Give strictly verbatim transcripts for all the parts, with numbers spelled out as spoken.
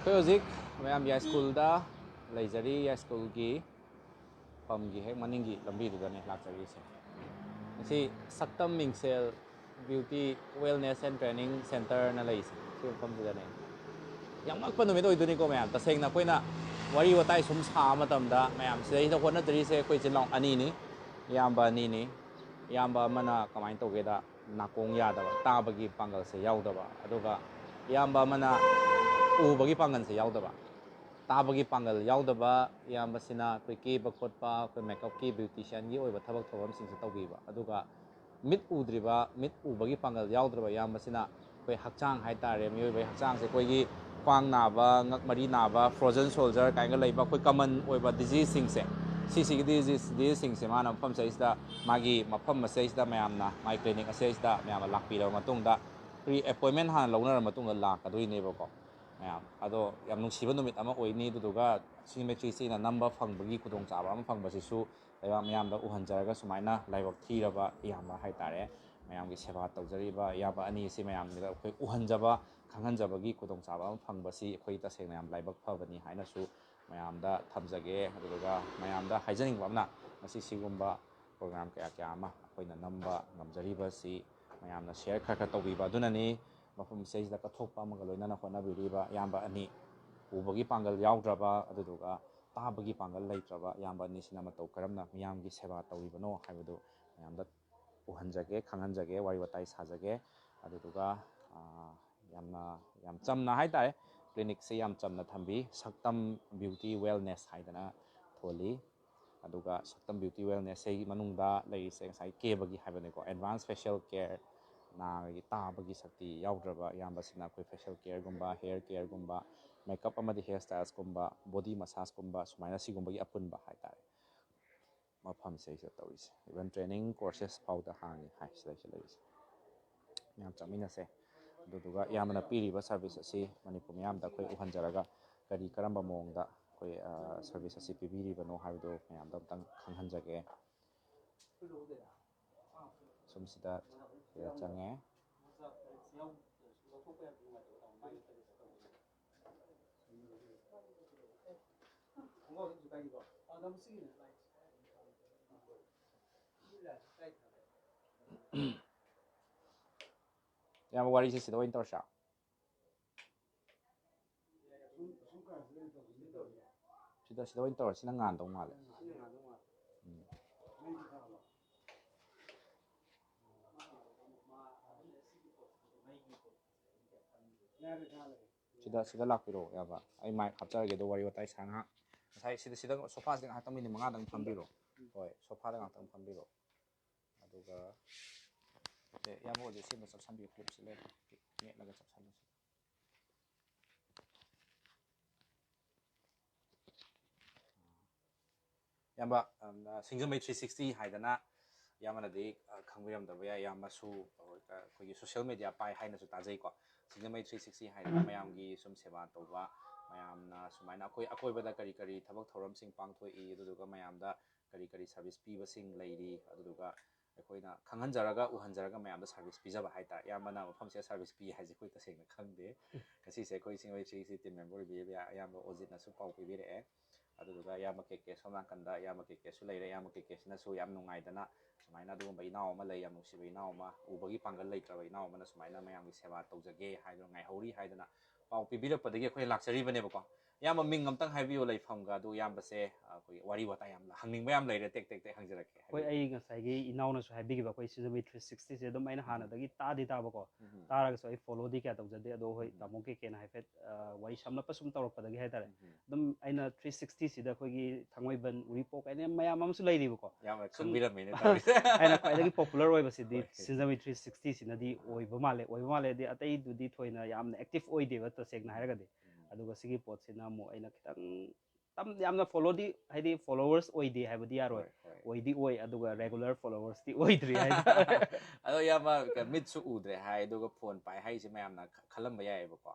ꯑꯩꯈꯣꯏ ꯍꯧꯖꯤꯛ ꯃꯌꯥꯝ ꯌꯥꯏꯁ꯭ꯀꯨꯜꯗ ꯂꯩꯖꯔꯤ꯫ ꯌꯥꯏꯁ꯭ꯀꯨꯜꯒꯤ ꯐꯝꯒꯤ ꯍꯦꯛ ꯃꯅꯤꯡꯒꯤ ꯂꯝꯕꯤꯗꯨꯗꯅꯦ ꯂꯥꯛꯆꯔꯤꯁꯦ꯫ ꯃꯁꯤ ꯁꯛꯇꯝ ꯃꯤꯡꯁꯦꯜ Beauty Wellness and Training Centerꯅ ꯂꯩꯔꯤꯁꯦ, ꯁꯤ ꯃꯐꯝꯁꯤꯗꯅꯦ꯫ ꯌꯥꯝ ꯉꯛꯄ ꯅꯨꯃꯤꯠ ꯑꯣꯏꯗꯣꯏꯅꯤꯀꯣ ꯃꯌꯥꯝ꯫ ꯇꯁꯦꯡꯅ ꯑꯩꯈꯣꯏꯅ ꯋꯥꯔꯤ ꯋꯥꯇꯥꯏ ꯁꯨꯝ ꯁꯥꯕ ꯃꯇꯝꯗ, ꯃꯌꯥꯝ ꯁꯤꯗꯩꯗ ꯍꯣꯠꯅꯖꯔꯤꯁꯦ ꯑꯩꯈꯣꯏ ꯏꯆꯤꯜ ꯏꯅꯥꯎ ꯑꯅꯤꯅꯤ, ꯏꯌꯥꯝꯕ ꯑꯅꯤꯅꯤ꯫ ꯏꯌꯥꯝꯕ ꯑꯃꯅ ꯀꯃꯥꯏꯅ ꯇꯧꯒꯦꯗ, ꯅꯥꯀꯣꯡ ꯌꯥꯗꯕ, ꯇꯥꯕꯒꯤ ꯄꯥꯡꯒꯜꯁꯦ ꯌꯥꯎꯗꯕ, ꯑꯗꯨꯒ ꯏꯌꯥꯝꯕ ꯑꯃꯅ ꯎꯕꯒꯤ ꯄꯥꯡꯒꯜꯁꯦ ꯌꯥꯎꯗꯕ꯫ ꯇꯥꯕꯒꯤ ꯄꯥꯡꯒꯜ ꯌꯥꯎꯗꯕ ꯏꯌꯥꯝꯕꯁꯤꯅ ꯑꯩꯈꯣꯏ ꯀꯦꯕ ꯈꯣꯠꯄ, ꯑꯩꯈꯣꯏ ꯃꯦꯀꯞꯀꯤ, ꯕ꯭ꯌꯨꯇꯤꯁꯤꯌꯥꯟꯒꯤ ꯑꯣꯏꯕ ꯊꯕꯛ ꯊꯧꯔꯝꯁꯤꯡꯁꯦ ꯇꯧꯕꯤꯕ꯫ ꯑꯗꯨꯒ ꯃꯤꯠ ꯎꯗ꯭ꯔꯤꯕ, ꯃꯤꯠ ꯎꯕꯒꯤ ꯄꯥꯡꯒꯜ ꯌꯥꯎꯗ꯭ꯔꯕ ꯏꯌꯥꯝꯕꯁꯤꯅ ꯑꯩꯈꯣꯏ ꯍꯛꯆꯥꯡ ꯍꯥꯏꯇꯥꯔꯦ, ꯃꯤꯑꯣꯏꯕꯒꯤ ꯍꯛꯆꯥꯡꯁꯦ, ꯑꯩꯈꯣꯏꯒꯤ ꯈ꯭ꯋꯥꯡ ꯅꯥꯕ, ꯉꯛ ꯃꯔꯤ ꯅꯥꯕ, ꯐ꯭ꯔꯣꯖꯟ ꯁꯣꯜꯖꯔ ꯀꯥꯏꯅꯒ ꯂꯩꯕ ꯑꯩꯈꯣꯏ ꯀꯃꯟ ꯑꯣꯏꯕ ꯗꯤꯖꯤꯖꯁꯤꯡꯁꯦ, ꯁꯤꯁꯤꯒꯤ ꯗꯤꯖꯤꯖ, ꯗꯤꯖꯤꯖꯁꯤꯡꯁꯦ ꯃꯥꯅ ꯃꯐꯝ ꯁꯤꯗꯩꯁꯤꯗ, ꯃꯥꯒꯤ ꯃꯐꯝ ꯑꯁꯤꯗꯩꯁꯤꯗ ꯃꯌꯥꯝꯅ, ꯃꯥꯏ ꯀ꯭ꯂꯤꯅꯤꯛ ꯑꯁꯤꯗꯩꯁꯤꯗ ꯃꯌꯥꯝꯅ ꯂꯥꯛꯄꯤꯔꯕ ꯃꯇꯨꯡꯗ, ꯄ꯭ꯔꯤ ꯑꯦꯄꯣꯏꯟꯃꯦꯟ ꯍꯥꯟꯅ ꯂꯧꯅꯔ ꯃꯇꯨꯡꯗ ꯂꯥꯛꯀꯗꯣꯏꯅꯦꯕꯀꯣ꯫ ꯃꯌꯥꯝ ꯑꯗꯣ ꯌꯥꯝ ꯅꯨꯡꯁꯤꯕ ꯅꯨꯃꯤꯠ ꯑꯃ ꯑꯣꯏꯅꯤ꯫ ꯑꯗꯨꯗꯨꯒ ꯁꯤꯅꯦꯃꯦꯇ꯭ꯔꯤꯁꯤꯅ ꯅꯝꯕ ꯐꯪꯕꯒꯤ ꯈꯨꯗꯣꯡꯆꯥꯕ ꯑꯃ ꯐꯪꯕꯁꯤꯁꯨ ꯂꯩꯕꯥꯛ ꯃꯤꯌꯥꯝꯗ ꯎꯍꯟꯖꯔꯒ, ꯁꯨꯃꯥꯏꯅ ꯂꯥꯏꯕꯛ ꯊꯤꯔꯕ ꯏꯌꯥꯝꯕ ꯍꯥꯏꯇꯥꯔꯦ, ꯃꯌꯥꯝꯒꯤ ꯁꯦꯕꯥ ꯇꯧꯖꯔꯤꯕ ꯏꯌꯥꯝꯕ ꯑꯅꯤꯁꯤ ꯃꯌꯥꯝꯗ ꯑꯩꯈꯣꯏ ꯎꯍꯟꯖꯕ, ꯈꯪꯍꯟꯖꯕꯒꯤ ꯈꯨꯗꯣꯡꯆꯥꯕ ꯑꯃ ꯐꯪꯕꯁꯤ ꯑꯩꯈꯣꯏ ꯇꯁꯦꯡꯅ ꯌꯥꯝ ꯂꯥꯏꯕꯛ ꯐꯕꯅꯤ ꯍꯥꯏꯅꯁꯨ ꯃꯌꯥꯝꯗ ꯊꯝꯖꯒꯦ꯫ ꯑꯗꯨꯗꯨꯒ ꯃꯌꯥꯝꯗ ꯍꯥꯏꯖꯅꯤꯡꯕ ꯑꯃꯅ, ꯉꯁꯤ ꯁꯤꯒꯨꯝꯕ ꯄ꯭ꯔꯣꯒ꯭ꯔꯥꯝ ꯀꯌꯥ ꯀꯌꯥ ꯑꯃ ꯑꯩꯈꯣꯏꯅ ꯅꯝꯕ ꯉꯝꯖꯔꯤꯕꯁꯤ ꯃꯌꯥꯝꯅ ꯁꯤꯌꯔ ꯈꯔ ꯈꯔ ꯇꯧꯕꯤꯕ ꯑꯗꯨꯅꯅꯤ꯫ ꯃꯐꯝ ꯁꯤꯗꯩꯁꯤꯗ ꯀꯠꯊꯣꯛꯄ ꯑꯃꯒ ꯂꯣꯏꯅꯅ ꯍꯣꯠꯅꯕꯤꯔꯤꯕ ꯏꯌꯥꯝꯕ ꯑꯅꯤ, ꯎꯕꯒꯤ ꯄꯥꯡꯒꯜ ꯌꯥꯎꯗ꯭ꯔꯕ, ꯑꯗꯨꯗꯨꯒ ꯇꯥꯕꯒꯤ ꯄꯥꯡꯒꯜ ꯂꯩꯇ꯭ꯔꯕ ꯏꯌꯥꯝꯕ ꯑꯅꯤꯁꯤꯅ ꯃꯇꯧ ꯀꯔꯝꯅ ꯃꯤꯌꯥꯝꯒꯤ ꯁꯦꯕꯥ ꯇꯧꯔꯤꯕꯅꯣ ꯍꯥꯏꯕꯗꯨ ꯃꯌꯥꯝꯗ ꯎꯍꯟꯖꯒꯦ, ꯈꯪꯍꯟꯖꯒꯦ, ꯋꯥꯔꯤ ꯋꯥꯇꯥꯏ ꯁꯥꯖꯒꯦ꯫ ꯑꯗꯨꯗꯨꯒ, ꯑꯥ, ꯌꯥꯝꯅ, ꯌꯥꯝ ꯆꯝꯅ ꯍꯥꯏꯇꯥꯔꯦ, ꯀ꯭ꯂꯤꯅꯤꯛꯁꯦ ꯌꯥꯝ ꯆꯝꯅ ꯊꯝꯕꯤ, ꯁꯛꯇꯝ ꯕ꯭ꯌꯨꯇꯤ ꯋꯦꯜꯅꯦꯁ ꯍꯥꯏꯗꯅ ꯊꯣꯜꯂꯤ꯫ ꯑꯗꯨꯒ ꯁꯛꯇꯝ ꯕ꯭ꯌꯨꯇꯤ ꯋꯦꯜꯅꯦꯁꯁꯤꯒꯤ ꯃꯅꯨꯡꯗ ꯂꯩꯔꯤꯁꯦ ꯉꯁꯥꯏ ꯀꯦꯕꯒꯤ ꯍꯥꯏꯕꯅꯤꯀꯣ, ꯑꯦꯗꯚꯥꯟꯁ ꯐꯦꯁꯤꯌꯦꯜ ꯀꯦꯌꯔ, ꯅꯥꯒꯤ ꯇꯥꯕꯒꯤ ꯁꯛꯇꯤ ꯌꯥꯎꯗ꯭ꯔꯕ ꯏꯌꯥꯝꯕꯁꯤꯅ ꯑꯩꯈꯣꯏ ꯐꯦꯁꯤꯌꯦꯜ ꯀꯦꯌꯔꯒꯨꯝꯕ, ꯍꯦꯌꯔ ꯀꯦꯌꯔꯒꯨꯝꯕ, ꯃꯦꯀꯞ ꯑꯃꯗꯤ ꯍꯦꯌꯔ ꯁ꯭ꯇꯥꯏꯜꯁꯀꯨꯝꯕ, ꯕꯣꯗꯤ ꯃꯁꯥꯖꯀꯨꯝꯕ, ꯁꯨꯃꯥꯏꯅ ꯁꯤꯒꯨꯝꯕꯒꯤ ꯑꯄꯨꯟꯕ ꯍꯥꯏꯇꯥꯔꯦ꯫ ꯃꯐꯝꯁꯤꯗꯩꯁꯤꯗ ꯇꯧꯔꯤꯁꯦ꯫ Even training courses ꯐꯥꯎꯗ ꯍꯥꯡꯉꯤ ꯍꯥꯏ ꯁꯤꯗꯩꯁꯤꯗ ꯂꯩꯔꯤꯁꯦ꯫ ꯃꯌꯥꯝ ꯆꯠꯃꯤꯟꯅꯁꯦ꯫ ꯑꯗꯨꯗꯨꯒ ꯏꯌꯥꯝꯕꯅ ꯄꯤꯔꯤꯕ ꯁꯥꯔꯚꯤꯁ ꯑꯁꯤ ꯃꯅꯤꯄꯨꯔ ꯃꯤꯌꯥꯝꯗ ꯑꯩꯈꯣꯏ ꯎꯍꯟꯖꯔꯒ, ꯀꯔꯤ ꯀꯔꯝꯕ ꯃꯑꯣꯡꯗ ꯑꯩꯈꯣꯏ, ꯑ, ꯁꯥꯔꯚꯤꯁ ꯑꯁꯤ ꯄꯤꯕꯤꯔꯤꯕꯅꯣ ꯍꯥꯏꯕꯗꯨ ꯃꯌꯥꯝꯗ ꯑꯝꯇꯪ ꯈꯪꯍꯟꯖꯒꯦ꯫ ꯁꯨꯝ ꯁꯤꯗ, ꯁꯤꯗ ꯆꯪꯉꯦ꯫ ꯏꯌꯥꯝꯕ, ꯋꯥꯔꯤꯁꯦ ꯁꯤꯗ ꯑꯣꯏꯅ ꯇꯧꯔꯁꯤꯔꯥ? ꯁꯤꯗ, ꯁꯤꯗ ꯑꯣꯏꯅ ꯇꯧꯔꯁꯤ, ꯁꯤꯅ ꯉꯥꯟꯗꯧ ꯃꯥꯜꯂꯦ꯫ ꯎꯝ꯫ ꯁꯤꯗ, ꯁꯤꯗ ꯂꯥꯛꯄꯤꯔꯣ, ꯏꯌꯥꯝꯕ꯫ ꯑꯩ ꯃꯥꯏꯛ ꯍꯥꯞꯆꯔꯒꯦ, ꯑꯗꯣ ꯋꯥꯔꯤ ꯋꯥꯇꯥꯏ ꯁꯥ ꯉꯥꯏꯍꯥꯛ꯫ ꯉꯁꯥꯏ ꯁꯤꯗ, ꯁꯤꯗ ꯁꯣꯐꯥꯁꯤꯗ ꯉꯥꯏꯍꯥꯛꯇꯪ ꯃꯤꯅꯤꯠ ꯃꯉꯥꯗꯪ ꯐꯝꯕꯤꯔꯣ꯫ ꯍꯣꯏ, ꯁꯣꯐꯥꯗ ꯉꯥꯛꯇꯪ ꯐꯝꯕꯤꯔꯣ꯫ ꯑꯗꯨꯒ, ꯁꯦ, ꯏꯌꯥꯝꯕ ꯍꯧꯖꯤꯛ ꯁꯤꯃ ꯆꯞꯁꯟꯕꯤꯌꯨ, ꯀ꯭ꯂꯤꯞꯁꯤ ꯂꯩ꯫ ꯃꯦꯠꯂꯒ ꯆꯞꯁꯜꯂꯁꯤ꯫ ꯏꯌꯥꯝꯕ, ꯑꯝ, ꯁꯤꯡꯖꯃꯩ ꯊ꯭ꯔꯤ ꯁꯤꯛꯁꯇꯤ ꯍꯥꯏꯗꯅ ꯏꯌꯥꯝꯕꯅꯗꯤ, ꯑ, ꯈꯪꯕꯤꯔꯝꯗꯕ ꯌꯥꯏ, ꯏꯌꯥꯝꯕꯁꯨ, ꯑ, ꯑꯩꯈꯣꯏꯒꯤ ꯁꯣꯁꯤꯌꯦꯜ ꯃꯦꯗꯤꯌꯥ ꯄꯥꯏ ꯍꯥꯏꯅꯁꯨ ꯇꯥꯖꯩꯀꯣ꯫ ꯁꯤꯡꯖꯃꯩ ꯊ꯭ꯔꯤ ꯁꯤꯛꯁꯇꯤ ꯍꯥꯏꯗꯅ ꯃꯌꯥꯝꯒꯤ ꯁꯨꯝ ꯁꯦꯕꯥ ꯇꯧꯕ, ꯃꯌꯥꯝꯅ ꯁꯨꯃꯥꯏꯅ ꯑꯩꯈꯣꯏ ꯑꯀꯣꯏꯕꯗ ꯀꯔꯤ ꯀꯔꯤ ꯊꯕꯛ ꯊꯧꯔꯝꯁꯤꯡ ꯄꯥꯡꯊꯣꯛꯏ, ꯑꯗꯨꯗꯨꯒ ꯃꯌꯥꯝꯗ ꯀꯔꯤ ꯀꯔꯤ ꯁꯥꯔꯚꯤꯁ ꯄꯤꯕꯁꯤꯡ ꯂꯩꯔꯤ, ꯑꯗꯨꯗꯨꯒ ꯑꯩꯈꯣꯏꯅ ꯈꯪꯍꯟꯖꯔꯒ ꯎꯍꯟꯖꯔꯒ ꯃꯌꯥꯝꯗ ꯁꯥꯔꯚꯤꯁ ꯄꯤꯖꯕ ꯍꯥꯏꯇꯥꯔꯦ꯫ ꯏꯌꯥꯝꯕꯅ ꯃꯐꯝꯁꯤꯗ ꯁꯥꯔꯚꯤꯁ ꯄꯤ ꯍꯥꯏꯁꯦ ꯑꯩꯈꯣꯏ ꯇꯁꯦꯡꯅ ꯈꯪꯗꯦ꯫ ꯉꯁꯤꯁꯦ ꯑꯩꯈꯣꯏ ꯁꯤꯡꯖꯃꯩ ꯊ꯭ꯔꯤ ꯁꯤꯛꯁꯇꯤ ꯇꯤꯝ ꯃꯦꯝꯕꯔ ꯑꯣꯏꯕꯤꯔꯤꯕ ꯏꯌꯥꯝꯕ ꯑꯣꯖꯤꯠꯅꯁꯨ ꯄꯥꯎ ꯄꯤꯕꯤꯔꯛꯑꯦ꯫ ꯑꯗꯨꯗꯨꯒ ꯏꯌꯥꯝꯕ ꯀꯦ ꯀꯦ ꯁꯣꯝ ꯅꯥꯀꯟꯗ ꯏꯌꯥꯝꯕ ꯀꯦ ꯀꯦꯁꯨ ꯂꯩꯔꯦ꯫ ꯏꯌꯥꯝꯕ ꯀꯦ ꯀꯦꯁꯤꯅꯁꯨ ꯌꯥꯝ ꯅꯨꯡꯉꯥꯏꯗꯅ ꯁꯨꯃꯥꯏꯅ ꯑꯗꯨꯒꯨꯝꯕ ꯏꯅꯥꯎ ꯑꯃ ꯂꯩ, ꯌꯥꯝ ꯅꯨꯡꯁꯤꯕ ꯏꯅꯥꯎ ꯑꯃ, ꯎꯕꯒꯤ ꯄꯥꯡꯒꯜ ꯂꯩꯇ꯭ꯔꯕ ꯏꯅꯥꯎ ꯑꯃꯅ ꯁꯨꯃꯥꯏꯅ ꯃꯌꯥꯝꯒꯤ ꯁꯦꯕꯥ ꯇꯧꯖꯒꯦ ꯍꯥꯏꯗꯨꯅ ꯉꯥꯏꯍꯧꯔꯤ ꯍꯥꯏꯗꯅ ꯄꯥꯎ ꯄꯤꯕꯤꯔꯛꯄꯗꯒꯤ ꯑꯩꯈꯣꯏ ꯂꯥꯛꯆꯔꯤꯕꯅꯦꯕꯀꯣ꯫ ꯏꯌꯥꯝꯕ ꯃꯤꯡ ꯑꯝꯇꯪ ꯍꯥꯏꯕꯤꯌꯨ, ꯂꯩꯐꯝꯒ, ꯑꯗꯨ ꯏꯌꯥꯝꯕꯁꯦ, ꯑ, ꯑꯩꯈꯣꯏꯒꯤ ꯋꯥꯔꯤ ꯋꯥꯇꯥꯏ ꯌꯥꯝ ꯍꯪꯅꯤꯡꯕ ꯌꯥꯝ ꯂꯩꯔꯦ, ꯇꯦꯛ ꯇꯦꯛ ꯇꯦꯛ ꯍꯪꯖꯔꯛꯀꯦ꯫ ꯍꯣꯏ, ꯍꯥꯏꯕꯤꯌꯨ꯫ ꯑꯩ ꯉꯁꯥꯏꯒꯤ ꯏꯅꯥꯎꯅꯁꯨ ꯍꯥꯏꯕꯤꯈꯤꯕ, ꯑꯩꯈꯣꯏ ꯁꯤꯡꯖꯃꯩ ꯊ꯭ꯔꯤ ꯁꯤꯛꯁꯇꯤꯁꯦ ꯑꯗꯨꯝ ꯑꯩꯅ ꯎꯝ꯫ ꯍꯥꯟꯅꯗꯒꯤ ꯇꯥꯗꯤ ꯇꯥꯕꯀꯣ, ꯎꯝ꯫ ꯇꯥꯔꯒꯁꯨ ꯑꯩ ꯐꯣꯂꯣꯗꯤ ꯀꯌꯥ ꯇꯧꯖꯗꯦ꯫ ꯑꯗꯣ ꯍꯣꯏ, ꯎꯝ꯫ ꯇꯥꯃꯣ ꯀꯦ ꯀꯦꯅ ꯍꯥꯏꯐꯦꯠ, ꯑ, ꯋꯥꯔꯤ ꯁꯝꯂꯞꯄ ꯁꯨꯝ ꯇꯧꯔꯛꯄꯗꯒꯤ ꯍꯥꯏꯇꯥꯔꯦ꯫ ꯎꯝ꯫ ꯑꯗꯨꯝ ꯑꯩꯅ ꯊ꯭ꯔꯤ ꯁꯤꯛꯁꯇꯤꯁꯤꯗ ꯑꯩꯈꯣꯏꯒꯤ ꯊꯥꯡꯃꯩꯕꯟ, ꯎꯔꯤꯄꯣꯛ ꯍꯥꯏꯅ ꯃꯌꯥꯝ ꯑꯃꯁꯨ ꯂꯩꯔꯤꯕꯀꯣ꯫ ꯌꯥꯝꯅ ꯁꯨꯝ ꯈꯪꯕꯤꯔꯝꯃꯦꯅꯦ ꯇꯧꯔꯤꯁꯦ꯫ ꯑꯩꯅ ꯈ꯭ꯋꯥꯏꯗꯒꯤ ꯄꯣꯄꯨꯂꯔ ꯑꯣꯏꯕꯁꯤꯗꯤ ꯍꯣꯏ꯫ ꯁꯤꯡꯖꯃꯩ ꯊ꯭ꯔꯤ ꯁꯤꯛꯁꯇꯤꯁꯤꯅꯗꯤ ꯑꯣꯏꯕ ꯃꯥꯜꯂꯦ, ꯑꯣꯏꯕ ꯃꯥꯜꯂꯦ꯫ ꯑꯗꯤ ꯑꯇꯩꯗꯨꯗꯤ ꯊꯣꯏꯅ ꯌꯥꯝꯅ ꯑꯦꯛꯇꯤꯚ ꯑꯣꯏꯗꯦꯕ, ꯇꯁꯦꯡꯅ ꯍꯥꯏꯔꯒꯗꯤ꯫ ꯎꯝ꯫ ꯑꯗꯨꯒ ꯁꯤꯒꯤ ꯄꯣꯠꯁꯤꯅ ꯑꯃꯨꯛ ꯑꯩꯅ ꯈꯤꯇꯪ ꯇꯝ-, ꯌꯥꯝꯅ ꯐꯣꯂꯣꯗꯤ, ꯍꯥꯏꯗꯤ ꯐꯣꯂꯣꯋꯔꯁ ꯑꯣꯏꯗꯦ ꯍꯥꯏꯕꯗꯤ ꯌꯥꯔꯣꯏ꯫ ꯍꯣꯏ, ꯍꯣꯏ꯫ ꯑꯣꯏꯗꯤ ꯑꯣꯏ, ꯑꯗꯨꯒ ꯔꯦꯒꯨꯂꯔ ꯐꯣꯂꯣꯋꯔꯁꯇꯤ ꯑꯣꯏꯗ꯭ꯔꯤ ꯍꯥꯏꯇꯥꯔꯦ꯫ ꯑꯗꯣ ꯏꯌꯥꯝꯕ, ꯀ-, ꯃꯤꯠꯁꯨ ꯎꯗ꯭ꯔꯦ ꯍꯥꯏ, ꯑꯗꯨꯒ ꯐꯣꯟ ꯄꯥꯏ ꯍꯥꯏꯁꯦ ꯃꯌꯥꯝꯅ ꯈ-, ꯈꯜꯂꯝꯕ ꯌꯥꯏꯑꯕꯀꯣ꯫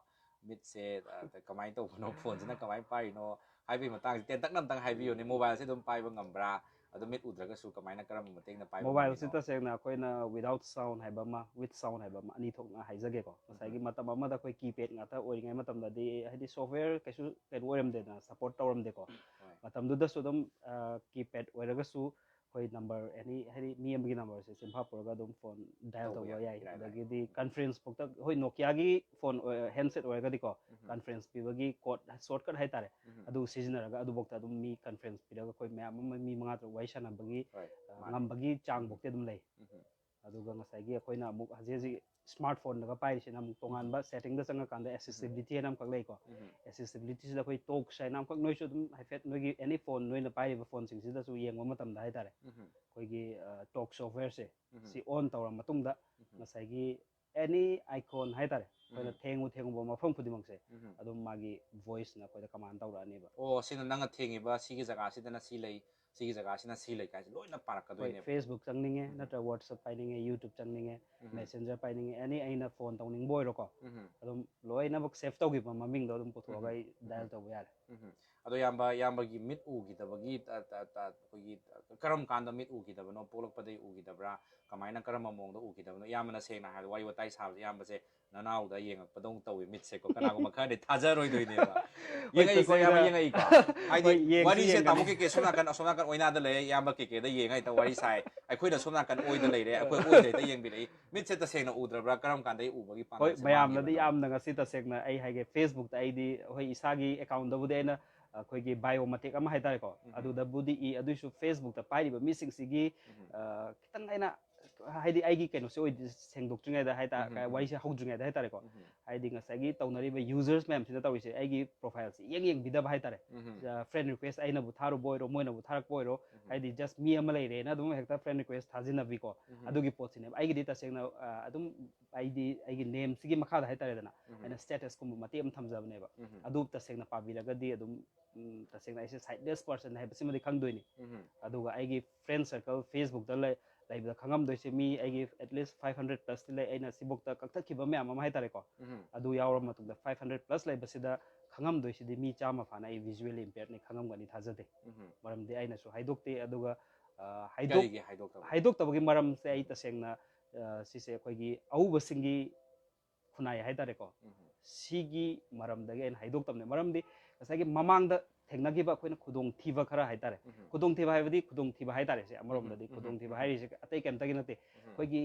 ꯃꯤꯠꯁꯦ, ꯑ, ꯀ-, ꯀꯃꯥꯏꯅ ꯇꯧꯕꯅꯣ, ꯐꯣꯟꯁꯤꯅ ꯀꯃꯥꯏꯅ ꯄꯥꯏꯔꯤꯅꯣ ꯍꯥꯏꯕꯒꯤ ꯃꯇꯥꯡꯁꯦ ꯇꯦꯟꯇꯛꯅ ꯑꯝꯇꯪ ꯍꯥꯏꯕꯤꯌꯨꯅꯦ꯫ ꯃꯣꯕꯥꯏꯜꯁꯦ ꯑꯗꯨꯝ ꯄꯥꯏꯕ ꯉꯝꯕ꯭ꯔꯥ? ꯑꯗꯨ ꯃꯤꯠ ꯎꯗ꯭ꯔꯒꯁꯨ ꯀꯃꯥꯏꯅ, ꯀꯔꯝꯕ ꯃꯇꯦꯡꯅ ꯄꯥꯏꯕ ꯃꯣꯕꯥꯏꯜꯁꯤ ꯉꯝꯃꯤꯅꯣ? ꯇꯁꯦꯡꯅ ꯑꯩꯈꯣꯏꯅ without sound ꯍꯥꯏꯕ ꯑꯃ, with sound ꯍꯥꯏꯕ ꯑꯃ, ꯑꯅꯤ ꯊꯣꯛꯅ ꯍꯥꯏꯖꯒꯦꯀꯣ. ꯉꯁꯥꯏꯒꯤ ꯃꯇꯝ ꯑꯃꯗ ꯑꯩꯈꯣꯏ ꯀꯤꯄꯦꯗ ꯉꯥꯛꯇ ꯑꯣꯏꯔꯤꯉꯩ ꯃꯇꯝꯗꯗꯤ, ꯍꯥꯏꯗꯤ, ꯁꯣꯐꯋꯦꯌꯔ ꯀꯩꯁꯨ ꯀꯩꯅꯣ ꯑꯣꯏꯔꯝꯗꯦꯗꯅ, ꯁꯄꯣꯔꯠ ꯇꯧꯔꯝꯗꯦꯀꯣ. ꯍꯣꯏ. ꯃꯇꯝꯗꯨꯗꯁꯨ ꯑꯗꯨꯝ ꯀꯤꯄꯦꯗ ꯑꯣꯏꯔꯒꯁꯨ ꯑꯩꯈꯣꯏ ꯅꯝꯕꯔ ꯑꯦꯅꯤ, ꯍꯥꯏꯗꯤ, ꯃꯤ ꯑꯃꯒꯤ ꯅꯝꯕꯔꯁꯦ ꯆꯤꯟꯐꯥ ꯄꯨꯔꯒ ꯑꯗꯨꯝ ꯐꯣꯟ ꯗꯥꯏꯜ ꯇꯧꯕ ꯇꯧꯕ ꯌꯥꯏ, ꯌꯥꯏ, ꯌꯥꯏ, ꯌꯥꯏ. ꯑꯗꯒꯤꯗꯤ ꯀꯟꯐ꯭ꯔꯦꯟꯁ ꯐꯥꯎꯗ, ꯍꯣꯏ, ꯅꯣꯀꯤꯌꯥꯒꯤ ꯐꯣꯟ ꯍꯦꯟꯁꯦꯠ ꯑꯣꯏꯔꯒꯗꯤꯀꯣ, ꯎꯝ. ꯀꯟꯐ꯭ꯔꯦꯟꯁ ꯄꯤꯕꯒꯤ ꯀꯣꯗ ꯁꯣꯔꯠꯀꯠ ꯍꯥꯏꯇꯥꯔꯦ, ꯎꯝ. ꯑꯗꯨ ꯁꯤꯖꯤꯟꯅꯔꯒ ꯑꯗꯨꯐꯥꯎꯗ ꯑꯗꯨꯝ ꯃꯤ ꯀꯟꯐ꯭ꯔꯦꯟꯁ ꯄꯤꯔꯒ ꯑꯩꯈꯣꯏ ꯃꯌꯥꯝ ꯑꯃ, ꯃꯤ ꯃꯉꯥ ꯇꯔꯨꯛ ꯋꯥꯔꯤ ꯁꯥꯟꯅꯕꯒꯤ ꯍꯣꯏ, ꯑ, ꯃꯥꯅꯦ. ꯉꯝꯕꯒꯤ ꯆꯥꯡꯐꯥꯎꯗꯤ ꯑꯗꯨꯝ ꯂꯩ. ꯎꯝ. ꯑꯗꯨꯒ ꯉꯁꯥꯏꯒꯤ ꯑꯩꯈꯣꯏꯅ ꯑꯃꯨꯛ ꯍꯧꯖꯤꯛ ꯍꯧꯖꯤꯛ ꯁ꯭ꯃꯥꯔꯠ ꯐꯣꯟꯗꯒ ꯄꯥꯏꯔꯤꯁꯤꯅ ꯑꯃꯨꯛ ꯇꯣꯉꯥꯟꯕ ꯁꯦꯇꯤꯡꯗ ꯆꯪꯉꯀꯥꯟꯗ ꯑꯦꯁꯦꯁꯤꯕꯤꯂꯤꯇꯤ ꯍꯥꯏꯅ ꯑꯃꯈꯛ ꯂꯩꯀꯣ. ꯎꯝ. ꯑꯦꯁꯦꯁꯤꯕꯤꯂꯤꯇꯤꯁꯤꯗ ꯑꯩꯈꯣꯏ ꯇꯣꯛꯁ ꯍꯥꯏꯅ ꯑꯃꯈꯛ, ꯅꯣꯏꯁꯨ ꯑꯗꯨꯝ ꯍꯥꯏꯐꯦꯠ ꯅꯣꯏꯒꯤ ꯑꯦꯅꯤ ꯐꯣꯟ ꯅꯣꯏꯅ ꯄꯥꯏꯔꯤꯕ ꯐꯣꯟꯁꯤꯡꯁꯤꯗꯁꯨ ꯌꯦꯡꯕ ꯃꯇꯝꯗ ꯍꯥꯏꯇꯥꯔꯦ, ꯎꯝ. ꯑꯩꯈꯣꯏꯒꯤ ꯇꯣꯛ ꯁꯣꯐꯋꯦꯌꯔꯁꯦ ꯎꯝ. ꯁꯤ ꯑꯣꯟ ꯇꯧꯔ ꯃꯇꯨꯡꯗ ꯎꯝ. ꯉꯁꯥꯏꯒꯤ ꯑꯦꯅꯤ ꯑꯥꯏꯀꯣꯟ ꯍꯥꯏꯇꯥꯔꯦ, ꯑꯩꯈꯣꯏꯅ ꯎꯝ. ꯊꯦꯡꯉꯨ ꯊꯦꯡꯉꯨꯕ ꯃꯐꯝ ꯈꯨꯗꯤꯡꯃꯛꯁꯦ ꯎꯝ. ꯑꯗꯨꯝ ꯃꯥꯒꯤ ꯚꯣꯏꯁꯅ ꯑꯩꯈꯣꯏꯗ ꯀꯃꯥꯟ ꯇꯧꯔꯛꯑꯅꯦꯕ. ꯑꯣ, ꯁꯤꯅ ꯅꯪꯅ ꯊꯦꯡꯉꯤꯕ ꯁꯤꯒꯤ ꯖꯒꯥꯁꯤꯗꯅ ꯁꯤ ꯂꯩ, ꯁꯤꯒꯤ ꯖꯒꯥꯁꯤꯅ ꯁꯤ ꯂꯩ ꯀꯥꯏꯁꯦ ꯂꯣꯏꯅ ꯍꯣꯏ, ꯄꯥꯔꯛꯀꯗꯣꯏꯅꯦꯕ. ꯐꯦꯁꯕꯨꯛ ꯆꯪꯅꯤꯡꯉꯦ, ꯎꯝ. ꯅꯠꯇ꯭ꯔꯒ ꯋꯥꯠꯁꯑꯞ ꯄꯥꯏꯅꯤꯡꯉꯦ, ꯌꯨꯇ꯭ꯌꯨꯕ ꯆꯪꯅꯤꯡꯉꯦ, ꯎꯝ. ꯃꯦꯁꯦꯟꯖꯔ ꯄꯥꯏꯅꯤꯡꯉꯦ, ꯑꯦꯅꯤ ꯑꯩꯅ ꯐꯣꯟ ꯇꯧꯅꯤꯡꯕ ꯑꯣꯏꯔꯣꯀꯣ, ꯎꯝ. ꯑꯗꯨꯝ ꯂꯣꯏꯅꯃꯛ ꯁꯦꯚ ꯇꯧꯈꯤꯕ ꯃꯃꯤꯡꯗꯣ ꯑꯗꯨꯝ ꯄꯨꯊꯣꯛꯑꯒ ꯑꯩ ꯗꯥꯏꯜ ꯇꯧꯕ ꯌꯥꯔꯦ. ꯎꯝ. ꯑꯗꯣ ꯏꯌꯥꯝꯕ, ꯏꯌꯥꯝꯕꯒꯤ ꯃꯤꯠ ꯎꯈꯤꯗꯕꯒꯤ ꯇ-, ꯇ-, ꯇ-, ꯑꯩꯈꯣꯏꯒꯤ ꯀꯔꯝ ꯀꯥꯟꯗ ꯃꯤꯠ ꯎꯈꯤꯗꯕꯅꯣ? ꯄꯣꯛꯂꯛꯄꯗꯒꯤ ꯎꯈꯤꯗꯕ꯭ꯔꯥ? ꯀꯃꯥꯏꯅ, ꯀꯔꯝꯕ ꯃꯑꯣꯡꯗ ꯎꯈꯤꯗꯕꯅꯣ? ꯏꯌꯥꯝꯕꯅ ꯁꯦꯡꯅ ꯍꯥꯏꯔꯕꯗ, ꯋꯥꯔꯤ ꯋꯥꯇꯥꯏ ꯁꯥꯕꯁꯦ ꯏꯌꯥꯝꯕꯁꯦ ꯅꯅꯥꯎꯗ ꯌꯦꯡꯉꯛꯄꯗꯧ ꯇꯧꯋꯤ ꯃꯤꯠꯁꯦꯀꯣ. ꯀꯅꯥꯒꯨꯝꯕ ꯈꯔꯗꯤ ꯊꯥꯖꯔꯣꯏꯗꯣꯏꯅꯦꯕ. ꯌꯦꯡꯉꯛꯏꯀꯣ, ꯏꯌꯥꯝꯕ, ꯇꯁꯦꯡꯅ ꯌꯦꯡꯉꯛꯏꯀꯣ. ꯍꯥꯏꯗꯤ ꯍꯣꯏ, ꯌꯦꯡꯁꯨ ꯋꯥꯔꯤꯁꯦ ꯌꯦꯡꯒꯅꯤ. ꯇꯥꯃꯣ ꯀꯦꯀꯦ ꯁꯣꯝ ꯅꯥꯀꯟ, ꯑꯁꯣꯝ ꯅꯥꯀꯟ ꯑꯣꯏꯅꯥꯗ ꯂꯩꯔꯦ, ꯏꯌꯥꯝꯕ ꯀꯦꯀꯦꯗ ꯌꯦꯡꯉ ꯍꯦꯛꯇ ꯋꯥꯔꯤ ꯁꯥꯏ, ꯑꯩꯈꯣꯏꯅ ꯁꯣꯝ ꯅꯥꯀꯟ ꯑꯣꯏꯗ ꯂꯩꯔꯦ, ꯑꯩꯈꯣꯏ ꯑꯣꯏꯗ ꯍꯦꯛꯇ ꯌꯦꯡꯕꯤꯔꯛꯏ꯫ ꯃꯤꯠꯁꯦ ꯇꯁꯦꯡꯅ ꯎꯗ꯭ꯔꯕ꯭ꯔꯥ? ꯀꯔꯝ ꯀꯥꯟꯗ ꯑꯩ ꯎꯕꯒꯤ ꯍꯣꯏ, ꯄꯥꯡꯒꯜꯁꯦ ꯃꯌꯥꯝꯅꯗꯤ ꯃꯥꯡꯈꯤꯕꯅꯣ? ꯌꯥꯝꯅ ꯉꯁꯤ ꯇꯁꯦꯡꯅ ꯑꯩ ꯍꯥꯏꯒꯦ, ꯐꯦꯁꯕꯨꯛꯇ ꯑꯩꯗꯤ ꯍꯣꯏ, ꯏꯁꯥꯒꯤ ꯑꯦꯀꯥꯎꯟꯗꯕꯨꯗꯤ ꯑꯩꯅ ꯑꯩꯈꯣꯏꯒꯤ ꯕꯥꯏꯑꯣ ꯃꯇꯦꯛ ꯑꯃ ꯍꯥꯏꯇꯥꯔꯦꯀꯣ, ꯎꯝ. ꯑꯗꯨꯗꯕꯨꯗꯤ ꯏ, ꯑꯗꯨꯏꯁꯨ ꯐꯦꯁꯕꯨꯛꯇ ꯄꯥꯏꯔꯤꯕ ꯃꯤꯁꯤꯡꯁꯤꯒꯤ ꯎꯝ. ꯑ, ꯈꯤꯇꯪ ꯑꯩꯅ, ꯍꯥꯏꯗꯤ, ꯑꯩꯒꯤ ꯀꯩꯅꯣꯁꯦ ꯑꯣꯏꯗꯤ ꯁꯦꯡꯗꯣꯛꯇ꯭ꯔꯤꯉꯩꯗ ꯍꯥꯏꯇꯥꯔꯦ, ꯎꯝ, ꯀ-, ꯎꯝ, ꯋꯥꯔꯤꯁꯦ ꯍꯧꯗ꯭ꯔꯤꯉꯩꯗ ꯍꯥꯏꯇꯥꯔꯦꯀꯣ, ꯎꯝ. ꯍꯥꯏꯗꯤ ꯉꯁꯥꯏꯒꯤ ꯇꯧꯅꯔꯤꯕ ꯌꯨꯖꯔꯁ ꯃꯌꯥꯝꯁꯤꯅ ꯇꯧꯔꯤꯁꯦ, ꯑꯩꯒꯤ ꯄ꯭ꯔꯣꯐꯥꯏꯜꯁꯦ ꯌꯦꯡ ꯌꯦꯡꯕꯤꯗꯕ ꯍꯥꯏꯇꯥꯔꯦ. ꯎꯝ. ꯐ꯭ꯔꯦꯟ ꯔꯤꯀ꯭ꯋꯦꯁ ꯑꯩꯅꯕꯨ ꯊꯥꯔꯨꯕ ꯑꯣꯏꯔꯣ, ꯃꯣꯏꯅꯕꯨ ꯊꯥꯔꯛꯄ ꯑꯣꯏꯔꯣ, ꯎꯝ. ꯍꯥꯏꯗꯤ ꯖꯁ ꯃꯤ ꯑꯃ ꯂꯩꯔꯦꯅ ꯑꯗꯨꯝ ꯍꯦꯛꯇ ꯐ꯭ꯔꯦꯟ ꯔꯤꯀ꯭ꯋꯦꯁ ꯊꯥꯖꯤꯟꯅꯕꯤꯀꯣ. ꯎꯝ. ꯑꯗꯨꯒꯤ ꯄꯣꯠꯁꯤꯅꯦꯕ ꯑꯩꯒꯤꯗꯤ ꯇꯁꯦꯡꯅ, ꯑ, ꯑꯗꯨꯝ ꯑꯩꯗꯤ ꯑꯩꯒꯤ ꯅꯦꯝꯁꯤꯒꯤ ꯃꯈꯥꯗ ꯍꯥꯏꯇꯥꯔꯦꯗꯅ, ꯎꯝ. ꯑꯩꯅ ꯁ꯭ꯇꯦꯇꯁꯀꯨꯝꯕ ꯃꯇꯦꯛ ꯑꯃ ꯊꯝꯖꯕꯅꯦꯕ. ꯎꯝ. ꯑꯗꯨ ꯇꯁꯦꯡꯅ ꯄꯥꯕꯤꯔꯒꯗꯤ ꯑꯗꯨꯝ, ꯎꯝ, ꯇꯁꯦꯡꯅ ꯑꯩꯁꯦ ꯁꯥꯏꯠꯂꯦꯁ ꯄꯔꯁꯟ ꯍꯥꯏꯕꯁꯤꯃꯗꯤ ꯈꯪꯗꯣꯏꯅꯤ. ꯎꯝ. ꯑꯗꯨꯒ ꯑꯩꯒꯤ ꯐ꯭ꯔꯦꯟ ꯁꯔꯀꯜ ꯐꯦꯁꯕꯨꯛꯇ ꯂꯩ, ꯂꯩꯕꯗ ꯈꯪꯉꯝꯗꯣꯏꯁꯦ ꯃꯤ ꯑꯩꯒꯤ at least five hundred plus T ꯂꯩ꯫ ꯑꯩꯅ ꯁꯤꯐꯥꯎꯇ ꯀꯛꯊꯠꯈꯤꯕ ꯃꯌꯥꯝ ꯑꯃ ꯍꯥꯏꯇꯥꯔꯦꯀꯣ꯫ ꯎꯝ. ꯑꯗꯨ ꯌꯥꯎꯔ ꯃꯇꯨꯡꯗ five hundred plus ꯂꯩꯕꯁꯤꯗ ꯈꯪꯉꯝꯗꯣꯏꯁꯤꯗꯤ ꯃꯤ ꯆꯥꯝꯃ ꯐꯥꯅ ꯑꯩ visually impaired ꯅꯤ ꯈꯪꯉꯝꯒꯅꯤ ꯊꯥꯖꯗꯦ꯫ ꯎꯝ. ꯃꯔꯝꯗꯤ ꯑꯩꯅꯁꯨ ꯍꯥꯏꯗꯣꯛꯇꯦ꯫ ꯑꯗꯨꯒ ꯑ, ꯍꯥꯏꯗꯣꯛ ꯀꯔꯤꯒꯤ ꯍꯥꯏꯗꯣꯛꯇꯕ? ꯍꯥꯏꯗꯣꯛꯇꯕꯒꯤ ꯃꯔꯝꯁꯦ ꯑꯩ ꯇꯁꯦꯡꯅ ꯑ, ꯁꯤꯁꯦ ꯑꯩꯈꯣꯏꯒꯤ ꯑꯎꯕꯁꯤꯡꯒꯤ ꯈꯨꯟꯅꯥꯏ ꯍꯥꯏꯇꯥꯔꯦꯀꯣ꯫ ꯎꯝ. ꯁꯤꯒꯤ ꯃꯔꯝꯗꯒꯤ ꯑꯩꯅ ꯍꯥꯏꯗꯣꯛꯇꯕꯅꯦ꯫ ꯃꯔꯝꯗꯤ ꯉꯁꯥꯏꯒꯤ ꯃꯃꯥꯡꯗ ꯊꯦꯡꯅꯈꯤꯕ ꯑꯩꯈꯣꯏꯅ ꯈꯨꯗꯣꯡꯊꯤꯕ ꯈꯔ ꯍꯥꯏꯇꯥꯔꯦ꯫ ꯎꯝ. ꯈꯨꯗꯣꯡꯊꯤꯕ ꯍꯥꯏꯕꯗꯤ ꯈꯨꯗꯣꯡꯊꯤꯕ ꯍꯥꯏꯇꯥꯔꯦ꯫ ꯁꯦ ꯑꯃꯔꯣꯝꯗꯗꯤ ꯎꯝ. ꯈꯨꯗꯣꯡꯊꯤꯕ ꯍꯥꯏꯔꯤꯁꯦ ꯑꯇꯩ ꯀꯩꯝꯇꯒꯤ ꯅꯠꯇꯦ꯫ ꯎꯝ. ꯑꯩꯈꯣꯏꯒꯤ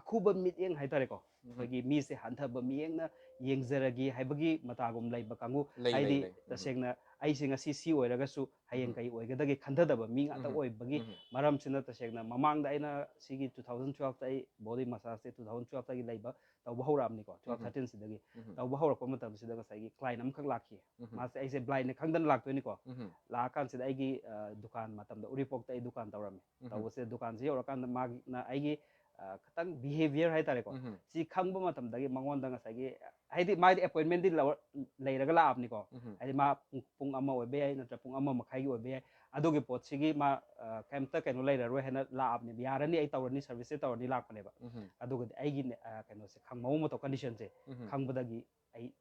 ꯑꯈꯨꯕ ꯃꯤꯠꯌꯦꯡ ꯍꯥꯏꯇꯥꯔꯦꯀꯣ꯫ ꯎꯝ. ꯑꯩꯈꯣꯏꯒꯤ ꯃꯤꯁꯦ ꯍꯟꯊꯕ ꯃꯤꯠꯌꯦꯡꯅ ꯌꯦꯡꯖꯔꯒꯦ ꯍꯥꯏꯕꯒꯤ ꯃꯇꯥꯒꯨꯝ ꯂꯩꯕ ꯀꯥꯡꯕꯨ꯫ ꯂꯩ, ꯂꯩ, ꯍꯥꯏꯗꯤ ꯂꯩ. ꯎꯝ. ꯇꯁꯦꯡꯅ ꯑꯩꯁꯦ ꯉꯁꯤ ꯁꯤ ꯑꯣꯏꯔꯒꯁꯨ ꯍꯌꯦꯡ ꯎꯝ. ꯀꯩ ꯑꯣꯏꯒꯗꯒꯦ ꯈꯟꯊꯗꯕ ꯃꯤ ꯉꯥꯛꯇ ꯎꯝ. ꯑꯣꯏꯕꯒꯤ ꯎꯝ. ꯃꯔꯝꯁꯤꯅ ꯇꯁꯦꯡꯅ ꯃꯃꯥꯡꯗ ꯑꯩꯅ ꯁꯤꯒꯤ two thousand twelve ꯇ ꯑꯩ body massage ꯁꯦ two thousand twelve ꯇꯒꯤ ꯂꯩꯕ ꯇꯧꯕ ꯍꯧꯔꯛꯑꯕꯅꯤꯀꯣ꯫ twelve ꯎꯝ. thirteen ꯁꯤꯗꯒꯤ ꯎꯝ. ꯇꯧꯕ ꯍꯧꯔꯛꯄ ꯃꯇꯝꯁꯤꯗ ꯉꯁꯥꯏꯒꯤ client ꯑꯃꯈꯛ ꯂꯥꯛꯈꯤ꯫ ꯎꯝ. ꯃꯥꯁꯦ ꯑꯩꯁꯦ blind ꯅꯦ ꯈꯪꯗꯅ ꯂꯥꯛꯇꯣꯏꯅꯤꯀꯣ꯫ ꯎꯝ. ꯂꯥꯛꯑꯀꯥꯟꯁꯤꯗ ꯑꯩꯒꯤ ꯑ, ꯗꯨꯀꯥꯟ ꯃꯇꯝꯗ ꯎꯔꯤꯄꯣꯛꯇ ꯑꯩ ꯗꯨꯀꯥꯟ ꯇꯧꯔꯝꯃꯦ꯫ ꯎꯝ. ꯇꯧꯕꯁꯦ ꯗꯨꯀꯥꯟꯁꯦ ꯌꯧꯔꯀꯥꯟꯗ ꯃꯥꯅ ꯑꯩꯒꯤ ꯑ, ꯈꯤꯇꯪ behaviour ꯍꯥꯏꯇꯥꯔꯦꯀꯣ꯫ ꯎꯝ. ꯁꯤ ꯈꯪꯕ ꯃꯇꯝꯗꯒꯤ ꯃꯉꯣꯟꯗ ꯉꯁꯥꯏꯒꯤ ꯍꯥꯏꯗꯤ ꯃꯥꯗꯤ appointment ꯗꯤ ꯂꯧꯔ- ꯂꯩꯔꯒ ꯂꯥꯛꯑꯕꯅꯤꯀꯣ꯫ ꯎꯝ. ꯍꯥꯏꯗꯤ ꯃꯥ ꯄꯨꯡ, ꯄꯨꯡ ꯑꯃ ꯑꯣꯏꯕ ꯌꯥꯏ, ꯅꯠꯇ꯭ꯔꯒ ꯄꯨꯡ ꯑꯃ ꯃꯈꯥꯏꯒꯤ ꯑꯣꯏꯕ ꯌꯥꯏ꯫ ꯑꯗꯨꯒꯤ ꯄꯣꯠꯁꯤꯒꯤ ꯃꯥ ꯑ, ꯀꯩꯝꯇ ꯀꯩꯅꯣ ꯂꯩꯔꯔꯣꯏ ꯍꯥꯏꯅ ꯂꯥꯛꯑꯕꯅꯦꯕ꯫ ꯌꯥꯔꯅꯤ, ꯑꯩ ꯇꯧꯔꯅꯤ, service ꯁꯦ ꯇꯧꯔꯅꯤ ꯂꯥꯛꯄꯅꯦꯕ꯫ ꯎꯝ. ꯑꯗꯨꯒꯗꯤ ꯑꯩꯒꯤ ꯑ, ꯀꯩꯅꯣꯁꯦ ꯈꯪ- ꯃꯑꯣꯡ ꯃꯇꯧ condition ꯁꯦ ꯎꯝ. ꯈꯪꯕꯗꯒꯤ ꯑꯩ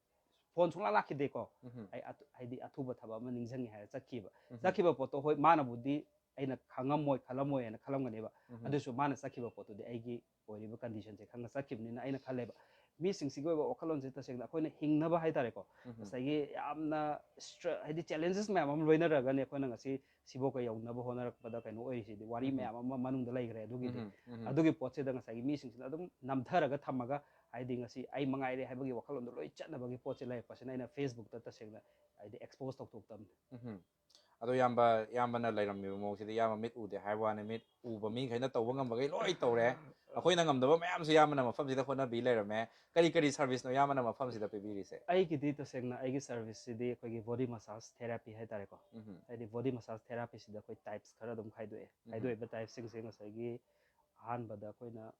phone ꯁꯨꯡꯂꯥꯛ ꯂꯥꯛꯈꯤꯗꯦꯀꯣ꯫ ꯎꯝ. ꯑꯩ ꯑꯊꯨ- ꯍꯥꯏꯗꯤ ꯑꯊꯨꯕ ꯊꯕꯛ ꯑꯃ ꯅꯤꯡꯁꯤꯡꯉꯦ ꯍꯥꯏꯔ ꯆꯠꯈꯤꯕ꯫ ꯎꯝ. ꯆꯠꯈꯤꯕ ꯄꯣꯠꯇꯣ ꯍꯣꯏ ꯃꯥꯅꯕꯨꯗꯤ ꯑꯩꯅ ꯈꯪꯉꯝꯃꯣꯏ ꯈꯜꯂꯝꯃꯣꯏ ꯍꯥꯏꯅ ꯈꯜꯂꯝꯒꯅꯦꯕ꯫ ꯎꯝ. ꯑꯗꯨꯁꯨ ꯃꯥꯅ ꯆꯠꯈꯤꯕ ꯄꯣꯠꯇꯨꯗꯤ ꯑꯩꯒꯤ ꯑꯣꯏꯔꯤꯕ condition ꯁꯦ ꯈꯪꯉ ꯆꯠꯈꯤꯕꯅꯤꯅ ꯑꯩꯅ ꯈꯜꯂꯦꯕ꯫ ꯃꯤꯁꯤꯡꯁꯤꯒꯤ ꯑꯣꯏꯕ ꯋꯥꯈꯜꯂꯣꯟꯁꯦ ꯇꯁꯦꯡꯅ ꯑꯩꯈꯣꯏꯅ ꯍꯤꯡꯅꯕ ꯍꯥꯏꯇꯥꯔꯦꯀꯣ꯫ ꯎꯝ. ꯉꯁꯥꯏꯒꯤ ꯌꯥꯝꯅ stre- ꯍꯥꯏꯗꯤ challenges ꯃꯌꯥꯝ ꯑꯃ ꯂꯣꯏꯅꯔꯒꯅꯦ ꯑꯩꯈꯣꯏꯅ ꯉꯁꯤ ꯁꯤꯐꯥꯎꯒ ꯌꯧꯅꯕ ꯍꯣꯠꯅꯔꯛꯄꯗ ꯀꯩꯅꯣ ꯑꯣꯏꯔꯤꯁꯤꯗꯤ ꯋꯥꯔꯤ ꯎꯝ. ꯃꯌꯥꯝ ꯑꯃ ꯃꯅꯨꯡꯗ ꯂꯩꯈ꯭ꯔꯦ꯫ ꯑꯗꯨꯒꯤꯗꯤ ꯎꯝ. ꯎꯝ. ꯑꯗꯨꯒꯤ ꯄꯣꯠꯁꯤꯗ ꯉꯁꯥꯏꯒꯤ ꯃꯤꯁꯤꯡꯁꯤꯅ ꯑꯗꯨꯝ ꯅꯝꯊꯔꯒ ꯊꯝꯃꯒ ꯍꯥꯏꯗꯤ ꯉꯁꯤ ꯑꯩ ꯃꯉꯥꯏꯔꯦ ꯍꯥꯏꯕꯒꯤ ꯋꯥꯈꯜꯂꯣꯟꯗꯣ ꯂꯣꯏ ꯆꯠꯅꯕꯒꯤ ꯄꯣꯠꯁꯦ ꯂꯩꯔꯛꯄꯁꯤꯅ ꯑꯩꯅ Facebook ꯇ ꯇꯁꯦꯡꯅ ꯍꯥꯏꯗꯤ expose ꯇꯧꯊꯣꯛꯇꯕꯅꯤ꯫ ꯎꯝ. ꯑꯗꯣ ꯏꯌꯥꯝꯕ, ꯏꯌꯥꯝꯕꯅ ꯂꯩꯔꯝꯃꯤꯕ ꯃꯑꯣꯡꯁꯤꯗꯤ ꯏꯌꯥꯝꯕ ꯃꯤꯠ ꯎꯗꯦ ꯍꯥꯏꯕ ꯋꯥꯅꯤ, ꯃꯤꯠ ꯎꯕ ꯃꯤꯈꯩꯅ ꯇꯧꯕ ꯉꯝꯕꯈꯩ ꯂꯣꯏ ꯇꯧꯔꯦ꯫ ꯑꯩꯈꯣꯏꯅ ꯉꯝꯗꯕ ꯃꯌꯥꯝꯁꯨ ꯏꯌꯥꯝꯕꯅ ꯃꯐꯝꯁꯤꯗ ꯍꯣꯠꯅꯕꯤ ꯂꯩꯔꯝꯃꯦ꯫ ꯀꯔꯤ ꯀꯔꯤ service ꯅꯣ ꯏꯌꯥꯝꯕꯅ ꯃꯐꯝꯁꯤꯗ ꯄꯤꯕꯤꯔꯤꯁꯦ? ꯑꯩꯒꯤꯗꯤ ꯇꯁꯦꯡꯅ ꯑꯩꯒꯤ service ꯁꯤꯗꯤ ꯑꯩꯈꯣꯏꯒꯤ body massage therapy ꯍꯥꯏꯇꯥꯔꯦꯀꯣ꯫ ꯎꯝ. ꯍꯥꯏꯗꯤ body massage therapy ꯁꯤꯗ ꯑꯩꯈꯣꯏ types ꯈꯔ ꯑꯗꯨꯝ ꯈꯥꯏꯗꯣꯛꯑꯦ꯫ ꯎꯝ. ꯈꯥꯏꯗꯣꯛꯏꯕ type ꯁꯤꯡꯁꯦ ꯉꯁꯥꯏꯒꯤ ꯑꯍꯥꯟꯕꯗ ꯑꯩꯈꯣꯏꯅ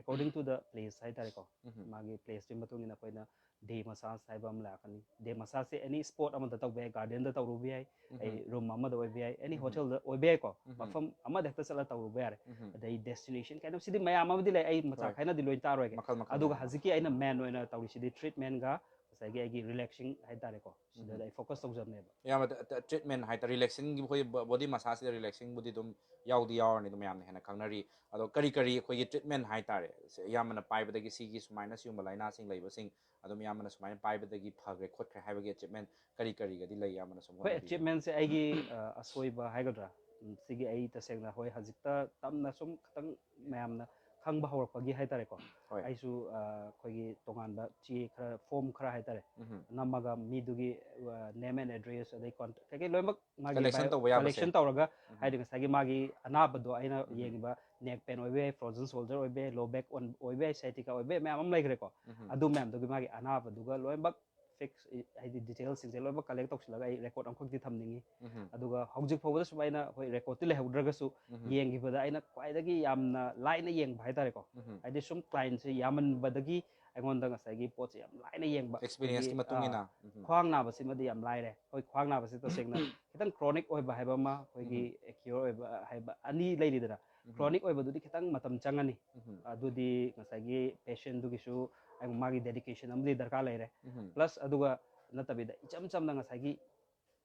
according to the place ꯍꯥꯏꯇꯥꯔꯦꯀꯣ꯫ ꯎꯝ. ꯃꯥꯒꯤ place ꯇꯨꯒꯤ ꯃꯇꯨꯡ ꯏꯟꯅ ꯑꯩꯈꯣꯏꯅ day massage ꯍꯥꯏꯕ ꯑꯃ ꯂꯥꯛꯀꯅꯤ꯫ Day massage ꯁꯦ any spot ꯑꯃꯗ ꯇꯧꯕ ꯌꯥꯏ, garden ꯗ ꯇꯧꯔꯨꯕ ꯌꯥꯏ, ꯑꯩ room ꯑꯃꯗ ꯑꯣꯏꯕ ꯌꯥꯏ, any hotel ꯗ ꯑꯣꯏꯕ ꯌꯥꯏꯀꯣ, ꯃꯐꯝ ꯑꯃꯗ ꯍꯦꯛꯇ ꯆꯠꯂ ꯇꯧꯔꯨꯕ ꯌꯥꯔꯦ꯫ ꯑꯗꯩ destination ꯀꯩꯅꯣ, ꯁꯤꯗꯤ ꯃꯌꯥꯝ ꯑꯃꯗꯤ ꯂꯩ, ꯑꯩ ꯃꯆꯥ ꯈꯥꯏꯅꯗꯤ ꯂꯣꯏ ꯇꯥꯔꯣꯏꯒꯦ꯫ ꯃꯈꯜ ꯃꯈꯜ ꯑꯗꯨꯒ ꯃꯌꯥꯝ ꯑꯃ꯫ ꯍꯧꯖꯤꯛꯀꯤ ꯑꯩꯅ main ꯑꯣꯏꯅ ꯇꯧꯔꯤꯁꯤꯗꯤ treatment ꯒ ꯉꯁꯥꯏꯒꯤ ꯑꯩꯒꯤ relaxing ꯍꯥꯏꯇꯥꯔꯦꯀꯣ, ꯁꯤꯗ ꯑꯩ focus ꯇꯧꯖꯕꯅꯦꯕ꯫ ꯏꯌꯥꯝꯕ, ꯇ-, ꯇ-, treatment ꯍꯥꯏꯇꯥꯔꯦ, relaxing ꯒꯤ ꯑꯩꯈꯣꯏ ꯕ-, body massage ꯁꯤꯗ relaxing ꯕꯨꯗꯤ ꯑꯗꯨꯝ ꯌꯥꯎꯗꯤ ꯌꯥꯎꯔꯅꯤ, ꯑꯗꯨꯝ ꯃꯌꯥꯝꯅ ꯍꯦꯟꯅ ꯈꯪꯅꯔꯤ꯫ ꯑꯗꯣ ꯀꯔꯤ ꯀꯔꯤ ꯑꯩꯈꯣꯏꯒꯤ treatment ꯍꯥꯏꯇꯥꯔꯦ, ꯁꯦ ꯏꯌꯥꯝꯕꯅ ꯄꯥꯏꯕꯗꯒꯤ ꯁꯤꯒꯤ ꯁꯨꯃꯥꯏꯅ ꯁꯤꯒꯨꯝꯕ ꯂꯥꯏꯅꯥꯁꯤꯡ ꯂꯩꯕꯁꯤꯡ ꯑꯗꯨꯝ ꯏꯌꯥꯝꯕꯅ ꯁꯨꯃꯥꯏꯅ ꯄꯥꯏꯕꯗꯒꯤ ꯐꯈ꯭ꯔꯦ ꯈꯣꯠꯈ꯭ꯔꯦ ꯍꯥꯏꯕꯒꯤ achievement ꯀꯔꯤ ꯀꯔꯤꯒꯗꯤ ꯂꯩ, ꯏꯌꯥꯝꯕꯅ ꯁꯨꯝ ꯍꯣꯏ, ꯍꯣꯠꯅꯕꯤꯕ? Achievement ꯁꯦ ꯑꯩꯒꯤ, ꯑ, ꯑꯁꯣꯏꯕ ꯍꯥꯏꯒꯗ꯭ꯔꯥ, ꯎꯝ, ꯁꯤꯒꯤ ꯑꯩ ꯇꯁꯦꯡꯅ, ꯍꯣꯏ, ꯍꯧꯖꯤꯛꯇ ꯇꯞꯅ ꯁꯨꯝ ꯈꯤꯇꯪ ꯃꯌꯥꯝꯅ ꯈꯪꯕ ꯍꯧꯔꯛꯄꯒꯤ ꯍꯥꯏꯇꯥꯔꯦꯀꯣ꯫ ꯍꯣꯏ꯫ ꯑꯩꯁꯨ, ꯑ, ꯑꯩꯈꯣꯏꯒꯤ ꯇꯣꯉꯥꯟꯕ ꯆꯦ ꯈꯔ, form ꯈꯔ ꯍꯥꯏꯇꯥꯔꯦ, ꯎꯝ꯫ ꯅꯝꯃꯒ ꯃꯤꯗꯨꯒꯤ, ꯑ, name and address, ꯑꯗꯩ contact ꯀꯩꯀꯩ ꯂꯣꯏꯅꯃꯛ ꯃꯥꯒꯤ collection bio-, ꯇꯧꯕ ꯌꯥꯕꯁꯦ꯫ Collection ꯇꯧꯔꯒ, ꯎꯝ꯫ ꯍꯥꯏꯗꯤ ꯉꯁꯥꯏꯒꯤ ꯃꯥꯒꯤ ꯑꯅꯥꯕꯗꯣ ꯑꯩꯅ ꯎꯝ꯫ ꯌꯦꯡꯉꯤꯕ neck pain ꯑꯣꯏꯕ ꯌꯥꯏ, frozen shoulder ꯑꯣꯏꯕ ꯌꯥꯏ, low back ꯑꯣꯟ-, ꯑꯣꯏꯕ ꯌꯥꯏ, sciatica ꯑꯣꯏꯕ ꯌꯥꯏ, ꯃꯌꯥꯝ ꯑꯃ ꯂꯩꯈ꯭ꯔꯦꯀꯣ꯫ ꯎꯝ꯫ ꯑꯗꯨ ꯃꯌꯥꯝꯗꯨꯒꯤ ꯃꯥꯒꯤ ꯑꯅꯥꯕꯗꯨꯒ ꯂꯣꯏꯅꯃꯛ facts, ꯍꯥꯏꯗꯤ details ꯁꯤꯡꯁꯦ ꯂꯣꯏꯅꯃꯛ collect ꯇꯧꯁꯤꯜꯂꯒ ꯑꯩ record ꯑꯃꯈꯛꯇꯤ ꯊꯝꯅꯤꯡꯉꯤ꯫ ꯎꯝ꯫ ꯑꯗꯨꯒ ꯍꯧꯖꯤꯛ ꯐꯥꯎꯕꯗ ꯁꯨꯝ ꯑꯩꯅ, ꯍꯣꯏ, record ꯇꯤ ꯂꯩꯍꯧꯗ꯭ꯔꯒꯁꯨ, ꯎꯝ꯫ ꯌꯦꯡꯈꯤꯕꯗ ꯑꯩꯅ ꯈ꯭ꯋꯥꯏꯗꯒꯤ ꯌꯥꯝꯅ ꯂꯥꯏꯅ ꯌꯦꯡꯕ ꯍꯥꯏꯇꯥꯔꯦꯀꯣ꯫ ꯎꯝ꯫ ꯍꯥꯏꯗꯤ ꯁꯨꯝ client ꯁꯦ ꯌꯥꯝꯃꯟꯕꯗꯒꯤ ꯑꯩꯉꯣꯟꯗ ꯉꯁꯥꯏꯒꯤ ꯄꯣꯠꯁꯦ ꯌꯥꯝ ꯂꯥꯏꯅ ꯌꯦꯡꯕ꯫ Experience ꯀꯤ ꯑꯩꯈꯣꯏꯒꯤ, ꯃꯇꯨꯡ ꯏꯟꯅ꯫ ꯑꯥ, ꯎꯝ꯫ ꯈ꯭ꯋꯥꯡ ꯅꯥꯕꯁꯤꯃꯗꯤ ꯌꯥꯝ ꯂꯥꯏꯔꯦ꯫ ꯍꯣꯏ, ꯈ꯭ꯋꯥꯡ ꯅꯥꯕꯁꯤ ꯇꯁꯦꯡꯅ ꯈꯤꯇꯪ chronic ꯑꯣꯏꯕ ꯍꯥꯏꯕ ꯑꯃ, ꯑꯩꯈꯣꯏꯒꯤ ꯎꯝ꯫ Acute ꯑꯣꯏꯕ ꯍꯥꯏꯕ ꯑꯅꯤ ꯂꯩꯔꯤꯗꯅ꯫ ꯎꯝ꯫ Chronic ꯑꯣꯏꯕꯗꯨꯗꯤ ꯈꯤꯇꯪ ꯃꯇꯝ ꯆꯪꯉꯅꯤ꯫ ꯎꯝ꯫ ꯑꯗꯨꯗꯤ ꯉꯁꯥꯏꯒꯤ patient ꯗꯨꯒꯤꯁꯨ ꯑꯩ ꯃꯥꯒꯤ dedication ꯑꯃꯗꯤ ꯗꯔꯀꯥꯔ ꯂꯩꯔꯦ꯫ ꯎꯝ꯫ Plus ꯑꯗꯨꯒ ꯅꯠꯇꯕꯤꯗ ꯏꯆꯝ ꯆꯝꯅ ꯉꯁꯥꯏꯒꯤ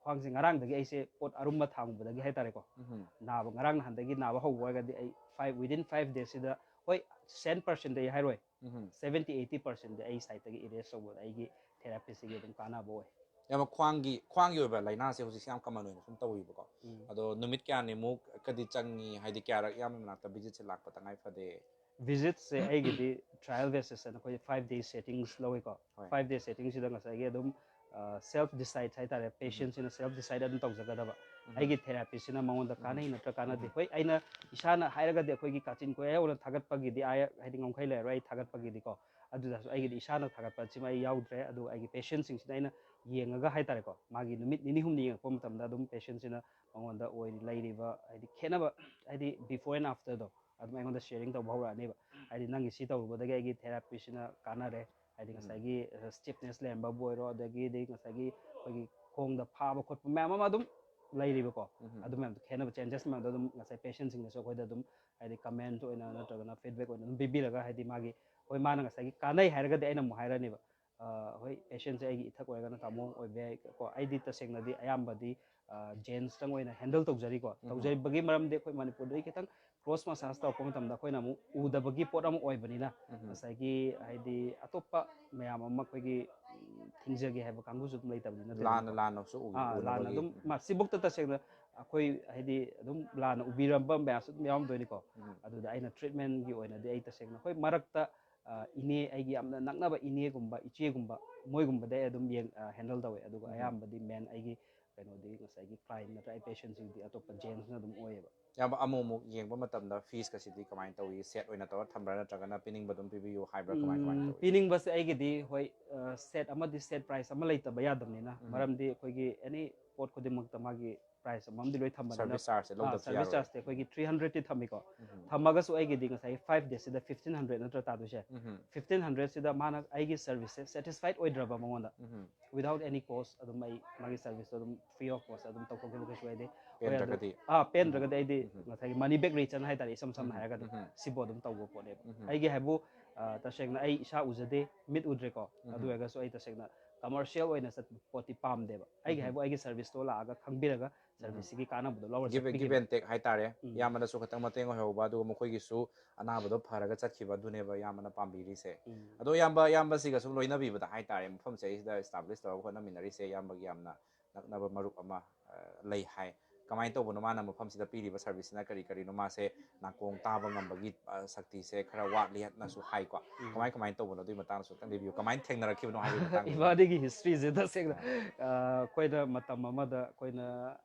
ꯈ꯭ꯋꯥꯡꯁꯦ ꯉꯔꯥꯡꯗꯒꯤ ꯑꯩꯁꯦ ꯄꯣꯠ ꯑꯔꯨꯝꯕ ꯊꯥꯡꯉꯨꯕꯗꯒꯤ ꯍꯥꯏꯇꯥꯔꯦꯀꯣ, ꯎꯝ꯫ ꯅꯥꯕ, ꯉꯔꯥꯡ ꯅꯍꯥꯟꯗꯒꯤ ꯅꯥꯕ ꯍꯧꯕ ꯑꯣꯏꯔꯒꯗꯤ ꯑꯩ five, within five days ꯁꯤꯗ, ꯍꯣꯏ, cent percent ꯗꯤ ꯑꯩ ꯍꯥꯏꯔꯣꯏ, ꯎꯝ꯫ Seventy eighty percent ꯗꯤ ꯑꯩ side ꯇꯒꯤ erase ꯇꯧꯕꯗ ꯑꯩꯒꯤ therapist ꯁꯤꯒꯤ ꯑꯗꯨꯝ ꯀꯥꯟꯅꯕ ꯑꯣꯏ꯫ ꯌꯥꯝꯅ ꯈ꯭ꯋꯥꯡꯒꯤ, ꯈ꯭ꯋꯥꯡꯒꯤ ꯑꯣꯏꯕ ꯂꯥꯏꯅꯥꯁꯦ ꯍꯧꯖꯤꯛꯁꯦ ꯌꯥꯝ common ꯑꯣꯏꯅ ꯁꯨꯝ ꯇꯧꯔꯤꯕꯀꯣ꯫ ꯎꯝ꯫ ꯑꯗꯣ ꯅꯨꯃꯤꯠ ꯀꯌꯥꯅꯤꯃꯨꯛꯀꯗꯤ ꯆꯪꯉꯤ? ꯍꯥꯏꯗꯤ ꯀꯌꯥꯔꯛ ꯏꯌꯥꯝꯕ ꯃꯅꯥꯛꯇ visit ꯁꯦ ꯂꯥꯛꯄ ꯇꯉꯥꯏ ꯐꯗꯦ? Visit ꯁꯦ ꯑꯩꯒꯤꯗꯤ trial basis ꯍꯥꯏꯅ ꯑꯩꯈꯣꯏ five days settings ꯂꯧꯋꯤꯀꯣ꯫ ꯍꯣꯏ꯫ Five days setting ꯁꯤꯗ ꯉꯁꯥꯏꯒꯤ ꯑꯗꯨꯝ, ꯑ, self decide ꯍꯥꯏꯇꯥꯔꯦ, ꯎꯝ꯫ Patient ꯁꯤꯅ self decide ꯑꯗꯨꯝ ꯇꯧꯖꯒꯗꯕ꯫ ꯎꯝ꯫ ꯑꯩꯒꯤ therapist ꯁꯤꯅ ꯃꯉꯣꯟꯗ ꯎꯝ꯫ ꯀꯥꯟꯅꯩ ꯅꯠꯇ꯭ꯔ ꯀꯥꯟꯅꯗꯦ꯫ ꯎꯝ꯫ ꯍꯣꯏ, ꯑꯩꯅ ꯏꯁꯥꯅ ꯍꯥꯏꯔꯒꯗꯤ ꯑꯩꯈꯣꯏꯒꯤ ꯀꯥꯆꯤꯟ ꯀꯣꯏꯌꯥ ꯌꯧꯅ ꯊꯥꯒꯠꯄꯒꯤꯗꯤ ꯑꯥ ꯍꯥꯏꯗꯤ ꯉꯝꯈꯩ ꯂꯩꯔꯔꯣꯏ ꯑꯩ ꯊꯥꯒꯠꯄꯒꯤꯗꯤꯀꯣ꯫ ꯑꯗꯨꯗꯁꯨ ꯑꯩꯒꯤꯗꯤ ꯏꯁꯥꯅ ꯊꯥꯒꯠꯄ ꯁꯤꯃ ꯑꯩ ꯌꯥꯎꯗ꯭ꯔꯦ꯫ ꯑꯗꯨꯒ ꯑꯩꯒꯤ patient ꯁꯤꯡꯁꯤꯅ ꯑꯩꯅ ꯌꯦꯡꯉꯒ ꯍꯥꯏꯇꯥꯔꯦꯀꯣ, ꯃꯥꯒꯤ ꯅꯨꯃꯤꯠ ꯅꯤꯅꯤ ꯍꯨꯝꯅꯤ ꯌꯦꯡꯉꯛꯄ ꯃꯇꯝꯗ ꯑꯗꯨꯝ patient ꯁꯤꯅ ꯃꯉꯣꯟꯗ ꯑꯣꯏ-, ꯂꯩꯔꯤꯕ ꯍꯥꯏꯗꯤ ꯈꯦꯠꯅꯕ, ꯍꯥꯏꯗꯤ before and after ꯗꯣ ꯑꯗꯨꯝ ꯑꯩꯉꯣꯟꯗ sharing ꯇꯧꯕ ꯍꯧꯔꯛꯑꯅꯦꯕ꯫ ꯍꯥꯏꯗꯤ ꯅꯪꯒꯤ ꯁꯤ ꯇꯧꯔꯨꯕꯗꯒꯤ ꯑꯩꯒꯤ therapy ꯁꯤꯅ ꯀꯥꯟꯅꯔꯦ, ꯍꯥꯏꯗꯤ ꯎꯝ꯫ ꯉꯁꯥꯏꯒꯤ ꯁ꯭ꯇꯤꯐꯅꯦꯁ ꯂꯩꯔꯝꯕꯕꯨ ꯑꯣꯏꯔꯣ, ꯑꯗꯒꯤꯗꯤ ꯉꯁꯥꯏꯒꯤ ꯑꯩꯈꯣꯏꯒꯤ ꯈꯣꯡꯗ ꯐꯥꯕ ꯈꯣꯠꯄ ꯃꯌꯥꯝ ꯑꯃ ꯑꯗꯨꯝ ꯂꯩꯔꯤꯕꯀꯣ꯫ ꯎꯝ꯫ ꯑꯗꯨ ꯃꯌꯥꯝꯗꯣ ꯈꯦꯠꯅꯕ, ꯆꯦꯟꯖꯦꯁ ꯃꯌꯥꯝꯗꯣ ꯑꯗꯨꯝ ꯉꯁꯥꯏ ꯄꯦꯁꯦꯟꯁꯤꯡꯅꯁꯨ ꯑꯩꯈꯣꯏꯗ ꯑꯗꯨꯝ ꯍꯥꯏꯗꯤ ꯀꯃꯦꯟ ꯑꯣꯏꯅ ꯅꯠꯇ꯭ꯔꯒꯅ ꯐꯤꯗꯕꯦꯛ ꯑꯣꯏꯅ ꯑꯗꯨꯝ ꯄꯤꯕꯤꯔꯒ, ꯍꯥꯏꯗꯤ ꯃꯥꯒꯤ, ꯍꯣꯏ, ꯃꯥꯅ ꯉꯁꯥꯏꯒꯤ ꯀꯥꯟꯅꯩ ꯍꯥꯏꯔꯒꯗꯤ ꯑꯩꯅ ꯑꯃꯨꯛ ꯍꯥꯏꯔꯅꯦꯕ, ꯑ, ꯍꯣꯏ, ꯄꯦꯁꯦꯟꯁꯦ ꯑꯩꯒꯤ ꯏꯊꯛ ꯑꯣꯏꯔꯒꯅ ꯇꯥꯃꯣ ꯑꯣꯏꯕ ꯌꯥꯏ ꯀꯣ꯫ ꯑꯩꯗꯤ ꯇꯁꯦꯡꯅꯗꯤ ꯑꯌꯥꯝꯕꯗꯤ ꯖꯦꯟꯁꯇꯪ ꯑꯣꯏꯅ ꯍꯦꯟꯗꯜ ꯇꯧꯖꯔꯤꯀꯣ꯫ ꯎꯝ꯫ ꯇꯧꯖꯕꯒꯤ ꯃꯔꯝꯗꯤ ꯑꯩꯈꯣꯏ ꯃꯅꯤꯄꯨꯔꯗꯒꯤ ꯈꯤꯇꯪ ꯀ꯭ꯔꯣꯁ ꯃꯁꯥꯖ ꯇꯧꯔꯛꯄ ꯃꯇꯝꯗ ꯑꯩꯈꯣꯏꯅ ꯑꯃꯨꯛ ꯎꯗꯕꯒꯤ ꯄꯣꯠ ꯑꯃ ꯑꯣꯏꯕꯅꯤꯅ, ꯎꯝ꯫ ꯉꯁꯥꯏꯒꯤ ꯍꯥꯏꯗꯤ ꯑꯇꯣꯞꯄ ꯃꯌꯥꯝ ꯑꯃ ꯑꯩꯈꯣꯏꯒꯤ, ꯎꯝ, ꯊꯤꯡꯖꯒꯦ ꯍꯥꯏꯕ ꯀꯥꯡꯕꯨꯁꯨ ꯑꯗꯨꯝ ꯂꯩꯇꯕꯗꯤ ꯅꯠꯇꯦ꯫ ꯂꯥꯟꯅ ꯂꯥꯟꯅꯁꯨ ꯎ- ꯑꯥ, ꯂꯥꯟꯅ ꯎꯅꯕꯒꯤ꯫ ꯑꯗꯨꯝ ꯃꯥ-, ꯁꯤꯕꯨꯛꯇ ꯇꯁꯦꯡꯅ ꯑꯩꯈꯣꯏ ꯍꯥꯏꯗꯤ ꯑꯗꯨꯝ ꯂꯥꯟꯅ ꯎꯕꯤꯔꯝꯕ ꯃꯌꯥꯝꯁꯨ ꯑꯗꯨꯝ ꯌꯥꯎꯔꯝꯗꯣꯏꯅꯤꯀꯣ꯫ ꯎꯝ꯫ ꯑꯗꯨꯗ ꯑꯩꯅ ꯇ꯭ꯔꯤꯠꯃꯦꯟꯒꯤ ꯑꯣꯏꯅꯗꯤ ꯑꯩ ꯇꯁꯦꯡꯅ, ꯍꯣꯏ, ꯃꯔꯛꯇ, ꯑ, ꯏꯅꯦ, ꯑꯩꯒꯤ ꯌꯥꯝꯅ ꯅꯛꯅꯕ ꯏꯅꯦꯒꯨꯝꯕ, ꯏꯆꯦꯒꯨꯝꯕ, ꯃꯣꯏꯒꯨꯝꯕꯗ ꯑꯩ ꯑꯗꯨꯝ ꯌꯦꯡ-, ꯑ, ꯍꯦꯟꯗꯜ ꯇꯧꯋꯦ꯫ ꯑꯗꯨꯒ ꯎꯝ꯫ ꯑꯌꯥꯝꯕꯗꯤ ꯃꯦꯟ ꯑꯩꯒꯤ ꯀꯩꯅꯣꯗꯤ ꯉꯁꯥꯏꯒꯤ ꯀ꯭ꯂꯥꯏꯟ ꯅꯠꯇ꯭ꯔꯒ ꯑꯩ ꯄꯦꯁꯦꯟꯁꯤꯡꯗꯤ ꯑꯇꯣꯞꯄ ꯖꯦꯟꯁꯅ ꯑꯗꯨꯝ ꯑꯣꯏꯌꯦꯕ꯫ ꯏꯌꯥꯝꯕ, ꯑꯃꯨꯛ ꯑꯃꯨꯛ ꯌꯦꯡꯕ ꯃꯇꯝꯗ ꯐꯤꯁꯀꯁꯤꯗꯤ ꯀꯃꯥꯏꯅ ꯇꯧꯏ? ꯁꯦꯠ ꯑꯣꯏꯅ ꯇꯧꯔ ꯊꯝꯕ꯭ꯔꯥ, ꯅꯠꯇ꯭ꯔꯒꯅ ꯄꯤꯅꯤꯡꯕ ꯑꯗꯨꯝ ꯄꯤꯕꯤꯌꯨ ꯍꯥꯏꯕ꯭ꯔꯥ, ꯀꯃꯥꯏ ꯀꯃꯥꯏꯅ ꯎꯝ, ꯇꯧꯏ? ꯄꯤꯅꯤꯡꯕꯁꯦ ꯑꯩꯒꯤꯗꯤ, ꯍꯣꯏ, ꯑ, ꯁꯦꯠ ꯑꯃꯗꯤ ꯁꯦꯠ ꯄ꯭ꯔꯥꯏꯁ ꯑꯃ ꯂꯩꯇꯕ ꯌꯥꯗꯕꯅꯤꯅ, ꯎꯝ꯫ ꯃꯔꯝꯗꯤ ꯑꯩꯈꯣꯏꯒꯤ ꯑꯦꯅꯤ ꯄꯣꯠ ꯈꯨꯗꯤꯡꯃꯛꯇ ꯃꯥꯒꯤ ꯄ꯭ꯔꯥꯏꯁ ꯑꯃꯃꯝꯗꯤ ꯂꯣꯏ ꯊꯝꯕꯅꯤꯅ, ꯁꯔꯚꯤꯁ ꯆꯥꯔꯖꯁꯦ ꯑ, ꯂꯧꯗꯕꯁꯨ ꯁꯔꯚꯤꯁ ꯌꯥꯔꯣꯏ꯫ ꯆꯥꯔꯖꯇꯤ ꯑꯩꯈꯣꯏꯒꯤ ꯊ꯭ꯔꯤ ꯍꯟꯗ꯭ꯔꯦꯗꯇꯤ ꯊꯝꯃꯤꯀꯣ꯫ ꯎꯝ꯫ ꯊꯝꯃꯒꯁꯨ ꯑꯩꯒꯤꯗꯤ ꯉꯁꯥꯏꯒꯤ ꯐꯥꯏꯚ ꯗꯦꯁꯁꯤꯗ ꯐꯤꯐꯇꯤꯟ ꯍꯟꯗ꯭ꯔꯦꯗ ꯅꯠꯇ꯭ꯔ ꯇꯥꯗꯣꯏꯁꯦ? ꯎꯝ꯫ ꯐꯤꯐꯇꯤꯟ ꯍꯟꯗ꯭ꯔꯦꯗꯁꯤꯗ ꯃꯥꯅ ꯑꯩꯒꯤ ꯁꯔꯚꯤꯁꯁꯦ ꯁꯦꯇꯤꯁꯐꯥꯏꯠ ꯑꯣꯏꯗ꯭ꯔꯕ ꯃꯉꯣꯟꯗ, ꯎꯝ꯫ without any cost ꯑꯗꯨꯝ ꯑꯩ ꯃꯥꯒꯤ ꯁꯔꯚꯤꯁꯇꯣ ꯑꯗꯨꯝ ꯐ꯭ꯔꯤ ꯑꯣꯐ ꯀꯣꯁ ꯑꯗꯨꯝ ꯇꯧꯊꯣꯛꯈꯤꯕ ꯀꯩꯁꯨ ꯀꯥꯏꯗꯦ꯫ ꯍꯣꯏ, ꯑꯗꯨ, ꯄꯦꯟꯗ꯭ꯔꯒꯗꯤ? ꯑꯥ, ꯄꯦꯟꯗ꯭ꯔꯒꯗꯤ ꯑꯩꯗꯤ ꯎꯝ꯫ ꯉꯁꯥꯏꯒꯤ ꯃꯅꯤ ꯕꯦꯛ ꯔꯤꯇꯔꯟ ꯍꯥꯏꯇꯥꯔꯦ, ꯏꯁꯝ ꯁꯝꯅ ꯎꯝ꯫ ꯍꯥꯏꯔꯒꯗꯤ ꯎꯝ꯫ ꯁꯤꯕꯨ ꯑꯗꯨꯝ ꯇꯧꯕ ꯄꯣꯠꯅꯦꯕ꯫ ꯎꯝ꯫ ꯑꯩꯒꯤ ꯍꯥꯏꯕꯨ, ꯑ, ꯇꯁꯦꯡꯅ ꯑꯩ ꯏꯁꯥ ꯎꯖꯗꯦ, ꯃꯤꯠ ꯎꯗ꯭ꯔꯦꯀꯣ꯫ ꯎꯝ꯫ ꯑꯗꯨ ꯑꯣꯏꯔꯒꯁꯨ ꯑꯩ ꯇꯁꯦꯡꯅ ꯀꯃꯔꯁꯤꯌꯦꯜ ꯑꯣꯏꯅ ꯆꯠꯄ ꯄꯣꯠꯇꯤ ꯄꯥꯝꯗꯦꯕ꯫ ꯑꯩꯒꯤ ꯎꯝ꯫ ꯍꯥꯏꯕꯨ ꯑꯩꯒꯤ ꯁꯔꯚꯤꯁꯇꯣ ꯂꯥꯛꯑꯒ ꯈꯪꯕꯤꯔꯒ ꯎꯝ꯫ ꯁꯔꯚꯤꯁꯁꯤꯒꯤ ꯀꯥꯟꯅꯕꯗꯣ ꯂꯧꯔ ꯒꯤꯚ ꯆꯠꯄꯒꯤ ꯒꯤꯚ ꯑꯦꯟ ꯇꯦꯛ ꯍꯥꯏꯇꯥꯔꯦ꯫ ꯎꯝ꯫ ꯏꯌꯥꯝꯕꯅꯁꯨ ꯈꯤꯇꯪ ꯃꯇꯦꯡ ꯑꯣꯏꯍꯧꯕ, ꯑꯗꯨꯒ ꯃꯈꯣꯏꯒꯤꯁꯨ ꯑꯅꯥꯕꯗꯣ ꯐꯔꯒ ꯆꯠꯈꯤꯕ, ꯑꯗꯨꯅꯦꯕ ꯏꯌꯥꯝꯕꯅ ꯄꯥꯝꯕꯤꯔꯤꯁꯦ꯫ ꯎꯝ꯫ ꯑꯗꯣ ꯏꯌꯥꯝꯕ, ꯏꯌꯥꯝꯕꯁꯤꯒ ꯁꯨꯝ ꯂꯣꯏꯅꯕꯤꯕꯗ ꯍꯥꯏꯇꯥꯔꯦ, ꯃꯐꯝꯁꯦ ꯑꯩꯁꯤꯗ ꯏꯁꯇꯥꯕ꯭ꯂꯤꯁ ꯇꯧꯔꯒ ꯍꯣꯠꯅꯃꯤꯟꯅꯔꯤꯁꯦ ꯏꯌꯥꯝꯕꯒꯤ ꯌꯥꯝꯅ ꯅꯛꯅꯕ ꯃꯔꯨꯞ ꯑꯃ, ꯑ, ꯂꯩ ꯍꯥꯏ꯫ ꯀꯃꯥꯏꯅ ꯇꯧꯕꯅꯣ ꯃꯥꯅ ꯃꯐꯝꯁꯤꯗ ꯄꯤꯔꯤꯕ ꯁꯔꯚꯤꯁꯁꯤꯅ ꯀꯔꯤ ꯀꯔꯤꯅꯣ? ꯃꯥꯁꯦ ꯅꯥꯀꯣꯡ ꯇꯥꯕ ꯉꯝꯕꯒꯤ, ꯑ, ꯁꯛꯇꯤꯁꯦ ꯈꯔ ꯋꯥꯠꯂꯤ ꯍꯥꯏꯅꯁꯨ ꯍꯥꯏꯀꯣ꯫ ꯎꯝ꯫ ꯀꯃꯥꯏ ꯀꯃꯥꯏꯅ ꯇꯧꯕꯅꯣ? ꯑꯗꯨꯒꯤ ꯃꯇꯥꯡꯗꯁꯨ ꯈꯤꯇꯪ ꯂꯤꯕꯤꯌꯨ꯫ ꯀꯃꯥꯏꯅ ꯊꯦꯡꯅꯔꯛꯈꯤꯕꯅꯣ ꯍꯥꯏꯕꯒꯤ ꯃꯇꯥꯡꯗ? ꯏꯕꯥꯅꯤꯒꯤ ꯍꯤꯁꯇ꯭ꯔꯤꯁꯦ ꯇꯁꯦꯡꯅ, ꯑꯥ꯫ ꯑ, ꯑꯩꯈꯣꯏꯅ ꯃꯇꯝ ꯑꯃꯗ ꯑꯩꯈꯣꯏꯅ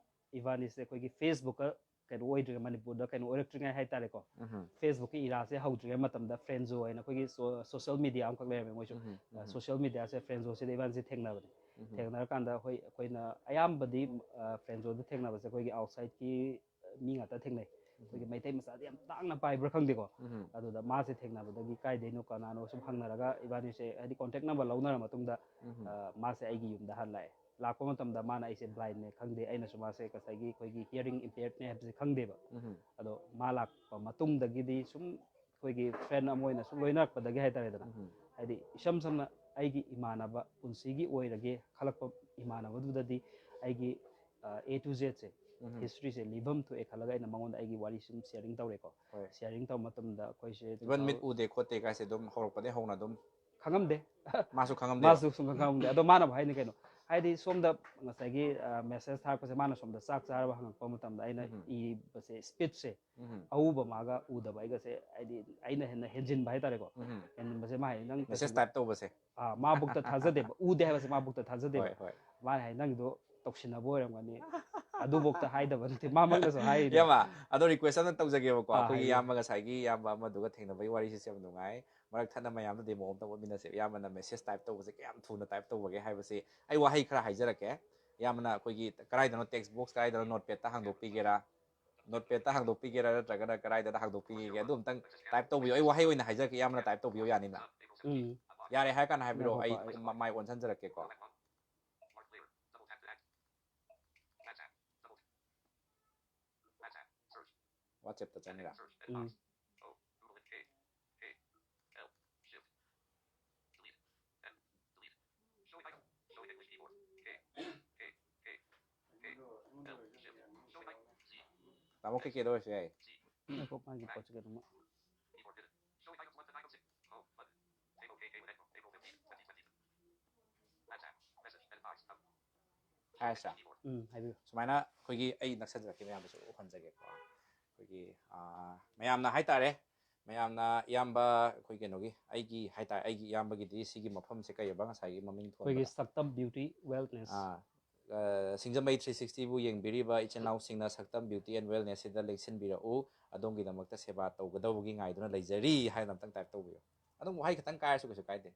ꯏꯕꯥꯅꯤꯁꯦ ꯑꯩꯈꯣꯏꯒꯤ ꯐꯦꯁꯕꯨꯛꯀ ꯀꯩꯅꯣ ꯑꯣꯏꯗ꯭ꯔꯤꯉꯩ, ꯃꯅꯤꯄꯨꯔꯗ ꯀꯩꯅꯣ ꯑꯣꯏꯔꯛꯇ꯭ꯔꯤꯉꯩ ꯍꯥꯏꯇꯥꯔꯦꯀꯣ꯫ ꯎꯝ꯫ ꯐꯦꯁꯕꯨꯛꯀꯤ ꯏꯔꯥꯁꯦ ꯍꯧꯗ꯭ꯔꯤꯉꯩ ꯃꯇꯝꯗ ꯐ꯭ꯔꯦꯟꯖꯣ ꯍꯥꯏꯅ ꯑꯩꯈꯣꯏꯒꯤ ꯁꯣ-, ꯁꯣꯁꯤꯌꯦꯜ ꯃꯦꯗꯤꯌꯥ ꯑꯃꯈꯛ ꯂꯩꯔꯝꯃꯦ ꯃꯣꯏꯁꯨ꯫ ꯎꯝ꯫ ꯑ, ꯎꯝ꯫ ꯁꯣꯁꯤꯌꯦꯜ ꯃꯦꯗꯤꯌꯥꯁꯦ ꯐ꯭ꯔꯦꯟꯖꯣꯁꯤꯗ ꯏꯕꯥꯅꯤꯁꯦ ꯊꯦꯡꯅꯕꯅꯦ꯫ ꯎꯝ꯫ ꯊꯦꯡꯅꯔꯀꯥꯟꯗ ꯑꯩꯈꯣꯏ, ꯑꯩꯈꯣꯏꯅ ꯑꯌꯥꯝꯕꯗꯤ, ꯑ, ꯐ꯭ꯔꯦꯟꯖꯣꯗ ꯊꯦꯡꯅꯕꯁꯦ ꯑꯩꯈꯣꯏꯒꯤ ꯑꯥꯎꯠꯁꯥꯏꯠꯀꯤ ꯃꯤ ꯉꯥꯛꯇ ꯊꯦꯡꯅꯩ꯫ ꯑꯩꯈꯣꯏꯒꯤ ꯃꯩꯇꯩ ꯃꯆꯥꯗꯤ ꯌꯥꯝ ꯇꯥꯡꯅ ꯄꯥꯏꯕ꯭ꯔꯥ ꯈꯪꯗꯦꯀꯣ꯫ ꯎꯝ ꯑꯗꯨꯗ ꯃꯥꯁꯦ ꯊꯦꯡꯅꯕꯗꯒꯤ ꯀꯥꯏꯗꯩꯅꯣ ꯀꯅꯥꯅꯣ ꯁꯨꯝ ꯍꯪꯅꯔꯒ ꯏꯕꯥꯅꯤꯁꯦ ꯍꯥꯏꯗꯤ ꯀꯣꯟꯇꯦꯛ ꯅꯝꯕꯔ ꯂꯧꯅꯔ ꯃꯇꯨꯡꯗ ꯎꯝ ꯑ, ꯃꯥꯁꯦ ꯑꯩꯒꯤ ꯌꯨꯝꯗ ꯍꯜꯂꯛꯑꯦ꯫ ꯂꯥꯛꯄ ꯃꯇꯝꯗ ꯃꯥꯅ ꯑꯩꯁꯦ ꯕ꯭ꯂꯥꯏꯟꯅꯦ ꯈꯪꯗꯦ, ꯑꯩꯅꯁꯨ ꯃꯥꯁꯦ ꯉꯁꯥꯏꯒꯤ ꯑꯩꯈꯣꯏꯒꯤ ꯍꯤꯌꯔꯤꯡ ꯏꯝꯄꯦꯌꯔꯠꯅꯦ ꯍꯥꯏꯕꯁꯦ ꯈꯪꯗꯦꯕ꯫ ꯎꯝ ꯑꯗꯣ ꯃꯥ ꯂꯥꯛꯄ ꯃꯇꯨꯡꯗꯒꯤꯗꯤ ꯁꯨꯝ ꯑꯩꯈꯣꯏꯒꯤ ꯐ꯭ꯔꯦꯟ ꯑꯃ ꯑꯣꯏꯅ ꯁꯨꯝ ꯂꯣꯏꯅꯔꯛꯄꯗꯒꯤ ꯍꯥꯏꯇꯥꯔꯦꯗꯅ, ꯎꯝ ꯍꯥꯏꯗꯤ ꯏꯁꯝ ꯁꯝꯅ ꯑꯩꯒꯤ ꯏꯃꯥꯟꯅꯕ ꯄꯨꯟꯁꯤꯒꯤ ꯑꯣꯏꯔꯒꯦ ꯈꯜꯂꯛꯄ ꯏꯃꯥꯟꯅꯕꯗꯨꯗꯗꯤ ꯑꯩꯒꯤ ꯑꯦ ꯇꯨ ꯖꯦꯠꯁꯦ, ꯎꯝ ꯍꯤꯁꯇ꯭ꯔꯤꯁꯦ ꯂꯤꯐꯝ ꯊꯣꯛꯑꯦ ꯈꯜꯂꯒ ꯑꯩꯅ ꯃꯉꯣꯟꯗ ꯑꯩꯒꯤ ꯋꯥꯔꯤ ꯁꯨꯝ ꯁꯤꯌꯔꯤꯡ ꯇꯧꯔꯦꯀꯣ꯫ ꯍꯣꯏ. ꯁꯤꯌꯔꯤꯡ ꯇꯧꯕ ꯃꯇꯝꯗ ꯑꯩꯈꯣꯏꯁꯦ ꯏꯚꯟ ꯃꯤꯠ ꯎꯗꯦ ꯈꯣꯠꯇꯦ ꯀꯥꯏꯁꯦ ꯑꯗꯨꯝ ꯍꯧꯔꯛꯄꯗꯒꯤ ꯍꯧꯅ ꯑꯗꯨꯝ ꯈꯪꯉꯝꯗꯦ꯫ ꯃꯥꯁꯨ ꯈꯪꯉꯝꯗꯦ. ꯃꯥꯁꯨ ꯁꯨꯡꯈꯪ ꯈꯪꯉꯝꯗꯦ꯫ ꯑꯗꯣ ꯃꯥꯅꯕꯨ ꯍꯥꯏꯅꯤ ꯀꯩꯅꯣ, ꯍꯥꯏꯗꯤ ꯁꯣꯝꯗ ꯉꯁꯥꯏꯒꯤ ꯃꯦꯁꯦꯖ ꯊꯥꯔꯛꯄꯁꯦ, ꯃꯥꯅ ꯁꯣꯝꯗ ꯆꯥꯛ ꯆꯥꯔꯕ ꯍꯪꯉꯛꯄ ꯃꯇꯝꯗ ꯑꯩꯅ ꯎꯝ. ꯏꯕꯁꯦ, ꯁ꯭ꯄꯤꯠꯁꯦ ꯎꯝ ꯑꯎꯕ ꯃꯥꯒ ꯎꯗꯕ ꯑꯩꯒꯁꯦ ꯍꯥꯏꯗꯤ ꯑꯩꯅ ꯍꯦꯟꯅ ꯍꯦꯟꯖꯤꯟꯕ ꯍꯥꯏꯇꯥꯔꯦꯀꯣ꯫ ꯎꯝ ꯍꯦꯟꯖꯤꯟꯕꯁꯦ ꯃꯥ ꯍꯥꯏ, "ꯅꯪ ꯃꯦꯁꯦꯖ ꯇꯁꯦꯡꯅ-" ꯇꯥꯏꯞ ꯇꯧꯕꯁꯦ. ꯑꯥ, ꯃꯥꯕꯨꯛꯇ ꯊꯥꯖꯗꯦꯕ, ꯎꯗꯦ ꯍꯥꯏꯕꯁꯦ ꯃꯥꯕꯨꯛꯇ ꯊꯥꯖꯗꯦꯕ꯫ ꯍꯣꯏ ꯍꯣꯏ. ꯃꯥꯅ ꯍꯥꯏ, "ꯅꯪꯒꯤꯗꯣ ꯇꯧꯁꯤꯟꯅꯕ ꯑꯣꯏꯔꯝꯒꯅꯤ", ꯑꯗꯨꯐꯧꯇ ꯍꯥꯏꯗꯕ ꯅꯠꯇꯦ, ꯃꯥꯃꯛꯅꯁꯨ ꯍꯥꯏꯔꯤꯅꯦ꯫ ꯌꯥꯝꯕ, ꯑꯗꯣ ꯔꯤꯀ꯭ꯋꯦꯁ ꯑꯃ ꯇꯧꯖꯒꯦꯕꯀꯣ. ꯑꯥ, ꯑꯩꯈꯣꯏꯒꯤ ꯍꯥꯏꯕꯤꯌꯨ. ꯏꯌꯥꯝꯕ ꯉꯁꯥꯏꯒꯤ ꯏꯌꯥꯝꯕ ꯑꯃꯗꯨꯒ ꯊꯦꯡꯅꯕꯒꯤ ꯋꯥꯔꯤꯁꯤꯁꯨ ꯌꯥꯝ ꯅꯨꯡꯉꯥꯏ. ꯃꯔꯛ ꯊꯠꯅ ꯃꯌꯥꯝꯗ ꯗꯦꯃꯣ ꯑꯃꯇ ꯎꯠꯃꯤꯟꯅꯁꯦ. ꯏꯌꯥꯝꯕꯅ ꯃꯦꯁꯦꯖ ꯇꯥꯏꯞ ꯇꯧꯕꯁꯦ ꯀꯌꯥꯝ ꯊꯨꯅ ꯇꯥꯏꯞ ꯇꯧꯕꯒꯦ ꯍꯥꯏꯕꯁꯤ ꯑꯩ ꯋꯥꯍꯩ ꯈꯔ ꯍꯥꯏꯖꯔꯛꯀꯦ. ꯏꯌꯥꯝꯕꯅ ꯑꯩꯈꯣꯏꯒꯤ ꯀꯗꯥꯏꯗꯅꯣ, ꯇꯦꯛꯁ ꯕꯣꯛꯁ ꯀꯗꯥꯏꯗꯅꯣ, ꯅꯣꯠꯄꯦꯗꯇ ꯍꯥꯡꯗꯣꯛꯄꯤꯒꯦꯔꯥ? ꯅꯣꯠꯄꯦꯗꯇ ꯍꯥꯡꯗꯣꯛꯄꯤꯒꯦꯔꯥ ꯅꯠꯇ꯭ꯔꯒꯅ ꯀꯗꯥꯏꯗ ꯍꯥꯡꯗꯣꯛꯄꯤꯒꯦ? ꯑꯗꯨ ꯑꯝꯇꯪ ꯇꯥꯏꯞ ꯇꯧꯕꯤꯌꯨ. ꯑꯩ ꯋꯥꯍꯩ ꯑꯣꯏꯅ ꯍꯥꯏꯖꯔꯛꯀꯦ, ꯏꯌꯥꯝꯕꯅ ꯇꯥꯏꯞ ꯇꯧꯕꯤꯌꯨ, ꯌꯥꯅꯤꯅ? ꯎꯝ. ꯌꯥꯔꯦ ꯍꯥꯏꯔ ꯀꯥꯟꯗ ꯍꯥꯏꯕꯤꯔꯛꯑꯣ, ꯑꯩ ꯉꯥꯏꯈꯣꯀꯣ, ꯑꯩ ꯃ-, ꯃꯥꯏ ꯑꯣꯟꯁꯤꯟꯖꯔꯛꯀꯦꯀꯣ. ꯋꯥꯆꯦꯞꯇ ꯆꯪꯉꯤꯔꯥ? ꯎꯝ. ꯇꯥꯃꯣ ꯀꯩꯀꯩꯗ ꯑꯣꯏꯔꯁꯨ ꯌꯥꯏ. ꯉꯥꯏꯈꯣ, ꯃꯥꯒꯤ ꯄꯣꯠꯁꯦ ꯀꯩꯅꯣꯝꯃ. ꯍꯥꯏꯔꯁꯤꯔꯥ? ꯎꯝ, ꯍꯥꯏꯕꯤꯌꯨ. ꯁꯨꯃꯥꯏꯅ ꯑꯩꯈꯣꯏꯒꯤ, ꯑꯩ ꯅꯛꯁꯟꯖꯔꯛꯀꯦ, ꯃꯌꯥꯝꯗꯁꯨ ꯎꯍꯟꯖꯒꯦꯀꯣ. ꯑꯩꯈꯣꯏꯒꯤ, ꯑꯥ, ꯃꯌꯥꯝꯅ ꯍꯥꯏꯇꯥꯔꯦ, ꯃꯌꯥꯝꯅ ꯏꯌꯥꯝꯕ ꯑꯩꯈꯣꯏ ꯀꯩꯅꯣꯒꯤ, ꯑꯩꯒꯤ ꯍꯥꯏꯇꯥꯔꯦ, ꯑꯩꯒꯤ ꯏꯌꯥꯝꯕꯒꯤꯗꯤ ꯁꯤꯒꯤ ꯃꯐꯝꯁꯦ ꯀꯩ ꯍꯥꯏꯕ ꯉꯁꯥꯏꯒꯤ ꯃꯃꯤꯡ ꯑꯩꯈꯣꯏꯒꯤ ꯊꯣꯟꯕꯗ? ꯁꯛꯇꯝ ꯕ꯭ꯌꯨꯇꯤ ꯋꯦꯜꯅꯦꯁ. ꯑꯥ, ꯑꯥ, ꯁꯤꯡꯖꯃꯩ ꯊ꯭ꯔꯤ ꯁꯤꯛꯁꯇꯤꯕꯨ ꯌꯦꯡꯕꯤꯔꯤꯕ ꯏꯆꯤꯟ ꯏꯅꯥꯎꯁꯤꯡꯅ ꯁꯛꯇꯝ ꯕ꯭ꯌꯨꯇꯤ ꯑꯦꯟ ꯋꯦꯜꯅꯦꯁꯁꯤꯗ ꯂꯦꯡꯁꯤꯟꯕꯤꯔꯛꯎ, ꯑꯗꯣꯝꯒꯤꯗꯃꯛꯇ ꯁꯦꯕꯥ ꯇꯧꯒꯗꯧꯕꯒꯤ ꯉꯥꯏꯗꯨꯅ ꯂꯩꯖꯔꯤ ꯍꯥꯏꯅ ꯑꯝꯇꯪ ꯇꯥꯏꯞ ꯇꯧꯕꯤꯌꯨ. ꯑꯗꯨꯝ ꯋꯥꯍꯩ ꯈꯤꯇꯪ ꯀꯥꯏꯔꯁꯨ ꯀꯩꯁꯨ ꯀꯥꯏꯗꯦ.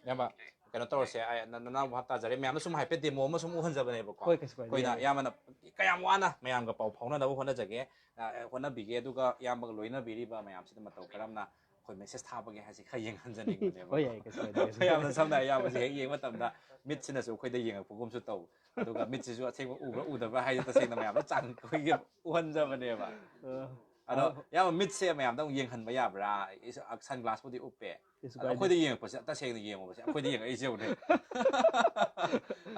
ꯏꯌꯥꯝꯕ, ꯀꯩꯅꯣ ꯇꯧꯔꯁꯦ, ꯑꯩ ꯅ- ꯅꯅꯥꯎ ꯚꯥꯞ ꯇꯥꯖꯔꯦ, ꯃꯌꯥꯝꯅ ꯁꯨꯝ ꯍꯥꯏꯐꯦꯠ ꯗꯦꯃꯣ ꯑꯃ ꯁꯨꯝ ꯎꯍꯟꯖꯕꯅꯦꯕꯀꯣ꯫ ꯍꯣꯏ, ꯀꯩꯁꯨ ꯀꯥꯏꯗꯦ, ꯑꯩꯈꯣꯏꯅ ꯌꯥꯏꯌꯦ꯫ ꯏꯌꯥꯝꯕꯅ ꯀꯌꯥꯝ ꯋꯥꯅ ꯃꯌꯥꯝꯒ ꯄꯥꯎ ꯐꯥꯎꯅꯅꯕ ꯍꯣꯠꯅꯖꯒꯦ, ꯑ, ꯍꯣꯠꯅꯕꯤꯒꯦ, ꯑꯗꯨꯒ ꯏꯌꯥꯝꯕꯒ ꯂꯣꯏꯅꯕꯤꯔꯤꯕ ꯃꯌꯥꯝꯁꯤꯗ ꯃꯇꯧ ꯀꯔꯝꯅ ꯑꯩꯈꯣꯏ ꯃꯦꯁꯦꯖ ꯊꯥꯕꯒꯦ ꯍꯥꯏꯁꯦ ꯈꯔ ꯌꯦꯡꯍꯟꯖꯅꯤꯡꯕꯅꯦꯕ꯫ ꯍꯣꯏ, ꯌꯥꯏ, ꯀꯩꯁꯨ ꯀꯥꯏꯗꯦ, ꯀꯩꯁꯨ ꯌꯥꯝꯅ ꯁꯝꯅ ꯍꯥꯏ, ꯏꯌꯥꯝꯕꯁꯦ ꯍꯦꯛ ꯌꯦꯡꯕ ꯃꯇꯝꯗ ꯃꯤꯠꯁꯤꯅꯁꯨ ꯑꯩꯈꯣꯏꯗ ꯌꯦꯡꯉꯛꯄꯒꯨꯝꯁꯨ ꯇꯧ, ꯑꯗꯨꯒ ꯃꯤꯠꯁꯤꯁꯨ ꯑꯁꯦꯡꯕ ꯎꯕ꯭ꯔꯥ ꯎꯗꯕ꯭ꯔꯥ ꯍꯥꯏꯁꯦ ꯇꯁꯦꯡꯅ ꯃꯌꯥꯝꯗ ꯆꯥꯡ ꯑꯩꯈꯣꯏꯒꯤ ꯎꯍꯟꯖꯕꯅꯦꯕ꯫ ꯑ, ꯑꯗꯣ ꯏꯌꯥꯝꯕ, ꯃꯤꯠꯁꯦ ꯃꯌꯥꯝꯗ ꯑꯃꯨꯛ ꯌꯦꯡꯍꯟꯕ ꯌꯥꯕ꯭ꯔꯥ? ꯁꯟ ꯒ꯭ꯂꯥꯁꯄꯨꯗꯤ ꯎꯞꯄꯦ, ꯀꯩꯁꯨ ꯑꯗꯣ ꯀꯥꯏꯗꯦ꯫ ꯑꯩꯈꯣꯏꯗ ꯌꯦꯡꯉꯛꯄꯁꯦ, ꯇꯁꯦꯡꯅ ꯌꯦꯡꯉꯨꯕꯁꯦ ꯑꯩꯈꯣꯏꯗ ꯌꯦꯡꯉꯛꯏꯁꯦ ꯌꯦꯡꯉꯨꯅꯦ꯫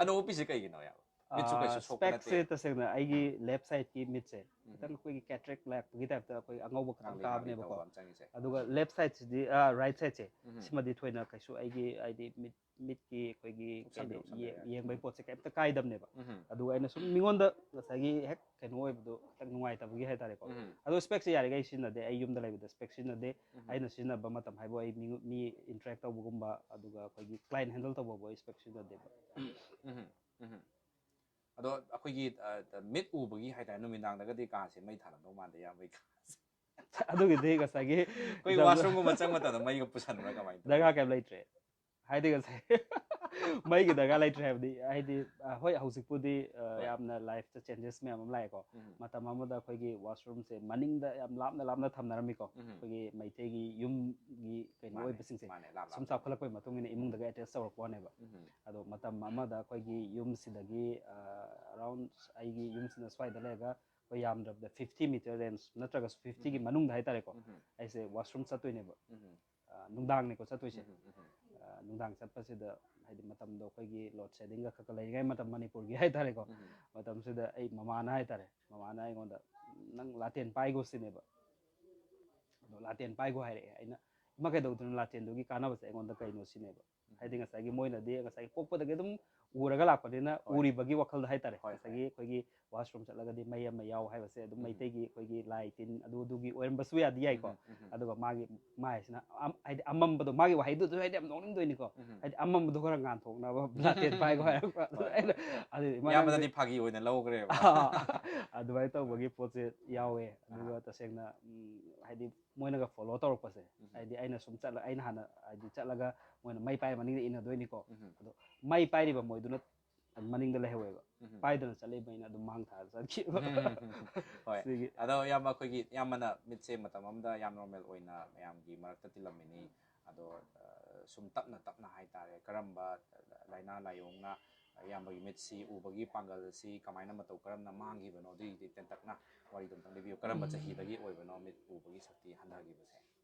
ꯑꯅꯣꯞ ꯎꯞꯄꯤꯁꯦ ꯀꯩꯒꯤꯅꯣ ꯏꯌꯥꯝꯕ? ꯃꯤꯠꯁꯨ ꯀꯩꯁꯨ ꯁꯣꯛꯄ ꯅꯠꯇꯦ꯫ ꯁ꯭ꯄꯦꯛꯁꯦ ꯇꯁꯦꯡꯅ ꯑꯩꯒꯤ ꯂꯦꯐ ꯁꯥꯏꯠꯀꯤ ꯃꯤꯠꯁꯦ ꯈꯤꯇꯪ ꯑꯩꯈꯣꯏꯒꯤ ꯀꯦꯇꯔꯦꯛ ꯂꯥꯛꯄꯒꯤ ꯇꯥꯏꯞꯇ ꯑꯩꯈꯣꯏ ꯑꯉꯧꯕ ꯈꯤꯇꯪ ꯉꯥꯡꯂꯤ ꯉꯥꯡꯂꯤ ꯀꯥꯕꯅꯦꯕꯀꯣ꯫ ꯇꯧꯕ ꯑꯃ ꯆꯪꯉꯤꯁꯦ꯫ ꯑꯗꯨꯒ ꯂꯦꯐ ꯁꯥꯏꯠꯁꯤꯗꯤ, ꯔꯥꯏꯠ ꯁꯥꯏꯠꯁꯦ, ꯎꯝ꯫ ꯁꯤꯃꯗꯤ ꯊꯣꯏꯅ ꯀꯩꯁꯨ ꯑꯩꯒꯤ ꯍꯥꯏꯗꯤ ꯃꯤꯠ ꯃꯤꯠꯀꯤ ꯑꯩꯈꯣꯏꯒꯤ ꯁꯣꯛꯆꯟꯕ ꯀꯩꯅꯣ ꯌꯣꯛꯁꯟꯕ ꯌꯦ- ꯌꯥꯏ꯫ ꯌꯦꯡꯕꯩ ꯄꯣꯠꯁꯦ ꯀꯩꯝꯇ ꯀꯥꯏꯗꯕꯅꯦꯕ꯫ ꯎꯝ꯫ ꯑꯗꯨꯒ ꯑꯩꯅ ꯁꯨꯝ ꯃꯤꯉꯣꯟꯗ ꯉꯁꯥꯏꯒꯤ ꯍꯦꯛ ꯀꯩꯅꯣ ꯑꯣꯏꯕꯗꯣ ꯈꯤꯇꯪ ꯅꯨꯡꯉꯥꯏꯇꯕꯒꯤ ꯍꯥꯏꯇꯥꯔꯦꯀꯣ꯫ ꯎꯝ꯫ ꯑꯗꯣ ꯁ꯭ꯄꯦꯛꯁꯦ ꯌꯥꯔꯤꯈꯩ ꯁꯤꯖꯤꯟꯅꯗꯦ, ꯑꯩ ꯌꯨꯝꯗ ꯂꯩꯕꯗ ꯁ꯭ꯄꯦꯛ ꯁꯤꯖꯤꯟꯅꯗꯦ꯫ ꯎꯝ꯫ ꯑꯩꯅ ꯁꯤꯖꯤꯟꯅꯕ ꯃꯇꯝ ꯍꯥꯏꯕꯨ ꯑꯩ ꯃꯤ ꯃꯤ ꯏꯟꯇꯔꯦꯛ ꯇꯧꯕꯒꯨꯝꯕ, ꯑꯗꯨꯒ ꯑꯩꯈꯣꯏꯒꯤ ꯀ꯭ꯂꯥꯏꯟ ꯍꯦꯟꯗꯜ ꯇꯧꯕꯕꯨ ꯑꯩ ꯁ꯭ꯄꯦꯛ ꯁꯤꯖꯤꯟꯅꯗꯦꯕ꯫ ꯎꯝ, ꯎꯝ, ꯎꯝ꯫ ꯑꯗꯣ ꯑꯩꯈꯣꯏꯒꯤ, ꯑ, ꯃꯤꯠ ꯎꯕꯒꯤ ꯍꯥꯏꯇꯥꯔꯦ, ꯅꯨꯃꯤꯗꯥꯡꯗꯒꯗꯤ ꯀꯥꯁꯦ ꯃꯩ ꯊꯥꯜꯂꯝꯗꯧ ꯃꯥꯟꯗꯦ ꯏꯌꯥꯝꯕꯒꯤ ꯀꯥꯁꯦ꯫ ꯑꯗꯨꯒꯤꯗꯤ ꯉꯁꯥꯏꯒꯤ ꯑꯩꯈꯣꯏ ꯋꯥꯁꯔꯨꯝꯒꯨꯝꯕ ꯆꯪꯕ ꯃꯇꯝꯗ ꯃꯩꯒ ꯄꯨꯁꯟꯕ꯭ꯔꯥ ꯀꯃꯥꯏꯅ ꯇꯧꯋꯤ? ꯗꯔꯀꯥꯔ ꯀꯩꯝ ꯂꯩꯇ꯭ꯔꯦ꯫ ꯍꯥꯏꯗꯤ ꯉꯁꯥꯏ ꯃꯩꯒꯤ ꯗꯔꯀꯥꯔ ꯂꯩꯇ꯭ꯔꯦ ꯍꯥꯏꯕꯗꯤ, ꯍꯥꯏꯗꯤ, ꯑ, ꯍꯣꯏ, ꯍꯧꯖꯤꯛꯄꯨꯗꯤ, ꯑ, ꯍꯣꯏ꯫ ꯌꯥꯝꯅ ꯂꯥꯏꯐꯇ ꯆꯦꯟꯖꯦꯁ ꯃꯌꯥꯝ ꯑꯃ ꯂꯥꯛꯑꯦꯀꯣ꯫ ꯎꯝ꯫ ꯃꯇꯝ ꯑꯃꯗ ꯑꯩꯈꯣꯏꯒꯤ ꯋꯥꯁꯔꯨꯝꯁꯦ ꯃꯅꯤꯡꯗ ꯌꯥꯝ ꯂꯥꯞꯅ ꯂꯥꯞꯅ ꯊꯝꯅꯔꯝꯃꯤꯀꯣ꯫ ꯎꯝ꯫ ꯑꯩꯈꯣꯏꯒꯤ ꯃꯩꯇꯩꯒꯤ ꯌꯨꯝꯒꯤ ꯀꯩꯅꯣ ꯃꯥꯅꯦ, ꯑꯣꯏꯕꯁꯤꯡꯁꯦ ꯃꯥꯅꯦ, ꯂꯥꯞ ꯁꯨꯝ ꯂꯥꯞꯅ꯫ ꯆꯥꯎꯈꯠꯂꯛꯄꯒꯤ ꯃꯇꯨꯡ ꯏꯟꯅ ꯏꯃꯨꯡꯗꯒ ꯑꯦꯇꯦꯁ ꯇꯧꯔꯛꯄ ꯋꯥꯅꯦꯕ꯫ ꯎꯝ꯫ ꯑꯗꯣ ꯃꯇꯝ ꯑꯃꯗ ꯑꯩꯈꯣꯏꯒꯤ ꯌꯨꯝꯁꯤꯗꯒꯤ, ꯑ, ꯑꯔꯥꯎꯟ ꯑꯩꯒꯤ ꯌꯨꯝꯁꯤꯅ ꯁ꯭ꯋꯥꯏꯗ ꯂꯩꯔꯒ ꯑꯩꯈꯣꯏ ꯌꯥꯝꯗ꯭ꯔꯕꯗ ꯐꯤꯐꯇꯤ ꯃꯤꯇꯔ ꯔꯦꯟꯖ ꯅꯠꯇ꯭ꯔꯒꯁꯨ ꯐꯤꯐꯇꯤꯒꯤ ꯎꯝ꯫ ꯃꯅꯨꯡꯗ ꯍꯥꯏꯇꯥꯔꯦꯀꯣ, ꯎꯝ꯫ ꯑꯩꯁꯦ ꯋꯥꯁꯔꯨꯝ ꯆꯠꯇꯣꯏꯅꯦꯕ꯫ ꯎꯝ꯫ ꯑ, ꯅꯨꯡꯗꯥꯡꯅꯦꯀꯣ ꯆꯠꯇꯣꯏꯁꯦ꯫ ꯎꯝ, ꯎꯝ꯫ ꯑ, ꯅꯨꯡꯗꯥꯡ ꯆꯠꯄꯁꯤꯗ ꯍꯥꯏꯗꯤ ꯃꯇꯝꯗꯣ ꯑꯩꯈꯣꯏꯒꯤ ꯂꯣꯗ ꯁꯦꯗꯤꯡꯒ ꯈꯔ ꯈꯔ ꯂꯩꯔꯤꯉꯩ ꯃꯇꯝ ꯃꯅꯤꯄꯨꯔꯒꯤ ꯍꯥꯏꯇꯥꯔꯦꯀꯣ꯫ ꯎꯝ꯫ ꯃꯇꯝꯁꯤꯗ ꯑꯩ ꯃꯃꯥꯅ ꯍꯥꯏꯇꯥꯔꯦ, ꯃꯃꯥꯅ ꯑꯩꯉꯣꯟꯗ "ꯅꯪ ꯂꯥꯇꯦꯟ ꯄꯥꯏꯒꯣ" ꯁꯤꯅꯦꯕ꯫ ꯑꯗꯣ "ꯂꯥꯇꯦꯟ ꯄꯥꯏꯒꯣ" ꯍꯥꯏꯔꯛꯑꯦ꯫ ꯑꯩꯅ "ꯏꯃꯥ, ꯀꯩꯗꯧꯗꯣꯏꯅꯣ ꯂꯥꯇꯦꯟꯗꯨꯒꯤ ꯀꯥꯟꯅꯕꯁꯦ ꯑꯩꯉꯣꯟꯗ ꯀꯩꯅꯣ?" ꯁꯤꯅꯦꯕ꯫ ꯍꯥꯏꯗꯤ ꯉꯁꯥꯏꯒꯤ ꯃꯣꯏꯅꯗꯤ ꯉꯁꯥꯏꯒꯤ ꯄꯣꯛꯄꯗꯒꯤ ꯑꯗꯨꯝ ꯎꯔꯒ ꯂꯥꯛꯄꯅꯤꯅ ꯍꯣꯏ꯫ ꯎꯔꯤꯕꯒꯤ ꯋꯥꯈꯜꯗ ꯍꯥꯏꯇꯥꯔꯦ꯫ ꯍꯣꯏ, ꯉꯁꯥꯏꯒꯤ ꯑꯩꯈꯣꯏꯒꯤ washroom ꯆꯠꯂꯒꯗꯤ ꯃꯩ ꯑꯃ ꯌꯥꯎ ꯍꯥꯏꯕꯁꯦ ꯑꯗꯨꯝ ꯎꯝ꯫ ꯃꯩꯇꯩꯒꯤ ꯑꯩꯈꯣꯏꯒꯤ ꯂꯥꯏ ꯇꯤꯟ ꯑꯗꯨ ꯑꯗꯨꯒꯤ ꯑꯣꯏꯔꯝꯕꯁꯨ ꯌꯥꯗꯤ ꯌꯥꯏꯀꯣ꯫ ꯎꯝ, ꯎꯝ, ꯎꯝ꯫ ꯑꯗꯨꯒ ꯃꯥꯒꯤ ꯃꯥꯏꯁꯤꯅ ꯑꯝ-, ꯍꯥꯏꯗꯤ ꯑꯃꯝꯕꯗꯣ, ꯃꯥꯒꯤ ꯋꯥꯍꯩꯗꯨꯁꯨ ꯍꯥꯏꯗꯤ ꯌꯥꯝ ꯅꯣꯛꯅꯤꯡꯗꯣꯏꯅꯤꯀꯣ꯫ ꯎꯝ꯫ ꯍꯥꯏꯗꯤ ꯑꯃꯝꯕꯗꯣ ꯈꯔ ꯉꯥꯟꯊꯣꯛꯅꯕ ꯕ꯭ꯂꯥꯇꯦꯠ ꯄꯥꯏꯒꯣ ꯍꯥꯏꯔꯛꯄ꯫ ꯍꯣꯏ, ꯑꯩꯅ ꯍꯣꯏ꯫ ꯑꯗꯨꯗꯤ ꯃꯥꯅ ꯏꯌꯥꯝꯕꯗꯗꯤ ꯐꯥꯒꯤ ꯑꯣꯏꯅ ꯂꯧꯈ꯭ꯔꯦꯕ꯫ ꯑꯗꯨꯃꯥꯏꯅ ꯇꯧꯕꯒꯤ ꯄꯣꯠꯁꯦ ꯌꯥꯎꯋꯦ꯫ ꯑꯗꯨꯒ ꯑꯥ꯫ ꯇꯁꯦꯡꯅ ꯎꯝ, ꯍꯥꯏꯗꯤ ꯃꯣꯏꯅꯒ follow ꯇꯧꯔꯛꯄꯁꯦ, ꯎꯝ꯫ ꯍꯥꯏꯗꯤ ꯑꯩꯅ ꯁꯨꯝ ꯆꯠꯂ, ꯑꯩꯅ ꯍꯥꯟꯅ ꯍꯥꯏꯗꯤ ꯆꯠꯂꯒ ꯃꯣꯏꯅ ꯃꯩ ꯄꯥꯏꯔ ꯃꯅꯤꯡꯗ ꯏꯟꯅꯗꯣꯏꯅꯤꯀꯣ꯫ ꯎꯝ꯫ ꯑꯗꯣ ꯃꯩ ꯄꯥꯏꯔꯤꯕ ꯃꯣꯏꯗꯨꯅ ꯃꯅꯤꯡꯗ ꯂꯩꯍꯧꯋꯦꯕ꯫ ꯎꯝ꯫ ꯄꯥꯏꯗꯅ ꯆꯠꯂꯤꯕ ꯑꯩꯅ ꯑꯗꯨꯝ ꯃꯥꯡ ꯊꯥꯔ ꯆꯠꯈꯤꯕ꯫ ꯎꯝ, ꯎꯝ, ꯎꯝ, ꯎꯝ꯫ ꯍꯣꯏ꯫ ꯁꯤꯒꯤ ꯑꯗꯣ ꯏꯌꯥꯝꯕ, ꯑꯩꯈꯣꯏꯒꯤ ꯏꯌꯥꯝꯕꯅ ꯃꯤꯠꯁꯦ ꯃꯇꯝ ꯑꯃꯗ ꯌꯥꯝ normal ꯑꯣꯏꯅ ꯃꯌꯥꯝꯒꯤ ꯃꯔꯛꯇ ꯇꯤꯜꯂꯝꯃꯤꯅꯤ꯫ ꯑꯗꯣ ꯑ, ꯁꯨꯝ ꯇꯞꯅ ꯇꯞꯅ ꯍꯥꯏꯇꯥꯔꯦ, ꯀꯔꯝꯕ ꯂꯥꯏꯅꯥ ꯂꯥꯏꯌꯣꯡꯅ ꯏꯌꯥꯝꯕꯒꯤ ꯃꯤꯠꯁꯤ ꯎꯕꯒꯤ ꯄꯥꯡꯒꯜ ꯑꯁꯤ ꯀꯃꯥꯏꯅ ꯃꯇꯧ ꯀꯔꯝꯅ ꯃꯥꯡꯈꯤꯕꯅꯣ, ꯑꯗꯨꯒꯤꯗꯤ ꯇꯦꯟꯇꯛꯅ ꯋꯥꯔꯤꯗꯣ ꯑꯝꯇꯪ ꯂꯤꯕꯤꯌꯨ꯫ ꯀꯔꯝꯕ ꯎꯝ꯫ ꯆꯍꯤꯗꯒꯤ ꯑꯣꯏꯕꯅꯣ ꯃꯤꯠ ꯎꯕꯒꯤ ꯁꯛꯇꯤ ꯍꯟꯊꯈꯤꯕꯁꯦ?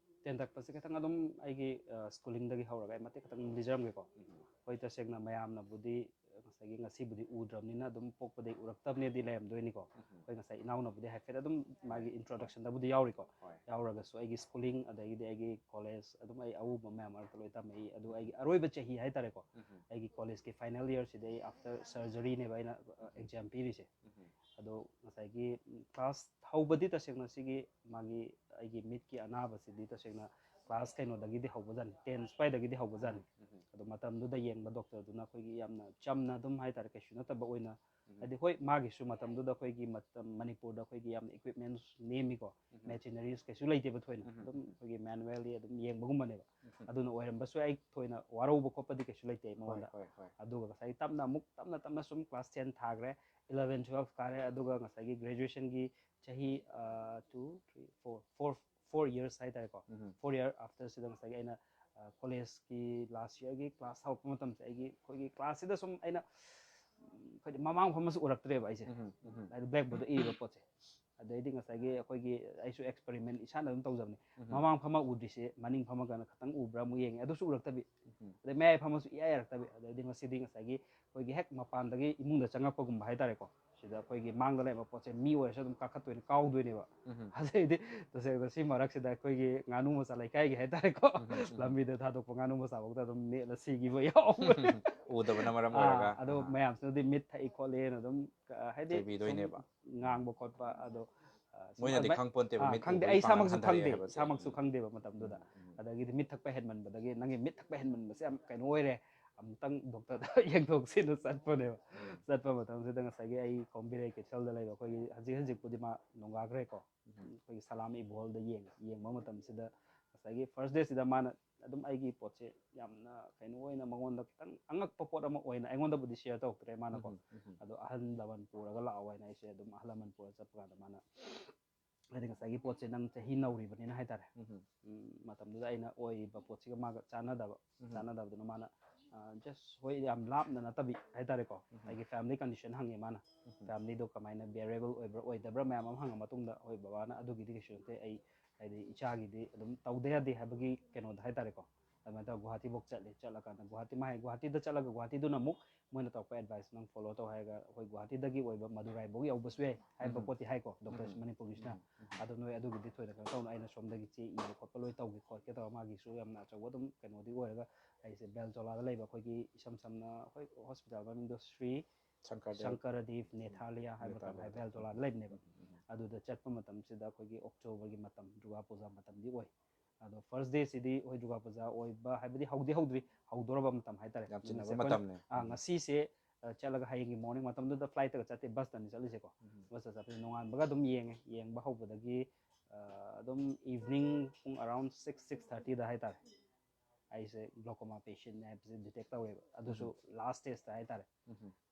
ꯇꯦꯟꯇꯛꯄꯁꯦ ꯈꯤꯇꯪ ꯑꯗꯨꯝ ꯑꯩꯒꯤ ꯑ, schoolingꯗꯒꯤ ꯍꯧꯔꯒ ꯑꯩ ꯃꯇꯦꯛ ꯈꯤꯇꯪ ꯂꯤꯖꯔꯝꯒꯦꯀꯣ꯫ ꯎꯝ꯫ ꯍꯣꯏ, ꯇꯁꯦꯡꯅ ꯃꯌꯥꯝꯅꯕꯨꯗꯤ ꯉꯁꯥꯏꯒꯤ ꯉꯁꯤꯕꯨꯗꯤ ꯎꯗ꯭ꯔꯕꯅꯤꯅ ꯑꯗꯨꯝ ꯄꯣꯛꯄꯗꯒꯤ ꯎꯔꯛꯇꯕꯅꯦꯗꯤ ꯂꯩꯔꯝꯗꯣꯏꯅꯤꯀꯣ꯫ ꯎꯝ꯫ ꯑꯩꯈꯣꯏ ꯉꯁꯥꯏ ꯏꯅꯥꯎꯅꯕꯨꯗꯤ ꯍꯥꯏꯐꯦꯠ ꯑꯗꯨꯝ ꯃꯥꯒꯤ ꯍꯣꯏ꯫ introductionꯗꯕꯨꯗꯤ ꯌꯥꯎꯔꯤꯀꯣ꯫ ꯍꯣꯏ꯫ ꯌꯥꯎꯔꯒꯁꯨ ꯑꯩꯒꯤ schooling ꯑꯗꯒꯤꯗꯤ ꯑꯩꯒꯤ college ꯑꯗꯨꯝ ꯑꯩ ꯑꯎꯕ ꯃꯌꯥꯝ ꯃꯔꯛꯇ ꯂꯣꯏ ꯇꯝꯃꯛꯏ꯫ ꯑꯗꯨ ꯑꯩꯒꯤ ꯑꯔꯣꯏꯕ ꯆꯍꯤ ꯍꯥꯏꯇꯥꯔꯦꯀꯣ, ꯎꯝ꯫ ꯑꯩꯒꯤ collegeꯀꯤ final yearꯁꯤꯗ ꯑꯩ after surgeryꯅꯦꯕ ꯑꯩꯅ ꯑ, exam ꯄꯤꯔꯤꯁꯦ꯫ ꯎꯝ꯫ ꯑꯗꯣ ꯉꯁꯥꯏꯒꯤ ꯎꯝ, class ꯍꯧꯕꯗꯤ ꯇꯁꯦꯡꯅ ꯁꯤꯒꯤ ꯃꯥꯒꯤ ꯑꯩꯒꯤ ꯃꯤꯠꯀꯤ ꯑꯅꯥꯕꯁꯤꯗꯤ ꯇꯁꯦꯡꯅ class ꯀꯩꯅꯣꯗꯒꯤꯗꯤ ꯍꯧꯕꯖꯥꯠꯅꯤ, ten ꯁ꯭ꯋꯥꯏꯗꯒꯤꯗꯤ ꯍꯧꯕꯖꯥꯠꯅꯤ꯫ ꯎꯝ꯫ ꯑꯗꯣ ꯃꯇꯝꯗꯨꯗ ꯌꯦꯡꯕ doctorꯗꯨꯅ ꯑꯩꯈꯣꯏꯒꯤ ꯌꯥꯝꯅ ꯆꯝꯅ ꯑꯗꯨꯝ ꯍꯥꯏꯇꯥꯔꯦ, ꯀꯩꯁꯨ ꯅꯠꯇꯕ ꯑꯣꯏꯅ, ꯎꯝ꯫ ꯍꯥꯏꯗꯤ ꯍꯣꯏ, ꯃꯥꯒꯤꯁꯨ ꯃꯇꯝꯗꯨꯗ ꯑꯩꯈꯣꯏꯒꯤ ꯃꯇꯝ ꯃꯅꯤꯄꯨꯔꯗ ꯑꯩꯈꯣꯏꯒꯤ ꯌꯥꯝꯅ equipments ꯅꯦꯝꯃꯤꯀꯣ, ꯎꯝ꯫ machineries ꯀꯩꯁꯨ ꯂꯩꯇꯦꯕ ꯊꯣꯏꯅ, ꯎꯝ꯫ ꯑꯗꯨꯝ ꯑꯩꯈꯣꯏꯒꯤ manually ꯑꯗꯨꯝ ꯌꯦꯡꯕꯒꯨꯝꯕꯅꯦꯕ꯫ ꯎꯝ꯫ ꯑꯗꯨꯅ ꯑꯣꯏꯔꯝꯕꯁꯨ ꯑꯩ ꯊꯣꯏꯅ ꯋꯥꯔꯧꯕ ꯈꯣꯠꯄꯗꯤ ꯀꯩꯁꯨ ꯂꯩꯇꯦ ꯑꯩ ꯍꯣꯏ, ꯃꯉꯣꯟꯗ꯫ ꯍꯣꯏ, ꯍꯣꯏ꯫ ꯑꯗꯨꯒ ꯉꯁꯥꯏꯒꯤ ꯇꯞꯅ ꯑꯃꯨꯛ ꯇꯞꯅ ꯇꯞꯅ ꯁꯨꯝ class ten ꯊꯥꯈ꯭ꯔꯦ, eleven, twelve ꯀꯥꯔꯦ, ꯑꯗꯨꯒ ꯉꯁꯥꯏꯒꯤ graduationꯒꯤ ꯆꯍꯤ ꯑ, two, three, four, four, four years ꯍꯥꯏꯇꯥꯔꯦꯀꯣ꯫ ꯎꯝ꯫ Four year afterꯁꯤꯗ ꯉꯁꯥꯏꯒꯤ ꯑꯩꯅ ꯑ, collegeꯀꯤ last yearꯒꯤ class ꯍꯧꯔꯛꯄ ꯃꯇꯝꯁꯦ ꯑꯩꯒꯤ ꯑꯩꯈꯣꯏꯒꯤ classꯁꯤꯗ ꯁꯨꯝ ꯑꯩꯅ ꯎꯝ, ꯑꯩꯈꯣꯏꯗꯤ ꯃꯃꯥꯡ ꯐꯝꯃꯁꯨ ꯎꯔꯛꯇ꯭ꯔꯦꯕ ꯑꯩꯁꯦ꯫ ꯎꯝ, ꯎꯝ꯫ ꯍꯥꯏꯗꯤ blackboardꯗ ꯏꯔꯤꯕ ꯄꯣꯠꯁꯦ꯫ ꯑꯗꯩꯗꯤ ꯉꯁꯥꯏꯒꯤ ꯑꯩꯈꯣꯏꯒꯤ ꯑꯩꯁꯨ experiment ꯏꯁꯥꯅ ꯑꯗꯨꯝ ꯇꯧꯖꯕꯅꯦ꯫ ꯎꯝ꯫ ꯃꯃꯥꯡ ꯐꯝꯃ ꯎꯗ꯭ꯔꯤꯁꯦ ꯃꯅꯤꯡ ꯐꯝꯃꯒꯅ ꯈꯇꯪ ꯎꯕ꯭ꯔꯥ ꯑꯃꯨꯛ ꯌꯦꯡꯉꯦ, ꯑꯗꯨꯁꯨ ꯎꯔꯛꯇꯕꯤ꯫ ꯎꯝ꯫ ꯑꯗꯩ ꯃꯌꯥꯏ ꯐꯝꯃꯁꯨ ꯏꯌꯥ ꯌꯥꯔꯛꯇꯕꯤ꯫ ꯑꯗꯩꯗꯤ ꯉꯁꯤꯗꯤ ꯉꯁꯥꯏꯒꯤ ꯑꯩꯈꯣꯏꯒꯤ ꯍꯦꯛ ꯃꯄꯥꯟꯗꯒꯤ ꯏꯃꯨꯡꯗ ꯆꯪꯉꯛꯄꯒꯨꯝꯕ ꯍꯥꯏꯇꯥꯔꯦꯀꯣ꯫ ꯁꯤꯗ ꯑꯩꯈꯣꯏꯒꯤ ꯃꯥꯡꯗ ꯂꯩꯕ ꯄꯣꯠꯁꯦ ꯃꯤ ꯑꯣꯏꯔꯁꯨ ꯑꯗꯨꯝ ꯀꯥꯈꯠꯇꯣꯏꯅꯤ, ꯀꯥꯎꯗꯣꯏꯅꯦꯕ꯫ ꯑꯗꯩꯗꯤ ꯇꯁꯦꯡꯅ ꯁꯤ ꯃꯔꯛꯁꯤꯗ ꯑꯩꯈꯣꯏꯒꯤ ꯉꯥꯅꯨ ꯃꯆꯥ ꯂꯩꯀꯥꯏꯒꯤ ꯍꯥꯏꯇꯥꯔꯦꯀꯣ, ꯂꯝꯕꯤꯗ ꯊꯥꯗꯣꯛꯄ ꯉꯥꯅꯨ ꯃꯆꯥꯐꯧꯗ ꯑꯗꯨꯝ ꯅꯦꯠꯂ ꯁꯤꯈꯤꯕ ꯌꯥꯎꯕꯅꯦ꯫ ꯎꯗꯕꯅ ꯃꯔꯝ ꯑꯣꯏꯔꯒ ꯑꯗꯣ ꯃꯌꯥꯝꯁꯤꯅꯗꯤ ꯃꯤꯠ ꯊꯛꯏ ꯈꯣꯠꯂꯤꯅ ꯑꯗꯨꯝ ꯍꯥꯏꯗꯤ ꯉꯥꯡꯕ ꯈꯣꯠꯄ ꯑꯗꯣ ꯃꯣꯏꯅꯗꯤ ꯈꯪꯄꯣꯟꯇꯦꯕ, ꯃꯤꯠ ꯈꯪꯗꯦ꯫ ꯑꯩ ꯏꯁꯥꯃꯛꯁꯨ ꯈꯪꯗꯦ, ꯏꯁꯥꯃꯛꯁꯨ ꯈꯪꯗꯦꯕ ꯃꯇꯝꯗꯨꯗ꯫ ꯑꯗꯒꯤꯗꯤ ꯃꯤꯠ ꯊꯛꯄ ꯍꯦꯟꯃꯟꯕꯗꯒꯤ, "ꯅꯪꯒꯤ ꯃꯤꯠ ꯊꯛꯄ ꯍꯦꯟꯃꯟꯕꯁꯦ ꯌꯥꯝ ꯀꯩꯅꯣ ꯑꯣꯏꯔꯦ, ꯑꯃꯨꯛꯇꯪ ꯗꯣꯛꯇꯔꯗ ꯌꯦꯡꯊꯣꯛꯁꯤꯅ" ꯆꯠꯄꯅꯦꯕ꯫ ꯆꯠꯄ ꯃꯇꯝꯁꯤꯗ ꯉꯁꯥꯏꯒꯤ ꯑꯩ ꯀꯣꯝꯕꯤꯔꯩ ꯀꯩꯊꯦꯜꯗ ꯂꯩꯕ ꯑꯩꯈꯣꯏꯒꯤ, ꯍꯧꯖꯤꯛ ꯍꯧꯖꯤꯛꯄꯨꯗꯤ ꯃꯥ ꯅꯣꯡꯒꯥꯈ꯭ꯔꯦꯀꯣ, ꯑꯩꯈꯣꯏꯒꯤ ꯁꯂꯥꯝ ꯏꯕꯣꯜꯗ ꯌꯦꯡꯉꯦ꯫ ꯌꯦꯡꯕ ꯃꯇꯝꯁꯤꯗ ꯉꯁꯥꯏꯒꯤ ꯐꯥꯔꯁ ꯗꯦꯁꯤꯗ ꯃꯥꯅ ꯑꯗꯨꯝ ꯑꯩꯒꯤ ꯄꯣꯠꯁꯦ ꯌꯥꯝꯅ ꯀꯩꯅꯣ ꯑꯣꯏꯅ ꯃꯉꯣꯟꯗ ꯈꯤꯇꯪ ꯑꯉꯛꯄ ꯄꯣꯠ ꯑꯃ ꯑꯣꯏꯅ, ꯑꯩꯉꯣꯟꯗꯕꯨꯗꯤ ꯁꯤꯌꯔ ꯇꯧꯔꯛꯇ꯭ꯔꯦ ꯃꯥꯅꯀꯣ꯫ ꯑꯗꯣ ꯑꯍꯜ ꯂꯃꯟ ꯄꯨꯔꯒ ꯂꯥꯛꯑꯣ ꯍꯥꯏꯅ ꯑꯩꯁꯦ ꯑꯗꯨꯝ ꯑꯍꯜ ꯂꯃꯟ ꯄꯨꯔꯒ ꯆꯠꯄ ꯀꯥꯟꯗ ꯃꯥꯅ, ꯍꯥꯏꯗꯤ ꯉꯁꯥꯏꯒꯤ ꯄꯣꯠꯁꯦ ꯅꯪ ꯆꯍꯤ ꯅꯧꯔꯤꯕꯅꯤꯅ ꯍꯥꯏꯇꯥꯔꯦ꯫ ꯃꯇꯝꯗꯨꯗ ꯑꯩꯅ ꯑꯣꯏꯔꯤꯕ ꯄꯣꯠꯁꯤꯒ ꯃꯥꯒ ꯆꯥꯟꯅꯗꯕ, ꯆꯥꯟꯅꯗꯕꯗꯨꯅ ꯃꯥꯅ ꯖꯁ ꯍꯣꯏ ꯌꯥꯝ ꯂꯥꯞꯅ ꯅꯠꯇꯕꯤ ꯍꯥꯏꯇꯥꯔꯦꯀꯣ, ꯑꯩꯒꯤ ꯐꯦꯃꯤꯂꯤ ꯀꯟꯗꯤꯁꯟ ꯍꯪꯉꯦ ꯃꯥꯅ꯫ ꯐꯦꯃꯤꯂꯤꯗꯣ ꯀꯃꯥꯏꯅ ꯕꯤꯌꯔꯦꯕꯜ ꯑꯣꯏꯕ꯭ꯔꯥ ꯑꯣꯏꯗꯕ꯭ꯔꯥ ꯃꯌꯥꯝ ꯑꯃ ꯍꯪꯉ ꯃꯇꯨꯡꯗ, ꯍꯣꯏ ꯕꯕꯥꯅ ꯑꯗꯨꯒꯤꯗꯤ ꯀꯩꯁꯨ ꯅꯠꯇꯦ, ꯑꯩ ꯍꯥꯏꯗꯤ ꯏꯆꯥꯒꯤꯗꯤ ꯑꯗꯨꯝ ꯇꯧꯗ ꯌꯥꯗꯦ ꯍꯥꯏꯕꯒꯤ ꯀꯩꯅꯣꯗ ꯍꯥꯏꯇꯥꯔꯦꯀꯣ꯫ ꯑꯗꯨꯃꯥꯏꯅ ꯇꯧꯔꯒ ꯒꯨꯍꯥꯇꯤꯐꯧ ꯆꯠꯂꯦ꯫ ꯆꯠꯂꯀꯥꯟꯗ ꯒꯨꯍꯥꯇꯤ ꯃꯥ ꯍꯥꯏ, ꯒꯨꯍꯥꯇꯤꯗ ꯆꯠꯂꯒ ꯒꯨꯍꯥꯇꯤꯗꯨꯅ ꯑꯃꯨꯛ ꯃꯣꯏꯅ ꯇꯧꯔꯛꯄ ꯑꯦꯗꯚꯥꯏꯁ ꯅꯪ ꯐꯣꯂꯣ ꯇꯧ ꯍꯥꯏꯔꯒ ꯑꯩꯈꯣꯏ ꯒꯨꯍꯥꯇꯤꯗꯒꯤ ꯑꯣꯏꯕ ꯃꯗꯨꯔꯥꯏꯐꯧ ꯌꯧꯕꯁꯨ ꯌꯥꯏ ꯍꯥꯏꯕ ꯄꯣꯠꯇꯤ ꯍꯥꯏꯀꯣ ꯗꯣꯛꯇꯔ ꯃꯅꯤꯄꯨꯔꯒꯤꯁꯤꯅ꯫ ꯑꯗꯣ ꯅꯣꯏ ꯑꯗꯨꯒꯤꯗꯤ ꯊꯣꯏꯅ ꯀꯩꯅꯣ ꯇꯧꯅ, ꯑꯩꯅ ꯁꯣꯝꯗꯒꯤ ꯆꯦ ꯏꯕ ꯈꯣꯠꯄ ꯂꯣꯏ ꯇꯧꯒꯦ ꯈꯣꯠꯀꯦ ꯇꯧꯔꯒ ꯃꯥꯒꯤꯁꯨ ꯌꯥꯝꯅ ꯑꯆꯧꯕ ꯑꯗꯨꯝ ꯀꯩꯅꯣꯗꯤ ꯑꯣꯏꯔꯒ ꯑꯩꯁꯦ ꯕꯦꯜꯇꯣꯂꯥꯗ ꯂꯩꯕ ꯑꯩꯈꯣꯏꯒꯤ ꯏꯁꯝ ꯁꯝꯅ ꯑꯩꯈꯣꯏ ꯍꯣꯁꯄꯤꯇꯥꯜ ꯃꯃꯤꯡꯗꯣ ꯁ꯭ꯔꯤ ꯁꯪꯀꯔꯗꯦꯕ ꯅꯦꯊꯥꯂꯤꯌꯥ ꯍꯥꯏꯕ ꯅꯦꯊꯥꯂꯤꯌꯥ ꯇꯥꯔꯦ, ꯕꯦꯜꯇꯣꯂꯥꯗ ꯂꯩꯕꯅꯦꯕ꯫ ꯑꯗꯨꯗ ꯆꯠꯄ ꯃꯇꯝꯁꯤꯗ ꯑꯩꯈꯣꯏꯒꯤ ꯑꯣꯛꯇꯣꯕꯔꯒꯤ ꯃꯇꯝ, ꯗꯨꯔꯒꯥ ꯄꯨꯖꯥ ꯃꯇꯝꯗꯤ ꯑꯣꯏ꯫ ꯑꯗꯣ ꯐꯥꯔꯁ ꯗꯦꯁꯤꯗꯤ ꯑꯩꯈꯣꯏ ꯗꯨꯔꯒꯥ ꯄꯨꯖꯥ ꯑꯣꯏꯕ ꯍꯥꯏꯕꯗꯤ ꯍꯧꯗꯤ ꯍꯧꯗ꯭ꯔꯤ, ꯍꯧꯗꯣꯔꯕ ꯃꯇꯝ ꯍꯥꯏꯇꯥꯔꯦ꯫ ꯌꯥꯝ ꯆꯤꯟꯅꯕ ꯉꯁꯤ ꯑꯩꯈꯣꯏꯅ, ꯃꯇꯝꯅꯦ꯫ ꯑꯥ, ꯉꯁꯤꯁꯦ ꯑ, ꯆꯠꯂꯒ ꯍꯌꯦꯡꯒꯤ ꯃꯣꯔꯅꯤꯡ ꯃꯇꯝꯗꯨꯗ ꯐ꯭ꯂꯥꯏꯠꯇꯒ ꯆꯠꯇꯦ, ꯕꯁꯇꯅꯤ ꯆꯠꯂꯤꯁꯦꯀꯣ꯫ ꯕꯁꯇ ꯆꯠꯄꯁꯦ ꯅꯣꯡꯉꯥꯟꯕꯒ ꯑꯗꯨꯝ ꯌꯦꯡꯉꯦ꯫ ꯌꯦꯡꯕ ꯍꯧꯕꯗꯒꯤ ꯑ, ꯑꯗꯨꯝ ꯏꯚꯅꯤꯡ ꯄꯨꯡ ꯑꯔꯥꯎꯟ ꯁꯤꯛꯁ, ꯁꯤꯛꯁ ꯊꯥꯔꯇꯤꯗ ꯍꯥꯏꯇꯥꯔꯦ, ꯑꯩꯁꯦ ꯒ꯭ꯂꯣꯀꯣꯃꯥ ꯄꯦꯁꯦꯟꯅꯦ ꯍꯥꯏꯕꯁꯦ ꯗꯤꯇꯦꯛ ꯇꯧꯔꯦꯕ꯫ ꯑꯗꯨꯁꯨ ꯂꯥꯁ ꯁ꯭ꯇꯦꯖꯇ ꯍꯥꯏꯇꯥꯔꯦ꯫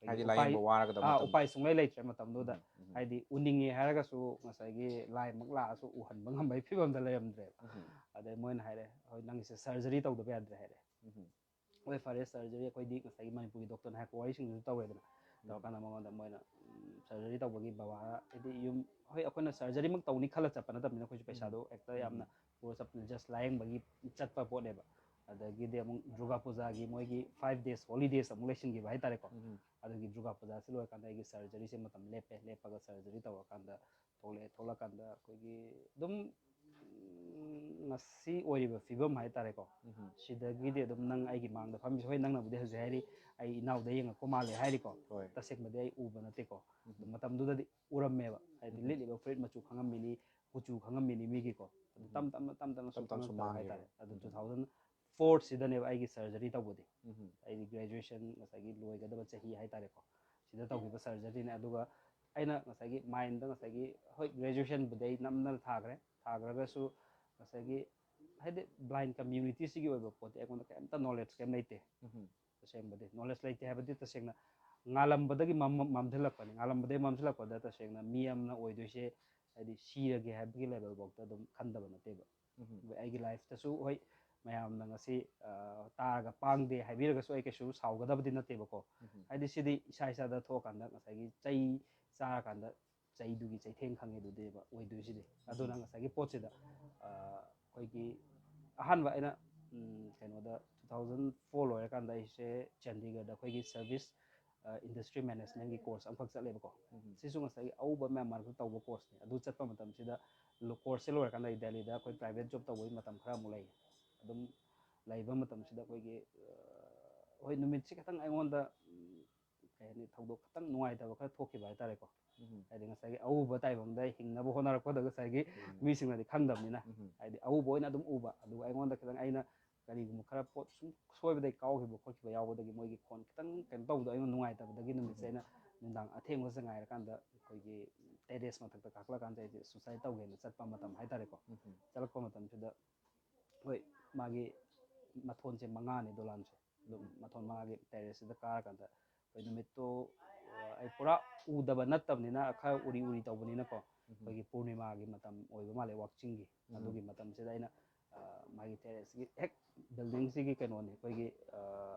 ꯑꯩꯈꯣꯏꯒꯤ ꯍꯥꯏꯗꯤ ꯎꯄꯥꯏ, ꯂꯥꯏꯌꯦꯡꯕ ꯋꯥꯔꯒꯗꯕ ꯑꯥ, ꯃꯇꯝꯗ꯫ ꯎꯄꯥꯏ ꯁꯨꯡꯂꯩ ꯂꯩꯇ꯭ꯔꯦ ꯃꯇꯝꯗꯨꯗ꯫ ꯍꯥꯏꯗꯤ ꯎꯅꯤꯡꯉꯦ ꯍꯥꯏꯔꯒꯁꯨ ꯉꯁꯥꯏꯒꯤ ꯂꯥꯏꯃꯛ ꯂꯥꯛꯑꯁꯨ ꯎꯍꯟꯕ ꯉꯝꯕꯒꯤ ꯐꯤꯕꯝꯗ ꯂꯩꯔꯝꯗ꯭ꯔꯦꯕ꯫ ꯑꯗꯩ ꯃꯣꯏꯅ ꯍꯥꯏꯔꯦ, "ꯍꯣꯏ, ꯅꯪꯒꯤꯁꯦ ꯁꯔꯖꯔꯤ ꯇꯧꯗꯕ ꯌꯥꯗ꯭ꯔꯦ" ꯍꯥꯏꯔꯦ꯫ ꯍꯣꯏ, ꯐꯔꯦ, ꯁꯔꯖꯔꯤ ꯑꯩꯈꯣꯏꯗꯤ ꯉꯁꯥꯏꯒꯤ ꯃꯅꯤꯄꯨꯔꯒꯤ ꯗꯣꯛꯇꯔꯅ ꯍꯥꯏꯔꯛꯄ ꯋꯥꯔꯤꯁꯤꯡꯗꯨꯁꯨ ꯇꯧꯔꯦꯗꯅ꯫ ꯇꯧꯔꯀꯥꯟꯗ ꯃꯉꯣꯟꯗ ꯃꯣꯏꯅ, ꯎꯝ, ꯁꯔꯖꯔꯤ ꯇꯧꯕꯒꯤ ꯕꯕꯥ, ꯍꯥꯏꯗꯤ ꯌꯨꯝ, ꯍꯣꯏ, ꯑꯩꯈꯣꯏꯅ ꯁꯔꯖꯔꯤꯃꯛ ꯇꯧꯅꯤ ꯈꯜꯂ ꯆꯠꯄ ꯅꯠꯇꯕꯅꯤꯅ ꯑꯩꯈꯣꯏꯁꯨ ꯄꯩꯁꯥꯗꯣ ꯍꯦꯛꯇ ꯌꯥꯝꯅ ꯄꯨꯔ ꯆꯠꯄꯅꯤꯅ ꯖꯁ ꯂꯥꯏꯌꯦꯡꯕꯒꯤ ꯆꯠꯄ ꯄꯣꯠꯅꯦꯕ꯫ ꯑꯗꯒꯤꯗꯤ ꯑꯃꯨꯛ ꯗꯨꯔꯒꯥ ꯄꯨꯖꯥꯒꯤ ꯃꯣꯏꯒꯤ five days holidays ꯑꯃꯨꯛ ꯂꯩꯁꯤꯟꯈꯤꯕ ꯍꯥꯏꯇꯥꯔꯦꯀꯣ꯫ ꯎꯝ. ꯑꯗꯨꯒꯤ ꯗꯨꯔꯒꯥ ꯄꯨꯖꯥꯁꯤ ꯂꯣꯏꯔꯀꯥꯟꯗ ꯑꯩꯒꯤ surgeryꯁꯦ ꯃꯇꯝ ꯂꯦꯞꯄꯦ꯫ ꯂꯦꯞꯄꯒ surgery ꯇꯧꯔꯀꯥꯟꯗ ꯊꯣꯛꯂꯛꯑꯦ꯫ ꯊꯣꯛꯂꯛꯀꯥꯟꯗ ꯑꯩꯈꯣꯏꯒꯤ ꯑꯗꯨꯝ, ꯎꯝ, ꯉꯁꯤ ꯑꯣꯏꯔꯤꯕ ꯐꯤꯕꯝ ꯍꯥꯏꯇꯥꯔꯦꯀꯣ꯫ ꯎꯝ. ꯁꯤꯗꯒꯤꯗꯤ ꯑꯗꯨꯝ ꯅꯪ ꯑꯩꯒꯤ ꯃꯥꯡꯗ ꯐꯝꯃꯤꯁꯦ, ꯍꯣꯏ, ꯅꯪꯅꯕꯨꯗꯤ ꯍꯧꯖꯤꯛ ꯍꯥꯏꯔꯤ ꯑꯩ ꯏꯅꯥꯎꯗ ꯌꯦꯡꯉꯛꯄ ꯃꯥꯜꯂꯦ ꯍꯥꯏꯔꯤꯀꯣ꯫ ꯍꯣꯏ. ꯇꯁꯦꯡꯕꯗꯤ ꯑꯩ ꯎꯕ ꯅꯠꯇꯦꯀꯣ꯫ ꯎꯝ. ꯑꯗꯨ ꯃꯇꯝꯗꯨꯗꯗꯤ ꯎꯔꯝꯃꯦꯕ, ꯍꯥꯏꯗꯤ ꯎꯝ. ꯂꯤꯠꯂꯤꯕ ꯐꯨꯔꯤꯠ ꯃꯆꯨ ꯈꯪꯉꯝꯃꯤꯅꯤ, ꯀꯨꯆꯨ ꯈꯪꯉꯝꯃꯤꯅꯤ ꯃꯤꯒꯤꯀꯣ꯫ ꯑꯗꯨ ꯎꯝ. ꯇꯞ ꯇꯞꯅ ꯇꯞ ꯇꯞꯅ ꯁꯨꯝ ꯇꯞ ꯇꯞꯅ ꯁꯨꯝ ꯈꯪꯉꯛꯇꯕ ꯃꯥꯡꯈꯤꯕ꯫ ꯍꯥꯏꯇꯥꯔꯦ꯫ ꯑꯗꯨ ꯎꯝ. two thousand four ꯁꯤꯗꯅꯦꯕ ꯑꯩꯒꯤ surgery ꯇꯧꯕꯗꯤ꯫ ꯎꯝ. ꯑꯩꯗꯤ graduation ꯉꯁꯥꯏꯒꯤ ꯂꯣꯏꯒꯗꯕ ꯆꯍꯤ ꯍꯥꯏꯇꯥꯔꯦꯀꯣ, ꯁꯤꯗ ꯇꯧꯈꯤꯕ surgeryꯅꯦ꯫ ꯑꯗꯨꯒ ꯑꯩꯅ ꯉꯁꯥꯏꯒꯤ mindꯇ ꯉꯁꯥꯏꯒꯤ, ꯍꯣꯏ, graduationꯕꯨꯗꯤ ꯑꯩ ꯅꯝꯗꯅ ꯊꯥꯈ꯭ꯔꯦ꯫ ꯊꯥꯈ꯭ꯔꯒꯁꯨ ꯉꯁꯥꯏꯒꯤ, ꯍꯥꯏꯗꯤ, blind communityꯁꯤꯒꯤ ꯑꯣꯏꯕ ꯄꯣꯠꯇꯤ ꯑꯩꯉꯣꯟꯗ ꯀꯩꯝꯇ knowledge ꯀꯩꯝ ꯂꯩꯇꯦ꯫ ꯎꯝ. ꯇꯁꯦꯡꯕꯗꯤ knowledge ꯂꯩꯇꯦ ꯍꯥꯏꯕꯗꯤ, ꯇꯁꯦꯡꯅ ꯉꯥꯜꯂꯝꯕꯗꯒꯤ ꯃꯝ-, ꯃꯝꯁꯤꯜꯂꯛꯄꯅꯤ꯫ ꯉꯥꯜꯂꯝꯕꯗꯒꯤ ꯃꯝꯁꯤꯜꯂꯛꯄꯗ ꯇꯁꯦꯡꯅ ꯃꯤ ꯑꯃꯅ ꯑꯣꯏꯗꯣꯏꯁꯦ, ꯍꯥꯏꯗꯤ, ꯁꯤꯔꯒꯦ ꯍꯥꯏꯕꯒꯤ levelꯐꯥꯎꯗ ꯑꯗꯨꯝ ꯈꯟꯗꯕ ꯅꯠꯇꯦꯕ꯫ ꯎꯝ. ꯑꯩꯒꯤ lifeꯇꯁꯨ, ꯍꯣꯏ, ꯃꯌꯥꯝꯅ ꯉꯁꯤ, ꯑ, ꯇꯥꯔꯒ ꯄꯥꯡꯗꯦ ꯍꯥꯏꯕꯤꯔꯒꯁꯨ ꯑꯩ ꯀꯩꯁꯨ ꯁꯥꯎꯒꯗꯕꯗꯤ ꯅꯠꯇꯦꯕꯀꯣ꯫ ꯎꯝ. ꯍꯥꯏꯗꯤ, ꯁꯤꯗꯤ ꯏꯁꯥ ꯏꯁꯥꯗ ꯊꯣꯛꯑꯀꯥꯟꯗ ꯉꯁꯥꯏꯒꯤ ꯆꯩ ꯆꯥꯔꯀꯥꯟꯗ ꯆꯩꯗꯨꯒꯤ ꯆꯩꯊꯦꯡ ꯈꯪꯉꯦ ꯑꯗꯨꯗꯤꯕ ꯑꯣꯏꯗꯣꯏꯁꯤꯗꯤ꯫ ꯑꯗꯨꯅ ꯉꯁꯥꯏꯒꯤ ꯄꯣꯠꯁꯤꯗ, ꯑ, ꯑꯩꯈꯣꯏꯒꯤ ꯑꯍꯥꯟꯕ ꯑꯩꯅ, ꯎꯝ, ꯀꯩꯅꯣꯗ two thousand four ꯂꯣꯏꯔꯀꯥꯟꯗ ꯑꯩꯁꯦ ꯆꯥꯟꯗꯤꯒꯔꯗ ꯑꯩꯈꯣꯏꯒꯤ service, ꯑ, industry managementꯀꯤ course ꯑꯃꯈꯛ ꯆꯠꯂꯦꯕꯀꯣ꯫ ꯎꯝ. ꯁꯤꯁꯨ ꯉꯁꯥꯏꯒꯤ ꯑꯎꯕ ꯃꯌꯥꯝ ꯃꯔꯛꯇ ꯇꯧꯕ courseꯅꯤ꯫ ꯑꯗꯨ ꯆꯠꯄ ꯃꯇꯝꯁꯤꯗ ꯂꯣ-, courseꯁꯦ ꯂꯣꯏꯔꯀꯥꯟꯗ ꯑꯩ ꯗꯦꯜꯂꯤꯗ ꯑꯩꯈꯣꯏ private job ꯇꯧꯕꯒꯤ ꯃꯇꯝ ꯈꯔ ꯑꯃꯨꯛ ꯂꯩ꯫ ꯑꯗꯨꯝ ꯂꯩꯕ ꯃꯇꯝꯁꯤꯗ ꯑꯩꯈꯣꯏꯒꯤ, ꯑ, ꯍꯣꯏ, ꯅꯨꯃꯤꯠꯁꯦ ꯈꯤꯇꯪ ꯑꯩꯉꯣꯟꯗ, ꯎꯝ, ꯀꯩ ꯍꯥꯏꯅꯤ, ꯊꯧꯗꯣꯛ ꯈꯤꯇꯪ ꯅꯨꯡꯉꯥꯏꯇꯕ ꯈꯔ ꯊꯣꯛꯈꯤꯕ ꯍꯥꯏꯇꯥꯔꯦꯀꯣ꯫ ꯎꯝ. ꯍꯥꯏꯗꯤ ꯉꯁꯥꯏꯒꯤ ꯑꯎꯕ ꯇꯥꯏꯕꯪꯗ ꯍꯤꯡꯅꯕ ꯍꯣꯠꯅꯔꯛꯄꯗ ꯉꯁꯥꯏꯒꯤ ꯃꯥꯅꯦ. ꯃꯤꯁꯤꯡꯅꯗꯤ ꯈꯪꯗꯕꯅꯤꯅ, ꯎꯝ. ꯍꯥꯏꯗꯤ ꯑꯎꯕ ꯑꯣꯏꯅ ꯑꯗꯨꯝ ꯎꯕ꯫ ꯑꯗꯨꯒ ꯑꯩꯉꯣꯟꯗ ꯈꯤꯇꯪ, ꯑꯩꯅ ꯀꯔꯤꯒꯨꯝꯕ ꯈꯔ ꯄꯣꯠ ꯁꯨꯝ ꯁꯣꯏꯕꯗꯒꯤ ꯀꯥꯎꯈꯤꯕ ꯈꯣꯠꯈꯤꯕ ꯌꯥꯎꯕꯗꯒꯤ ꯃꯣꯏꯒꯤ ꯈꯣꯟ ꯈꯤꯇꯪ ꯀꯩꯅꯣ ꯇꯧꯕꯗꯣ ꯑꯩꯉꯣꯟꯗ ꯅꯨꯡꯉꯥꯏꯇꯕꯗꯒꯤ ꯅꯨꯃꯤꯠꯁꯦ ꯑꯩꯅ ꯅꯨꯡꯗꯥꯡ ꯑꯊꯦꯡꯕꯁꯦ ꯉꯥꯏꯔꯀꯥꯟꯗ ꯑꯩꯈꯣꯏꯒꯤ terrace ꯃꯊꯛꯇ ꯀꯥꯈꯠꯂꯀꯥꯟꯗ ꯑꯩꯁꯦ suicide ꯇꯧꯒꯦꯅ ꯆꯠꯄ ꯃꯇꯝ ꯍꯥꯏꯇꯥꯔꯦꯀꯣ꯫ ꯎꯝ. ꯆꯠꯂꯛꯄ ꯃꯇꯝꯁꯤꯗ, ꯍꯣꯏ, ꯃꯥꯒꯤ ꯃꯊꯣꯟꯁꯦ ꯃꯉꯥꯅꯤ ꯗꯣꯂꯥꯟꯁꯦ꯫ ꯑꯗꯨꯝ ꯃꯊꯣꯟ ꯃꯉꯥꯒꯤ terraceꯁꯤꯗ ꯀꯥꯔꯀꯥꯟꯗ ꯑꯩꯈꯣꯏ ꯅꯨꯃꯤꯠꯇꯣ, ꯑ, ꯑꯩ ꯄꯨꯔꯥ ꯎꯗꯕ ꯅꯠꯇꯕꯅꯤꯅ, ꯈꯔ ꯎꯔꯤ ꯎꯔꯤ ꯇꯧꯕꯅꯤꯅꯀꯣ꯫ ꯎꯝ. ꯑꯩꯈꯣꯏꯒꯤ ꯄꯨꯔꯅꯤꯃꯥꯒꯤ ꯃꯇꯝ ꯑꯣꯏꯕ ꯃꯥꯜꯂꯦ, ꯋꯥꯛꯆꯤꯡꯒꯤ꯫ ꯎꯝ. ꯑꯗꯨꯒꯤ ꯃꯇꯝꯁꯤꯗ ꯑꯩꯅ, ꯑ, ꯃꯥꯒꯤ terraceꯀꯤ ꯍꯦꯛ buildingꯁꯤꯒꯤ ꯀꯩꯅꯣꯅꯦ, ꯑꯩꯈꯣꯏꯒꯤ, ꯑ,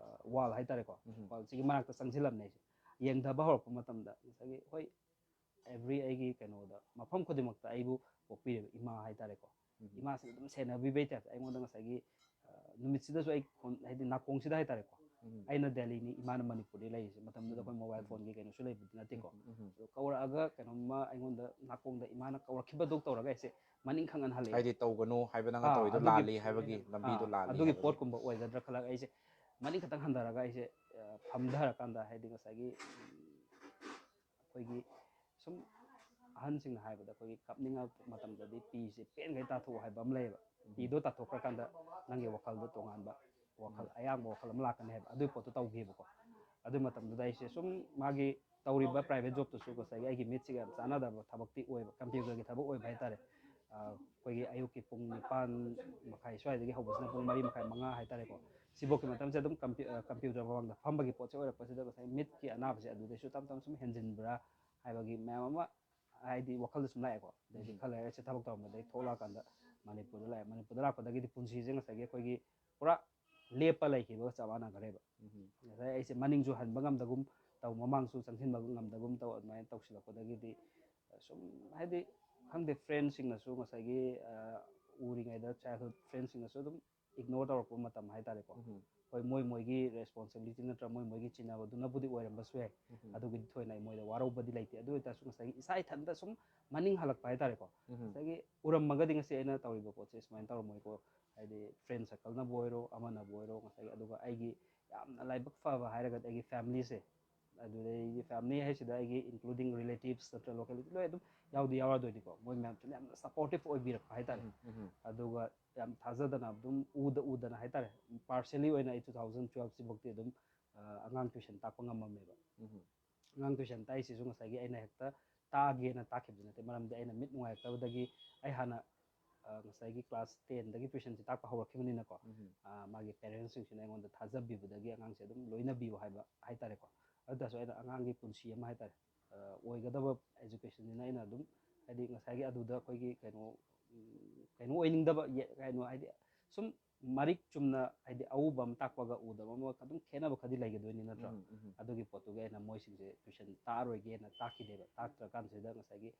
wall ꯍꯥꯏꯇꯥꯔꯦꯀꯣ꯫ ꯎꯝ. Wallꯁꯤꯒꯤ ꯃꯅꯥꯛꯇ ꯆꯪꯁꯤꯜꯂꯝꯅꯦ ꯑꯩꯁꯦ꯫ ꯌꯦꯡꯊꯕ ꯍꯧꯔꯛꯄ ꯃꯇꯝꯗ ꯉꯁꯥꯏꯒꯤ, ꯍꯣꯏ, every ꯑꯩꯒꯤ ꯀꯩꯅꯣꯗ, ꯃꯐꯝ ꯈꯨꯗꯤꯡꯃꯛꯇ ꯑꯩꯕꯨ ꯄꯣꯛꯄꯤꯔꯤꯕ ꯏꯃꯥ ꯍꯥꯏꯇꯥꯔꯦꯀꯣ꯫ ꯎꯝ. ꯏꯃꯥꯁꯤꯅ ꯑꯗꯨꯝ ꯁꯦꯟꯅꯕꯤꯕꯩ typeꯇ ꯑꯩꯉꯣꯟꯗ ꯉꯁꯥꯏꯒꯤ, ꯑ, ꯅꯨꯃꯤꯠꯁꯤꯗꯁꯨ ꯑꯩ ꯈꯣꯟ-, ꯍꯥꯏꯗꯤ ꯅꯥꯀꯣꯡꯁꯤꯗ ꯍꯥꯏꯇꯥꯔꯦꯀꯣ, ꯎꯝ꯫ ꯑꯩꯅ ꯗꯦꯜꯂꯤꯅꯤ, ꯏꯃꯥꯅ ꯃꯅꯤꯄꯨꯔꯗꯤ ꯂꯩꯔꯤꯁꯦ꯫ ꯃꯇꯝꯗꯨꯗ ꯎꯝ꯫ ꯑꯩꯈꯣꯏ ꯃꯣꯕꯥꯏꯜ ꯎꯝ꯫ ꯐꯣꯟꯒꯤ ꯀꯩꯅꯣꯁꯨ ꯂꯩꯕꯗꯤ ꯅꯠꯇꯦꯀꯣ꯫ ꯎꯝ, ꯎꯝ꯫ ꯑꯗꯣ ꯀꯧꯔꯛꯑꯒ ꯀꯩꯅꯣꯝꯃ ꯑꯩꯉꯣꯟꯗ ꯅꯥꯀꯣꯡꯗ ꯏꯃꯥꯅ ꯀꯧꯔꯛꯈꯤꯕꯗꯧ ꯇꯧꯔꯒ ꯑꯩꯁꯦ ꯃꯅꯤꯡ ꯈꯪꯍꯟ ꯍꯜꯂꯛꯑꯦ꯫ ꯍꯥꯏꯗꯤ ꯇꯧꯒꯅꯨ ꯍꯥꯏꯕ ꯅꯪꯅ ꯑꯥ, ꯇꯧꯔꯤꯗꯣ ꯑꯗꯨꯒꯤ, ꯂꯥꯜꯂꯤ ꯍꯥꯏꯕꯒꯤ, ꯑꯥ, ꯂꯝꯕꯤꯗꯣ ꯂꯥꯜꯂꯤ ꯑꯗꯨꯒꯤ ꯍꯥꯏꯕꯒꯤ꯫ ꯄꯣꯠꯀꯨꯝꯕ ꯑꯣꯏꯒꯗ꯭ꯔꯥ ꯈꯜꯂꯒ ꯑꯩꯁꯦ ꯃꯅꯤꯡ ꯈꯛꯇꯪ ꯍꯟꯊꯔꯒ ꯑꯩꯁꯦ, ꯑ, ꯐꯝꯊꯔꯀꯥꯟꯗ ꯍꯥꯏꯗꯤ ꯉꯁꯥꯏꯒꯤ, ꯎꯝ, ꯑꯩꯈꯣꯏꯒꯤ ꯁꯨꯝ ꯑꯍꯟꯁꯤꯡꯅ ꯍꯥꯏꯕꯗ ꯑꯩꯈꯣꯏꯒꯤ ꯀꯞꯅꯤꯡꯉꯛꯄ ꯃꯇꯝꯗꯗꯤ ꯄꯤꯁꯦ ꯄꯦꯟꯈꯩ ꯇꯥꯊꯣꯛꯑꯣ ꯍꯥꯏꯕ ꯑꯃ ꯂꯩꯌꯦꯕ꯫ ꯄꯤꯗꯣ ꯇꯥꯊꯣꯛꯈ꯭ꯔꯀꯥꯟꯗ ꯅꯪꯒꯤ ꯋꯥꯈꯜꯗꯣ ꯇꯣꯉꯥꯟꯕ ꯋꯥꯈꯜ, ꯎꯝ꯫ ꯑꯌꯥꯡꯕ ꯋꯥꯈꯜ ꯑꯃ ꯂꯥꯛꯀꯅꯤ ꯍꯥꯏꯕ, ꯑꯗꯨꯒꯤ ꯄꯣꯠꯇꯣ ꯇꯧꯈꯤꯕꯀꯣ꯫ ꯑꯗꯨ ꯃꯇꯝꯗꯨꯗ ꯑꯩꯁꯦ ꯁꯨꯝ ꯃꯥꯒꯤ ꯇꯧꯔꯤꯕ private jobꯇꯨꯁꯨ ꯉꯁꯥꯏꯒꯤ ꯑꯩꯒꯤ ꯃꯤꯠꯁꯤꯒ ꯌꯥꯝ ꯆꯥꯟꯅꯗꯕ ꯊꯕꯛꯇꯤ ꯑꯣꯏꯕ, computerꯒꯤ ꯊꯕꯛ ꯑꯣꯏꯕ ꯍꯥꯏꯇꯥꯔꯦ꯫ ꯑ, ꯑꯩꯈꯣꯏꯒꯤ ꯑꯌꯨꯛꯀꯤ ꯄꯨꯡ ꯅꯤꯄꯥꯟ ꯃꯈꯥꯏ ꯁ꯭ꯋꯥꯏꯗꯒꯤ ꯍꯧꯕꯁꯤꯅ ꯄꯨꯡ ꯃꯔꯤ ꯃꯈꯥꯏ, ꯃꯉꯥ ꯍꯥꯏꯇꯥꯔꯦꯀꯣ꯫ ꯁꯤꯐꯧꯒꯤ ꯃꯇꯝꯁꯦ ꯑꯗꯨꯝ compu-, ꯑ, computer ꯃꯃꯥꯡꯗ ꯐꯝꯕꯒꯤ ꯄꯣꯠꯁꯦ ꯑꯣꯏꯔꯛꯄꯁꯤꯗ ꯉꯁꯥꯏ ꯃꯤꯠꯀꯤ ꯑꯅꯥꯕꯁꯦ ꯑꯗꯨꯗꯩꯁꯨ ꯇꯞ ꯇꯞꯅ ꯁꯨꯝ ꯍꯦꯟꯖꯤꯟꯕ꯭ꯔꯥ ꯍꯥꯏꯕꯒꯤ ꯃꯌꯥꯝ ꯑꯃ ꯍꯥꯏꯗꯤ ꯋꯥꯈꯜꯗ ꯁꯨꯝ ꯂꯥꯛꯑꯦꯀꯣ꯫ ꯑꯗꯩꯗꯤ ꯎꯝ꯫ ꯈꯔ ꯂꯩꯔꯒ ꯑꯩꯁꯦ ꯊꯕꯛ ꯇꯧꯔꯝꯕꯗꯒꯤ ꯊꯣꯛꯂꯛꯑꯀꯥꯟꯗ ꯃꯅꯤꯄꯨꯔꯗ ꯂꯥꯛꯑꯦ꯫ ꯃꯅꯤꯄꯨꯔꯗ ꯂꯥꯛꯄꯗꯒꯤꯗꯤ ꯄꯨꯟꯁꯤꯁꯦ ꯉꯁꯥꯏꯒꯤ ꯑꯩꯈꯣꯏꯒꯤ ꯄꯨꯔꯥ ꯂꯦꯞꯄ ꯂꯩꯈꯤꯕꯒ ꯆꯞ ꯃꯥꯟꯅꯈ꯭ꯔꯦꯕ꯫ ꯎꯝ꯫ ꯉꯁꯥꯏ ꯑꯩꯁꯦ ꯃꯅꯤꯡꯁꯨ ꯍꯟꯕ ꯉꯝꯗꯒꯨꯝ ꯇꯧ, ꯃꯃꯥꯡꯁꯨ ꯆꯪꯁꯤꯟꯕ ꯉꯝꯗꯒꯨꯝ ꯇꯧ, ꯑꯗꯨꯃꯥꯏꯅ ꯇꯧꯁꯤꯜꯂꯛꯄꯗꯒꯤꯗꯤ ꯁꯨꯝ ꯍꯥꯏꯗꯤ ꯈꯪꯗꯦ, friendꯁꯤꯡꯅꯁꯨ ꯉꯁꯥꯏꯒꯤ, ꯑ, ꯎꯔꯤꯉꯩꯗ childhood friendꯁꯤꯡꯅꯁꯨ ꯑꯗꯨꯝ ignore ꯇꯧꯔꯛꯄ ꯃꯇꯝ ꯍꯥꯏꯇꯥꯔꯦꯀꯣ꯫ ꯎꯝ꯫ ꯍꯣꯏ, ꯃꯣꯏ ꯃꯣꯏꯒꯤ responsibility ꯅꯠꯇ꯭ꯔ ꯃꯣꯏ ꯃꯣꯏꯒꯤ ꯆꯤꯟꯅꯕꯗꯨꯅꯕꯨꯗꯤ ꯑꯣꯏꯔꯝꯕꯁꯨ ꯌꯥꯏ, ꯎꯝ꯫ ꯑꯗꯨꯒꯤꯗꯤ ꯊꯣꯏꯅ ꯑꯩ ꯃꯣꯏꯗ ꯋꯥꯔꯧꯕꯗꯤ ꯂꯩꯇꯦ꯫ ꯑꯗꯨ ꯑꯣꯏꯇꯥꯔꯁꯨ ꯉꯁꯥꯏꯒꯤ ꯏꯁꯥ ꯏꯊꯟꯇ ꯁꯨꯝ ꯃꯅꯤꯡ ꯍꯜꯂꯛꯄ ꯍꯥꯏꯇꯥꯔꯦꯀꯣ꯫ ꯎꯝ꯫ ꯉꯁꯥꯏꯒꯤ ꯎꯔꯝꯃꯒꯗꯤ ꯉꯁꯤ ꯑꯩꯅ ꯇꯧꯔꯤꯕ ꯄꯣꯠꯁꯦ ꯁꯨꯃꯥꯏꯅ ꯇꯧꯔꯝꯃꯣꯏꯀꯣ, ꯍꯥꯏꯗꯤ friend circleꯅꯕꯨ ꯑꯣꯏꯔꯣ, ꯑꯃꯅꯕꯨ ꯑꯣꯏꯔꯣ, ꯉꯁꯥꯏꯒꯤ, ꯑꯗꯨꯒ ꯑꯩꯒꯤ ꯌꯥꯝꯅ ꯂꯥꯏꯕꯛ ꯐꯕ ꯍꯥꯏꯔꯒꯗꯤ ꯑꯩꯒꯤ familyꯁꯦ, ꯑꯗꯨꯗꯩ ꯑꯩꯒꯤ family ꯍꯥꯏꯁꯤꯗ ꯑꯩꯒꯤ including relatives ꯅꯠꯇ꯭ꯔ locality ꯂꯣꯏ ꯑꯗꯨꯝ ꯌꯥꯎꯗꯤ ꯌꯥꯎꯔꯗꯣꯏꯅꯤꯀꯣ꯫ ꯃꯣꯏ ꯃꯌꯥꯝꯁꯤꯅ ꯌꯥꯝꯅ supportive ꯑꯣꯏꯕꯤꯔꯛꯄ ꯍꯥꯏꯇꯥꯔꯦ꯫ ꯎꯝ, ꯎꯝ꯫ ꯑꯗꯨꯒ ꯌꯥꯝ ꯊꯥꯖꯗꯅ ꯑꯗꯨꯝ ꯎꯗ ꯎꯗꯅ ꯍꯥꯏꯇꯥꯔꯦ, partially ꯑꯣꯏꯅ ꯑꯩ two thousand twelve ꯁꯤꯐꯧꯗꯤ ꯑꯗꯨꯝ, ꯑ, ꯑꯉꯥꯡ tuition ꯇꯥꯛꯄ ꯉꯝꯃꯝꯃꯦꯕ꯫ ꯎꯝ꯫ ꯑꯉꯥꯡ tuition ꯇꯥꯛꯏꯁꯤꯁꯨ ꯉꯁꯥꯏꯒꯤ ꯑꯩꯅ ꯍꯦꯛꯇ ꯇꯥꯛꯑꯒꯦꯅ ꯇꯥꯛꯈꯤꯕꯁꯨ ꯅꯠꯇꯦ, ꯃꯔꯝꯗꯤ ꯑꯩꯅ ꯃꯤꯠ ꯅꯨꯡꯉꯥꯏꯔꯛꯇꯕꯗꯒꯤ ꯑꯩ ꯍꯥꯟꯅ, ꯑ, ꯉꯁꯥꯏꯒꯤ class tenꯗꯒꯤ tuitionꯁꯦ ꯇꯥꯛꯄ ꯍꯧꯔꯛꯈꯤꯕꯅꯤꯅꯀꯣ꯫ ꯎꯝ꯫ ꯑ, ꯃꯥꯒꯤ parentsꯁꯤꯡꯁꯤꯅ ꯑꯩꯉꯣꯟꯗ ꯊꯥꯖꯕꯤꯕꯗꯒꯤ ꯑꯉꯥꯡꯁꯦ ꯑꯗꯨꯝ ꯂꯣꯏꯅꯕꯤꯌꯨ ꯍꯥꯏꯕ ꯍꯥꯏꯇꯥꯔꯦꯀꯣ꯫ ꯑꯗꯨ ꯇꯥꯔꯁꯨ ꯑꯩꯅ ꯑꯉꯥꯡꯒꯤ ꯄꯨꯟꯁꯤ ꯑꯃ ꯍꯥꯏꯇꯥꯔꯦ, ꯑ, ꯑꯣꯏꯒꯗꯕ educationꯁꯤꯅ ꯑꯩꯅ ꯑꯗꯨꯝ ꯍꯥꯏꯗꯤ ꯉꯁꯥꯏꯒꯤ ꯑꯗꯨꯗ ꯑꯩꯈꯣꯏꯒꯤ ꯀꯩꯅꯣ, ꯎꯝ, ꯀꯩꯅꯣ ꯑꯣꯏꯅꯤꯡꯗꯕ, ꯌꯦ-, ꯀꯩꯅꯣ ꯍꯥꯏꯗꯤ ꯁꯨꯝ ꯃꯔꯤꯛ ꯆꯨꯝꯅ ꯍꯥꯏꯗꯤ ꯑꯎꯕ ꯑꯃ ꯇꯥꯛꯄꯒ ꯎꯗꯕ ꯑꯃ ꯑꯗꯨꯝ ꯈꯦꯠꯅꯕ ꯈꯔꯗꯤ ꯂꯩꯒꯗꯣꯏꯅꯤ ꯅꯠꯇ꯭ꯔꯥ? ꯎꯝ, ꯎꯝ꯫ ꯑꯗꯨꯒꯤ ꯄꯣꯠꯇꯨꯒꯤ ꯑꯩꯅ ꯃꯣꯏꯁꯤꯡꯁꯦ tuition ꯇꯥꯛꯑꯔꯣꯏꯒꯦꯅ ꯇꯥꯛꯈꯤꯗꯦꯕ꯫ ꯇꯥꯛꯇ꯭ꯔꯀꯥꯟꯁꯤꯗ ꯉꯁꯥꯏꯒꯤ,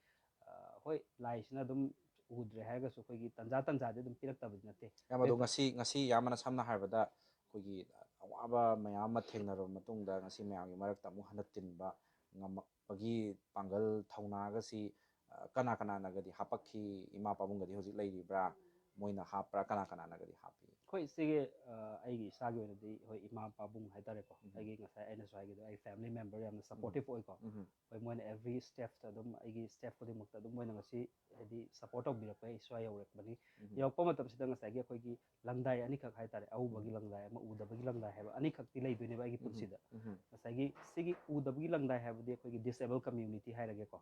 ꯑ, ꯍꯣꯏ, ꯂꯥꯏꯁꯤꯅ ꯑꯗꯨꯝ ꯎꯗ꯭ꯔꯦ ꯍꯥꯏꯔꯒꯁꯨ ꯑꯩꯈꯣꯏꯒꯤ ꯇꯟꯖꯥ ꯇꯟꯖꯥꯗꯤ ꯑꯗꯨꯝ ꯄꯤꯔꯛꯇꯕꯗꯤ ꯅꯠꯇꯦ꯫ ꯌꯥꯝ ꯑꯗꯣ ꯉꯁꯤ ꯉꯁꯤ ꯌꯥꯝꯕꯅ ꯁꯝꯅ ꯍꯥꯏꯔꯕꯗ ꯑꯩꯈꯣꯏꯒꯤ ꯑꯋꯥꯕ ꯃꯌꯥꯝ ꯑꯃ ꯊꯦꯡꯅꯔꯕ ꯃꯇꯨꯡꯗ ꯉꯁꯤ ꯃꯌꯥꯝꯒꯤ ꯃꯔꯛꯇ ꯑꯃꯨꯛ ꯍꯟꯅ ꯇꯤꯟꯕ ꯉꯝꯃꯛꯄꯒꯤ ꯄꯥꯡꯒꯜ ꯊꯧꯅꯥꯒꯁꯤ ꯀꯅꯥ ꯀꯅꯥꯅꯒꯗꯤ ꯍꯥꯄꯛꯈꯤ? ꯏꯃꯥ ꯄꯥꯕꯨꯡꯒꯗꯤ ꯍꯧꯖꯤꯛ ꯂꯩꯔꯤꯕ꯭ꯔꯥ? ꯃꯣꯏꯅ ꯍꯥꯞꯄ꯭ꯔꯥ? ꯀꯅꯥ ꯀꯅꯥꯅꯒꯗꯤ ꯍꯥꯞꯄꯤ? ꯑꯩꯈꯣꯏ ꯁꯤꯒꯤ ꯑꯩꯒꯤ ꯏꯁꯥꯒꯤ ꯑꯣꯏꯅꯗꯤ ꯍꯣꯏ ꯏꯃꯥ ꯄꯥꯕꯨꯡ ꯍꯥꯏꯇꯥꯔꯦꯀꯣ, ꯑꯩꯒꯤ ꯉꯁꯥꯏ ꯑꯩꯅꯁꯨ ꯍꯥꯏꯈꯤꯗꯣ ꯑꯩ family member ꯌꯥꯝꯅ supportive ꯑꯣꯏꯀꯣ꯫ ꯍꯣꯏ, ꯃꯣꯏꯅ every stepꯇ ꯑꯗꯨꯝ ꯑꯩꯒꯤ stepꯇ ꯈꯨꯗꯤꯡꯃꯛꯇ ꯑꯗꯨꯝ ꯃꯣꯏꯅ ꯉꯁꯤ ꯍꯥꯏꯗꯤ support ꯇꯧꯕꯤꯔꯛꯄ ꯑꯩ ꯁ꯭ꯋꯥꯏ ꯌꯧꯔꯛꯄꯅꯤ꯫ ꯌꯧꯔꯛꯄ ꯃꯇꯝꯁꯤꯗ ꯉꯁꯥꯏꯒꯤ ꯑꯩꯈꯣꯏꯒꯤ ꯂꯪꯗꯥꯏ ꯑꯅꯤꯈꯛ ꯍꯥꯏꯇꯥꯔꯦ, ꯑꯎꯕꯒꯤ ꯂꯪꯗꯥꯏ ꯑꯃ, ꯎꯗꯕꯒꯤ ꯂꯪꯗꯥꯏ ꯍꯥꯏꯕ ꯑꯅꯤꯈꯛꯇꯤ ꯂꯩꯗꯣꯏꯅꯦꯕ ꯑꯩꯒꯤ ꯄꯨꯟꯁꯤꯗ꯫ ꯉꯁꯥꯏꯒꯤ ꯁꯤꯒꯤ ꯎꯗꯕꯒꯤ ꯂꯪꯗꯥꯏ ꯍꯥꯏꯕꯗꯤ ꯑꯩꯈꯣꯏꯒꯤ disable community ꯍꯥꯏꯔꯒꯦꯀꯣ꯫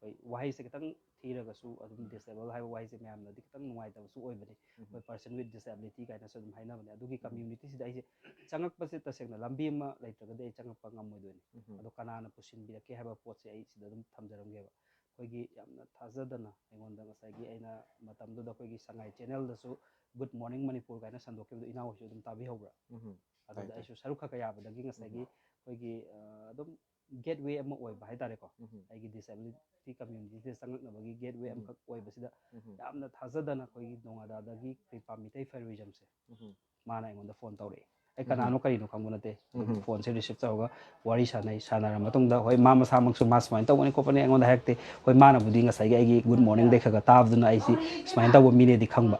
ꯑꯩꯈꯣꯏ ꯋꯥꯍꯩꯁꯦ ꯈꯤꯇꯪ ꯊꯤꯔꯒꯁꯨ ꯑꯗꯨꯝ disable ꯍꯥꯏꯕ ꯋꯥꯍꯩꯁꯦ ꯃꯌꯥꯝꯅꯗꯤ ꯈꯤꯇꯪ ꯅꯨꯡꯉꯥꯏꯇꯕꯁꯨ ꯑꯣꯏꯕꯅꯤ꯫ ꯑꯩꯈꯣꯏ person with disability ꯀꯥꯏꯅꯁꯨ ꯑꯗꯨꯝ ꯍꯥꯏꯅꯕꯅꯦ꯫ ꯑꯗꯨꯒꯤ communityꯁꯤꯗ ꯑꯩꯁꯦ ꯆꯪꯉꯛꯄꯁꯦ ꯇꯁꯦꯡꯅ ꯂꯝꯕꯤ ꯑꯃ ꯂꯩꯇ꯭ꯔꯒꯗꯤ ꯑꯩ ꯆꯪꯉꯛꯄ ꯉꯝꯃꯣꯏꯗꯣꯏꯅꯤ꯫ ꯑꯗꯣ ꯀꯅꯥꯅ ꯄꯨꯁꯤꯟꯕꯤꯔꯛꯀꯦ ꯍꯥꯏꯕ ꯄꯣꯠꯁꯦ ꯑꯩ ꯁꯤꯗ ꯑꯗꯨꯝ ꯊꯝꯖꯔꯝꯒꯦꯕ꯫ ꯑꯩꯈꯣꯏꯒꯤ ꯌꯥꯝꯅ ꯊꯥꯖꯗꯅ ꯑꯩꯉꯣꯟꯗ ꯉꯁꯥꯏꯒꯤ ꯑꯩꯅ ꯃꯇꯝꯗꯨꯗ ꯑꯩꯈꯣꯏꯒꯤ ꯁꯉꯥꯏ channelꯗꯁꯨ Good Morning Manipur ꯀꯥꯏꯅ ꯁꯟꯗꯣꯛꯈꯤꯕꯗꯣ ꯏꯅꯥꯎ ꯍꯣꯏꯁꯨ ꯑꯗꯨꯝ ꯇꯥꯕꯤꯍꯧꯕ꯭ꯔꯥ? ꯑꯗꯨꯗ ꯑꯩꯁꯨ ꯁꯔꯨꯛ ꯈꯔ ꯈꯔ ꯌꯥꯕꯗꯒꯤ ꯉꯁꯥꯏꯒꯤ ꯑꯩꯈꯣꯏꯒꯤ ꯑ, ꯑꯗꯨꯝ gateway ꯑꯃ ꯑꯣꯏꯕ ꯍꯥꯏꯇꯥꯔꯦꯀꯣ꯫ ꯑꯩꯒꯤ disability communityꯗ ꯆꯪꯉꯛꯅꯕꯒꯤ gateway ꯑꯃꯈꯛ ꯑꯣꯏꯕꯁꯤꯗ ꯌꯥꯝꯅ ꯊꯥꯖꯗꯅ ꯑꯩꯈꯣꯏꯒꯤ ꯅꯣꯉꯥꯗꯥꯗꯒꯤ ꯀ꯭ꯔꯤꯄꯥ ꯃꯤꯇꯩ ꯐꯦꯔꯣꯏꯖꯝꯁꯦ ꯃꯥꯅ ꯑꯩꯉꯣꯟꯗ phone ꯇꯧꯔꯛꯑꯦ꯫ ꯑꯩ ꯀꯅꯥꯅꯣ ꯀꯔꯤꯅꯣ ꯈꯪꯕ ꯅꯠꯇꯦ꯫ ꯑꯗꯨꯝ phoneꯁꯦ receive ꯇꯧꯔꯒ ꯋꯥꯔꯤ ꯁꯥꯟꯅꯩ꯫ ꯁꯥꯟꯅꯔ ꯃꯇꯨꯡꯗ ꯍꯣꯏ ꯃꯥ ꯃꯁꯥꯃꯛꯁꯨ ꯃꯥ ꯁꯨꯃꯥꯏꯅ ꯇꯧꯕꯅꯤ ꯈꯣꯠꯄꯅꯤ ꯑꯩꯉꯣꯟꯗ ꯍꯥꯏꯔꯛꯇꯦ꯫ ꯍꯣꯏ ꯃꯥꯅꯕꯨꯗꯤ ꯉꯁꯥꯏꯒꯤ ꯑꯩꯒꯤ Good Morningꯗꯩ ꯈꯔ ꯈꯔ ꯇꯥꯕꯗꯨꯅ ꯑꯩꯁꯤ ꯁꯨꯃꯥꯏꯅ ꯇꯧꯕ ꯃꯤꯅꯦꯗꯤ ꯈꯪꯕ꯫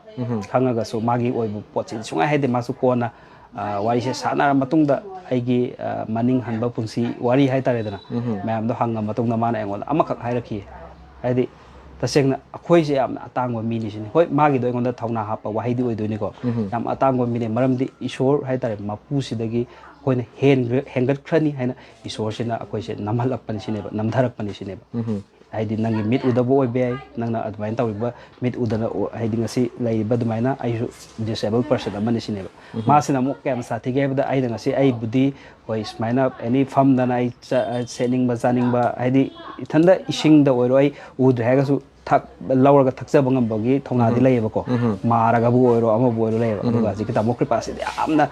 ꯈꯪꯉꯒꯁꯨ ꯃꯥꯒꯤ ꯑꯣꯏꯕ ꯄꯣꯠꯁꯤꯗꯤ ꯁꯨꯡꯍꯥꯏ ꯍꯥꯏꯗꯦ꯫ ꯃꯥꯁꯨ ꯀꯣꯟꯅ ꯑ, ꯋꯥꯔꯤꯁꯦ ꯁꯥꯟꯅꯔ ꯃꯇꯨꯡꯗ ꯑꯩꯒꯤ ꯑ, ꯃꯅꯤꯡ ꯍꯟꯕ ꯄꯨꯟꯁꯤ ꯋꯥꯔꯤ ꯍꯥꯏꯇꯥꯔꯦꯗꯅ ꯃꯌꯥꯝꯗꯣ ꯍꯪꯉ ꯃꯇꯨꯡꯗ ꯃꯥꯅ ꯑꯩꯉꯣꯟꯗ ꯑꯃꯈꯛ ꯍꯥꯏꯔꯛꯈꯤ꯫ ꯍꯥꯏꯗꯤ ꯇꯁꯦꯡꯅ ꯑꯩꯈꯣꯏꯁꯦ ꯌꯥꯝꯅ ꯑꯇꯥꯡꯕ ꯃꯤꯅꯤ ꯁꯤꯅꯤ꯫ ꯍꯣꯏ ꯃꯥꯒꯤꯗꯣ ꯑꯩꯉꯣꯟꯗ ꯊꯧꯅꯥ ꯍꯥꯞꯄ ꯋꯥꯍꯩꯗꯤ ꯑꯣꯏꯗꯣꯏꯅꯤꯀꯣ꯫ ꯌꯥꯝ ꯑꯇꯥꯡꯕ ꯃꯤꯅꯦ꯫ ꯃꯔꯝꯗꯤ ꯏꯁꯣꯔ ꯍꯥꯏꯇꯥꯔꯦ ꯃꯄꯨꯁꯤꯗꯒꯤ ꯑꯩꯈꯣꯏꯅ ꯍꯦꯟꯒ꯭ꯔ- ꯍꯦꯟꯒꯠꯈ꯭ꯔꯅꯤ ꯍꯥꯏꯅ ꯏꯁꯣꯔꯁꯤꯅ ꯑꯩꯈꯣꯏꯁꯦ ꯅꯝꯍꯜꯂꯛꯄꯅꯤ ꯁꯤꯅꯦꯕ, ꯅꯝꯊꯔꯛꯄꯅꯤ ꯁꯤꯅꯦꯕ꯫ ꯍꯥꯏꯗꯤ ꯅꯪꯒꯤ ꯃꯤꯠ ꯎꯗꯕ ꯑꯣꯏꯕ ꯌꯥꯏ, ꯅꯪꯅ ꯑꯗꯨꯃꯥꯏꯅ ꯇꯧꯔꯤꯕ ꯃꯤꯠ ꯎꯗꯅ ꯎ- ꯍꯥꯏꯗꯤ ꯉꯁꯤ ꯂꯩꯔꯤꯕ ꯑꯗꯨꯃꯥꯏꯅ ꯑꯩꯁꯨ disable person ꯑꯃꯅꯤ ꯁꯤꯅꯦꯕ꯫ ꯃꯥꯁꯤꯅ ꯑꯃꯨꯛ ꯀꯌꯥꯝ ꯁꯥꯊꯤꯒꯦ ꯍꯥꯏꯕꯗ ꯑꯩꯅ ꯉꯁꯤ ꯑꯩꯕꯨꯗꯤ ꯍꯣꯏ ꯁꯨꯃꯥꯏꯅ ꯑꯦꯅꯤ ꯐꯝꯗꯅ ꯑꯩ ꯆ- ꯁꯦꯠꯅꯤꯡꯕ ꯆꯥꯅꯤꯡꯕ ꯍꯥꯏꯗꯤ ꯏꯊꯟꯗ ꯏꯁꯤꯡꯗ ꯑꯣꯏꯔꯣ ꯑꯩ ꯎꯗ꯭ꯔꯦ ꯍꯥꯏꯔꯒꯁꯨ ꯊꯛ ꯂꯧꯔꯒ ꯊꯛꯆꯕ ꯉꯝꯕꯒꯤ ꯊꯧꯅꯥꯗꯤ ꯂꯩꯌꯦꯕꯀꯣ꯫ ꯃꯥꯔꯒꯕꯨ ꯑꯣꯏꯔꯣ ꯑꯃꯕꯨ ꯑꯣꯏꯔꯣ ꯂꯩꯌꯦꯕ꯫ ꯑꯗꯨꯒ ꯍꯧꯖꯤꯛꯀꯤ ꯇꯥꯃꯣ ꯀ꯭ꯔꯤꯄꯥꯁꯤꯗꯤ ꯌꯥꯝꯅ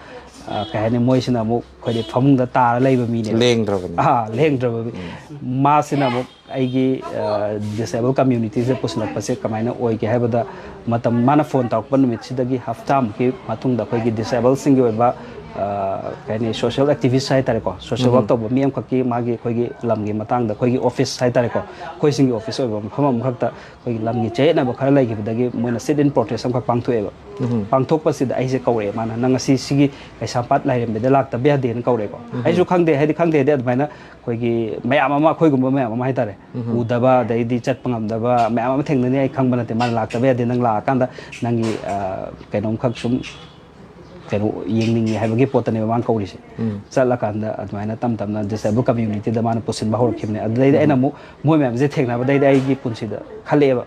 ꯑ, ꯀꯩ ꯍꯥꯏꯅꯤ, ꯃꯣꯏꯁꯤꯅ ꯑꯃꯨꯛ ꯑꯩꯈꯣꯏꯗꯤ ꯐꯃꯨꯡꯗ ꯇꯥꯔ ꯂꯩꯕ ꯃꯤꯅꯦꯕ꯫ ꯂꯦꯡꯗ꯭ꯔꯕꯅꯤ꯫ ꯑꯥ, ꯂꯦꯡꯗ꯭ꯔꯕ ꯃꯤ꯫ ꯃꯥꯁꯤꯅ ꯑꯃꯨꯛ ꯑꯩꯒꯤ ꯗꯤꯁꯑꯦꯕꯜ ꯀꯝꯃ꯭ꯌꯨꯅꯤꯇꯤꯁꯦ ꯄꯨꯁꯤꯜꯂꯛꯄꯁꯦ ꯀꯃꯥꯏꯅ ꯑꯣꯏꯒꯦ ꯍꯥꯏꯕꯗ, ꯃꯇꯝ ꯃꯥꯅ ꯐꯣꯟ ꯇꯧꯔꯛꯄ ꯅꯨꯃꯤꯠꯁꯤꯗꯒꯤ ꯍꯞꯇꯥꯃꯨꯛꯀꯤ ꯃꯇꯨꯡꯗ ꯑꯩꯈꯣꯏꯒꯤ ꯗꯤꯁꯑꯦꯕꯜꯁꯤꯡꯒꯤ ꯑꯣꯏꯕ, ꯑ, ꯀꯩ ꯍꯥꯏꯅꯤ, ꯁꯣꯁꯤꯌꯦꯜ ꯑꯦꯛꯇꯤꯚꯤꯁ ꯍꯥꯏ ꯇꯥꯔꯦꯀꯣ, ꯁꯣꯁꯤꯌꯦꯜ ꯋꯥꯔꯛ ꯇꯧꯕ ꯃꯤ ꯑꯃꯈꯛꯀꯤ ꯃꯥꯒꯤ ꯑꯩꯈꯣꯏꯒꯤ ꯂꯝꯒꯤ ꯃꯇꯥꯡꯗ ꯑꯩꯈꯣꯏꯒꯤ ꯑꯣꯐꯤꯁ ꯍꯥꯏ ꯇꯥꯔꯦꯀꯣ, ꯑꯩꯈꯣꯏꯁꯤꯡꯒꯤ ꯑꯣꯐꯤꯁ ꯑꯣꯏꯕ ꯃꯐꯝ ꯑꯃꯈꯛꯇ ꯑꯩꯈꯣꯏꯒꯤ ꯂꯝꯒꯤ ꯆꯌꯦꯠꯅꯕ ꯈꯔ ꯂꯩꯈꯤꯕꯗꯒꯤ ꯃꯣꯏꯅ ꯁꯤꯠ ꯏꯟ ꯄ꯭ꯔꯣꯇꯦꯁ ꯑꯃꯈꯛ ꯄꯥꯡꯊꯣꯛꯑꯦꯕ꯫ ꯄꯥꯡꯊꯣꯛꯄꯁꯤꯗ ꯑꯩꯁꯦ ꯀꯧꯔꯛꯑꯦ ꯃꯥꯅ, "ꯅꯪ ꯉꯁꯤ ꯁꯤꯒꯤ ꯀꯩꯁꯥꯝꯄꯥꯠ ꯂꯥꯏꯔꯦꯝꯕꯤꯗ ꯂꯥꯛꯇꯕ ꯌꯥꯗꯦꯅ" ꯀꯧꯔꯛꯑꯦꯀꯣ꯫ ꯑꯩꯁꯨ ꯈꯪꯗꯦ, ꯍꯥꯏꯗꯤ ꯈꯪꯗꯦ ꯍꯥꯏꯗꯤ ꯑꯗꯨꯃꯥꯏꯅ ꯑꯩꯈꯣꯏꯒꯤ ꯃꯌꯥꯝ ꯑꯃ, ꯑꯩꯈꯣꯏꯒꯨꯝꯕ ꯃꯌꯥꯝ ꯑꯃ ꯍꯥꯏꯇꯥꯔꯦ, ꯎꯗꯕ ꯑꯗꯩꯗꯤ ꯆꯠꯄ ꯉꯝꯗꯕ ꯃꯌꯥꯝ ꯑꯃ ꯊꯦꯡꯅꯅꯤ꯫ ꯑꯩ ꯈꯪꯕ ꯅꯠꯇꯦ, ꯃꯥꯅ ꯂꯥꯛꯇꯕ ꯌꯥꯗꯦ, ꯅꯪ ꯂꯥꯛꯑꯀꯥꯟꯗ ꯅꯪꯒꯤ, ꯑ, ꯀꯩꯅꯣꯝꯈꯛ ꯁꯨꯝ ꯀꯩꯅꯣ ꯌꯦꯡꯅꯤꯡꯉꯤ ꯍꯥꯏꯕꯒꯤ ꯄꯣꯠꯇꯅꯦꯕ ꯃꯥꯅ ꯀꯧꯔꯤꯁꯦ꯫ ꯆꯠꯂꯀꯥꯟꯗ ꯑꯗꯨꯃꯥꯏꯅ ꯇꯞ ꯇꯞꯅ ꯗꯤꯁꯑꯦꯕꯜ ꯀꯝꯃ꯭ꯌꯨꯅꯤꯇꯤꯗ ꯃꯥꯅ ꯄꯨꯁꯤꯟꯕ ꯍꯧꯔꯛꯈꯤꯕꯅꯦ꯫ ꯑꯗꯨꯗꯩꯗꯤ ꯑꯩꯅ ꯑꯃꯨꯛ ꯃꯣꯏ ꯃꯌꯥꯝꯁꯦ ꯊꯦꯡꯅꯕꯗꯩꯗꯤ ꯑꯩꯒꯤ ꯄꯨꯟꯁꯤꯗ ꯈꯜꯂꯛꯑꯦꯕ,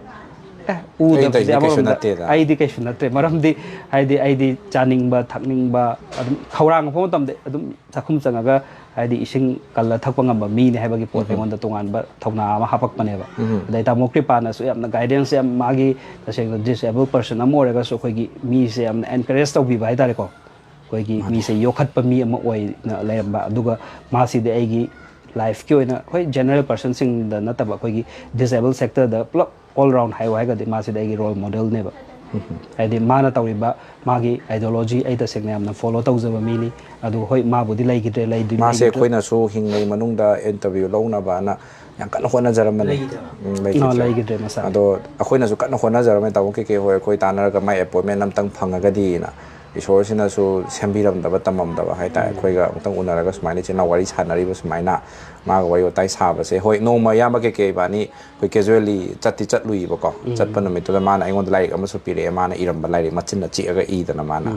"ꯑꯦ, ꯎꯗꯕꯁꯦ ꯑꯃꯔꯣꯝꯗ ꯑꯩꯗꯤ ꯀꯩꯁꯨ ꯅꯠꯇ꯭ꯔꯦ", ꯃꯔꯝꯗꯤ ꯍꯥꯏꯗꯤ ꯑꯩꯗꯤ ꯆꯥꯅꯤꯡꯕ ꯊꯛꯅꯤꯡꯕ ꯑꯗꯨꯝ ꯈꯧꯔꯥꯡꯕ ꯃꯇꯝꯗ ꯑꯗꯨꯝ ꯆꯥꯛꯈꯨꯝ ꯆꯪꯉꯒ ꯍꯥꯏꯗꯤ ꯏꯁꯤꯡ ꯀꯜꯂ ꯊꯛꯄ ꯉꯝꯕ ꯃꯤꯅꯦ ꯍꯥꯏꯕꯒꯤ ꯄꯣꯠ ꯑꯩꯉꯣꯟꯗ ꯇꯣꯉꯥꯟꯕ ꯊꯧꯅꯥ ꯑꯃ ꯍꯥꯞꯄꯛꯄꯅꯦꯕ꯫ ꯑꯗꯩ ꯇꯥꯃꯣ ꯀ꯭ꯔꯤꯄꯥꯅꯁꯨ ꯌꯥꯝꯅ ꯒꯥꯏꯗꯦꯟꯁ ꯌꯥꯝ, ꯃꯥꯒꯤ ꯇꯁꯦꯡꯅ ꯗꯤꯁꯑꯦꯕꯜ ꯄꯔꯁꯟ ꯑꯃ ꯑꯣꯏꯔꯒꯁꯨ ꯑꯩꯈꯣꯏꯒꯤ ꯃꯤꯁꯦ ꯌꯥꯝꯅ ꯑꯦꯟꯀꯔꯦꯖ ꯇꯧꯕꯤꯕ ꯍꯥꯏꯇꯥꯔꯦꯀꯣ꯫ ꯑꯩꯈꯣꯏꯒꯤ ꯃꯤꯁꯦ ꯌꯣꯛꯈꯠꯄ ꯃꯤ ꯑꯃ ꯑꯣꯏꯅ ꯂꯩꯔꯝꯕ꯫ ꯑꯗꯨꯒ ꯃꯥꯁꯤꯗꯤ ꯑꯩꯒꯤ ꯂꯥꯏꯐꯀꯤ ꯑꯣꯏꯅ, ꯍꯣꯏ, ꯖꯦꯅꯔꯦꯜ ꯄꯔꯁꯟꯁꯤꯡꯗ ꯅꯠꯇꯕ, ꯑꯩꯈꯣꯏꯒꯤ ꯗꯤꯁꯑꯦꯕꯜ ꯁꯦꯛꯇꯔꯗ ꯄꯨꯂꯞ ꯑꯣꯜ ꯔꯥꯎꯟ ꯍꯥꯏꯌꯣ ꯍꯥꯏꯔꯒꯗꯤ ꯃꯥꯁꯤꯗꯤ ꯑꯩꯒꯤ ꯔꯣꯜ ꯃꯣꯗꯦꯜꯅꯦꯕ꯫ ꯍꯥꯏꯗꯤ ꯃꯥꯅ ꯇꯧꯔꯤꯕ ꯃꯥꯒꯤ ꯑꯥꯏꯗꯤꯌꯣꯂꯣꯖꯤ ꯑꯩ ꯇꯁꯦꯡꯅ ꯌꯥꯝꯅ ꯐꯣꯂꯣ ꯇꯧꯖꯕ ꯃꯤꯅꯤ꯫ ꯑꯗꯨ ꯍꯣꯏ, ꯃꯥꯕꯨꯗꯤ ꯂꯩꯈꯤꯗ꯭ꯔꯦ, ꯂꯩꯗꯤ ꯃꯥꯁꯦ ꯂꯩꯈꯤꯗ꯭ꯔꯦ꯫ ꯑꯩꯈꯣꯏꯅꯁꯨ ꯍꯤꯡꯂꯤꯉꯩ ꯃꯅꯨꯡꯗ ꯏꯟꯇꯔꯚꯤꯌꯨ ꯂꯧꯅꯕꯅ ꯌꯥꯝ ꯀꯟꯅ ꯍꯣꯠꯅꯖꯔꯝꯕꯅꯦ꯫ ꯎꯝ, ꯑ, ꯂꯩꯈꯤꯗ꯭ꯔꯦ꯫ ꯂꯩꯈꯤꯗ꯭ꯔꯦ ꯃꯁꯥ꯫ ꯑꯗꯣ ꯑꯩꯈꯣꯏꯅꯁꯨ ꯀꯟꯅ ꯍꯣꯠꯅꯖꯔꯝꯃꯦ, ꯇꯥꯃꯣ ꯀꯦ ꯀꯦ ꯍꯣꯏ ꯑꯩꯈꯣꯏ ꯇꯥꯟꯅꯔꯒ ꯃꯥꯏ ꯑꯦꯄꯣꯏꯟꯃꯦꯟ ꯑꯝꯇꯪ ꯐꯪꯉꯒꯗꯤꯅ꯫ ꯏꯁꯣꯔꯁꯤꯅꯁꯨ ꯁꯦꯝꯕꯤꯔꯝꯗꯕ, ꯇꯝꯃꯝꯗꯕ ꯍꯥꯏꯇꯥꯔꯦ꯫ ꯑꯩꯈꯣꯏꯒ ꯑꯃꯨꯛꯇꯪ ꯎꯅꯔꯒ ꯁꯨꯃꯥꯏꯅ ꯏꯆꯤꯟ ꯏꯅꯥꯎ ꯋꯥꯔꯤ ꯁꯥꯟꯅꯔꯤꯕ ꯁꯨꯃꯥꯏꯅ, ꯃꯥꯒ ꯋꯥꯔꯤ ꯋꯥꯇꯥꯏ ꯁꯥꯕꯁꯦ꯫ ꯍꯣꯏ, ꯅꯣꯡꯃ ꯏꯌꯥꯝꯕ ꯀꯦ ꯀꯦ ꯏꯕꯥꯅꯤ ꯑꯩꯈꯣꯏ ꯀꯦꯖꯨꯋꯦꯜꯂꯤ ꯆꯠꯇꯤ ꯆꯠꯂꯨꯏꯕꯀꯣ꯫ ꯆꯠꯄ ꯅꯨꯃꯤꯠꯇꯨꯗ ꯃꯥꯅ ꯑꯩꯉꯣꯟꯗ ꯂꯥꯏꯔꯤꯛ ꯑꯃꯁꯨ ꯄꯤꯔꯛꯑꯦ, ꯃꯥꯅ ꯏꯔꯝꯕ ꯂꯥꯏꯔꯤꯛ ꯃꯆꯤꯟꯅ ꯆꯤꯛꯑꯒ ꯏꯗꯅ ꯃꯥꯅ꯫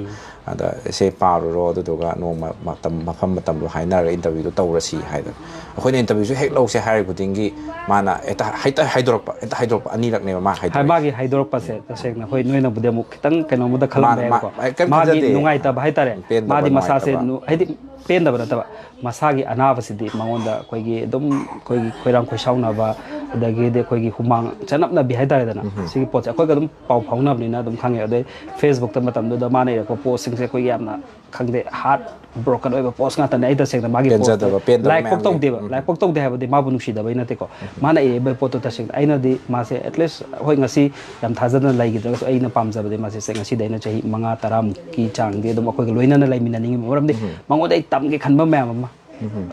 ꯑꯗ "ꯁꯦ ꯄꯥꯔꯨꯔꯣ, ꯑꯗꯨꯗꯨꯒ ꯅꯣꯡꯃ ꯃꯇꯝ, ꯃꯐꯝ ꯃꯇꯝꯗꯣ ꯍꯥꯏꯅꯔꯒ ꯏꯟꯇꯔꯚ꯭ꯌꯨꯗꯣ ꯇꯧꯔꯁꯤ" ꯍꯥꯏꯗꯅ꯫ ꯑꯩꯈꯣꯏꯅ ꯏꯟꯇꯔꯚ꯭ꯌꯨꯁꯦ ꯍꯦꯛ ꯂꯧꯁꯦ ꯍꯥꯏꯔ ꯈꯨꯗꯤꯡꯒꯤ ꯃꯥꯅ ꯍꯦꯛꯇ, ꯍꯦꯛꯇ ꯍꯥꯏꯗꯣꯔꯛꯄ, ꯍꯦꯛꯇ ꯍꯥꯏꯗꯣꯔꯛꯄ ꯑꯅꯤꯔꯛꯅꯦꯕ ꯃꯥ ꯍꯥꯏꯗꯣꯔꯛꯏꯁꯦ꯫ ꯃꯥꯒꯤ ꯍꯥꯏꯗꯣꯔꯛꯄꯁꯦ ꯇꯁꯦꯡꯅ ꯍꯣꯏ, ꯅꯣꯏꯅꯕꯨꯗꯤ ꯑꯃꯨꯛ ꯈꯤꯇꯪ ꯀꯩꯅꯣꯝꯃꯗ ꯈꯜꯂꯝꯕ ꯃꯥꯅ, ꯃꯥ, ꯌꯥꯏꯀꯣ꯫ ꯑꯩ ꯀꯩꯝ ꯃꯥꯒꯤ ꯈꯟꯖꯗꯦ꯫ ꯅꯨꯡꯉꯥꯏꯇꯕ ꯍꯥꯏꯇꯥꯔꯦ꯫ ꯄꯦꯟꯗꯕ, ꯃꯥꯗꯤ ꯃꯁꯥꯁꯦ ꯅꯨꯡꯉꯥꯏꯇꯕ꯫ ꯅꯨ-, ꯍꯥꯏꯗꯤ ꯄꯦꯟꯗꯕ ꯅꯠꯇꯕ, ꯃꯁꯥꯒꯤ ꯑꯅꯥꯕꯁꯤꯗꯤ ꯃꯉꯣꯟꯗ ꯑꯩꯈꯣꯏꯒꯤ ꯑꯗꯨꯝ ꯑꯩꯈꯣꯏꯒꯤ ꯈꯣꯏꯔꯥꯡ ꯈꯣꯏꯁꯥꯎꯅꯕ, ꯑꯗꯒꯤꯗꯤ ꯑꯩꯈꯣꯏꯒꯤ ꯍꯨꯃꯥꯡ ꯆꯅꯞꯅꯕꯤ ꯍꯥꯏꯇꯥꯔꯦꯗꯅ꯫ ꯁꯤꯒꯤ ꯄꯣꯠꯁꯦ ꯑꯩꯈꯣꯏꯒ ꯑꯗꯨꯝ ꯄꯥꯎ ꯐꯥꯎꯅꯕꯅꯤꯅ ꯑꯗꯨꯝ ꯈꯪꯉꯦ꯫ ꯑꯗꯩ Facebookꯇ ꯃꯇꯝꯗꯨꯗ ꯃꯥꯅ ꯏꯔꯛꯄ ꯄꯣꯁꯁꯤꯡꯁꯦ ꯑꯩꯈꯣꯏꯒꯤ ꯌꯥꯝꯅ, ꯈꯪꯗꯦ, ꯍꯥꯔꯠ ꯕ꯭ꯔꯣꯀꯟ ꯑꯣꯏꯕ ꯄꯣꯁ ꯉꯥꯛꯇꯅꯦ꯫ ꯑꯩ ꯇꯁꯦꯡꯅ ꯃꯥꯒꯤ ꯄꯣꯁꯇꯣ ꯄꯦꯟꯖꯗꯕ, ꯄꯦꯟꯗꯕ ꯂꯥꯏꯛ ꯄꯣꯛ ꯃꯌꯥꯝꯒꯤ꯫ ꯇꯧꯗꯦꯕ꯫ ꯂꯥꯏꯛ ꯄꯣꯛ ꯇꯧꯗꯦ ꯍꯥꯏꯕꯗꯤ ꯃꯥꯕꯨ ꯅꯨꯡꯁꯤꯗꯕꯩ ꯅꯠꯇꯦꯀꯣ꯫ ꯃꯥꯅ ꯏꯔꯛꯏꯕ ꯄꯣꯠꯇꯣ ꯇꯁꯦꯡꯅ ꯑꯩꯅꯗꯤ ꯃꯥꯁꯦ at least, ꯍꯣꯏ, ꯉꯁꯤ ꯌꯥꯝ ꯊꯥꯖꯗꯅ ꯂꯩꯈꯤꯗ꯭ꯔꯒꯁꯨ, ꯑꯩꯅ ꯄꯥꯝꯖꯕꯗꯤ ꯃꯥꯁꯦ ꯉꯁꯤꯗꯤ ꯑꯩꯅ ꯆꯍꯤ ꯃꯉꯥ ꯇꯔꯥꯃꯨꯛꯀꯤ ꯆꯥꯡꯗꯤ ꯑꯗꯨꯝ ꯑꯩꯈꯣꯏꯒ ꯂꯣꯏꯅꯅ ꯂꯩꯃꯤꯟꯅꯅꯤꯡꯉꯤ꯫ ꯃꯔꯝꯗꯤ ꯃꯉꯣꯟꯗ ꯑꯩ ꯇꯝꯒꯦ ꯈꯟꯕ ꯃꯌꯥꯝ ꯑꯃ,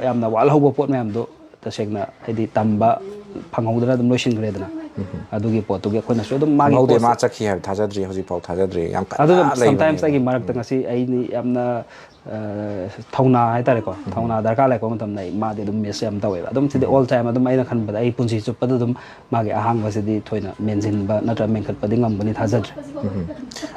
ꯌꯥꯝꯅ ꯋꯥꯠꯍꯧꯕ ꯄꯣꯠ ꯃꯌꯥꯝꯗꯣ ꯇꯁꯦꯡꯅ ꯍꯥꯏꯗꯤ ꯇꯝꯕ ꯐꯪꯍꯧꯗꯅ ꯑꯗꯨꯝ ꯂꯣꯏꯁꯤꯟꯈ꯭ꯔꯦꯗꯅ꯫ ꯑꯗꯨꯒꯤ ꯄꯣꯠꯇꯨꯒꯤ ꯑꯩꯈꯣꯏꯅꯁꯨ ꯑꯗꯨꯝ ꯃꯥꯒꯤ ꯈꯪꯍꯧꯗꯦ꯫ ꯄꯣꯠꯁꯦ ꯃꯥ ꯆꯠꯈꯤ ꯍꯥꯏꯕ ꯊꯥꯖꯗ꯭ꯔꯤ, ꯍꯧꯖꯤꯛꯐꯥꯎ ꯊꯥꯖꯗ꯭ꯔꯤ꯫ ꯌꯥꯝ ꯀꯟꯅ ꯑꯗꯨꯅ ꯂꯩꯕꯅꯦ꯫ Sometimes ꯑꯩꯒꯤ ꯃꯔꯛꯇ ꯉꯁꯤ ꯑꯩꯅ ꯌꯥꯝꯅ, ꯑ, ꯊꯧꯅꯥ ꯍꯥꯏꯇꯥꯔꯦꯀꯣ, ꯊꯧꯅꯥ ꯗꯔꯀꯥꯔ ꯂꯩꯔꯛꯄ ꯃꯇꯝꯗ ꯑꯩ ꯃꯥꯗꯤ ꯑꯗꯨꯝ ꯃꯤꯁ ꯌꯥꯝ ꯇꯧꯋꯦꯕ꯫ ꯑꯗꯨꯝ ꯁꯤꯗꯤ all time ꯑꯗꯨꯝ ꯑꯩꯅ ꯈꯟꯕꯗ ꯑꯩ ꯄꯨꯟꯁꯤ ꯆꯨꯞꯄꯗ ꯑꯗꯨꯝ ꯃꯥꯒꯤ ꯑꯍꯥꯡꯕꯁꯤꯗꯤ ꯊꯣꯏꯅ ꯃꯦꯟꯁꯤꯟꯕ ꯅꯠꯇ꯭ꯔꯒ ꯃꯦꯟꯈꯠꯄꯗꯤ ꯉꯝꯒꯅꯤ ꯊꯥꯖꯗ꯭ꯔꯦ꯫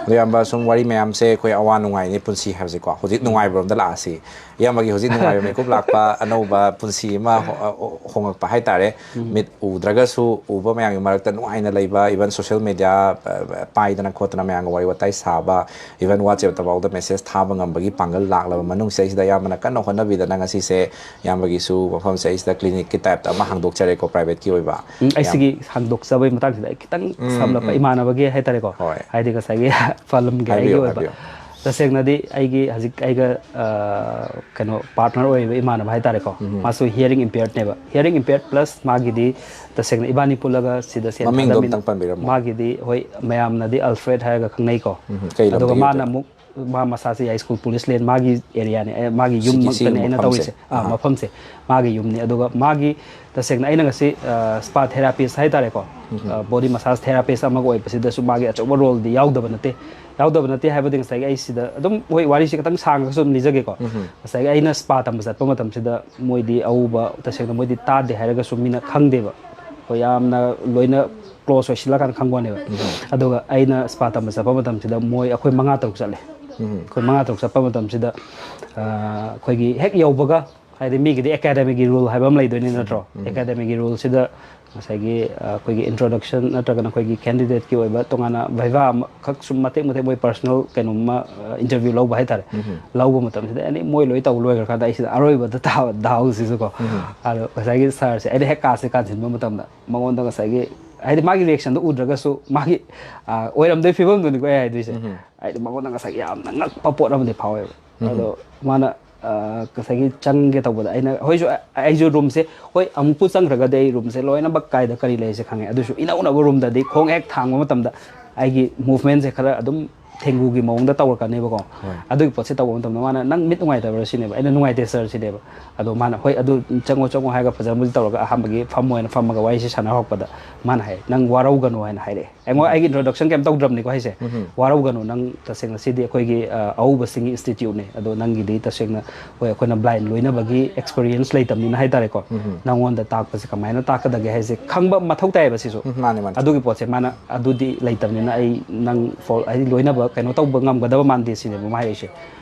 ꯑꯗꯣ ꯏꯌꯥꯝꯕ, ꯁꯨꯝ ꯋꯥꯔꯤ ꯃꯌꯥꯝꯁꯦ ꯑꯩꯈꯣꯏ ꯑꯋꯥ ꯅꯨꯡꯉꯥꯏꯅꯤ ꯄꯨꯟꯁꯤ ꯍꯥꯏꯕꯁꯦꯀꯣ꯫ ꯍꯧꯖꯤꯛ ꯅꯨꯡꯉꯥꯏꯕꯔꯣꯝꯗ ꯂꯥꯛꯑꯁꯤ꯫ ꯏꯌꯥꯝꯕꯒꯤ ꯍꯧꯖꯤꯛ ꯅꯨꯡꯉꯥꯏꯕ ꯃꯤꯀꯨꯞ ꯂꯥꯛꯄ, ꯑꯅꯧꯕ ꯄꯨꯟꯁꯤ ꯑꯃ ꯍꯣ-, ꯑ, ꯍꯣꯡꯉꯛꯄ ꯍꯥꯏꯇꯥꯔꯦ꯫ ꯃꯤꯠ ꯎꯗ꯭ꯔꯒꯁꯨ ꯎꯕ ꯃꯌꯥꯝꯒꯤ ꯃꯔꯛꯇ ꯅꯨꯡꯉꯥꯏꯅ ꯂꯩꯕ, even social media, ꯑ, ꯄꯥꯏꯗꯅ ꯈꯣꯠꯇꯅ ꯃꯌꯥꯝꯒ ꯋꯥꯔꯤ ꯋꯥꯇꯥꯏ ꯁꯥꯕ, even WhatsApp ꯐꯥꯎꯗ message ꯊꯥꯕ ꯉꯝꯕꯒꯤ ꯄꯥꯡꯒꯜ ꯂꯥꯛꯂꯕ ꯃꯅꯨꯡꯁꯤꯗꯩꯁꯤꯗ ꯏꯌꯥꯝꯕꯅ ꯀꯟꯅ ꯍꯣꯠꯅꯕꯤꯗꯅ ꯉꯁꯤꯁꯦ ꯏꯌꯥꯝꯕꯒꯤꯁꯨ ꯃꯐꯝꯁꯦ ꯑꯩꯁꯤꯗ clinic ꯀꯤ type ꯇ ꯑꯃ ꯍꯥꯡꯗꯣꯛꯆꯔꯦꯀꯣ, private ꯀꯤ ꯑꯣꯏꯕ꯫ ꯎꯝ, ꯑꯩ ꯁꯤꯒꯤ ꯍꯥꯡꯗꯣꯛꯆꯕꯒꯤ ꯃꯇꯥꯡꯁꯤꯗ ꯑꯩ ꯈꯤꯇꯪ ꯁꯝꯂꯞꯄ, ꯏꯃꯥꯟꯅꯕꯒꯤ ꯍꯥꯏꯇꯥꯔꯦꯀꯣ, ꯍꯣꯏ꯫ ꯍꯥꯏꯗꯤ ꯉꯁꯥꯏꯒꯤ ꯐꯜꯂꯝꯒꯦ ꯑꯩꯒꯤ ꯍꯥꯏꯕꯤꯌꯨ, ꯑꯣꯏꯕ꯫ ꯍꯥꯏꯕꯤꯌꯨ꯫ ꯇꯁꯦꯡꯅꯗꯤ ꯑꯩꯒꯤ ꯍꯧꯖꯤꯛ ꯑꯩꯒ, ꯑ, ꯀꯩꯅꯣ, partner ꯑꯣꯏꯔꯤꯕ ꯏꯃꯥꯟꯅꯕ ꯍꯥꯏꯇꯥꯔꯦꯀꯣ, ꯃꯥꯁꯨ hearing impaired ꯅꯦꯕ꯫ Hearing impaired plus ꯃꯥꯒꯤꯗꯤ ꯇꯁꯦꯡꯅ ꯏꯕꯥꯅꯤ ꯄꯨꯜꯂꯒ ꯁꯤꯗ ꯁꯦꯟ ꯃꯃꯤꯡꯗꯣ ꯊꯥꯗꯃꯤꯟ-, ꯑꯝꯇꯪ ꯄꯟꯕꯤꯔꯝꯃꯣ꯫ ꯃꯥꯒꯤꯗꯤ, ꯍꯣꯏ, ꯃꯌꯥꯝꯅꯗꯤ Alfred ꯍꯥꯏꯔꯒ ꯈꯪꯅꯩꯀꯣ꯫ ꯎꯝ, ꯀꯩ ꯑꯗꯨꯒ ꯂꯝꯗꯒꯤ ꯃꯥꯅ ꯑꯣꯏꯗꯣꯏꯅꯣ? ꯑꯃꯨꯛ ꯃꯥ ꯃꯁꯥꯁꯦ ꯌꯥꯏꯁ꯭ꯀꯨꯜ ꯄꯨꯂꯤꯁ ꯂꯦꯟ ꯃꯥꯒꯤ area ꯅꯦ, ꯑꯦ, ꯃꯥꯒꯤ ꯁꯤꯒꯤ, ꯁꯤꯒꯤ ꯌꯨꯝꯃꯛꯇꯅꯦ ꯑꯩꯅ ꯃꯐꯝꯁꯦ꯫ ꯇꯧꯔꯤꯁꯦ꯫ ꯑꯥ, ꯃꯐꯝꯁꯦ ꯃꯥꯒꯤ ꯌꯨꯝꯅꯤ꯫ ꯑꯗꯨꯒ ꯃꯥꯒꯤ ꯇꯁꯦꯡꯅ ꯑꯩꯅ ꯉꯁꯤ, ꯑ, spa therapist ꯍꯥꯏꯇꯥꯔꯦꯀꯣ, ꯑ, body massage therapist ꯑꯃꯒ ꯑꯣꯏꯕꯁꯤꯗꯁꯨ ꯃꯥꯒꯤ ꯑꯆꯧꯕ role ꯗꯤ ꯌꯥꯎꯗꯕ ꯅꯠꯇꯦ꯫ ꯌꯥꯎꯗꯕ ꯅꯠꯇꯦ ꯍꯥꯏꯕꯗꯤ ꯉꯁꯥꯏꯒꯤ ꯑꯩ ꯁꯤꯗ ꯑꯗꯨꯝ, ꯍꯣꯏ, ꯋꯥꯔꯤꯁꯤ ꯈꯤꯇꯪ ꯁꯥꯡꯉꯒꯁꯨ ꯑꯗꯨꯝ ꯂꯤꯖꯒꯦꯀꯣ꯫ ꯉꯁꯥꯏꯒꯤ ꯑꯩꯅ spa ꯇꯝꯕ ꯆꯠꯄ ꯃꯇꯝꯁꯤꯗ ꯃꯣꯏꯗꯤ ꯑꯎꯕ ꯇꯁꯦꯡꯅ ꯃꯣꯏꯗꯤ ꯇꯥꯗꯦ ꯍꯥꯏꯔꯒꯁꯨ ꯃꯤꯅ ꯈꯪꯗꯦꯕ꯫ ꯑꯩꯈꯣꯏ ꯌꯥꯝꯅ ꯂꯣꯏꯅ close ꯑꯣꯏꯁꯤꯜꯂꯀꯥꯟꯗ ꯈꯪꯕ ꯋꯥꯅꯦꯕ꯫ ꯑꯗꯨꯒ ꯑꯩꯅ spa ꯇꯝꯕ ꯆꯠꯄ ꯃꯇꯝꯁꯤꯗ ꯃꯣꯏ ꯑꯩꯈꯣꯏ ꯃꯉꯥ ꯇꯔꯨꯛ ꯆꯠꯂꯦ꯫ ꯑꯩꯈꯣꯏ ꯃꯉꯥ ꯇꯔꯨꯛ ꯆꯠꯄ ꯃꯇꯝꯁꯤꯗ, ꯑ, ꯑꯩꯈꯣꯏꯒꯤ ꯍꯦꯛ ꯌꯧꯕꯒ ꯍꯥꯏꯗꯤ ꯃꯤꯒꯤꯗꯤ ꯑꯦꯀꯥꯗꯃꯤꯒꯤ ꯔꯨꯜ ꯍꯥꯏꯕ ꯑꯃ ꯂꯩꯗꯣꯏꯅꯤ ꯅꯠꯇ꯭ꯔꯣ? ꯑꯦꯀꯥꯗꯃꯤꯒꯤ ꯔꯨꯜꯁꯤꯗ ꯉꯁꯥꯏꯒꯤ ꯑꯩꯈꯣꯏꯒꯤ ꯏꯟꯇ꯭ꯔꯣꯗꯛꯁꯟ ꯅꯠꯇ꯭ꯔꯒꯅ ꯑꯩꯈꯣꯏꯒꯤ ꯀꯦꯟꯗꯤꯗꯦꯠꯀꯤ ꯑꯣꯏꯕ ꯇꯣꯉꯥꯟꯅ ꯚꯩꯚꯥ ꯑꯃꯈꯛ ꯁꯨꯝ ꯃꯇꯦꯛ ꯃꯇꯦꯛ ꯃꯣꯏ ꯄꯔꯁꯅꯦꯜ ꯀꯩꯅꯣꯝꯃ ꯏꯟꯇꯔꯚꯤꯌꯨ ꯂꯧꯕ ꯍꯥꯏꯇꯥꯔꯦ꯫ ꯂꯧꯕ ꯃꯇꯝꯁꯤꯗ ꯑꯦꯅꯤ ꯃꯣꯏ ꯂꯣꯏ ꯇꯧ ꯂꯣꯏꯈ꯭ꯔꯀꯥꯟꯗ ꯑꯩꯁꯤꯗ ꯑꯔꯣꯏꯕꯗ ꯇꯥꯕ ꯗꯥꯎꯁꯤꯁꯨꯀꯣ꯫ ꯑꯗꯣ ꯉꯁꯥꯏꯒꯤ ꯁꯥꯔꯁꯦ ꯑꯩꯅ ꯍꯦꯛ ꯀꯥꯁꯦ ꯀꯥꯟꯁꯤꯟꯕ ꯃꯇꯝꯗ ꯃꯉꯣꯟꯗ ꯉꯁꯥꯏꯒꯤ ꯍꯥꯏꯗꯤ ꯃꯥꯒꯤ ꯔꯤꯌꯦꯛꯁꯟꯗꯣ ꯎꯗ꯭ꯔꯒꯁꯨ ꯃꯥꯒꯤ ꯑꯣꯏꯔꯝꯗꯣꯏ ꯐꯤꯕꯝꯗꯨꯅꯤꯀꯣ ꯑꯩ ꯍꯥꯏꯗꯣꯏꯁꯦ꯫ ꯍꯥꯏꯗꯤ ꯃꯉꯣꯟꯗ ꯉꯁꯥꯏꯒꯤ ꯌꯥꯝꯅ ꯉꯛꯄ ꯄꯣꯠ ꯑꯃꯗꯤ ꯐꯥꯎꯋꯦꯕ꯫ ꯑꯗꯣ ꯃꯥꯅ ꯉꯁꯥꯏꯒꯤ ꯆꯪꯒꯦ ꯇꯧꯕꯗ ꯑꯩꯅ ꯍꯣꯏꯁꯨ ꯑꯩꯁꯨ ꯔꯨꯝꯁꯦ ꯍꯣꯏ ꯑꯃꯨꯛꯄꯨ ꯆꯪꯈ꯭ꯔꯒꯗꯤ ꯑꯩ ꯔꯨꯝꯁꯦ ꯂꯣꯏꯅꯃꯛ ꯀꯥꯏꯗ ꯀꯔꯤ ꯂꯩꯔꯤꯁꯦ ꯈꯪꯉꯦ꯫ ꯑꯗꯨꯁꯨ ꯏꯅꯧ ꯅꯧꯕ ꯔꯨꯝꯗꯗꯤ ꯈꯣꯡ ꯍꯦꯛ ꯊꯥꯡꯕ ꯃꯇꯝꯗ ꯑꯩꯒꯤ ꯃꯨꯚꯃꯦꯟꯁꯦ ꯈꯔ ꯑꯗꯨꯝ ꯊꯦꯡꯒꯨꯒꯤ ꯃꯑꯣꯡꯗ ꯇꯧꯔꯛꯀꯅꯦꯕꯀꯣ꯫ ꯑꯗꯨꯒꯤ ꯄꯣꯠꯁꯦ ꯇꯧꯕ ꯃꯇꯝꯗ ꯃꯥꯅ "ꯅꯪ ꯃꯤꯠ ꯅꯨꯡꯉꯥꯏꯇꯕ꯭ꯔꯥ?" ꯁꯤꯅꯦꯕ꯫ ꯑꯩꯅ "ꯅꯨꯡꯉꯥꯏꯇꯦ ꯁꯥꯔ" ꯁꯤꯅꯦꯕ꯫ ꯑꯗꯣ ꯃꯥꯅ "ꯍꯣꯏ ꯑꯗꯨ ꯆꯪꯉꯣ ꯆꯪꯉꯣ" ꯍꯥꯏꯔꯒ ꯐꯖꯅꯕꯨꯗꯤ ꯇꯧꯔꯒ ꯑꯍꯥꯟꯕꯒꯤ ꯐꯝꯃꯣ ꯍꯥꯏꯅ ꯐꯝꯃꯒ ꯋꯥꯔꯤꯁꯦ ꯁꯥꯟꯅ ꯍꯧꯔꯛꯄꯗ ꯃꯥꯅ ꯍꯥꯏ "ꯅꯪ ꯋꯥꯔꯧꯒꯅꯨ" ꯍꯥꯏꯅ ꯍꯥꯏꯔꯛꯑꯦ꯫ ꯑꯩꯉꯣꯟ ꯑꯩꯒꯤ ꯏꯟꯇ꯭ꯔꯣꯗꯛꯁꯟ ꯀꯩꯝ ꯇꯧꯗ꯭ꯔꯕꯅꯤꯀꯣ ꯍꯥꯏꯁꯦ꯫ "ꯋꯥꯔꯧꯒꯅꯨ, ꯅꯪ ꯇꯁꯦꯡꯅ ꯁꯤꯗꯤ ꯑꯩꯈꯣꯏꯒꯤ ꯑ, ꯑꯎꯕꯁꯤꯡꯒꯤ ꯏꯟꯁꯇꯤꯇ꯭ꯌꯨꯠꯅꯦ꯫ ꯑꯗꯣ ꯅꯪꯒꯤꯗꯤ ꯇꯁꯦꯡꯅ ꯍꯣꯏ ꯑꯩꯈꯣꯏꯅ ꯕ꯭ꯂꯥꯏꯟ ꯂꯣꯏꯅꯕꯒꯤ ꯑꯦꯛꯁꯄꯤꯔꯤꯌꯦꯟꯁ ꯂꯩꯇꯕꯅꯤꯅ ꯍꯥꯏꯇꯥꯔꯦꯀꯣ꯫ ꯅꯪꯉꯣꯟꯗ ꯇꯥꯛꯄꯁꯦ ꯀꯃꯥꯏꯅ ꯇꯥꯛꯀꯗꯒꯦ ꯍꯥꯏꯁꯦ ꯈꯪꯕ ꯃꯊꯧ ꯇꯥꯏꯌꯦꯕ ꯁꯤꯁꯨ꯫ ꯎꯝ, ꯃꯥꯅꯦ, ꯃꯥꯅꯦ꯫ ꯑꯗꯨꯒꯤ ꯄꯣꯠꯁꯦ ꯃꯥꯅ ꯑꯗꯨꯗꯤ ꯂꯩꯇꯕꯅꯤꯅ ꯑꯩ ꯅꯪ ꯐꯣꯜ ꯍꯥꯏꯗꯤ ꯂꯣꯏꯅꯕ ꯀꯩꯅꯣ ꯇꯧꯕ ꯉꯝꯒꯗꯕ ꯃꯥꯟꯗꯦ ꯁꯤꯅꯦꯕ ꯃꯥ ꯍꯥꯏꯔꯛꯏꯁꯦ꯫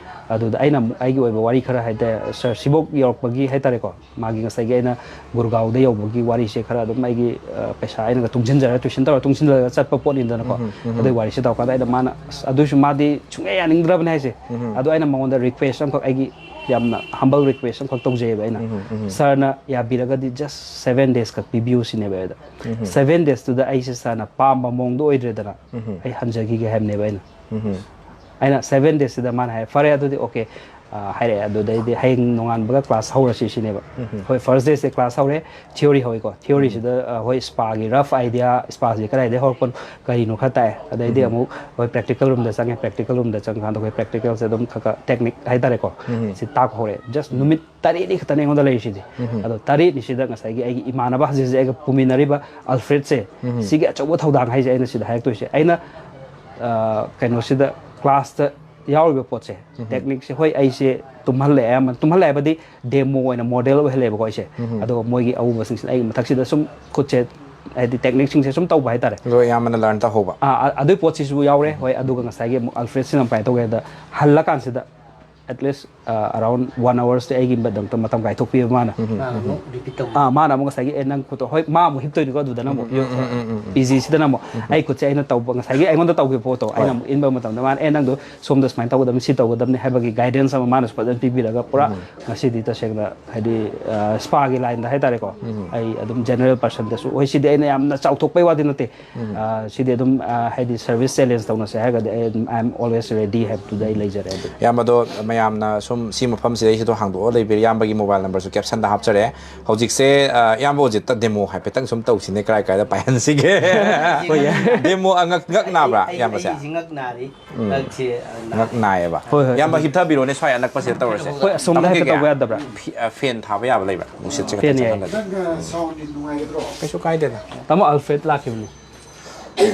ꯑꯗꯨꯗ ꯑꯩꯅ ꯑꯃꯨꯛ ꯑꯩꯒꯤ ꯑꯣꯏꯕ ꯋꯥꯔꯤ ꯈꯔ ꯍꯥꯏꯇꯥꯔꯦ ꯁꯥꯔ ꯁꯤꯕꯣꯛ ꯌꯧꯔꯛꯄꯒꯤ ꯍꯥꯏꯇꯥꯔꯦꯀꯣ꯫ ꯃꯥꯒꯤ ꯉꯁꯥꯏꯒꯤ ꯑꯩꯅ ꯒꯨꯔꯒꯥꯎꯗ ꯌꯧꯕꯒꯤ ꯋꯥꯔꯤꯁꯦ ꯈꯔ ꯑꯗꯨꯝ ꯑꯩꯒꯤ ꯑ, ꯄꯩꯁꯥ ꯑꯩꯅꯒ ꯇꯨꯡꯁꯤꯟꯖꯔꯒ ꯇ꯭ꯋꯤꯁꯟ ꯇꯧꯔꯒ ꯇꯨꯡꯁꯤꯜꯂꯒ ꯆꯠꯄ ꯄꯣꯠꯅꯤꯗꯅꯀꯣ꯫ ꯑꯗꯨꯒꯤ ꯋꯥꯔꯤꯁꯦ ꯇꯧꯔꯀꯥꯟꯗ ꯑꯩꯅ ꯃꯥꯅ ꯑꯁ ꯑꯗꯨꯏꯁꯨ ꯃꯥꯗꯤ ꯁꯨꯡꯌꯥ ꯌꯥꯅꯤꯡꯗ꯭ꯔꯕꯅꯦ ꯍꯥꯏꯁꯦ꯫ ꯑꯗꯣ ꯑꯩꯅ ꯃꯉꯣꯟꯗ ꯔꯤꯀ꯭ꯋꯦꯁ ꯑꯃꯈꯛ ꯑꯩꯒꯤ ꯌꯥꯝꯅ ꯍꯝꯕꯜ ꯔꯤꯀ꯭ꯋꯦꯁ ꯑꯃꯈꯛ ꯇꯧꯖꯩꯑꯕ ꯑꯩꯅ꯫ ꯁꯥꯔꯅ ꯌꯥꯕꯤꯔꯒꯗꯤ ꯖꯁ ꯁꯦꯚꯦꯟ ꯗꯦꯖ ꯈꯛ ꯄꯤꯕꯤꯌꯨ ꯁꯤꯅꯦꯕ ꯑꯩꯗ꯫ ꯁꯦꯚꯦꯟ ꯗꯦꯖꯇꯨꯗ ꯑꯩꯁꯦ ꯁꯥꯔꯅ ꯄꯥꯝꯕ ꯃꯑꯣꯡꯗꯣ ꯑꯣꯏꯗ꯭ꯔꯦꯗꯅ ꯑꯩ ꯍꯟꯖꯈꯤꯒꯦ ꯍꯥꯏꯕꯅꯦꯕ ꯑꯩꯅ꯫ ꯑꯩꯅ ꯁꯦꯚꯦꯟ ꯗꯦꯖꯁꯤꯗ ꯃꯥꯅ ꯍꯥꯏ "ꯐꯔꯦ ꯑꯗꯨꯗꯤ ꯑꯣꯀꯦ" ꯑ, ꯍꯥꯏꯔꯛꯑꯦ꯫ ꯑꯗꯨꯗꯩꯗꯤ "ꯍꯌꯦꯡ ꯅꯣꯡꯉꯥꯟꯕꯒ ꯀ꯭ꯂꯥꯁ ꯍꯧꯔꯁꯤ" ꯁꯤꯅꯦꯕ꯫ ꯍꯣꯏ ꯐꯥꯔꯁ ꯗꯦꯁꯦ ꯀ꯭ꯂꯥꯁ ꯍꯧꯔꯦ꯫ ꯊꯤꯑꯣꯔꯤ ꯍꯧꯋꯤꯀꯣ꯫ ꯊꯤꯑꯣꯔꯤꯁꯤꯗ ꯑ, ꯍꯣꯏ ꯁ꯭ꯄꯥꯒꯤ ꯔꯐ ꯑꯥꯏꯗꯤꯌꯥ ꯁ꯭ꯄꯥꯁꯤ ꯀꯗꯥꯏꯗꯒꯤ ꯍꯧꯔꯛꯄꯅꯣ ꯀꯔꯤꯅꯣ ꯈꯔ ꯇꯥꯛꯑꯦ꯫ ꯑꯗꯩꯗꯤ ꯑꯃꯨꯛ ꯍꯣꯏ ꯄ꯭ꯔꯦꯛꯇꯤꯀꯦꯜ ꯔꯨꯝꯗ ꯆꯪꯉꯦ꯫ ꯄ꯭ꯔꯦꯛꯇꯤꯀꯦꯜ ꯔꯨꯝꯗ ꯆꯪꯉꯀꯥꯟꯗ ꯑꯩꯈꯣꯏ ꯄ꯭ꯔꯦꯛꯇꯤꯀꯦꯜꯁꯦ ꯑꯗꯨꯝ ꯈꯔ ꯈꯔ ꯇꯦꯛꯅꯤꯛ ꯍꯥꯏꯇꯥꯔꯦꯀꯣ꯫ ꯁꯤ ꯇꯥꯛꯄ ꯍꯧꯔꯛꯑꯦ꯫ ꯖꯁ ꯅꯨꯃꯤꯠ ꯇꯔꯦꯠꯅꯤ ꯈꯛꯇꯅꯦ ꯑꯩꯉꯣꯟꯗ ꯂꯩꯔꯤꯁꯤꯗꯤ꯫ ꯑꯗꯣ ꯇꯔꯦꯠꯅꯤꯁꯤꯗ ꯉꯁꯥꯏꯒꯤ ꯑꯩꯒꯤ ꯏꯃꯥꯟꯅꯕ ꯍꯧꯖꯤꯛ ꯍꯧꯖꯤꯛ ꯑꯩꯒ ꯄꯨꯃꯤꯟꯅꯔꯤꯕ ꯑꯜꯐ꯭ꯔꯦꯗꯁꯦ ꯁꯤꯒꯤ ꯑꯆꯧꯕ ꯊꯧꯗꯥꯡ ꯍꯥꯏꯁꯦ ꯑꯩꯅ ꯁꯤꯗ ꯍꯥꯏꯔꯛꯇꯣꯏꯁꯦ꯫ ꯑꯩꯅ ꯑ, ꯀꯩꯅꯣꯁꯤꯗ ꯀ꯭ꯂꯥꯁꯇ ꯌꯥꯎꯔꯤꯕ ꯄꯣꯠꯁꯦ ꯇꯦꯛꯅꯤꯛꯁꯦ ꯍꯣꯏ ꯑꯩꯁꯦ ꯇꯨꯝꯍꯜꯂꯦ ꯑꯌꯥꯝꯕꯅ ꯇꯨꯝꯍꯜꯂꯦ ꯍꯥꯏꯕꯗꯤ ꯗꯦꯃꯣ ꯑꯣꯏꯅ ꯃꯣꯗꯦꯜ ꯑꯣꯏꯍꯜꯂꯦꯕꯀꯣ ꯑꯩꯁꯦ꯫ ꯑꯗꯨꯒ ꯃꯣꯏꯒꯤ ꯑꯎꯕꯁꯤꯡꯁꯤꯅ ꯑꯩꯒꯤ ꯃꯊꯛꯁꯤꯗ ꯁꯨꯝ ꯈꯨꯠꯁꯦ ꯍꯥꯏꯗꯤ ꯇꯦꯛꯅꯤꯛꯁꯤꯡꯁꯦ ꯁꯨꯝ ꯇꯧꯕ ꯍꯥꯏꯇꯥꯔꯦ꯫ ꯑꯗꯣ ꯑꯌꯥꯝꯕꯅ ꯂꯔꯟ ꯇꯧꯍꯧꯕ꯫ ꯑꯥ, ꯑ- ꯑꯗꯨꯏ ꯄꯣꯠꯁꯤꯁꯨ ꯌꯥꯎꯔꯦ꯫ ꯍꯣꯏ ꯑꯗꯨꯒ ꯉꯁꯥꯏꯒꯤ ꯑꯃꯨꯛ ꯑꯜꯐ꯭ꯔꯦꯗꯁꯤꯅ ꯀꯃꯥꯏꯅ ꯇꯧꯒꯦ ꯍꯥꯏꯕꯗ ꯍꯜꯂꯀꯥꯟꯁꯤꯗ at least ꯑꯔꯥꯎꯟ ꯋꯥꯟ ꯑꯋꯥꯔꯁꯇꯤ ꯑꯩꯒꯤꯗꯃꯛꯇ ꯃꯇꯝ ꯀꯥꯏꯊꯣꯛꯄꯤꯕ ꯃꯥꯅ꯫ ꯃꯥꯅ ꯑꯃꯨꯛ ꯔꯤꯄꯤꯠ ꯇꯧꯕ꯫ ꯑꯥ, ꯃꯥꯅ ꯑꯃꯨꯛ ꯉꯁꯥꯏꯒꯤ, "ꯑꯦ, ꯅꯪ ꯈꯨꯠꯇꯣ", ꯍꯣꯏ, ꯃꯥ ꯑꯃꯨꯛ ꯍꯤꯞꯇꯣꯏꯅꯤꯀꯣ ꯑꯗꯨꯗꯅ ꯑꯃꯨꯛ꯫ ꯎꯝ, ꯎꯝ, ꯎꯝ, ꯎꯝ, ꯎꯝ꯫ ꯄꯤ ꯖꯤꯁꯤꯗꯅ ꯑꯃꯨꯛ, ꯎꯝ꯫ "ꯑꯩ ꯈꯨꯠꯁꯦ ꯑꯩꯅ ꯇꯧꯕ", ꯉꯁꯥꯏꯒꯤ ꯑꯩꯉꯣꯟꯗ ꯇꯧꯈꯤꯕ ꯄꯣꯠꯇꯣ ꯑꯩꯅ ꯍꯣꯏ꯫ ꯑꯃꯨꯛ ꯏꯟꯕ ꯃꯇꯝꯗ ꯃꯥꯅ, "ꯑꯦ, ꯅꯪꯗꯣ ꯁꯣꯝꯗ ꯁꯨꯃꯥꯏꯅ ꯇꯧꯒꯗꯕꯅꯤ, ꯁꯤ ꯇꯧꯒꯗꯕꯅꯤ" ꯍꯥꯏꯕꯒꯤ ꯒꯥꯏꯗꯦꯟꯁ ꯑꯃ ꯃꯥꯅꯁꯨ ꯐꯖꯅ ꯄꯤꯕꯤꯔꯒ, ꯄꯨꯔꯥ ꯎꯝ꯫ ꯉꯁꯤꯗꯤ ꯇꯁꯦꯡꯅ, ꯍꯥꯏꯗꯤ, ꯑ, ꯁ꯭ꯄꯥꯒꯤ ꯂꯥꯏꯟꯗ ꯍꯥꯏꯇꯥꯔꯦꯀꯣ, ꯎꯝ꯫ ꯑꯩ ꯑꯗꯨꯝ ꯖꯦꯅꯔꯦꯜ ꯄꯔꯁꯟꯗꯁꯨ, ꯍꯣꯏ, ꯁꯤꯗꯤ ꯑꯩꯅ ꯌꯥꯝꯅ ꯆꯥꯎꯊꯣꯛꯄꯩ ꯋꯥꯗꯤ ꯅꯠꯇꯦ, ꯎꯝ꯫ ꯑ, ꯁꯤꯗꯤ ꯑꯗꯨꯝ, ꯑ, ꯍꯥꯏꯗꯤ ꯁꯔꯚꯤꯁ ꯆꯦꯂꯦꯟꯖ ꯇꯧꯅꯁꯦ ꯍꯥꯏꯔꯒꯗꯤ ꯑꯩ ꯑꯗꯨꯝ, "I am always ready" ꯍꯥꯏꯕꯗꯨꯗ ꯑꯩ ꯂꯩꯖꯔꯦ ꯑꯗꯨꯝ꯫ ꯏꯌꯥꯝꯕꯗꯣ ꯃꯌꯥꯝꯅ ꯁꯨꯝ ꯁꯤ ꯃꯐꯝꯁꯤꯗꯩꯁꯤꯗ ꯍꯥꯡꯗꯣꯛꯑ ꯂꯩꯕꯤꯔꯦ, ꯏꯌꯥꯝꯕꯒꯤ ꯃꯣꯕꯥꯏꯜ ꯅꯝꯕꯔꯁꯨ ꯀꯦꯞꯁꯟꯗ ꯍꯥꯞꯆꯔꯦ꯫ ꯍꯧꯖꯤꯛꯁꯦ, ꯑ, ꯏꯌꯥꯝꯕ ꯑꯣꯖꯤꯠꯇ ꯗꯦꯃꯣ ꯍꯥꯏꯐꯦꯠꯇꯪ ꯁꯨꯝ ꯇꯧꯁꯤꯅꯦ, ꯀꯔꯥꯏ ꯀꯔꯥꯏꯗ ꯄꯥꯏꯍꯟꯁꯤꯒꯦ? ꯍꯣꯏ, ꯌꯥꯏ꯫ ꯗꯦꯃꯣ ꯑꯉꯛ-, ꯉꯛ ꯅꯥꯕ꯭ꯔꯥ, ꯑꯩ, ꯑꯩ, ꯏꯌꯥꯝꯕꯁꯦ? ꯑꯩꯁꯤ ꯉꯛ ꯅꯥꯔꯤ꯫ ꯎꯝ꯫ ꯉꯛꯁꯦ, ꯑ, ꯅꯥ-, ꯉꯛ ꯅꯥꯏꯌꯦꯕ꯫ ꯍꯣꯏ, ꯍꯣꯏ, ꯏꯌꯥꯝꯕ ꯑꯗꯨ ꯍꯤꯞꯊꯕꯤꯔꯣꯅꯦ, ꯁ꯭ꯋꯥꯏ ꯑꯅꯛꯄꯁꯤꯗ ꯇꯧꯔꯁꯦ꯫ ꯍꯣꯏ, ꯑꯁꯣꯝꯗ ꯇꯥꯃꯣ ꯍꯥꯏꯐꯦꯠ ꯀꯩꯀꯩ? ꯇꯧꯕ ꯌꯥꯗꯕ꯭ꯔꯥ? ꯐꯤ-, ꯑ, ꯐꯦꯟ ꯊꯥꯕ ꯌꯥꯕ ꯂꯩꯕ꯭ꯔꯥ? ꯅꯨꯡꯁꯤꯠꯁꯦ ꯐꯦꯟ ꯈꯤꯇꯪ ꯌꯥꯏ꯫ ꯆꯪꯍꯜꯂꯒꯦ꯫ ꯅꯪ, ꯑ, ꯁꯥꯎꯟꯗꯤ ꯅꯨꯡꯉꯥꯏꯒꯗ꯭ꯔꯣ? ꯀꯩꯁꯨ ꯀꯥꯏꯗꯦꯗ꯫ ꯇꯥꯃꯣ ꯑꯜꯐ꯭ꯔꯦꯗ ꯂꯥꯛꯈꯤꯕꯅꯤ꯫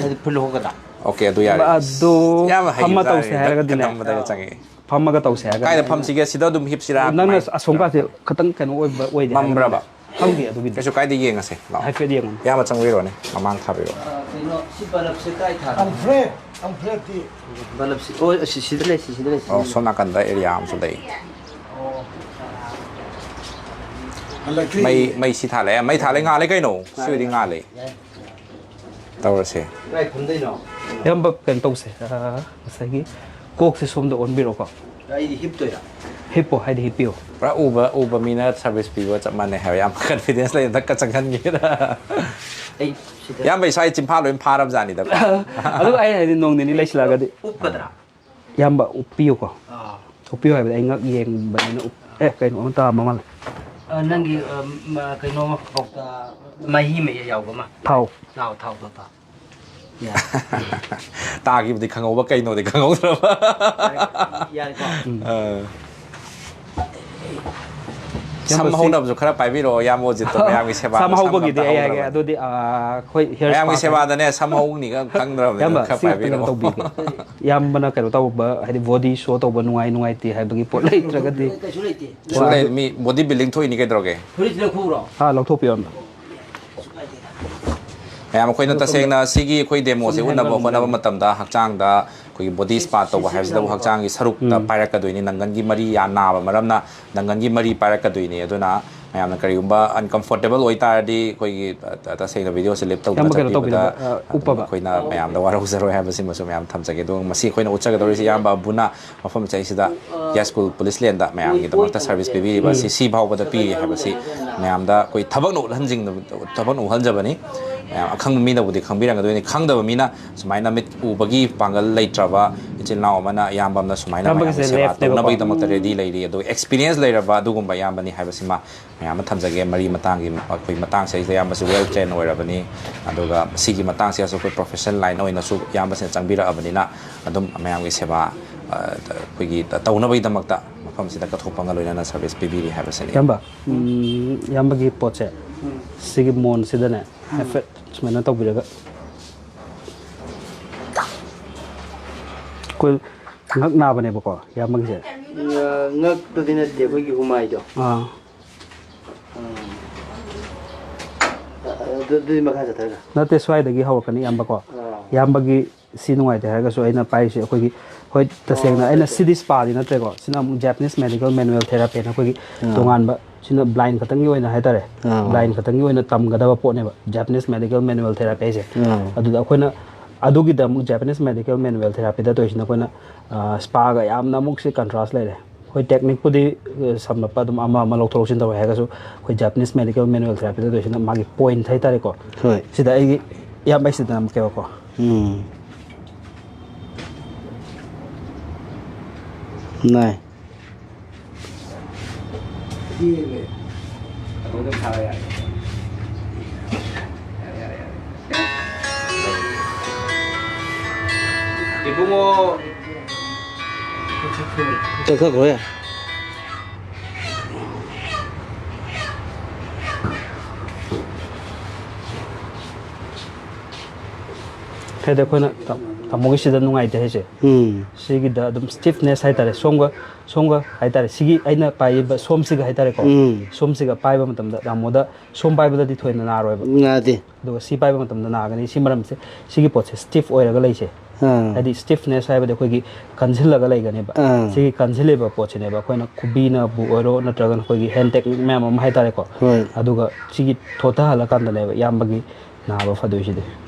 ꯑꯗꯨ ꯐꯨꯜ ꯍꯣꯒꯗ꯫ ꯑꯣꯀꯦ, ꯑꯗꯨ ꯌꯥꯔꯦ꯫ ꯑꯗꯨ ꯌꯥꯝ ꯍꯩꯕ ꯐꯝꯃ ꯇꯧꯁꯦ ꯖꯥꯠꯅꯤꯗ, ꯍꯥꯏꯔꯒꯗꯤꯅꯦ꯫ ꯀꯟꯅꯕꯗꯒ ꯆꯪꯉꯛꯑꯦ꯫ ꯐꯝꯃꯒ ꯇꯧꯁꯦ ꯍꯥꯏꯔꯒꯗꯤ ꯀꯥꯏꯗ ꯐꯝꯁꯤꯒꯦ? ꯁꯤꯗ ꯑꯗꯨꯝ ꯍꯤꯞꯁꯤꯔꯥ? ꯅꯪꯅ ꯀꯃꯥꯏꯅ? ꯑꯁꯣꯝ ꯀꯥꯁꯦ ꯈꯤꯇꯪ ꯀꯩꯅꯣ ꯑꯣꯏꯕ ꯑꯣꯏꯗꯦ ꯃꯝꯕ꯭ꯔꯕ? ꯍꯥꯏꯕꯅꯤꯅ꯫ ꯈꯪꯗꯦ ꯑꯗꯨꯒꯤꯗꯤ꯫ ꯀꯩꯁꯨ ꯀꯥꯏꯗꯦ, ꯌꯦꯡꯉꯁꯦ꯫ ꯂꯥꯛꯑꯣ꯫ ꯍꯥꯏꯐꯦꯠ ꯌꯦꯡꯉꯨꯅꯦ꯫ ꯏꯌꯥꯝꯕ ꯆꯪꯕꯤꯔꯣꯅꯦ, ꯃꯃꯥꯡ ꯊꯥꯕꯤꯔꯣ꯫ ꯑ, ꯀꯩꯅꯣ, ꯁꯤ ꯕꯂꯞꯁꯦ ꯀꯥꯏ ꯊꯥꯅꯣ? ꯑꯜꯐ꯭ꯔꯦꯗ, ꯑꯜꯐ꯭ꯔꯦꯗꯇꯤ꯫ ꯕꯂꯞꯁꯤ, ꯑꯣ, ꯑꯁꯤ, ꯁꯤꯗ ꯂꯩ, ꯁꯤ, ꯁꯤꯗ ꯂꯩ, ꯁꯤꯗ ꯑꯣ, ꯂꯩ꯫ ꯁꯣꯝ ꯅꯥꯀꯟꯗ ꯑꯦꯔꯤꯌꯥ ꯑꯃꯁꯨ ꯂꯩ꯫ ꯍꯜꯂꯛꯇ꯭ꯔꯤ꯫ ꯃꯩ, ꯃꯩ ꯁꯤ ꯊꯥꯜꯂꯦ, ꯃꯩ ꯊꯥꯜꯂꯦ, ꯉꯥꯜꯂꯦ ꯀꯩꯅꯣ? ꯁꯤꯕꯨꯗꯤ ꯉꯥꯜꯂꯦ꯫ ꯌꯥꯏ꯫ ꯇꯧꯔꯁꯦ꯫ ꯀꯥꯏ ꯐꯝꯗꯣꯏꯅꯣ? ꯏꯌꯥꯝꯕ, ꯀꯩꯅꯣ ꯇꯧꯁꯦ, ꯑ, ꯉꯁꯥꯏꯒꯤ ꯀꯣꯛꯁꯦ ꯁꯣꯝꯗ ꯑꯣꯟꯕꯤꯔꯣꯀꯣ꯫ ꯑꯩꯗꯤ ꯍꯤꯞꯇꯣꯏꯔꯥ? ꯍꯤꯞꯄꯣ ꯍꯥꯏꯗꯤ ꯍꯤꯞꯄꯤꯌꯣ꯫ ꯄꯨꯔꯥ ꯎꯕ, ꯎꯕ ꯃꯤꯅ ꯁꯔꯚꯤꯁ ꯄꯤꯕ ꯆꯞ ꯃꯥꯟꯅꯩ ꯍꯥꯏꯕ, ꯌꯥꯝ ꯀꯟꯐꯤꯗꯦꯟꯁ ꯂꯩꯅ ꯗꯛꯀ ꯆꯪꯍꯟꯒꯦꯔꯥ? ꯑꯩ ꯁꯤꯗ ꯏꯌꯥꯝꯕ, ꯏꯁꯥꯒꯤ ꯆꯤꯝꯐꯥ ꯂꯣꯏ ꯐꯥꯔꯕ ꯖꯥꯠꯅꯤꯗꯀꯣ꯫ ꯑꯗꯨ ꯑꯩ ꯍꯥꯏꯗꯤ ꯅꯣꯡ ꯅꯤꯅꯤ ꯂꯩꯁꯤꯜꯂꯛꯑꯒꯗꯤ꯫ ꯎꯞꯀꯗ꯭ꯔꯥ? ꯏꯌꯥꯝꯕ, ꯎꯞꯄꯤꯌꯨꯀꯣ꯫ ꯑꯥ꯫ ꯎꯞꯄꯤꯌꯨ ꯍꯥꯏꯕꯗꯤ ꯑꯩ ꯉꯛ ꯌꯦꯡꯕꯅꯤꯅ ꯎꯞ-, ꯑꯦ, ꯀꯩꯅꯣ ꯑꯃ ꯇꯥꯔꯝꯕ ꯃꯥꯜꯂꯦ꯫ ꯑ, ꯅꯪꯒꯤ, ꯑ, ꯃ-, ꯀꯩꯅꯣ ꯑꯃ, ꯀꯧꯇꯥ, ꯃꯍꯤ ꯑꯃ ꯌꯥꯎꯕ ꯑꯃ꯫ ꯊꯥꯎ꯫ ꯊꯥꯎ, ꯊꯥꯎ, ꯊꯥꯎ, ꯊꯥꯎ꯫ ꯌꯥꯔꯦ꯫ ꯇꯥꯈꯤꯕꯗꯤ ꯈꯪꯍꯧꯕ, ꯀꯩꯅꯣꯗꯤ ꯈꯪꯍꯧꯗ꯭ꯔꯕ꯫ ꯌꯥꯔꯦ, ꯌꯥꯔꯦꯀꯣ? ꯎꯝ꯫ ꯑ꯫ ꯁꯝ ꯏꯌꯥꯝꯕꯁꯤ ꯍꯧꯅꯕꯁꯨ ꯈꯔ ꯄꯥꯏꯕꯤꯔꯛꯑꯣ, ꯏꯌꯥꯝꯕ ꯑꯣꯖꯤꯠꯇꯣ, ꯃꯌꯥꯝꯒꯤ ꯁꯦꯕꯥꯗ ꯁꯝ ꯁꯝ ꯍꯧꯕꯒꯤꯗꯤ ꯑꯝꯇ ꯑꯩ ꯍꯥꯏꯒꯦ, ꯍꯧꯅꯕꯅꯤ꯫ ꯑꯗꯨꯗꯤ, ꯑ, ꯑꯩꯈꯣꯏ ꯍꯤꯌꯔ ꯃꯌꯥꯝꯒꯤ ꯁ꯭ꯄꯥ ꯁꯦꯕꯥꯗꯅꯦ ꯁꯝ ꯍꯧꯅꯤꯒ ꯈꯪꯗ꯭ꯔꯕꯅꯤꯅ ꯏꯌꯥꯝꯕ, ꯈꯔ ꯁꯤ ꯑꯝꯇ ꯀꯩꯅꯣ ꯄꯥꯏꯕꯤꯔꯛꯑꯣ꯫ ꯇꯧꯕꯤꯒꯦ꯫ ꯏꯌꯥꯝꯕꯅ ꯀꯩꯅꯣ ꯇꯧꯕ, ꯍꯥꯏꯗꯤ ꯕꯣꯗꯤ ꯁꯣ ꯇꯧꯕ ꯅꯨꯡꯉꯥꯏ ꯅꯨꯡꯉꯥꯏꯇꯦ ꯍꯥꯏꯕꯒꯤ ꯄꯣꯠ ꯂꯩꯇ꯭ꯔꯒꯗꯤ꯫ ꯀꯩꯁꯨ ꯂꯩꯇꯦ꯫ ꯁꯨ ꯂꯩ, ꯃꯤ ꯕꯣꯗꯤ ꯕꯤꯜꯗꯤꯡ ꯊꯣꯛꯏꯅꯤ ꯀꯩꯗꯧꯔꯒꯦ? ꯐꯨꯔꯤꯠꯁꯤ ꯂꯧꯊꯣꯛꯎꯔꯣ? ꯑꯥ, ꯂꯧꯊꯣꯛꯄꯤꯌꯣ ꯑꯝꯇ꯫ ꯃꯌꯥꯝ ꯑꯩꯈꯣꯏꯅ ꯇꯁꯦꯡꯅ ꯁꯤꯒꯤ ꯑꯩꯈꯣꯏ ꯗꯦꯃꯣꯁꯦ ꯎꯠꯅꯕ ꯍꯣꯠꯅꯕ ꯃꯇꯝꯗ ꯍꯛꯆꯥꯡꯗ ꯑꯩꯈꯣꯏꯒꯤ ꯕꯣꯗꯤ ꯁ꯭ꯄꯥ ꯇꯧꯕ ꯍꯥꯏꯕꯁꯤꯗꯕꯨ ꯍꯛꯆꯥꯡꯒꯤ ꯁꯔꯨꯛꯇ ꯄꯥꯏꯔꯛꯀꯗꯣꯏꯅꯤ꯫ ꯅꯪꯒꯟꯒꯤ ꯃꯔꯤ ꯌꯥꯝ ꯅꯥꯕ ꯃꯔꯝꯅ ꯅꯪꯒꯟꯒꯤ ꯃꯔꯤ ꯄꯥꯏꯔꯛꯀꯗꯣꯏꯅꯤ꯫ ꯑꯗꯨꯅ ꯃꯌꯥꯝꯅ ꯀꯔꯤꯒꯨꯝꯕ ꯑꯟꯀꯝꯐꯣꯔꯇꯦꯕꯜ ꯑꯣꯏꯇꯥꯔꯗꯤ ꯑꯩꯈꯣꯏꯒꯤ ꯑ, ꯇꯁꯦꯡꯅ ꯚꯤꯗꯤꯑꯣꯁꯦ ꯂꯤꯞ ꯇꯧꯗꯅ ꯏꯌꯥꯝꯕ ꯀꯩꯅꯣ ꯆꯠꯄꯤꯕꯗ ꯇꯧꯕꯤꯅꯕ, ꯑ, ꯑꯗꯨꯝ ꯎꯞꯄꯕ꯫ ꯑꯩꯈꯣꯏꯅ ꯃꯌꯥꯝꯗ ꯋꯥꯔꯧꯖꯔꯣꯏ ꯍꯥꯏꯕꯁꯤꯃꯁꯨ ꯃꯌꯥꯝ ꯊꯝꯖꯒꯦ꯫ ꯑꯗꯨꯒ ꯃꯁꯤ ꯑꯩꯈꯣꯏꯅ ꯎꯠꯆꯒꯗꯧꯔꯤꯁꯤ ꯏꯌꯥꯝꯕ ꯑꯕꯨꯅ ꯃꯐꯝ ꯆꯍꯤꯁꯤꯗ ꯌꯥꯏꯁ꯭ꯀꯨꯜ ꯄꯨꯂꯤꯁ ꯂꯦꯟꯗ ꯃꯌꯥꯝꯒꯤꯗꯃꯛꯇ ꯁꯔꯚꯤꯁ ꯄꯤꯕꯤꯔꯤꯕ ꯑꯁꯤ ꯁꯤ ꯐꯥꯎꯕꯗ ꯄꯤꯔꯤ ꯍꯥꯏꯕꯁꯤ ꯃꯌꯥꯝꯗ ꯑꯩꯈꯣꯏ ꯊꯕꯛꯅ ꯎꯠꯍꯟꯖꯤꯡ-, ꯊꯕꯛꯅ ꯎꯍꯟꯖꯕꯅꯤ꯫ ꯃꯌꯥꯝ ꯑꯈꯪꯕ ꯃꯤꯅꯕꯨꯗꯤ ꯈꯪꯕꯤꯔꯝꯒꯗꯣꯏꯅꯤ, ꯈꯪꯗꯕ ꯃꯤꯅ ꯁꯨꯃꯥꯏꯅ ꯃꯤꯠ ꯎꯕꯒꯤ ꯄꯥꯡꯒꯜ ꯂꯩꯇ꯭ꯔꯕ ꯏꯆꯤꯜ ꯏꯅꯥꯎ ꯑꯃꯅ ꯏꯌꯥꯝꯕ ꯑꯃꯅ ꯁꯨꯃꯥꯏꯅ ꯏꯌꯥꯝꯕꯒꯤꯁꯦ ꯃꯌꯥꯝꯒꯤ ꯁꯦꯕꯥ ꯂꯦꯐꯅꯦꯕꯀꯣ? ꯇꯧꯅꯕꯒꯤꯗꯃꯛꯇ ꯔꯦꯗꯤ ꯂꯩꯔꯤ꯫ ꯑꯗꯨꯒ ꯑꯦꯛꯁꯄꯤꯔꯤꯌꯦꯟꯁ ꯂꯩꯔꯕ ꯑꯗꯨꯒꯨꯝꯕ ꯏꯌꯥꯝꯕꯅꯤ ꯍꯥꯏꯕꯁꯤꯃ ꯃꯌꯥꯝ ꯑꯃ ꯊꯝꯖꯒꯦ꯫ ꯃꯔꯤ ꯃꯇꯥꯡꯒꯤ ꯑꯩꯈꯣꯏ ꯃꯇꯥꯡꯁꯤꯗꯩꯁꯤꯗ ꯏꯌꯥꯝꯕꯁꯨ ꯋꯦꯜ ꯇ꯭ꯔꯦꯟ ꯑꯣꯏꯔꯕꯅꯤ꯫ ꯑꯗꯨꯒ ꯁꯤꯒꯤ ꯃꯇꯥꯡꯁꯤꯗꯁꯨ ꯑꯩꯈꯣꯏ ꯄ꯭ꯔꯣꯐꯦꯁꯅꯦꯜ ꯂꯥꯏꯟ ꯑꯣꯏꯅꯁꯨ ꯏꯌꯥꯝꯕꯁꯤꯅ ꯆꯪꯕꯤꯔꯛꯑꯕꯅꯤꯅ ꯑꯗꯨꯝ ꯃꯌꯥꯝꯒꯤ ꯁꯦꯕꯥ, ꯑ, ꯑꯩꯈꯣꯏꯒꯤ ꯇꯧꯅꯕꯒꯤꯗꯃꯛꯇ ꯃꯐꯝꯁꯤꯗ ꯀꯠꯊꯣꯛꯄꯒ ꯂꯣꯏꯅꯅ ꯁꯔꯚꯤꯁ ꯄꯤꯕꯤꯔꯤ ꯍꯥꯏꯕꯁꯤꯅꯤ꯫ ꯏꯌꯥꯝꯕ, ꯎꯝ, ꯏꯌꯥꯝꯕꯒꯤ ꯄꯣꯠꯁꯦ ꯁꯤꯒꯤ ꯃꯣꯟꯁꯤꯗꯅꯦ ꯍꯥꯏꯐꯦꯠ ꯁꯨꯃꯥꯏꯅ ꯇꯧꯕꯤꯔꯒ ꯑꯩꯈꯣꯏ ꯉꯛ ꯅꯥꯕꯅꯦꯕꯀꯣ ꯏꯌꯥꯝꯕꯒꯤꯁꯦ꯫ ꯉ-, ꯉꯛꯇꯨꯗꯤ ꯅꯠꯇꯦ, ꯑꯩꯈꯣꯏꯒꯤ ꯍꯨꯃꯥꯏꯗꯣ꯫ ꯑꯥ꯫ ꯑꯗꯨ-, ꯑꯗꯨꯗꯤ ꯃꯈꯥ ꯆꯠꯊꯔꯒ꯫ ꯅꯠꯇꯦ, ꯁ꯭ꯋꯥꯏꯗꯒꯤ ꯍꯧꯔꯛꯀꯅꯤ ꯏꯌꯥꯝꯕꯀꯣ꯫ ꯑꯥ꯫ ꯏꯌꯥꯝꯕꯒꯤ ꯁꯤ ꯅꯨꯡꯉꯥꯏꯇꯦ ꯍꯥꯏꯔꯒꯁꯨ ꯑꯩꯅ ꯄꯥꯏꯔꯤꯁꯦ ꯑꯩꯈꯣꯏꯒꯤ, ꯍꯣꯏ, ꯇꯁꯦꯡꯅ ꯑꯣ, ꯑꯩꯅ ꯑꯠꯆꯥ, ꯁꯤꯗꯤ ꯁ꯭ꯄꯥꯗꯤ ꯅꯠꯇ꯭ꯔꯦꯀꯣ꯫ ꯁꯤꯅ ꯑꯃꯨꯛ Japanese medical manual therapy ꯍꯥꯏꯅ ꯑꯩꯈꯣꯏꯒꯤ ꯑꯥ꯫ ꯇꯣꯉꯥꯟꯕ, ꯁꯤꯅ ꯕ꯭ꯂꯥꯏꯟ ꯈꯛꯇꯪꯒꯤ ꯑꯣꯏꯅ ꯍꯥꯏꯇꯥꯔꯦ꯫ ꯑꯥ꯫ ꯕ꯭ꯂꯥꯏꯟ ꯈꯛꯇꯪꯒꯤ ꯑꯣꯏꯅ ꯇꯝꯒꯗꯕ ꯄꯣꯠꯅꯦꯕ, Japanese medical manual therapy ꯍꯥꯏꯁꯦ꯫ ꯑꯥ꯫ ꯑꯗꯨꯗ ꯑꯩꯈꯣꯏꯅ ꯑꯗꯨꯒꯤꯗ ꯑꯃꯨꯛ Japanese medical manual therapyꯗ ꯇꯧꯔꯤꯁꯤꯅ ꯑꯩꯈꯣꯏꯅ, ꯑ, ꯁ꯭ꯄꯥꯒ ꯌꯥꯝꯅ ꯑꯃꯨꯛ ꯁꯤ ꯀꯟꯇ꯭ꯔꯥꯁ ꯂꯩꯔꯦ꯫ ꯍꯣꯏ, ꯇꯦꯛꯅꯤꯛꯄꯨꯗꯤ, ꯑ, ꯁꯝꯂꯞꯄ ꯑꯗꯨꯝ ꯑꯃ ꯑꯃ ꯂꯧꯊꯣꯛ ꯂꯧꯁꯤꯟ ꯇꯧꯔꯦ ꯍꯥꯏꯔꯒꯁꯨ, ꯑꯩꯈꯣꯏ Japanese medical manual therapyꯗ ꯇꯧꯔꯤꯁꯤꯅ ꯃꯥꯒꯤ ꯄꯣꯏꯟꯠ ꯍꯥꯏꯇꯥꯔꯦꯀꯣ꯫ ꯍꯣꯏ꯫ ꯁꯤꯗ ꯑꯩꯒꯤ ꯏꯌꯥꯝꯕ ꯑꯩ ꯁꯤꯗ ꯅꯝꯃꯛꯀꯦꯕꯀꯣ꯫ ꯎꯝ꯫ ꯅꯥꯏ꯫ ꯏꯕꯨꯡꯉꯣ꯫ ꯀꯛꯊꯠꯈ꯭ꯔꯣ ꯌꯥꯔꯦ꯫ ꯍꯥꯏꯗꯤ ꯑꯩꯈꯣꯏꯅ ꯇꯥ-, ꯇꯥꯃꯣꯒꯤꯁꯤꯗ ꯅꯨꯡꯉꯥꯏꯇꯦ ꯍꯥꯏꯁꯦ, ꯎꯝ꯫ ꯁꯤꯒꯤꯗ ꯑꯗꯨꯝ stiffness ꯍꯥꯏꯇꯥꯔꯦ, ꯁꯣꯝꯒ, ꯁꯣꯝꯒ ꯍꯥꯏꯇꯥꯔꯦ, ꯁꯤꯒꯤ ꯑꯩꯅ ꯄꯥꯏꯔꯤꯕ ꯁꯣꯝꯁꯤꯒ ꯍꯥꯏꯇꯥꯔꯦꯀꯣ, ꯎꯝ꯫ ꯁꯣꯝꯁꯤꯒ ꯄꯥꯏꯕ ꯃꯇꯝꯗ ꯇꯥꯃꯣꯗ ꯁꯣꯝ ꯄꯥꯏꯕꯗꯗꯤ ꯊꯣꯏꯅ ꯅꯥꯔꯣꯏꯕ꯫ ꯅꯥꯗꯦ꯫ ꯑꯗꯨꯒ ꯁꯤ ꯄꯥꯏꯕ ꯃꯇꯝꯗ ꯅꯥꯒꯅꯤ꯫ ꯁꯤ ꯃꯔꯝꯁꯦ, ꯁꯤꯒꯤ ꯄꯣꯠꯁꯦ stiff ꯑꯣꯏꯔꯒ ꯂꯩꯁꯦ, ꯑꯥ꯫ ꯍꯥꯏꯗꯤ stiffness ꯍꯥꯏꯕꯗꯤ ꯑꯩꯈꯣꯏꯒꯤ ꯀꯟꯁꯤꯜꯂꯒ ꯂꯩꯒꯅꯦꯕ꯫ ꯑꯥ꯫ ꯁꯤꯒꯤ ꯀꯟꯁꯤꯜꯂꯤꯕ ꯄꯣꯠꯁꯤꯅꯦꯕ ꯑꯩꯈꯣꯏꯅ ꯈꯨꯕꯤꯅꯕꯨ ꯑꯣꯏꯔꯣ, ꯅꯠꯇ꯭ꯔꯒꯅ ꯑꯩꯈꯣꯏꯒꯤ hand technique ꯃꯌꯥꯝ ꯑꯃ ꯍꯥꯏꯇꯥꯔꯦꯀꯣ꯫ ꯍꯣꯏ꯫ ꯑꯗꯨꯒ ꯁꯤꯒꯤ ꯊꯣꯠꯊꯍꯜꯂꯀꯥꯟꯗꯅꯦꯕ ꯏꯌꯥꯝꯕꯒꯤ ꯅꯥꯕ ꯐꯗꯣꯏꯁꯤꯗꯤ꯫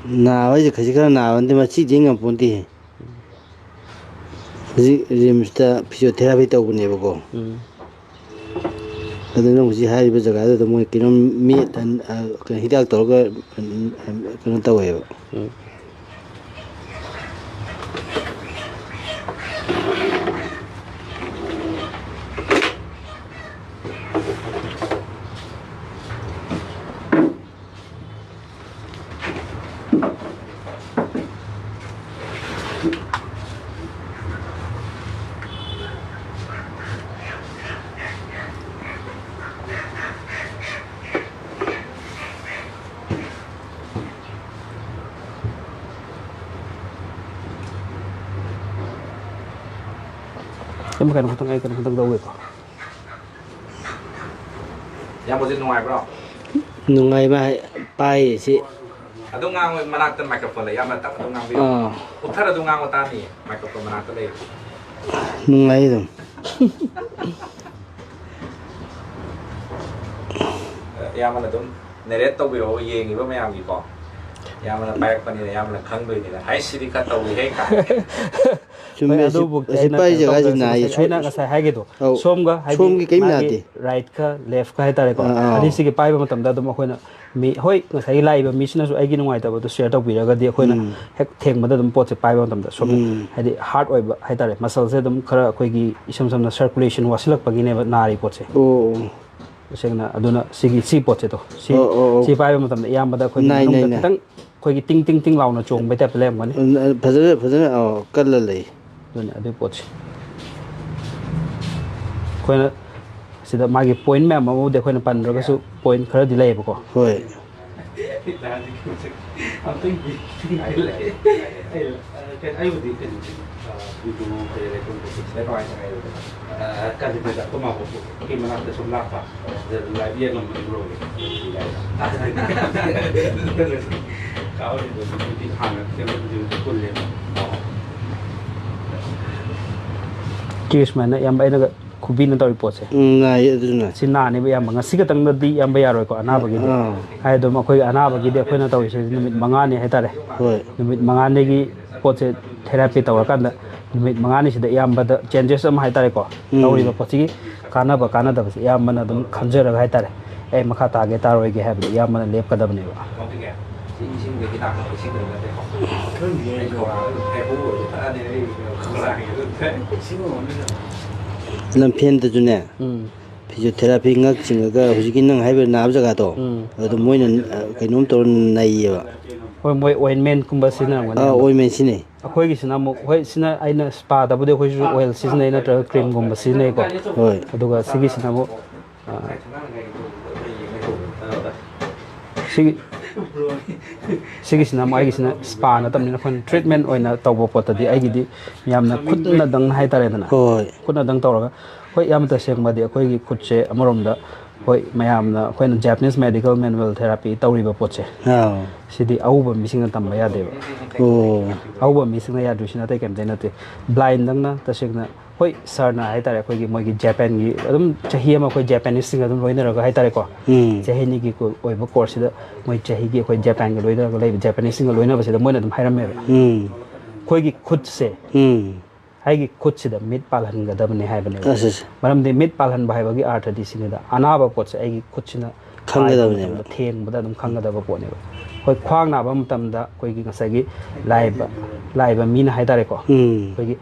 ꯅꯥꯕ ꯍꯥꯏꯁꯦ ꯈꯖꯤꯛ ꯈꯔ ꯅꯥꯕ ꯅꯠꯇꯦ, ꯃꯁꯤꯗꯤ ꯉꯝꯄꯣꯟꯇꯦꯍꯦ꯫ ꯍꯧꯖꯤꯛ ꯔꯤꯝꯁꯇ physiotherapy ꯇꯧꯕꯅꯦꯕꯀꯣ꯫ ꯎꯝ꯫ ꯑꯗꯨ ꯅꯪ ꯍꯧꯖꯤꯛ ꯍꯥꯏꯔꯤꯕ ꯖꯒꯥꯗꯨꯗ ꯃꯣꯏ ꯀꯩꯅꯣꯝ ꯃꯦꯠ-, ꯑ, ꯀꯩꯅꯣ ꯍꯤꯗꯥꯛ ꯇꯧꯔꯒ, ꯀꯩꯅꯣ ꯇꯧꯋꯦꯕ꯫ ꯎꯝ꯫ ꯏꯌꯥꯝꯕ, ꯀꯩꯅꯣ ꯈꯛꯇꯪ, ꯑꯩ ꯀꯩꯅꯣ ꯈꯛꯇꯪ ꯂꯧꯒꯦꯀꯣ꯫ ꯏꯌꯥꯝꯕꯁꯦ ꯅꯨꯡꯉꯥꯏꯕ꯭ꯔꯣ? ꯅꯨꯡꯉꯥꯏꯕ ꯍꯥꯏ-, ꯄꯥꯏꯔꯤꯁꯤ꯫ ꯑꯗꯨꯝ ꯉꯥꯡꯉꯣ, ꯃꯅꯥꯛꯇ microphone ꯂꯩ, ꯏꯌꯥꯝꯕꯅ ꯇꯞꯅ ꯑꯗꯨꯝ ꯉꯥꯡꯕꯤꯌꯣ꯫ ꯑꯥ꯫ ꯀꯨꯞꯊꯔ ꯑꯗꯨꯝ ꯉꯥꯡꯉꯣ, ꯇꯥꯅꯤꯌꯦ, microphone ꯃꯅꯥꯛꯇ ꯂꯩ꯫ ꯅꯨꯡꯉꯥꯏ ꯑꯗꯨꯝ꯫ ꯏꯌꯥꯝꯕꯅ ꯑꯗꯨꯝ narrate ꯇꯧꯕꯤꯔꯛꯑꯣ, ꯌꯦꯡꯉꯤꯕ ꯃꯌꯥꯝꯒꯤꯀꯣ꯫ ꯏꯌꯥꯝꯕꯅ ꯄꯥꯏꯔꯛꯄꯅꯤꯅ ꯏꯌꯥꯝꯕꯅ ꯈꯪꯗꯣꯏꯅꯤꯅ꯫ ꯍꯥꯏ, ꯁꯤꯗꯤ ꯈꯔ ꯇꯧꯏꯍꯦ ꯀꯥꯏ꯫ ꯆꯨꯝꯃꯦ, ꯍꯣꯏ, ꯑꯁꯤ, ꯑꯗꯨꯕꯨꯛꯇꯤ ꯑꯁꯤ ꯑꯩꯅ ꯄꯥꯏ ꯀꯩꯅꯣ ꯖꯒꯥꯁꯤ ꯇꯧꯗ꯭ꯔꯁꯨ ꯅꯥꯏꯌꯦ꯫ ꯉꯁꯥꯏ, ꯁꯣꯝ-, ꯑꯩꯅ ꯉꯁꯥꯏ ꯍꯥꯏꯒꯤꯗꯣ, ꯑꯧ, ꯁꯣꯝꯒ ꯍꯥꯏꯗꯤ ꯁꯣꯝꯒꯤ ꯀꯩꯝ ꯃꯥꯒꯤ ꯅꯥꯗꯦ꯫ Right-ꯀ left-ꯀ ꯍꯥꯏꯇꯥꯔꯦꯀꯣ, ꯑꯥ, ꯑꯥ꯫ ꯑꯅꯤꯁꯤꯒꯤ ꯄꯥꯏꯕ ꯃꯇꯝꯗ ꯑꯗꯨꯝ ꯑꯩꯈꯣꯏꯅ ꯃꯤ, ꯍꯣꯏ, ꯉꯁꯥꯏꯒꯤ ꯂꯥꯛꯏꯕ ꯃꯤꯁꯤꯅꯁꯨ ꯑꯩꯒꯤ ꯅꯨꯡꯉꯥꯏꯇꯕꯗꯣ share ꯇꯧꯕꯤꯔꯒꯗꯤ ꯑꯩꯈꯣꯏꯅ ꯎꯝ꯫ ꯍꯦꯛ ꯊꯦꯡꯕꯗ ꯑꯗꯨꯝ ꯄꯣꯠꯁꯦ ꯄꯥꯏꯕ ꯃꯇꯝꯗ ꯁꯣꯝ ꯎꯝ꯫ ꯍꯥꯏꯗꯤ hard ꯑꯣꯏꯕ ꯍꯥꯏꯇꯥꯔꯦ, muscle-ꯁꯦ ꯑꯗꯨꯝ ꯈꯔ ꯑꯩꯈꯣꯏꯒꯤ ꯏꯁꯝ ꯁꯝꯅ circulation ꯋꯥꯁꯤꯜꯂꯛꯄꯒꯤꯅꯦꯕ ꯅꯥꯔꯤ ꯄꯣꯠꯁꯦ꯫ ꯑꯣ, ꯑꯣ꯫ ꯇꯁꯦꯡꯅ ꯑꯗꯨꯅ ꯁꯤꯒꯤ, ꯁꯤ ꯄꯣꯠꯁꯦ ꯇꯣ, ꯁꯤ, ꯑꯣ, ꯑꯣ, ꯑꯣ꯫ ꯁꯤ ꯄꯥꯏꯕ ꯃꯇꯝꯗ ꯏꯌꯥꯝꯕꯗ ꯑꯩꯈꯣꯏꯒꯤ ꯅꯥꯏ, ꯅꯥꯏ, ꯃꯅꯨꯡꯗ ꯅꯥꯏ꯫ ꯈꯤꯇꯪ ꯑꯩꯈꯣꯏꯒꯤ ꯇꯤꯡ ꯇꯤꯡ ꯇꯤꯡ ꯂꯥꯎꯅ ꯆꯣꯡꯕꯩ type-ꯇ ꯂꯩꯔꯝꯒꯅꯤ꯫ ꯎꯝ, ꯐꯖꯅ, ꯐꯖꯅ, ꯑꯣ, ꯀꯜꯂ ꯂꯩ꯫ ꯑꯗꯨꯅꯤ ꯑꯗꯨꯏ ꯄꯣꯠꯁꯦ꯫ ꯑꯩꯈꯣꯏꯅ ꯁꯤꯗ ꯃꯥꯒꯤ point ꯃꯌꯥꯝ ꯑꯃꯕꯨꯗꯤ ꯑꯩꯈꯣꯏꯅ ꯄꯟꯗ꯭ꯔꯒꯁꯨ point ꯈꯔꯗꯤ ꯂꯩꯌꯦꯕꯀꯣ꯫ ꯍꯣꯏ꯫ ꯑꯝꯇꯪ ꯌꯦꯡꯒꯦ꯫ ꯑꯩ, ꯑ, ꯀꯩ-, ꯑꯩꯕꯨꯗꯤ ꯀꯩꯅꯣ, ꯑ, ꯀꯩ ꯂꯩ, ꯀꯩ ꯂꯩ, ꯀꯩ ꯂꯩ, ꯀꯩ ꯂꯩ꯫ ꯑ, ꯀꯥꯟꯆꯤꯄꯨꯔꯗ ꯑꯩꯈꯣꯏ ꯃꯥꯕꯣꯛꯀꯤ ꯃꯅꯥꯛꯇ ꯁꯨꯝ ꯂꯥꯛꯄ, ꯑꯗꯨꯗ ꯂꯥꯏꯞ ꯌꯦꯡꯉꯝꯕꯅꯤ ꯕ꯭ꯔꯣꯒꯤ꯫ ꯀꯥꯎꯔꯤꯗꯣ ꯍꯧꯖꯤꯛꯇꯤ ꯍꯥꯟꯅ ꯀꯩꯅꯣ ꯍꯧꯖꯤꯛ ꯄꯨꯜꯂꯦꯕ꯫ ꯀꯦꯁ ꯁꯨꯃꯥꯏꯅ ꯏꯌꯥꯝꯕ ꯑꯩꯅꯒ ꯈꯨꯕꯤꯅ ꯇꯧꯔꯤ ꯄꯣꯠꯁꯦ꯫ ꯎꯝ, ꯅꯥꯏꯌꯦ ꯑꯗꯨꯅ꯫ ꯁꯤ ꯅꯥꯅꯦꯕ ꯏꯌꯥꯝꯕ꯫ ꯉꯁꯤ ꯈꯛꯇꯪꯗꯗꯤ ꯏꯌꯥꯝꯕ ꯌꯥꯔꯣꯏꯀꯣ ꯑꯅꯥꯕꯒꯤꯗꯤ꯫ ꯑꯥ꯫ ꯍꯥꯏ ꯑꯗꯨꯝ ꯑꯩꯈꯣꯏꯒꯤ ꯑꯅꯥꯕꯒꯤꯗꯤ ꯑꯩꯈꯣꯏꯅ ꯇꯧꯔꯤꯁꯦ ꯅꯨꯃꯤꯠ ꯃꯉꯥꯅꯤ ꯍꯥꯏꯇꯥꯔꯦ꯫ ꯍꯣꯏ꯫ ꯅꯨꯃꯤꯠ ꯃꯉꯥꯅꯤꯒꯤ ꯄꯣꯠꯁꯦ ꯊꯦꯔꯥꯄꯤ ꯇꯧꯔꯀꯥꯟꯗ ꯅꯨꯃꯤꯠ ꯃꯉꯥꯅꯤꯁꯤꯗ ꯏꯌꯥꯝꯕꯗ ꯆꯦꯟꯖꯦꯁ ꯑꯃ ꯍꯥꯏꯇꯥꯔꯦꯀꯣ꯫ ꯎꯝ꯫ ꯇꯧꯔꯤꯕ ꯄꯣꯠꯁꯤꯒꯤ ꯀꯥꯟꯅꯕ ꯀꯥꯟꯅꯗꯕꯁꯦ ꯏꯌꯥꯝꯕꯅ ꯑꯗꯨꯝ ꯈꯟꯖꯔꯒ ꯍꯥꯏꯇꯥꯔꯦ꯫ ꯑꯩ ꯃꯈꯥ ꯇꯥꯒꯦ ꯇꯥꯔꯣꯏꯒꯦ ꯍꯥꯏꯕꯗꯣ ꯏꯌꯥꯝꯕꯅ ꯂꯦꯞꯀꯗꯕꯅꯦꯕ꯫ ꯂꯝꯐꯦꯟꯗꯁꯨꯅꯦ ꯎꯝ꯫ ꯐꯤꯖꯤꯑꯣꯊꯦꯔꯥꯄꯤ ꯉꯛ ꯆꯤꯡꯉꯒ ꯍꯧꯖꯤꯛꯀꯤ ꯅꯪ ꯍꯥꯏꯕ ꯅꯥꯕ ꯖꯒꯥꯗꯣ, ꯎꯝ꯫ ꯑꯗꯨ ꯃꯣꯏꯅ, ꯑ, ꯀꯩꯅꯣꯝ ꯇꯧꯔ ꯅꯩꯌꯦꯕ꯫ ꯍꯣꯏ, ꯃꯣꯏ ꯑꯣꯏꯟꯃꯦꯟꯠꯀꯨꯝꯕ ꯁꯤꯖꯤꯟꯅꯔꯝꯒꯅꯤ꯫ ꯑꯥ, ꯑꯣꯏꯟꯃꯦꯟꯠ ꯁꯤꯖꯤꯟꯅꯩ꯫ ꯑꯩꯈꯣꯏꯒꯤꯁꯤꯅ ꯑꯃꯨꯛ, ꯍꯣꯏ, ꯁꯤꯅ ꯑꯩꯅ ꯁ꯭ꯄꯥꯗꯕꯨꯗꯤ ꯑꯩꯈꯣꯏꯁꯨ ꯑꯣꯏꯜ ꯁꯤꯖꯤꯟꯅꯩ ꯅꯠꯇ꯭ꯔꯒ ꯀ꯭ꯔꯤꯝꯒꯨꯝꯕ ꯁꯤꯖꯤꯟꯅꯩꯀꯣ꯫ ꯍꯣꯏ꯫ ꯑꯗꯨꯒ ꯁꯤꯒꯤꯁꯤꯅ ꯑꯃꯨꯛ, ꯑ, ꯁꯤꯒꯤ, ꯁꯤꯒꯤꯁꯤꯅ ꯑꯃꯨꯛ ꯑꯩꯒꯤꯁꯤꯅ ꯁ꯭ꯄꯥ ꯅꯠꯇꯕꯅꯤꯅ ꯑꯩꯈꯣꯏꯅ ꯇ꯭ꯔꯤꯠꯃꯦꯟ ꯑꯣꯏꯅ ꯇꯧꯕ ꯄꯣꯠꯇꯗꯤ ꯑꯩꯒꯤꯗꯤ ꯌꯥꯝꯅ ꯈꯨꯠꯅꯗꯪ ꯍꯥꯏꯇꯥꯔꯦꯗꯅ꯫ ꯍꯣꯏ꯫ ꯈꯨꯠꯅꯗꯪ ꯇꯧꯔꯒ, ꯍꯣꯏ, ꯌꯥꯝ ꯇꯁꯦꯡꯕꯗꯤ ꯑꯩꯈꯣꯏꯒꯤ ꯈꯨꯠꯁꯦ ꯑꯃꯔꯣꯝꯗ, ꯍꯣꯏ, ꯃꯌꯥꯝꯅ ꯑꯩꯈꯣꯏꯅ Japanese medical manual therapy ꯇꯧꯔꯤꯕ ꯄꯣꯠꯁꯦ, ꯑꯥꯎ꯫ ꯁꯤꯗꯤ ꯑꯎꯕ ꯃꯤꯁꯤꯡꯅ ꯇꯝꯕ ꯌꯥꯗꯦꯕ꯫ ꯑꯣ꯫ ꯑꯎꯕ ꯃꯤꯁꯤꯡꯅ ꯌꯥꯗ꯭ꯔꯤꯁꯤꯅ ꯑꯇꯩ ꯀꯩꯝꯇ ꯅꯠꯇꯦ꯫ ꯕ꯭ꯂꯥꯏꯟꯗꯪꯅ ꯇꯁꯦꯡꯅ, ꯍꯣꯏ, ꯁꯥꯔꯅ ꯍꯥꯏꯇꯥꯔꯦ, ꯑꯩꯈꯣꯏꯒꯤ ꯃꯣꯏꯒꯤ ꯖꯄꯥꯟꯒꯤ ꯑꯗꯨꯝ ꯆꯍꯤ ꯑꯃ ꯑꯩꯈꯣꯏ ꯖꯄꯥꯅꯤꯁꯁꯤꯡꯒ ꯑꯗꯨꯝ ꯂꯣꯏꯅꯔꯒ ꯍꯥꯏꯇꯥꯔꯦꯀꯣ, ꯎꯝ꯫ ꯆꯍꯤ ꯑꯅꯤꯒꯤ ꯀꯣ-, ꯑꯣꯏꯕ ꯀꯣꯔꯁꯁꯤꯗ ꯃꯣꯏ ꯆꯍꯤꯒꯤ ꯑꯩꯈꯣꯏ ꯖꯄꯥꯟꯒ ꯂꯣꯏꯅꯔꯒ ꯂꯩꯕ ꯖꯄꯥꯅꯤꯁꯁꯤꯡꯒ ꯂꯣꯏꯅꯕꯁꯤꯗ ꯃꯣꯏꯅ ꯑꯗꯨꯝ ꯍꯥꯏꯔꯝꯃꯦꯕ꯫ ꯎꯝ꯫ ꯑꯩꯈꯣꯏꯒꯤ ꯈꯨꯠꯁꯦ ꯎꯝ꯫ ꯑꯩꯒꯤ ꯈꯨꯠꯁꯤꯗ ꯃꯤꯠ ꯄꯥꯜꯍꯟꯒꯗꯕꯅꯤ ꯍꯥꯏꯕꯅꯦꯕ꯫ ꯑꯁ, ꯑꯁ꯫ ꯃꯔꯝꯗꯤ ꯃꯤꯠ ꯄꯥꯜꯍꯟꯕ ꯍꯥꯏꯕꯒꯤ ꯑꯥꯔꯊꯗꯤ ꯁꯤꯅꯤꯗ, ꯑꯅꯥꯕ ꯄꯣꯠꯁꯦ ꯑꯩꯒꯤ ꯈꯨꯠꯁꯤꯅ ꯈꯪꯒꯗꯕꯅꯦꯕ꯫ ꯄꯥꯏꯕ ꯃꯇꯝꯗ, ꯊꯦꯡꯕꯗ ꯑꯗꯨꯝ ꯈꯪꯒꯗꯕ ꯄꯣꯠꯅꯦꯕ꯫ ꯑꯩꯈꯣꯏ ꯈ꯭ꯋꯥꯡ ꯅꯥꯕ ꯃꯇꯝꯗ ꯑꯩꯈꯣꯏꯒꯤ ꯉꯁꯥꯏꯒꯤ ꯂꯥꯏꯕ, ꯂꯥꯏꯕ ꯃꯤꯅ ꯍꯥꯏꯇꯥꯔꯦꯀꯣ, ꯎꯝ꯫ ꯑꯩꯈꯣꯏꯒꯤ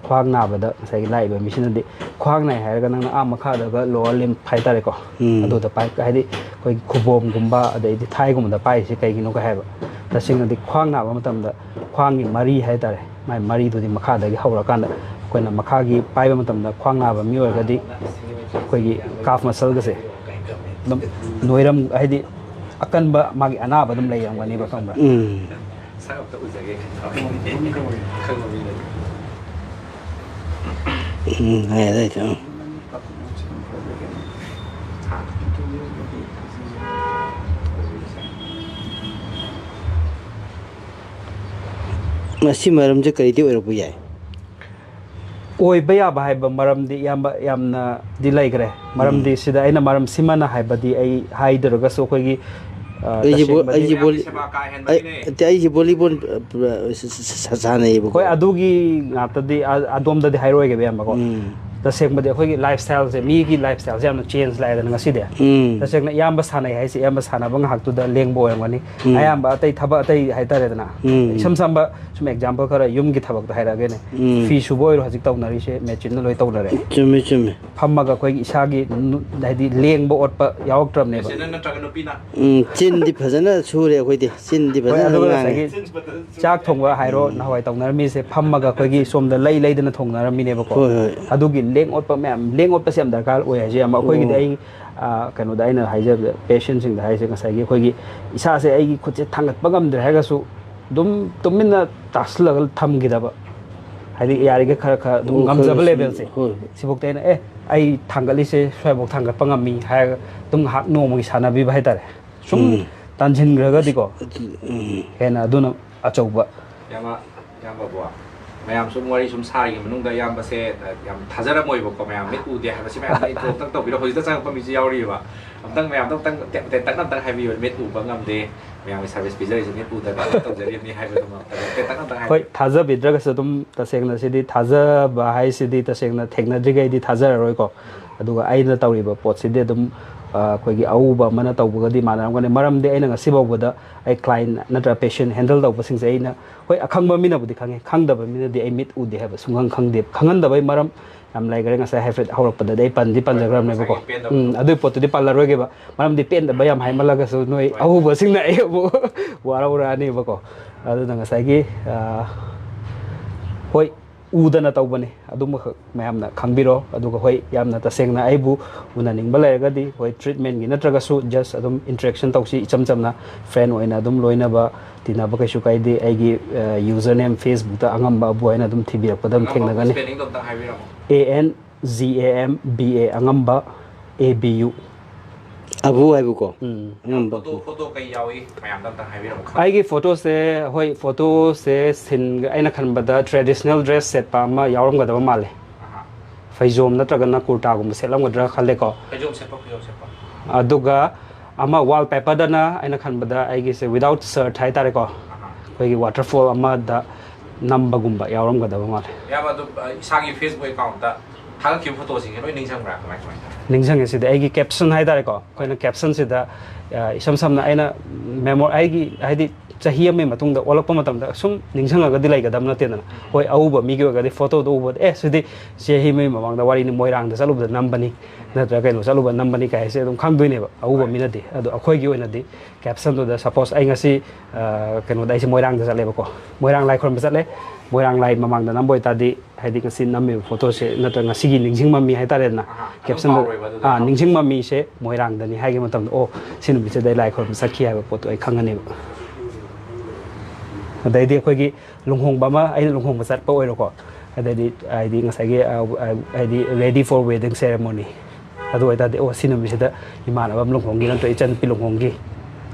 ꯈ꯭ꯋꯥꯡ ꯅꯥꯕꯗ ꯉꯁꯥꯏꯒꯤ ꯂꯥꯛꯏꯕ ꯃꯤꯁꯤꯅꯗꯤ ꯈ꯭ꯋꯥꯡ ꯅꯥꯏ ꯍꯥꯏꯔꯒ ꯅꯪꯅ ꯑꯥ ꯃꯈꯥꯗꯒ lower limb ꯍꯥꯏꯇꯥꯔꯦꯀꯣ, ꯎꯝ꯫ ꯑꯗꯨꯗ ꯄꯥꯏ, ꯍꯥꯏꯗꯤ ꯑꯩꯈꯣꯏꯒꯤ ꯈꯨꯕꯣꯝꯒꯨꯝꯕ ꯑꯗꯩꯗꯤ ꯊꯥꯏꯒꯨꯝꯕꯗ ꯄꯥꯏꯔꯤꯁꯦ ꯀꯩꯒꯤꯅꯣꯒ ꯍꯥꯏꯕ, ꯇꯁꯦꯡꯅꯗꯤ ꯈ꯭ꯋꯥꯡ ꯅꯥꯕ ꯃꯇꯝꯗ ꯈ꯭ꯋꯥꯡꯒꯤ ꯃꯔꯤ ꯍꯥꯏꯇꯥꯔꯦ, ꯃꯥꯏ ꯃꯔꯤꯗꯨꯗꯤ ꯃꯈꯥꯗꯒꯤ ꯍꯧꯔꯀꯥꯟꯗ ꯑꯩꯈꯣꯏꯅ ꯃꯈꯥꯒꯤ ꯄꯥꯏꯕ ꯃꯇꯝꯗ ꯈ꯭ꯋꯥꯡ ꯅꯥꯕ ꯃꯤ ꯑꯣꯏꯔꯒꯗꯤ ꯑꯩꯈꯣꯏꯒꯤ calf muscleꯒꯁꯦ ꯑꯗꯨꯝ ꯅꯣꯏꯔꯝ, ꯍꯥꯏꯗꯤ ꯑꯀꯟꯕ ꯃꯥꯒꯤ ꯑꯅꯥꯕ ꯑꯗꯨꯝ ꯂꯩꯔꯝꯒꯅꯦꯕ, ꯈꯪꯕ꯭ꯔꯥ? ꯎꯝ꯫ ꯁꯛ ꯑꯝꯇ ꯎꯖꯒꯦ꯫ ꯈꯪꯕ ꯃꯤ ꯂꯩ꯫ ꯎꯝ, ꯍꯥꯏ, ꯍꯥꯏ, ꯎꯝ꯫ ꯃꯁꯤ ꯃꯔꯝꯁꯦ ꯀꯔꯤꯗꯤ ꯑꯣꯏꯔꯛꯄ ꯌꯥꯏ? ꯑꯣꯏꯕ ꯌꯥꯕ ꯍꯥꯏꯕ ꯃꯔꯝꯗꯤ, ꯏꯌꯥꯝꯕ, ꯌꯥꯝꯅꯗꯤ ꯂꯩꯈ꯭ꯔꯦ꯫ ꯃꯔꯝꯗꯤ ꯎꯝ꯫ ꯁꯤꯗ ꯑꯩꯅ ꯃꯔꯝ ꯁꯤꯃꯅ ꯍꯥꯏꯕꯗꯤ ꯑꯩ ꯍꯥꯏꯗ꯭ꯔꯒꯁꯨ, ꯑꯩꯈꯣꯏꯒꯤ, ꯑ, ꯑꯩꯁꯦ ꯕꯣ-, ꯇꯁꯦꯡꯕꯗꯤ ꯑꯩꯁꯦ ꯕꯣꯂꯤ-, ꯁꯦꯕꯥ ꯀꯥ ꯑꯩ, ꯍꯦꯟꯕꯒꯤꯅꯦ꯫ ꯑꯩꯁꯦ ꯕꯣꯂꯤꯕꯣꯜ, ꯑ, ꯁ-, ꯁ-, ꯁ-, ꯁꯥꯟꯅꯩꯌꯦꯕꯀꯣ꯫ ꯍꯣꯏ, ꯑꯗꯨꯒꯤ ꯉꯥꯛꯇꯗꯤ, ꯑ-, ꯑꯗꯣꯝꯗꯗꯤ ꯍꯥꯏꯔꯣꯏꯒꯦꯕ, ꯏꯌꯥꯝꯕꯀꯣ꯫ ꯎꯝ꯫ ꯇꯁꯦꯡꯕꯗꯤ ꯑꯩꯈꯣꯏꯒꯤ ꯂꯥꯏꯐ ꯁ꯭ꯇꯥꯏꯜꯁꯦ, ꯃꯤꯒꯤ ꯂꯥꯏꯐ ꯁ꯭ꯇꯥꯏꯜꯁꯦ ꯌꯥꯝꯅ ꯆꯦꯟꯖ ꯂꯥꯛꯑꯦꯗꯅ ꯉꯁꯤꯗꯤ꯫ ꯎꯝ꯫ ꯇꯁꯦꯡꯅ ꯏꯌꯥꯝꯕ ꯁꯥꯟꯅꯩ ꯍꯥꯏꯁꯦ, ꯏꯌꯥꯝꯕ ꯁꯥꯟꯅꯕ ꯉꯥꯏꯍꯥꯛꯇꯨꯗ ꯂꯦꯡꯕ ꯑꯣꯏꯔꯝꯒꯅꯤ꯫ ꯎꯝ꯫ ꯑꯌꯥꯝꯕ ꯑꯇꯩ ꯊꯕꯛ ꯑꯇꯩ ꯍꯥꯏꯇꯥꯔꯦꯗꯅ, ꯎꯝ꯫ ꯏꯁꯝ ꯁꯝꯕ ꯁꯨꯝ ꯑꯦꯛꯖꯥꯝꯄꯜ ꯈꯔ ꯌꯨꯝꯒꯤ ꯊꯕꯛꯇ ꯍꯥꯏꯔꯛꯑꯒꯦꯅꯦ꯫ ꯎꯝ꯫ ꯐꯤ ꯁꯨꯕ ꯑꯣꯏꯔꯣ, ꯍꯧꯖꯤꯛ ꯇꯧꯅꯔꯤꯁꯦ ꯃꯦꯆꯤꯟꯅ ꯂꯣꯏ ꯇꯧꯅꯔꯦ꯫ ꯆꯨꯝꯃꯦ, ꯆꯨꯝꯃꯦ꯫ ꯐꯝꯃꯒ ꯑꯩꯈꯣꯏꯒꯤ ꯏꯁꯥꯒꯤ ꯅꯨ-, ꯍꯥꯏꯗꯤ ꯂꯦꯡꯕ ꯑꯣꯠꯄ ꯌꯥꯎꯔꯛꯇ꯭ꯔꯕꯅꯦꯕ꯫ ꯃꯦꯆꯤꯟꯅ ꯅꯠꯇ꯭ꯔꯒ ꯅꯨꯄꯤꯅ? ꯎꯝ, ꯆꯤꯟꯗꯤ ꯐꯖꯅ ꯁꯨꯔꯦ ꯑꯩꯈꯣꯏꯗꯤ꯫ ꯆꯤꯟꯗꯤ ꯍꯣꯏ, ꯐꯖꯅ ꯑꯗꯨꯒ ꯉꯥꯡꯉꯦ꯫ ꯉꯁꯥꯏꯒꯤ ꯆꯥꯛ ꯊꯣꯡꯕ ꯍꯥꯏꯔꯣ, ꯎꯝ꯫ ꯅꯍꯥꯟꯋꯥꯏ ꯇꯧꯅꯔꯝꯃꯤꯁꯦ ꯐꯝꯃꯒ ꯑꯩꯈꯣꯏꯒꯤ ꯁꯣꯝꯗ ꯂꯩ ꯂꯩꯗꯅ ꯊꯣꯡꯅꯔꯝꯃꯤꯅꯦꯕꯀꯣ꯫ ꯍꯣꯏ, ꯍꯣꯏ꯫ ꯑꯗꯨꯒꯤ ꯂꯦꯡ ꯑꯣꯠꯄ ꯃꯌꯥꯝ, ꯂꯦꯡ ꯑꯣꯠꯄꯁꯦ ꯌꯥꯝ ꯗꯔꯀꯥꯔ ꯑꯣꯏ ꯍꯥꯏꯁꯦ ꯌꯥꯝ꯫ ꯑꯩꯈꯣꯏꯒꯤꯗꯤ ꯑꯣ꯫ ꯑꯩ, ꯑ, ꯀꯩꯅꯣꯗ ꯑꯩꯅ ꯍꯥꯏꯖꯕꯗ, ꯄꯦꯁꯦꯟꯁꯤꯡꯗ ꯍꯥꯏꯁꯦ, ꯉꯁꯥꯏꯒꯤ ꯑꯩꯈꯣꯏꯒꯤ ꯏꯁꯥꯁꯦ ꯑꯩꯒꯤ ꯈꯨꯠꯁꯦ ꯊꯥꯡꯒꯠꯄ ꯉꯝꯗ꯭ꯔꯦ ꯍꯥꯏꯔꯒꯁꯨ ꯑꯗꯨꯝ ꯇꯨꯃꯤꯟꯅ ꯇꯥꯁꯤꯜꯂꯒ ꯊꯝꯈꯤꯗꯕ꯫ ꯍꯥꯏꯗꯤ ꯌꯥꯔꯤꯈꯩ ꯈꯔ ꯈꯔ ꯑꯗꯨꯝ ꯑꯣ, ꯉꯝꯖꯕ ꯈꯔ ꯁꯨꯝ, ꯂꯦꯚꯦꯜꯁꯦ꯫ ꯍꯣꯏ꯫ ꯁꯤꯐꯧꯇ ꯑꯩꯅ, "ꯑꯦ, ꯑꯩ ꯊꯥꯡꯒꯠꯂꯤꯁꯦ ꯁ꯭ꯋꯥꯏꯐꯥꯎ ꯊꯥꯡꯒꯠꯄ ꯉꯝꯃꯤ" ꯍꯥꯏꯔꯒ ꯑꯗꯨꯝ ꯉꯥꯏꯍꯥꯛ ꯅꯣꯡꯃꯒꯤ ꯁꯥꯟꯅꯕꯤꯕ ꯍꯥꯏꯇꯥꯔꯦ꯫ ꯁꯨꯝ ꯎꯝ꯫ ꯇꯥꯟꯁꯤꯟꯈ꯭ꯔꯒꯗꯤꯀꯣ, ꯑꯗꯨ, ꯎꯝ꯫ ꯍꯦꯟꯅ ꯑꯗꯨꯅ ꯑꯆꯧꯕ꯫ ꯏꯌꯥꯝꯕ, ꯏꯌꯥꯝꯕꯕꯨ, ꯃꯌꯥꯝ ꯁꯨꯝ ꯋꯥꯔꯤ ꯁꯨꯝ ꯁꯥꯔꯤꯉꯩ ꯃꯅꯨꯡꯗ ꯏꯌꯥꯝꯕꯁꯦ, ꯑ, ꯌꯥꯝ ꯊꯥꯖꯔꯝꯃꯣꯏꯕꯀꯣ, ꯃꯌꯥꯝ ꯃꯤꯠ ꯎꯗꯦ ꯍꯥꯏꯕꯁꯤ ꯃꯌꯥꯝꯅ intro ꯑꯝꯇꯪ ꯇꯧꯕꯤꯔꯣ꯫ ꯍꯧꯖꯤꯛꯇ ꯆꯪꯉꯛꯄ ꯃꯤꯁꯨ ꯌꯥꯎꯔꯤꯕ꯫ ꯑꯝꯇꯪ ꯃꯌꯥꯝꯗ ꯑꯝꯇꯪ ꯇꯦꯟ-, ꯇꯦꯟꯇꯛꯅ ꯑꯝꯇꯪ ꯍꯥꯏꯕꯤꯌꯨ, ꯃꯤꯠ ꯎꯕ ꯉꯝꯗꯦ, ꯃꯌꯥꯝꯒꯤ service ꯄꯤꯖꯔꯤꯁꯦ ꯃꯤꯠ ꯎꯗꯕ ꯇꯧꯖꯔꯤꯕꯅꯤ ꯍꯥꯏꯕꯗꯨꯃ ꯇꯦꯟꯇꯛꯅ ꯑꯝꯇꯪ ꯍꯣꯏ, ꯍꯥꯏꯕꯤꯌꯨ꯫ ꯊꯥꯖꯕꯤꯗ꯭ꯔꯒꯁꯨ ꯑꯗꯨꯝ ꯇꯁꯦꯡꯅ ꯁꯤꯗꯤ ꯊꯥꯖꯕ ꯍꯥꯏꯁꯤꯗꯤ ꯇꯁꯦꯡꯅ ꯊꯦꯡꯅꯗ꯭ꯔꯤꯈꯩꯗꯤ ꯊꯥꯖꯔꯔꯣꯏꯀꯣ꯫ ꯑꯗꯨꯒ ꯑꯩꯅ ꯇꯧꯔꯤꯕ ꯄꯣꯠꯁꯤꯗꯤ ꯑꯗꯨꯝ, ꯑ, ꯑꯩꯈꯣꯏꯒꯤ ꯑꯎꯕ ꯑꯃꯅ ꯇꯧꯕꯒꯗꯤ ꯃꯥꯟꯅꯔꯝꯒꯅꯤ꯫ ꯃꯔꯝꯗꯤ ꯑꯩꯅ ꯉꯁꯤ ꯐꯥꯎꯕꯗ ꯑꯩ client ꯅꯠꯇ꯭ꯔ patient handle ꯇꯧꯕꯁꯤꯡꯁꯦ ꯑꯩꯅ, ꯍꯣꯏ, ꯑꯈꯪꯕ ꯃꯤꯅꯕꯨꯗꯤ ꯈꯪꯉꯦ, ꯈꯪꯗꯕ ꯃꯤꯅꯗꯤ ꯑꯩ ꯃꯤꯠ ꯎꯗꯦ ꯍꯥꯏꯕ ꯁꯨꯡꯈꯪ ꯈꯪꯗꯦ꯫ ꯈꯪꯍꯟꯗꯕꯩ ꯃꯔꯝ ꯌꯥꯝ ꯂꯩꯈ꯭ꯔꯦ꯫ ꯉꯁꯥꯏ ꯍꯥꯏꯐꯦꯠ ꯍꯧꯔꯛꯄꯗꯗꯤ ꯑꯩ ꯄꯟꯗꯤ ꯄꯟꯖꯈ꯭ꯔꯕꯅꯦꯕꯀꯣ꯫ ꯉꯁꯥꯏꯒꯤ ꯄꯦꯟꯗꯕꯗꯣ꯫ ꯎꯝ, ꯑꯗꯨꯏ ꯄꯣꯠꯇꯨꯗꯤ ꯄꯜꯂꯔꯣꯏꯒꯦꯕ꯫ ꯃꯔꯝꯗꯤ ꯄꯦꯟꯗꯕ ꯌꯥꯝ ꯍꯥꯏꯃꯜꯂꯒꯁꯨ ꯅꯣꯏ ꯍꯣꯏ꯫ ꯑꯎꯕꯁꯤꯡꯅ ꯑꯩ ꯑꯃꯨꯛ ꯋꯥꯔꯧꯔꯛꯑꯅꯦꯕꯀꯣ꯫ ꯑꯗꯨꯅ ꯉꯁꯥꯏꯒꯤ, ꯑ, ꯍꯣꯏ, ꯎꯗꯅ ꯇꯧꯕꯅꯤ꯫ ꯑꯗꯨꯃꯈꯛ ꯃꯌꯥꯝꯅ ꯈꯪꯕꯤꯔꯣ꯫ ꯑꯗꯨꯒ ꯍꯣꯏ, ꯌꯥꯝꯅ ꯇꯁꯦꯡꯅ ꯑꯩꯕꯨ ꯎꯅꯅꯤꯡꯕ ꯂꯩꯔꯒꯗꯤ, ꯍꯣꯏ, ꯇ꯭ꯔꯤꯠꯃꯦꯟꯒꯤ ꯅꯠꯇ꯭ꯔꯒꯁꯨ just ꯑꯗꯨꯝ ꯏꯟꯇꯔꯦꯛꯁꯟ ꯇꯧꯁꯤ, ꯏꯆꯝ ꯆꯝꯅ ꯐ꯭ꯔꯦꯟ ꯑꯣꯏꯅ ꯑꯗꯨꯝ ꯂꯣꯏꯅꯕ, ꯇꯤꯟꯅꯕ ꯀꯩꯁꯨ ꯀꯥꯏꯗꯦ꯫ ꯑꯩꯒꯤ ꯌꯨꯖꯔ ꯅꯦꯝ ꯐꯦꯁꯕꯨꯛꯇ ꯑꯉꯝꯕ ꯑꯕꯨ ꯍꯥꯏꯅ ꯑꯗꯨꯝ ꯊꯤꯕꯤꯔꯛꯄꯗ ꯑꯗꯨꯝ ꯊꯦꯡꯅꯒꯅꯤ꯫ Spellingꯗꯣ ꯑꯝꯇꯪ ꯍꯥꯏꯕꯤꯔꯝꯃꯣ꯫ A N G A M B A, ꯑꯉꯝꯕ, A B U꯫ ꯑꯕꯨ ꯍꯥꯏꯕꯀꯣ꯫ ꯎꯝ꯫ ꯑꯉꯝꯕ ꯐꯣꯇꯣ ꯐꯣꯇꯣ ꯀꯩ ꯌꯥꯎꯏ ꯃꯌꯥꯝꯗ ꯑꯝꯇꯪ ꯍꯥꯏꯕꯤꯔꯝꯃꯣ ꯈꯪ- ꯑꯩꯒꯤ ꯐꯣꯇꯣꯁꯦ, ꯍꯣꯏ, ꯐꯣꯇꯣꯁꯦ ꯁꯤꯟ ꯑꯩꯅ ꯈꯟꯕꯗ ꯇ꯭ꯔꯦꯗꯤꯁꯅꯦꯜ ꯗ꯭ꯔꯦꯁ ꯁꯦꯠꯄ ꯑꯃ ꯌꯥꯎꯔꯝꯒꯗꯕ ꯃꯥꯜꯂꯦ꯫ ꯑꯍꯥ꯫ ꯐꯩꯖꯣꯝ ꯅꯠꯇ꯭ꯔꯒꯅ ꯀꯨꯔꯇꯥꯒꯨꯝꯕ ꯁꯦꯠꯂꯝꯒꯗ꯭ꯔꯥ ꯈꯜꯂꯦꯀꯣ꯫ ꯐꯩꯖꯣꯝ ꯁꯦꯠꯄ ꯐꯩꯖꯣꯝ ꯁꯦꯠꯄ꯫ ꯑꯗꯨꯒ ꯑꯃ ꯋꯥꯜ ꯄꯦꯄꯔꯗꯅ ꯑꯩꯅ ꯈꯟꯕꯗ ꯑꯩꯒꯤꯁꯦ without shirt ꯍꯥꯏꯇꯥꯔꯦꯀꯣ, ꯑꯍꯥ꯫ ꯑꯩꯈꯣꯏꯒꯤ ꯋꯥꯇꯔꯐꯣꯜ ꯑꯃꯗ ꯅꯝꯕꯒꯨꯝꯕ ꯌꯥꯎꯔꯝꯒꯗꯕ ꯃꯥꯜꯂꯦ꯫ ꯏꯌꯥꯝꯕ ꯑꯗꯨ ꯑ, ꯏꯁꯥꯒꯤ ꯐꯦꯁꯕꯨꯛ ꯑꯦꯀꯥꯎꯟꯠꯇ ꯊꯥꯒꯠꯈꯤꯕ ꯐꯣꯇꯣꯁꯤꯡꯁꯦ ꯂꯣꯏ ꯅꯤꯡꯁꯤꯡꯕ꯭ꯔꯥ ꯀꯃꯥꯏ ꯀꯃꯥꯏꯅ ꯇꯧꯋꯤ? ꯅꯤꯡꯁꯤꯡꯉꯦ꯫ ꯁꯤꯗꯤ ꯑꯩꯒꯤ ꯀꯦꯞꯁꯟ ꯍꯥꯏꯇꯥꯔꯦꯀꯣ, ꯑꯩꯈꯣꯏꯅ ꯀꯦꯞꯁꯟꯁꯤꯗ ꯑ, ꯏꯁꯝ ꯁꯝꯅ ꯑꯩꯅ ꯃꯦꯃꯣ ꯑꯩꯒꯤ ꯍꯥꯏꯗꯤ ꯆꯍꯤ ꯑꯃꯒꯤ ꯃꯇꯨꯡꯗ ꯑꯣꯜꯂꯛꯄ ꯃꯇꯝꯗ ꯁꯨꯝ ꯅꯤꯡꯁꯤꯡꯉꯒꯗꯤ ꯂꯩꯒꯗꯕ ꯅꯠꯇꯦꯗꯅ꯫ ꯍꯣꯏ, ꯑꯎꯕ ꯃꯤꯒꯤ ꯑꯣꯏꯔꯒꯗꯤ ꯐꯣꯇꯣꯗꯣ ꯎꯕꯗ, "ꯑꯦ, ꯁꯤꯗꯤ ꯆꯍꯤ ꯑꯃꯒꯤ ꯃꯃꯥꯡꯗ ꯋꯥꯔꯤꯅꯤ, ꯃꯣꯏꯔꯥꯡꯗ ꯆꯠꯂꯨꯕꯗ ꯅꯝꯕꯅꯤ, ꯅꯠꯇ꯭ꯔꯒ ꯀꯩꯅꯣ ꯆꯠꯂꯨꯕꯗ ꯅꯝꯕꯅꯤ" ꯀꯥꯏꯁꯦ ꯑꯗꯨꯝ ꯈꯪꯗꯣꯏꯅꯦꯕ ꯑꯎꯕ ꯃꯤꯅꯗꯤ꯫ ꯑꯗꯣ ꯑꯩꯈꯣꯏꯒꯤ ꯑꯣꯏꯅꯗꯤ ꯀꯦꯞꯁꯟꯗꯨꯗ, ꯁꯄꯣꯁ ꯑꯩ ꯉꯁꯤ ꯑ, ꯀꯩꯅꯣꯗ ꯑꯩꯁꯦ ꯃꯣꯏꯔꯥꯡꯗ ꯆꯠꯂꯦꯕꯀꯣ, ꯃꯣꯏꯔꯥꯡ ꯂꯥꯏ ꯈꯨꯔꯨꯝꯕ ꯆꯠꯂꯦ꯫ ꯃꯣꯏꯔꯥꯡ ꯂꯥꯏ ꯃꯃꯥꯡꯗ ꯅꯝꯕ ꯑꯣꯏꯇꯥꯔꯗꯤ, ꯍꯥꯏꯗꯤ ꯉꯁꯤ ꯅꯝꯃꯤꯕ ꯐꯣꯇꯣꯁꯦ ꯅꯠꯇ꯭ꯔꯒ ꯉꯁꯤꯒꯤ ꯅꯤꯡꯁꯤꯡ ꯃꯃꯤ ꯍꯥꯏꯇꯥꯔꯦꯗꯅ, ꯑꯍꯥ, ꯑꯗꯨꯝ ꯀꯦꯞꯁꯟꯗ, ꯀꯥꯎꯔꯣꯏꯕ ꯑꯗꯨꯗ꯫ ꯑꯥ, ꯅꯤꯡꯁꯤꯡ ꯃꯃꯤꯁꯦ ꯃꯣꯏꯔꯥꯡꯗꯅꯤ ꯍꯥꯏꯈꯤꯕ ꯃꯇꯝꯗ, "ꯑꯣ, ꯁꯤ ꯅꯨꯃꯤꯠꯁꯤꯗ ꯑꯩ ꯂꯥꯏ ꯈꯨꯔꯨꯝꯕ ꯆꯠꯈꯤ" ꯍꯥꯏꯕ ꯄꯣꯠꯇꯣ ꯑꯩ ꯈꯪꯉꯅꯦꯕ꯫ ꯑꯗꯩꯗꯤ ꯑꯩꯈꯣꯏꯒꯤ ꯂꯨꯍꯣꯡꯕ ꯑꯃ, ꯑꯩꯅ ꯂꯨꯍꯣꯡꯕ ꯆꯠꯄ ꯑꯣꯏꯔꯣꯀꯣ, ꯑꯗꯩꯗꯤ ꯍꯥꯏꯗꯤ ꯉꯁꯥꯏꯒꯤ, ꯑ, ꯑ, ꯍꯥꯏꯗꯤ ready for wedding ceremony, ꯑꯗꯨ ꯑꯣꯏꯇꯥꯔꯗꯤ, "ꯑꯣ, ꯁꯤ ꯅꯨꯃꯤꯠꯁꯤꯗ ꯏꯃꯥꯟꯅꯕ ꯑꯃ ꯂꯨꯍꯣꯡꯈꯤ, ꯅꯠꯇ꯭ꯔꯒ ꯏꯆꯟꯅꯨꯄꯤ ꯂꯨꯍꯣꯡꯈꯤ",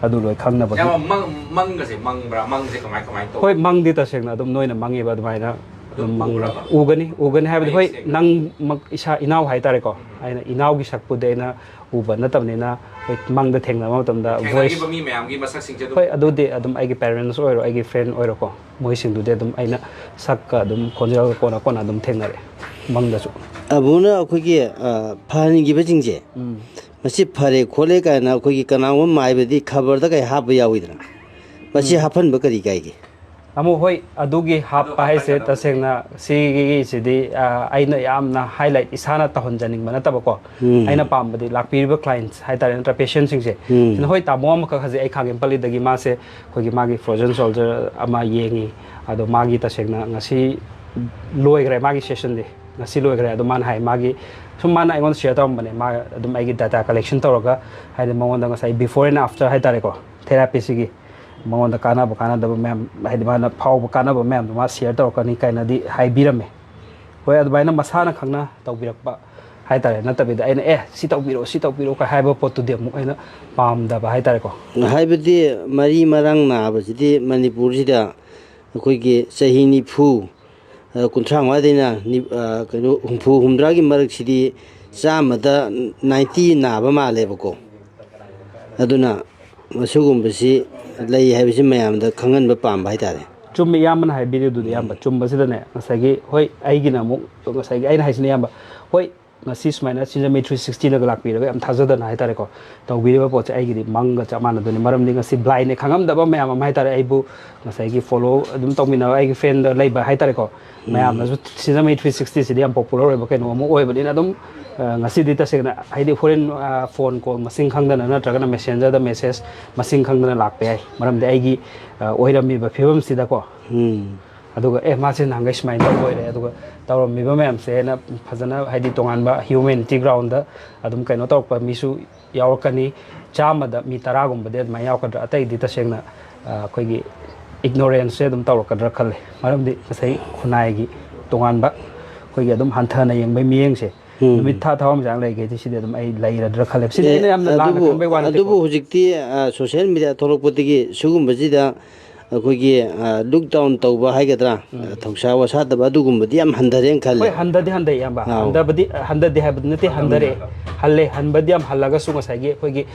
ꯑꯗꯨ ꯂꯣꯏ ꯈꯪꯅꯕꯒꯤ꯫ ꯌꯥꯝ ꯃꯪ ꯃꯪꯒꯁꯦ ꯃꯪꯕ꯭ꯔꯥ? ꯃꯪꯁꯦ ꯀꯃꯥꯏ ꯀꯃꯥꯏꯅ ꯇꯧ? ꯍꯣꯏ, ꯃꯪꯗꯤ ꯇꯁꯦꯡꯅ ꯑꯗꯨꯝ ꯅꯣꯏꯅ ꯃꯪꯉꯦꯕ ꯑꯗꯨꯃꯥꯏꯅ꯫ ꯑꯗꯨꯝ ꯑꯗꯨꯝ ꯃꯪ-, ꯎꯔꯕ? ꯎꯒꯅꯤ, ꯎꯒꯅꯤ ꯍꯥꯏꯕꯗꯤ, ꯍꯣꯏ, ꯃꯌꯦꯛ ꯁꯦꯡꯅ꯫ ꯅꯪꯃꯛ ꯏꯁꯥ ꯏꯅꯥꯎ ꯍꯥꯏꯇꯥꯔꯦꯀꯣ, ꯑꯩꯅ ꯏꯅꯥꯎꯒꯤ ꯁꯛꯄꯨꯗꯤ ꯑꯩꯅ ꯎꯕ ꯅꯠꯇꯕꯅꯤꯅ, ꯍꯣꯏ, ꯃꯪꯗ ꯊꯦꯡꯅꯕ ꯃꯇꯝꯗ ꯚꯣꯏꯁ, ꯊꯦꯡꯅꯈꯤꯕ ꯃꯤ ꯃꯌꯥꯝꯒꯤ ꯃꯁꯛꯁꯤꯡꯁꯦ ꯑꯗꯨꯝ ꯍꯣꯏ, ꯑꯗꯨꯗꯤ ꯑꯗꯨꯝ ꯑꯩꯒꯤ ꯄꯦꯔꯦꯟꯁ ꯑꯣꯏꯔꯣ, ꯑꯩꯒꯤ ꯐ꯭ꯔꯦꯟ ꯑꯣꯏꯔꯣꯀꯣ, ꯃꯣꯏꯁꯤꯡꯗꯨꯗꯤ ꯑꯗꯨꯝ ꯑꯩꯅ ꯁꯛꯀ ꯑꯗꯨꯝ ꯈꯣꯟꯖꯦꯜꯒ ꯀꯣꯟꯅ ꯀꯣꯟꯅ ꯑꯗꯨꯝ ꯊꯦꯡꯅꯔꯦ ꯃꯪꯗꯁꯨ꯫ ꯑꯕꯨꯅ ꯑꯩꯈꯣꯏꯒꯤ ꯑ, ꯐꯍꯟꯈꯤꯕꯁꯤꯡꯁꯦ, ꯃꯁꯤ ꯐꯔꯦ ꯈꯣꯠꯂꯦ ꯀꯥꯏꯅ ꯑꯩꯈꯣꯏꯒꯤ ꯀꯅꯥꯒꯨꯝꯕ ꯃꯥꯏꯕꯗꯤ ꯈꯕꯔꯗ ꯀꯩ ꯍꯥꯞꯄ ꯌꯥꯎꯋꯤꯗꯅ, ꯃꯁꯤ ꯍꯥꯞꯍꯟꯕ ꯀꯔꯤ ꯀꯥꯏꯒꯦ? ꯑꯃꯨꯛ ꯍꯣꯏ, ꯑꯗꯨꯒꯤ ꯍꯥꯞꯄ ꯍꯥꯏꯁꯦ ꯇꯁꯦꯡꯅ ꯁꯤꯒꯤꯁꯤꯗꯤ, ꯑ, ꯑꯩꯅ ꯌꯥꯝꯅ ꯍꯥꯏꯂꯥꯏꯠ ꯏꯁꯥꯅ ꯇꯧꯍꯟꯖꯅꯤꯡꯕ ꯅꯠꯇꯕꯀꯣ꯫ ꯎꯝ꯫ ꯑꯩꯅ ꯄꯥꯝꯕꯗꯤ ꯂꯥꯛꯄꯤꯔꯤꯕ ꯀ꯭ꯂꯥꯏꯟꯁ ꯍꯥꯏꯇꯥꯔꯦ, ꯅꯠꯇ꯭ꯔ ꯄꯦꯁꯦꯟꯁꯤꯡꯁꯦ, ꯎꯝ꯫ ꯁꯤꯅ, ꯍꯣꯏ, ꯇꯥꯃꯣ ꯑꯃꯈꯛ ꯍꯧꯖꯤꯛ ꯑꯩ ꯈꯥꯒꯦꯝ ꯄꯜꯂꯤꯗꯒꯤ ꯃꯥꯁꯦ ꯑꯩꯈꯣꯏꯒꯤ ꯃꯥꯒꯤ ꯐ꯭ꯔꯣꯖꯟ ꯁꯣꯜꯖꯔ ꯑꯃ ꯌꯦꯡꯉꯤ, ꯑꯗꯣ ꯃꯥꯒꯤ ꯇꯁꯦꯡꯅ ꯉꯁꯤ ꯂꯣꯏꯈ꯭ꯔꯦ ꯃꯥꯒꯤ ꯁꯦꯁꯟꯗꯤ꯫ ꯉꯁꯤ ꯂꯣꯏꯈ꯭ꯔꯦ꯫ ꯑꯗꯣ ꯃꯥꯅ ꯍꯥꯏ, ꯃꯥꯒꯤ ꯁꯨꯝ ꯃꯥꯅ ꯑꯩꯉꯣꯟꯗ ꯁꯤꯌꯔ ꯇꯧꯔꯝꯕꯅꯦ, ꯃꯥ ꯑꯗꯨꯝ ꯑꯩꯒꯤ ꯗꯥꯇꯥ ꯀꯂꯦꯛꯁꯟ ꯇꯧꯔꯒ, ꯍꯥꯏꯗꯤ ꯃꯉꯣꯟꯗ ꯉꯁꯥꯏ before and after ꯍꯥꯏꯇꯥꯔꯦꯀꯣ, ꯊꯦꯔꯥꯄꯤꯁꯤꯒꯤ ꯃꯉꯣꯟꯗ ꯀꯥꯟꯅꯕ ꯀꯥꯟꯅꯗꯕ ꯃꯌꯥꯝ, ꯍꯥꯏꯗꯤ ꯃꯥꯅ ꯐꯥꯎꯕ ꯀꯥꯟꯅꯕ ꯃꯌꯥꯝꯗꯣ ꯃꯥ ꯁꯤꯌꯔ ꯇꯧꯔꯛꯀꯅꯤ ꯀꯥꯏꯅꯗꯤ ꯍꯥꯏꯕꯤꯔꯝꯃꯦ꯫ ꯍꯣꯏ, ꯑꯗꯨꯃꯥꯏꯅ ꯃꯁꯥꯅ ꯈꯪꯅ ꯇꯧꯕꯤꯔꯛꯄ ꯍꯥꯏꯇꯥꯔꯦ, ꯅꯠꯇꯕꯤꯗ ꯑꯩꯅ "ꯑꯦ, ꯁꯤ ꯇꯧꯕꯤꯔꯛꯑꯣ, ꯁꯤ ꯇꯧꯕꯤꯔꯛꯑꯣ" ꯀꯥꯏ ꯍꯥꯏꯕ ꯄꯣꯠꯇꯨꯗꯤ ꯑꯃꯨꯛ ꯑꯩꯅ ꯄꯥꯝꯗꯕ ꯍꯥꯏꯇꯥꯔꯦꯀꯣ꯫ ꯍꯥꯏꯕꯗꯤ ꯃꯔꯤ ꯃꯔꯥꯡ ꯅꯥꯕꯁꯤꯗꯤ ꯃꯅꯤꯄꯨꯔꯁꯤꯗ ꯑꯩꯈꯣꯏꯒꯤ ꯆꯍꯤ ꯅꯤꯐꯨ, ꯑ, ꯀꯨꯟꯊ꯭ꯔꯥ ꯃꯉꯥꯗꯩꯅ ꯅꯤ-, ꯑ, ꯀꯩꯅꯣ, ꯍꯨꯝꯐꯨ ꯍꯨꯝꯗ꯭ꯔꯥꯒꯤ ꯃꯔꯛꯁꯤꯗꯤ ꯆꯥꯝꯃꯗ ꯅꯥꯏꯟꯇꯤ ꯅꯥꯕ ꯃꯥꯜꯂꯦꯕꯀꯣ꯫ ꯑꯗꯨꯅ ꯃꯁꯤꯒꯨꯝꯕꯁꯤ ꯂꯩ ꯍꯥꯏꯕꯁꯤ ꯃꯌꯥꯝꯗ ꯈꯪꯍꯟꯕ ꯄꯥꯝꯕ ꯍꯥꯏꯇꯥꯔꯦ꯫ ꯆꯨꯝꯃꯤ, ꯏꯌꯥꯝꯕꯅ ꯍꯥꯏꯕꯤꯔꯤꯗꯨꯗꯤ, ꯏꯌꯥꯝꯕ꯫ ꯆꯨꯝꯕꯁꯤꯗꯅꯦ, ꯉꯁꯥꯏꯒꯤ, ꯍꯣꯏ, ꯑꯩꯒꯤꯅ ꯑꯃꯨꯛ, ꯉꯁꯥꯏꯒꯤ ꯑꯩꯅ ꯍꯥꯏꯁꯤꯅ, ꯏꯌꯥꯝꯕ, ꯍꯣꯏ, ꯉꯁꯤ ꯁꯨꯃꯥꯏꯅ ꯁꯤꯟꯖꯃꯩ ꯊ꯭ꯔꯤ ꯁꯤꯛꯁꯇꯤꯅꯒ ꯂꯥꯛꯄꯤꯔꯒ ꯌꯥꯝ ꯊꯥꯖꯗꯅ ꯍꯥꯏꯇꯥꯔꯦꯀꯣ, ꯇꯧꯕꯤꯔꯤꯕ ꯄꯣꯠꯁꯦ ꯑꯩꯒꯤꯗꯤ ꯃꯪꯒ ꯆꯞ ꯃꯥꯟꯅꯗꯣꯏꯅꯤ꯫ ꯃꯔꯝꯗꯤ ꯉꯁꯤ ꯕ꯭ꯂꯥꯏꯟꯅꯦ ꯈꯪꯉꯝꯗꯕ ꯃꯌꯥꯝ ꯑꯃ ꯍꯥꯏꯇꯥꯔꯦ, ꯑꯩꯕꯨ ꯉꯁꯥꯏꯒꯤ ꯐꯣꯂꯣ ꯑꯗꯨꯝ ꯇꯧꯃꯤꯟꯅꯕ ꯑꯩꯒꯤ ꯐ꯭ꯔꯦꯟꯗ ꯂꯩꯕ ꯍꯥꯏꯇꯥꯔꯦꯀꯣ, ꯃꯌꯥꯝꯅꯁꯨ ꯁꯤꯟꯖꯃꯩ ꯊ꯭ꯔꯤ ꯁꯤꯛꯁꯇꯤꯁꯤꯗꯤ ꯌꯥꯝ ꯄꯣꯄꯨꯂꯔ ꯑꯣꯏꯕ ꯀꯩꯅꯣ ꯑꯃ ꯑꯣꯏꯕꯅꯤꯅ ꯑꯗꯨꯝ, ꯑ, ꯉꯁꯤꯗꯤ ꯇꯁꯦꯡꯅ ꯍꯥꯏꯗꯤ ꯍꯣꯔꯦꯟ, ꯑ, ꯐꯣꯟ ꯀꯣꯜ ꯃꯁꯤꯡ ꯈꯪꯗꯅ ꯅꯠꯇ꯭ꯔꯒꯅ ꯃꯦꯁꯦꯟꯖꯔꯗ ꯃꯦꯁꯦꯖ ꯃꯁꯤꯡ ꯈꯪꯗꯅ ꯂꯥꯛꯄ ꯌꯥꯏ꯫ ꯃꯔꯝꯗꯤ ꯑꯩꯒꯤ, ꯑ, ꯑꯣꯏꯔꯝꯃꯤꯕ ꯐꯤꯕꯝꯁꯤꯗꯀꯣ꯫ ꯎꯝ꯫ ꯑꯗꯨꯒ, "ꯑꯦ, ꯃꯥꯁꯦ ꯅꯍꯥꯟꯈꯩ ꯁꯨꯃꯥꯏꯅ ꯇꯧꯕ ꯑꯣꯏꯔꯦ", ꯑꯗꯨꯒ ꯇꯧꯔꯝꯃꯤꯕ ꯃꯌꯥꯝꯁꯦꯅ ꯐꯖꯅ, ꯍꯥꯏꯗꯤ ꯇꯣꯉꯥꯟꯕ ꯍ꯭ꯌꯨꯃꯦꯅꯤꯇꯤ ꯒ꯭ꯔꯥꯎꯟꯗ ꯑꯗꯨꯝ ꯀꯩꯅꯣ ꯇꯧꯔꯛꯄ ꯃꯤꯁꯨ ꯌꯥꯎꯔꯛꯀꯅꯤ꯫ ꯆꯥꯝꯃꯗ ꯃꯤ ꯇꯔꯥꯒꯨꯝꯕꯗꯤ ꯑꯗꯨꯃꯥꯏꯅ ꯌꯥꯎꯔꯛꯀꯗ꯭ꯔꯥ, ꯑꯇꯩꯗꯤ ꯇꯁꯦꯡꯅ, ꯑ, ꯑꯩꯈꯣꯏꯒꯤ ꯏꯒꯅꯣꯔꯦꯟꯁꯁꯦ ꯑꯗꯨꯝ ꯇꯧꯔꯛꯀꯗ꯭ꯔꯥ ꯈꯜꯂꯦ꯫ ꯃꯔꯝꯗꯤ ꯉꯁꯥꯏ ꯈꯨꯟꯅꯥꯏꯒꯤ ꯇꯣꯉꯥꯟꯕ ꯑꯩꯈꯣꯏꯒꯤ ꯑꯗꯨꯝ ꯍꯟꯊꯅ ꯌꯦꯡꯕꯒꯤ ꯃꯤꯠꯌꯦꯡꯁꯦ ꯎꯝ꯫ ꯅꯨꯃꯤꯠ ꯊꯥ ꯊꯋꯥꯟꯃꯤꯆꯥꯛ ꯂꯩꯈꯩꯗꯤ ꯁꯤꯗꯤ ꯑꯗꯨꯝ ꯑꯩ ꯂꯩꯔꯗ꯭ꯔꯥ ꯈꯜꯂꯦꯕ꯫ ꯁꯤꯗꯤ ꯑꯦ, ꯑꯩꯅ ꯌꯥꯝꯅ ꯂꯥꯟꯅ ꯑꯗꯨꯕꯨ, ꯈꯟꯕꯩ ꯋꯥ ꯅꯠꯇꯦꯀꯣ꯫ ꯑꯗꯨꯕꯨ ꯍꯧꯖꯤꯛꯇꯤ, ꯑ, ꯁꯣꯁꯤꯌꯦꯜ ꯃꯦꯗꯤꯌꯥ ꯊꯣꯛꯂꯛꯄꯗꯒꯤ ꯁꯤꯒꯨꯝꯕꯁꯤꯗ ꯑꯩꯈꯣꯏꯒꯤ, ꯑ, ꯂꯨꯛ ꯗꯥꯎꯟ ꯇꯧꯕ ꯍꯥꯏꯒꯗ꯭ꯔꯥ, ꯎꯝ꯫ ꯊꯧꯁꯥ ꯋꯥꯁꯥꯗꯕ ꯑꯗꯨꯒꯨꯝꯕꯗꯤ ꯌꯥꯝ ꯍꯟꯊꯔꯦꯅ ꯈꯜꯂꯦ꯫ ꯍꯣꯏ, ꯍꯟꯊꯗꯤ ꯍꯟꯊꯩ, ꯏꯌꯥꯝꯕ꯫ ꯑꯥꯎ꯫ ꯍꯟꯊꯕꯗꯤ, ꯍꯟꯊꯗꯦ ꯍꯥꯏꯕꯗꯤ ꯅꯠꯇꯦ, ꯍꯟꯊꯔꯦ꯫ ꯍꯜꯂꯦ, ꯍꯟꯕꯗꯤ ꯌꯥꯝ ꯍꯜꯂꯒꯁꯨ ꯉꯁꯥꯏꯒꯤ ꯑꯩꯈꯣꯏꯒꯤ,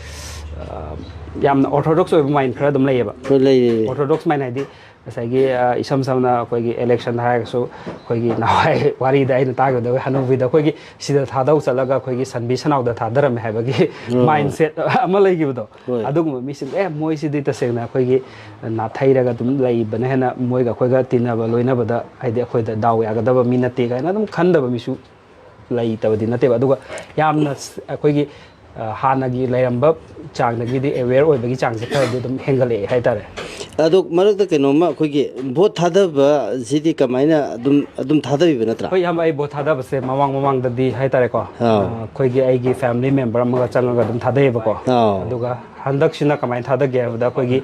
ꯑ, ꯌꯥꯝꯅ ꯑꯣꯔꯊꯣꯗꯣꯛꯁ ꯑꯣꯏꯕ ꯃꯥꯏꯟ ꯈꯔ ꯑꯗꯨꯝ ꯂꯩꯌꯦꯕ꯫ ꯍꯣꯏ, ꯂꯩ, ꯂꯩ, ꯂꯩ꯫ ꯑꯣꯔꯊꯣꯗꯣꯛꯁ ꯃꯥꯏꯟ ꯍꯥꯏꯗꯤ ꯉꯁꯥꯏꯒꯤ, ꯑ, ꯏꯁꯝ ꯁꯝꯅ ꯑꯩꯈꯣꯏꯒꯤ ꯏꯂꯦꯛꯁꯟ ꯍꯥꯏꯔꯒꯁꯨ, ꯑꯩꯈꯣꯏꯒꯤ ꯅꯍꯥꯟꯋꯥꯏ ꯋꯥꯔꯤꯗ ꯑꯩꯅ ꯇꯥꯈꯤꯕꯗ, ꯑꯩꯈꯣꯏ ꯍꯅꯨꯕꯤꯗ ꯑꯩꯈꯣꯏꯒꯤ ꯁꯤꯗ ꯊꯥꯗꯧ ꯆꯠꯂꯒ ꯑꯩꯈꯣꯏꯒꯤ ꯁꯟꯕꯤ ꯁꯅꯥꯎꯗ ꯊꯥꯗꯔꯝꯃꯦ ꯍꯥꯏꯕꯒꯤ ꯍꯣꯏ, ꯍꯣꯏ꯫ ꯃꯥꯏꯟꯁꯦꯠ ꯑꯃ ꯂꯩꯈꯤꯕꯗꯣ꯫ ꯍꯣꯏ꯫ ꯑꯗꯨꯒꯨꯝꯕ ꯃꯤꯁꯤꯡꯗꯣ, "ꯑꯦ, ꯃꯣꯏꯁꯤꯗꯤ ꯇꯁꯦꯡꯅ ꯑꯩꯈꯣꯏꯒꯤ ꯅꯥꯊꯩꯔꯒ ꯑꯗꯨꯝ ꯂꯩꯕꯅ ꯍꯦꯟꯅ ꯃꯣꯏꯒ ꯑꯩꯈꯣꯏꯒ ꯇꯤꯟꯅꯕ ꯂꯣꯏꯅꯕꯗ ꯍꯥꯏꯗꯤ ꯑꯩꯈꯣꯏꯗ ꯗꯥꯎ ꯌꯥꯒꯗꯕ ꯃꯤ ꯅꯠꯇꯦ" ꯀꯥꯏꯅ ꯑꯗꯨꯝ ꯈꯟꯗꯕ ꯃꯤꯁꯨ ꯂꯩꯇꯕꯗꯤ ꯅꯠꯇꯦꯕ꯫ ꯑꯗꯨꯒ ꯌꯥꯝꯅ ꯁ-, ꯑꯩꯈꯣꯏꯒꯤ, ꯑ, ꯍꯥꯟꯅꯒꯤ ꯂꯩꯔꯝꯕ ꯆꯥꯡꯗꯒꯤꯗꯤ ꯑꯦꯋꯦꯌꯔ ꯑꯣꯏꯕꯒꯤ ꯆꯥꯡꯁꯦ ꯈꯔꯗꯤ ꯑꯗꯨꯝ ꯍꯦꯟꯒꯠꯂꯛꯑꯦ ꯍꯥꯏꯇꯥꯔꯦ꯫ ꯑꯗꯣ ꯃꯔꯛꯇ ꯀꯩꯅꯣꯝꯃ, ꯑꯩꯈꯣꯏꯒꯤ ꯚꯣꯠ ꯊꯥꯗꯕꯁꯤꯗꯤ ꯀꯃꯥꯏꯅ ꯑꯗꯨꯝ, ꯑꯗꯨꯝ ꯊꯥꯗꯕꯤꯕ ꯅꯠꯇ꯭ꯔꯥ? ꯍꯣꯏ, ꯏꯌꯥꯝꯕ, ꯑꯩ ꯚꯣꯠ ꯊꯥꯗꯕꯁꯦ ꯃꯃꯥꯡ ꯃꯃꯥꯡꯗꯗꯤ ꯍꯥꯏꯇꯥꯔꯦꯀꯣ, ꯑꯥꯎ꯫ ꯑ, ꯑꯩꯈꯣꯏꯒꯤ ꯑꯩꯒꯤ ꯐꯦꯃꯤꯂꯤ ꯃꯦꯝꯕꯔ ꯑꯃꯒ ꯆꯪꯉꯒ ꯑꯗꯨꯝ ꯊꯥꯗꯩꯌꯦꯕꯀꯣ꯫ ꯑꯥꯎ꯫ ꯑꯗꯨꯒ ꯍꯟꯗꯛꯁꯤꯅ ꯀꯃꯥꯏꯅ ꯊꯥꯗꯒꯦ ꯍꯥꯏꯕꯗ, ꯑꯩꯈꯣꯏꯒꯤ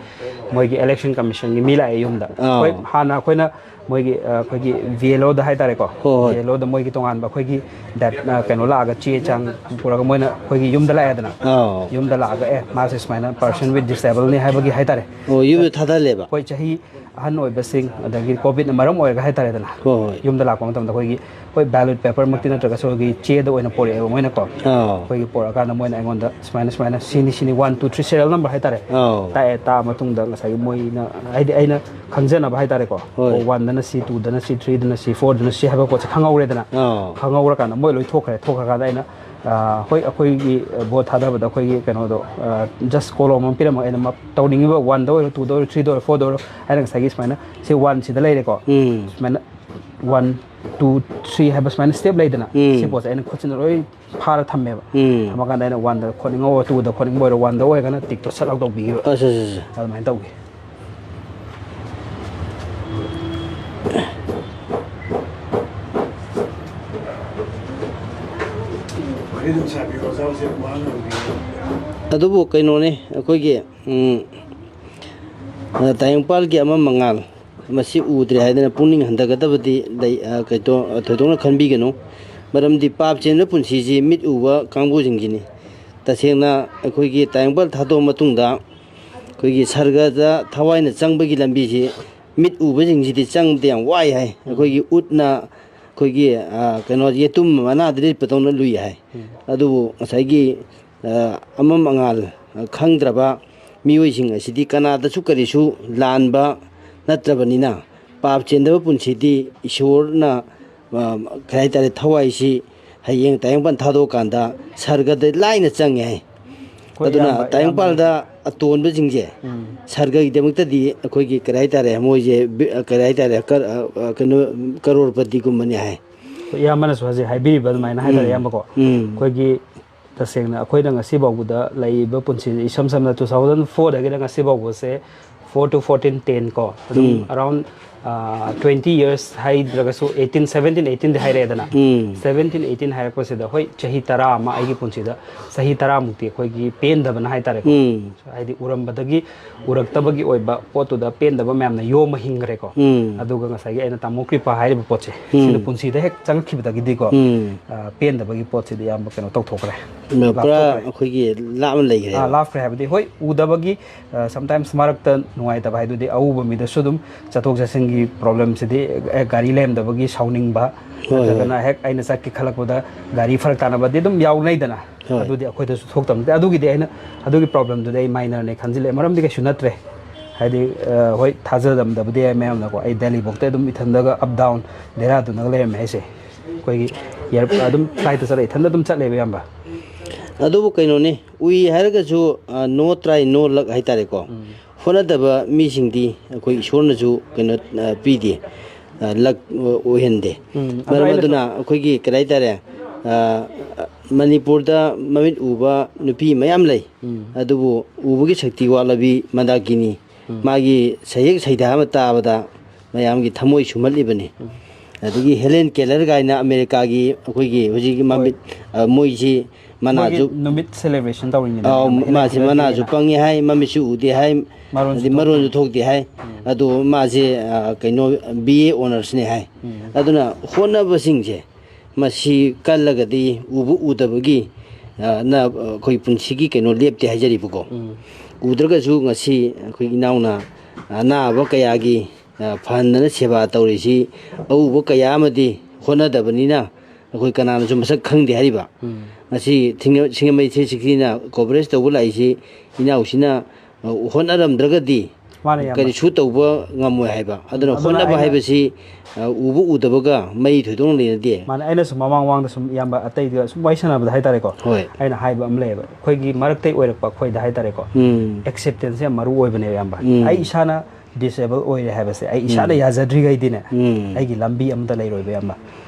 ꯃꯣꯏꯒꯤ ꯏꯂꯦꯛꯁꯟ ꯀꯃꯤꯁꯟꯒꯤ ꯃꯤ ꯂꯥꯛꯑꯦ ꯌꯨꯝꯗ꯫ ꯑꯥꯎ꯫ ꯍꯣꯏ, ꯍꯥꯟꯅ ꯑꯩꯈꯣꯏꯅ ꯃꯣꯏꯒꯤ, ꯑ, ꯑꯩꯈꯣꯏꯒꯤ ꯚꯤ ꯑꯦꯜ ꯑꯣꯗ ꯍꯥꯏꯇꯥꯔꯦꯀꯣ, ꯍꯣꯏ, ꯍꯣꯏ꯫ ꯚꯤ ꯑꯦꯜ ꯑꯣꯗ ꯃꯣꯏꯒꯤ ꯇꯣꯉꯥꯟꯕ ꯑꯩꯈꯣꯏꯒꯤ ꯗꯦꯠ, ꯑ, ꯀꯩꯅꯣ ꯂꯥꯛꯑꯒ, ꯆꯦ ꯆꯥꯡ ꯄꯨꯔꯒ ꯃꯣꯏꯅ ꯑꯩꯈꯣꯏꯒꯤ ꯌꯨꯝꯗ ꯂꯥꯛꯑꯦꯗꯅ꯫ ꯑꯥꯎ꯫ ꯌꯨꯝꯗ ꯂꯥꯛꯑꯒ, "ꯑꯦ, ꯃꯥꯁꯦ ꯁꯨꯃꯥꯏꯅ person with disableꯅꯤ" ꯍꯥꯏꯕꯒꯤ ꯍꯥꯏꯇꯥꯔꯦ꯫ ꯑꯣ, ꯌꯨꯝꯗ ꯊꯥꯗꯍꯜꯂꯦꯕ? ꯑꯩꯈꯣꯏ ꯆꯍꯤ ꯑꯍꯟ ꯑꯣꯏꯕꯁꯤꯡ, ꯑꯗꯒꯤ ꯀꯣꯚꯤꯗꯅ ꯃꯔꯝ ꯑꯣꯏꯔꯒ ꯍꯥꯏꯇꯥꯔꯦꯗꯅ, ꯍꯣꯏ, ꯍꯣꯏ꯫ ꯌꯨꯝꯗ ꯂꯥꯛꯄ ꯃꯇꯝꯗ ꯑꯩꯈꯣꯏꯒꯤ, ꯑꯩꯈꯣꯏ ꯕꯦꯂꯣꯠ ꯄꯦꯄꯔꯃꯛꯇꯤ ꯅꯠꯇ꯭ꯔꯒꯁꯨ ꯑꯩꯈꯣꯏꯒꯤ ꯆꯦꯗ ꯑꯣꯏꯅ ꯄꯣꯔꯛꯑꯦꯕ ꯃꯣꯏꯅꯀꯣ꯫ ꯑꯥꯎ꯫ ꯑꯩꯈꯣꯏꯒꯤ ꯄꯣꯔꯛꯑꯀꯥꯟꯗ ꯃꯣꯏꯅ ꯑꯩꯉꯣꯟꯗ ꯁꯨꯃꯥꯏꯅ, ꯁꯨꯃꯥꯏꯅ ꯁꯤꯅꯤ, ꯁꯤꯅꯤ, one, two, three serial number ꯍꯥꯏꯇꯥꯔꯦ, ꯑꯥꯎ꯫ ꯇꯥꯛꯑꯦ꯫ ꯇꯥꯛꯑ ꯃꯇꯨꯡꯗ ꯉꯁꯥꯏꯒꯤ ꯃꯣꯏꯅ, ꯍꯥꯏꯗꯤ ꯑꯩꯅ ꯈꯪꯖꯅꯕ ꯍꯥꯏꯇꯥꯔꯦꯀꯣ, ꯍꯣꯏ꯫ ꯑꯣ, ꯋꯥꯟꯗꯅ ꯁꯤ, ꯇꯨꯗꯅ ꯁꯤ, ꯊ꯭ꯔꯤꯗꯅ ꯁꯤ, ꯐꯣꯔꯗꯅ ꯁꯤ ꯍꯥꯏꯕ ꯄꯣꯠꯁꯦ ꯈꯪꯍꯧꯔꯦꯗꯅ꯫ ꯑꯥꯎ꯫ ꯈꯪꯍꯧꯔꯀꯥꯟꯗ ꯃꯣꯏ ꯂꯣꯏ ꯊꯣꯛꯈ꯭ꯔꯦ꯫ ꯊꯣꯛꯈ꯭ꯔꯀꯥꯟꯗ ꯑꯩꯅ, ꯑ, ꯍꯣꯏ, ꯑꯩꯈꯣꯏꯒꯤ ꯚꯣꯠ ꯊꯥꯗꯕꯗ ꯑꯩꯈꯣꯏꯒꯤ ꯀꯩꯅꯣꯗꯣ, just column ꯑꯃ ꯄꯤꯔꯝꯃꯒ ꯑꯩꯅ ꯃ-, ꯇꯧꯅꯤꯡꯉꯤꯕ ꯋꯥꯟꯗ ꯑꯣꯏꯔꯣ, ꯇꯨꯗ ꯑꯣꯏꯔꯣ, ꯊ꯭ꯔꯤꯗ ꯑꯣꯏꯔꯣ, ꯐꯣꯔꯗ ꯑꯣꯏꯔꯣ, ꯑꯩꯅ ꯉꯁꯥꯏꯒꯤ ꯁꯨꯃꯥꯏꯅ ꯁꯤ ꯋꯥꯟꯁꯤꯗ ꯂꯩꯔꯦꯀꯣ꯫ ꯎꯝ꯫ ꯁꯨꯃꯥꯏꯅ ꯋꯥꯟ, ꯇꯨ, ꯊ꯭ꯔꯤ ꯍꯥꯏꯕ ꯁꯨꯃꯥꯏꯅ step ꯂꯩꯗꯅ, ꯎꯝ꯫ ꯁꯤ ꯄꯣꯠꯁꯦ ꯑꯩꯅ ꯈꯨꯠꯁꯤꯅ ꯂꯣꯏ ꯐꯥꯔ ꯊꯝꯃꯦꯕ꯫ ꯎꯝ꯫ ꯊꯝꯃꯀꯥꯟꯗ ꯑꯩꯅ ꯋꯥꯟꯗ ꯈꯣꯠꯅꯤꯡꯉꯧ, ꯇꯨꯗ ꯈꯣꯠꯅꯤꯡꯕ ꯑꯣꯏꯔꯣ, ꯋꯥꯟꯗ ꯑꯣꯏꯔꯒꯅ ꯇꯤꯛꯇꯣ ꯁꯠ ꯂꯧꯊꯣꯛꯄꯤꯈꯤꯕ꯫ ꯑꯁ, ꯑꯁ, ꯑꯁ꯫ ꯑꯗꯨꯃꯥꯏꯅ ꯇꯧꯈꯤ꯫ ꯑꯗꯨꯕꯨ ꯀꯩꯅꯣꯅꯦ, ꯑꯩꯈꯣꯏꯒꯤ, ꯎꯝ, ꯑ, ꯇꯥꯏꯕꯪꯄꯥꯜꯒꯤ ꯑꯃ ꯃꯉꯥꯜ, ꯃꯁꯤ ꯎꯗ꯭ꯔꯦ ꯍꯥꯏꯗꯅ ꯄꯨꯛꯅꯤꯡ ꯍꯟꯊꯒꯗꯕꯗꯤ ꯂꯩ-, ꯑ, ꯀꯩꯗꯣ-, ꯊꯣꯏꯗꯣꯛꯅ ꯈꯟꯕꯤꯒꯅꯨ꯫ ꯃꯔꯝꯗꯤ ꯄꯥꯞ ꯆꯦꯟꯕ ꯄꯨꯟꯁꯤꯁꯤ ꯃꯤꯠ ꯎꯕ ꯀꯥꯡꯕꯨꯁꯤꯡꯁꯤꯅꯤ꯫ ꯇꯁꯦꯡꯅ ꯑꯩꯈꯣꯏꯒꯤ ꯇꯥꯏꯕꯪꯄꯥꯜ ꯊꯥꯗꯣꯛꯑ ꯃꯇꯨꯡꯗ ꯑꯩꯈꯣꯏꯒꯤ ꯁꯔꯒꯗ ꯊꯋꯥꯏꯅ ꯆꯪꯕꯒꯤ ꯂꯝꯕꯤꯁꯤ ꯃꯤꯠ ꯎꯕꯁꯤꯡꯁꯤꯗꯤ ꯆꯪꯕꯗ ꯌꯥꯝ ꯋꯥꯏ ꯍꯥꯏ꯫ ꯑꯩꯈꯣꯏꯒꯤ ꯎꯠꯅ, ꯑꯩꯈꯣꯏꯒꯤ, ꯑ, ꯀꯩꯅꯣ, ꯌꯦꯇꯨꯝ ꯃꯅꯥꯗ ꯂꯤꯠꯄꯗꯧꯅ ꯂꯨꯏ ꯍꯥꯏ꯫ ꯑꯗꯨꯕꯨ ꯉꯁꯥꯏꯒꯤ, ꯑ, ꯑꯃꯝ ꯑꯉꯥꯜ ꯈꯪꯗ꯭ꯔꯕ ꯃꯤꯑꯣꯏꯁꯤꯡ ꯑꯁꯤꯗꯤ ꯀꯅꯥꯗꯁꯨ ꯀꯔꯤꯁꯨ ꯂꯥꯟꯕ ꯅꯠꯇ꯭ꯔꯕꯅꯤꯅ, ꯄꯥꯞ ꯆꯦꯟꯗꯕ ꯄꯨꯟꯁꯤꯗꯤ ꯏꯁꯣꯔꯅ, ꯑ, ꯀꯩ ꯍꯥꯏꯇꯥꯔꯦ, ꯊꯋꯥꯏꯁꯤ ꯍꯌꯦꯡ ꯇꯥꯏꯕꯪꯄꯥꯟ ꯊꯥꯗꯣꯛꯑꯀꯥꯟꯗ ꯁꯔꯒꯗ ꯂꯥꯏꯅ ꯆꯪꯉꯦ ꯍꯥꯏ꯫ ꯍꯣꯏ, ꯑꯗꯨꯅ ꯏꯌꯥꯝꯕ, ꯇꯥꯏꯕꯪꯄꯥꯜꯗ ꯑꯇꯣꯟꯕꯁꯤꯡꯁꯦ ꯎꯝ꯫ ꯁꯔꯒꯒꯤꯗꯃꯛꯇꯗꯤ ꯑꯩꯈꯣꯏꯒꯤ, ꯀꯔꯤ ꯍꯥꯏꯇꯥꯔꯦ, ꯃꯣꯏꯁꯦ ꯕꯤ-, ꯀꯔꯤ ꯍꯥꯏꯇꯥꯔꯦ, ꯀꯔ-, ꯑ, ꯑ, ꯀꯩꯅꯣ, ꯀꯔꯣꯔꯄꯇꯤꯒꯨꯝꯕꯅꯦ ꯍꯥꯏ꯫ ꯑꯩꯈꯣꯏ ꯏꯌꯥꯝꯕꯅꯁꯨ ꯍꯧꯖꯤꯛ ꯍꯥꯏꯕꯤꯔꯤꯕ ꯑꯗꯨꯃꯥꯏꯅ ꯍꯥꯏꯇꯥꯔꯦ, ꯎꯝ꯫ ꯏꯌꯥꯝꯕꯀꯣ꯫ ꯎꯝ꯫ ꯑꯩꯈꯣꯏꯒꯤ ꯇꯁꯦꯡꯅ ꯑꯩꯈꯣꯏꯅ ꯉꯁꯤ ꯐꯥꯎꯕꯗ ꯂꯩꯔꯤꯕ ꯄꯨꯟꯁꯤꯁꯦ, ꯏꯁꯝ ꯁꯝꯅ two thousand fourꯗꯒꯤꯅ ꯉꯁꯤ ꯐꯥꯎꯕꯁꯦ four to fourteen ten ꯀꯣ, ꯑꯗꯨꯝ ꯎꯝ꯫ Around, ꯑꯥ, twenty years ꯍꯥꯏꯗ꯭ꯔꯒꯁꯨ eighteen, seventeen, eighteen ꯗꯤ ꯍꯥꯏꯔꯛꯑꯦꯗꯅ꯫ ꯎꯝ꯫ Seventeen, eighteen ꯍꯥꯏꯔꯛꯄꯁꯤꯗ, ꯍꯣꯏ, ꯆꯍꯤ ꯇꯔꯥ ꯑꯃ ꯑꯩꯒꯤ ꯄꯨꯟꯁꯤꯗ, ꯆꯍꯤ ꯇꯔꯥꯃꯨꯛꯇꯤ ꯑꯩꯈꯣꯏꯒꯤ ꯄꯦꯟꯗꯕꯅ ꯍꯥꯏꯇꯥꯔꯦꯀꯣ꯫ ꯎꯝ꯫ ꯍꯥꯏꯗꯤ ꯎꯔꯝꯕꯗꯒꯤ ꯎꯔꯛꯇꯕꯒꯤ ꯑꯣꯏꯕ ꯄꯣꯠꯇꯨꯗ ꯄꯦꯟꯗꯕ ꯃꯌꯥꯝꯅ ꯌꯣꯝꯃ ꯍꯤꯡꯈ꯭ꯔꯦꯀꯣ꯫ ꯎꯝ꯫ ꯑꯗꯨꯒ ꯉꯁꯥꯏꯒꯤ ꯑꯩꯅ ꯇꯥꯃꯣ ꯀ꯭ꯔꯤꯄꯥ ꯍꯥꯏꯔꯤꯕ ꯄꯣꯠꯁꯦ, ꯎꯝ꯫ ꯁꯤꯅ ꯄꯨꯟꯁꯤꯗ ꯍꯦꯛ ꯆꯪꯉꯛꯈꯤꯕꯗꯒꯤꯗꯤꯀꯣ, ꯎꯝ꯫ ꯑ, ꯄꯦꯟꯗꯕꯒꯤ ꯄꯣꯠꯁꯤꯗꯤ ꯑꯌꯥꯝꯕ ꯀꯩꯅꯣ ꯇꯧꯊꯣꯛꯈ꯭ꯔꯦ꯫ ꯄꯨꯔꯥ ꯂꯥꯞꯊꯣꯛꯈ꯭ꯔꯦ꯫ ꯑꯩꯈꯣꯏꯒꯤ ꯂꯥꯞꯅ ꯂꯩꯈ꯭ꯔꯦ꯫ ꯑꯥ, ꯂꯥꯞꯈ꯭ꯔꯦ ꯍꯥꯏꯕꯗꯤ, ꯍꯣꯏ, ꯎꯗꯕꯒꯤ, ꯑ, sometimes ꯃꯔꯛꯇ ꯅꯨꯡꯉꯥꯏꯇꯕ ꯍꯥꯏꯗꯨꯗꯤ ꯑꯎꯕ ꯃꯤꯗꯁꯨ ꯑꯗꯨꯝ ꯆꯠꯊꯣꯛ ꯆꯠꯁꯤꯟꯒꯤ problemꯁꯤꯗꯤ, ꯑꯦ, ꯒꯥꯔꯤ ꯂꯩꯔꯝꯗꯕꯒꯤ ꯁꯥꯎꯅꯤꯡꯕ, ꯍꯣꯏ, ꯍꯣꯏ꯫ ꯅꯠꯇ꯭ꯔꯒꯅ ꯍꯦꯛ ꯑꯩꯅ ꯆꯠꯀꯦ ꯈꯜꯂꯛꯄꯗ ꯒꯥꯔꯤ ꯐꯔꯛ ꯇꯥꯅꯕꯗꯤ ꯑꯗꯨꯝ ꯌꯥꯎꯅꯩꯗꯅ꯫ ꯍꯣꯏ꯫ ꯑꯗꯨꯗꯤ ꯑꯩꯈꯣꯏꯗꯁꯨ ꯊꯣꯛꯇꯕ ꯅꯠꯇꯦ꯫ ꯑꯗꯨꯒꯤꯗꯤ ꯑꯩꯅ, ꯑꯗꯨꯒꯤ problemꯗꯨꯗꯤ ꯑꯩ minorꯅꯦ ꯈꯟꯖꯤꯜꯂꯦ꯫ ꯃꯔꯝꯗꯤ ꯀꯩꯁꯨ ꯅꯠꯇ꯭ꯔꯦ꯫ ꯍꯥꯏꯗꯤ, ꯑ, ꯍꯣꯏ, ꯊꯥꯖꯔꯝꯗꯕꯗꯤ ꯌꯥꯏ ꯃꯌꯥꯝꯅꯀꯣ꯫ ꯑꯩ ꯗꯦꯜꯂꯤꯐꯧꯗ ꯑꯗꯨꯝ ꯏꯊꯟꯗꯒ up down, ꯗꯦꯔꯥꯗꯨꯟꯗꯒ ꯂꯩꯔꯝꯃꯦ ꯍꯥꯏꯁꯦ꯫ ꯑꯩꯈꯣꯏꯒꯤ air-, ꯑꯗꯨꯝ flightꯇ ꯆꯠꯂꯦ, ꯏꯊꯟꯗ ꯑꯗꯨꯝ ꯆꯠꯂꯦꯕ, ꯏꯌꯥꯝꯕ꯫ ꯑꯗꯨꯕꯨ ꯀꯩꯅꯣꯅꯤ, ꯎꯏ ꯍꯥꯏꯔꯒꯁꯨ, ꯑ, no try, no luck ꯍꯥꯏꯇꯥꯔꯦꯀꯣ꯫ ꯎꯝ꯫ ꯍꯣꯠꯅꯗꯕ ꯃꯤꯁꯤꯡꯗꯤ ꯑꯩꯈꯣꯏ ꯏꯁꯣꯔꯅꯁꯨ ꯀꯩꯅꯣ, ꯑ, ꯄꯤꯗꯦ, ꯑ, luck ꯑꯣꯏꯍꯟꯗꯦ꯫ ꯎꯝ, ꯑꯗꯣ ꯃꯔꯝ ꯑꯩꯅ ꯑꯗꯨꯅ ꯑꯩꯈꯣꯏꯒꯤ ꯀꯔꯤ ꯍꯥꯏꯇꯥꯔꯦ, ꯑ, ꯃꯅꯤꯄꯨꯔꯗ ꯃꯃꯤꯠ ꯎꯕ ꯅꯨꯄꯤ ꯃꯌꯥꯝ ꯂꯩ꯫ ꯎꯝ꯫ ꯑꯗꯨꯕꯨ ꯎꯕꯒꯤ ꯁꯛꯇꯤ ꯋꯥꯠꯂꯕꯤ ꯃꯟꯗꯥꯀꯤꯅꯤ꯫ ꯎꯝ꯫ ꯃꯥꯒꯤ ꯁꯩꯍꯦꯛ ꯁꯩꯗꯥ ꯑꯃ ꯇꯥꯕꯗ ꯃꯌꯥꯝꯒꯤ ꯊꯃꯣꯏ ꯁꯨꯝꯍꯠꯂꯤꯕꯅꯤ꯫ ꯎꯝ꯫ ꯑꯗꯒꯤ ꯍꯦꯂꯦꯟ ꯀꯦꯂꯔ ꯀꯥꯏꯅ ꯑꯃꯦꯔꯤꯀꯥꯒꯤ ꯑꯩꯈꯣꯏꯒꯤ ꯍꯧꯖꯤꯛꯀꯤ ꯃꯃꯤꯠ, ꯍꯣꯏ꯫ ꯑ, ꯃꯣꯏꯁꯤ ꯃꯣꯏꯒꯤ ꯃꯅꯥꯁꯨ, ꯅꯨꯃꯤꯠ celebration ꯇꯧꯔꯤꯉꯩꯗ ꯑꯥꯎ, ꯌꯥꯝꯅ ꯃꯥꯁꯤ ꯍꯦꯂꯦꯟ ꯃꯅꯥꯁꯨ ꯀꯦꯂꯔꯒꯤꯅ ꯄꯪꯉꯤ ꯍꯥꯏ, ꯃꯃꯤꯠꯁꯨ ꯎꯗꯦ ꯍꯥꯏ, ꯃꯔꯣꯟꯁꯨ ꯑꯗꯩ ꯊꯣꯛꯇꯦ꯫ ꯃꯔꯣꯟꯁꯨ ꯊꯣꯛꯇꯦ ꯍꯥꯏ꯫ ꯎꯝ꯫ ꯑꯗꯨ ꯃꯥꯁꯦ, ꯑ, ꯀꯩꯅꯣ, B A honoursꯅꯦ ꯍꯥꯏ꯫ ꯎꯝ꯫ ꯑꯗꯨꯅ ꯍꯣꯠꯅꯕꯁꯤꯡꯁꯦ ꯃꯁꯤ ꯀꯜꯂꯒꯗꯤ ꯎꯕ ꯎꯗꯕꯒꯤ, ꯑ, ꯅ, ꯑ, ꯑꯩꯈꯣꯏ ꯄꯨꯟꯁꯤꯒꯤ ꯀꯩꯅꯣ ꯂꯦꯞꯇꯦ ꯍꯥꯏꯖꯔꯤꯕꯀꯣ꯫ ꯎꯝ꯫ ꯎꯗ꯭ꯔꯒꯁꯨ ꯉꯁꯤ ꯑꯩꯈꯣꯏ ꯏꯅꯥꯎꯅ ꯑꯅꯥꯕ ꯀꯌꯥꯒꯤ, ꯑ, ꯐꯍꯟꯗꯅ ꯁꯦꯕꯥ ꯇꯧꯔꯤꯁꯤ ꯑꯎꯕ ꯀꯌꯥ ꯑꯃꯗꯤ ꯍꯣꯠꯅꯗꯕꯅꯤꯅ ꯑꯩꯈꯣꯏ ꯀꯅꯥꯅꯁꯨ ꯃꯁꯛ ꯈꯪꯗꯦ ꯍꯥꯏꯔꯤꯕ꯫ ꯎꯝ꯫ ꯉꯁꯤ ꯊꯤꯡꯉ-, ꯁꯤꯡꯖꯃꯩ three sixtyꯅ coverage ꯇꯧꯕ ꯂꯥꯛꯏꯁꯤ ꯏꯅꯥꯎꯁꯤꯅ, ꯑ, ꯍꯣꯠꯅꯔꯝꯗ꯭ꯔꯒꯗꯤ ꯃꯥꯅ ꯌꯥꯝꯅ ꯀꯔꯤꯁꯨ ꯇꯧꯕ ꯉꯝꯃꯣꯏ ꯍꯥꯏꯕ꯫ ꯑꯗꯨꯅ ꯑꯗꯨꯅ ꯍꯣꯠꯅꯕ ꯑꯩꯅ ꯍꯥꯏꯕꯁꯤ, ꯑ, ꯎꯕ ꯎꯗꯕꯒ ꯃꯔꯤ ꯊꯣꯏꯗꯣꯛꯅ ꯂꯩꯅꯗꯦ꯫ ꯃꯥꯅ ꯑꯩꯅꯁꯨ ꯃꯃꯥꯡ ꯃꯃꯥꯡꯗ ꯁꯨꯝ ꯏꯌꯥꯝꯕ ꯑꯇꯩꯗ ꯁꯨꯝ ꯋꯥꯔꯤ ꯁꯥꯟꯅꯕꯗ ꯍꯥꯏꯇꯥꯔꯦꯀꯣ, ꯍꯣꯏ꯫ ꯑꯩꯅ ꯍꯥꯏꯕ ꯑꯃ ꯂꯩꯌꯦꯕ, ꯑꯩꯈꯣꯏꯒꯤ ꯃꯔꯛꯇꯩ ꯑꯣꯏꯔꯛꯄ ꯑꯩꯈꯣꯏꯗ ꯍꯥꯏꯇꯥꯔꯦꯀꯣ, ꯎꯝ꯫ Acceptanceꯁꯦ ꯌꯥꯝ ꯃꯔꯨ ꯑꯣꯏꯕꯅꯦꯕ, ꯏꯌꯥꯝꯕ꯫ ꯎꯝ꯫ ꯑꯩ ꯏꯁꯥꯅ disable ꯑꯣꯏꯔꯦ ꯍꯥꯏꯕꯁꯦ ꯑꯩ ꯏꯁꯥꯅ ꯎꯝ꯫ ꯌꯥꯖꯗ꯭ꯔꯤꯈꯩꯗꯤꯅꯦ, ꯎꯝ꯫ ꯑꯩꯒꯤ ꯂꯝꯕꯤ ꯑꯃꯇ ꯂꯩꯔꯣꯏꯕ, ꯏꯌꯥꯝꯕ꯫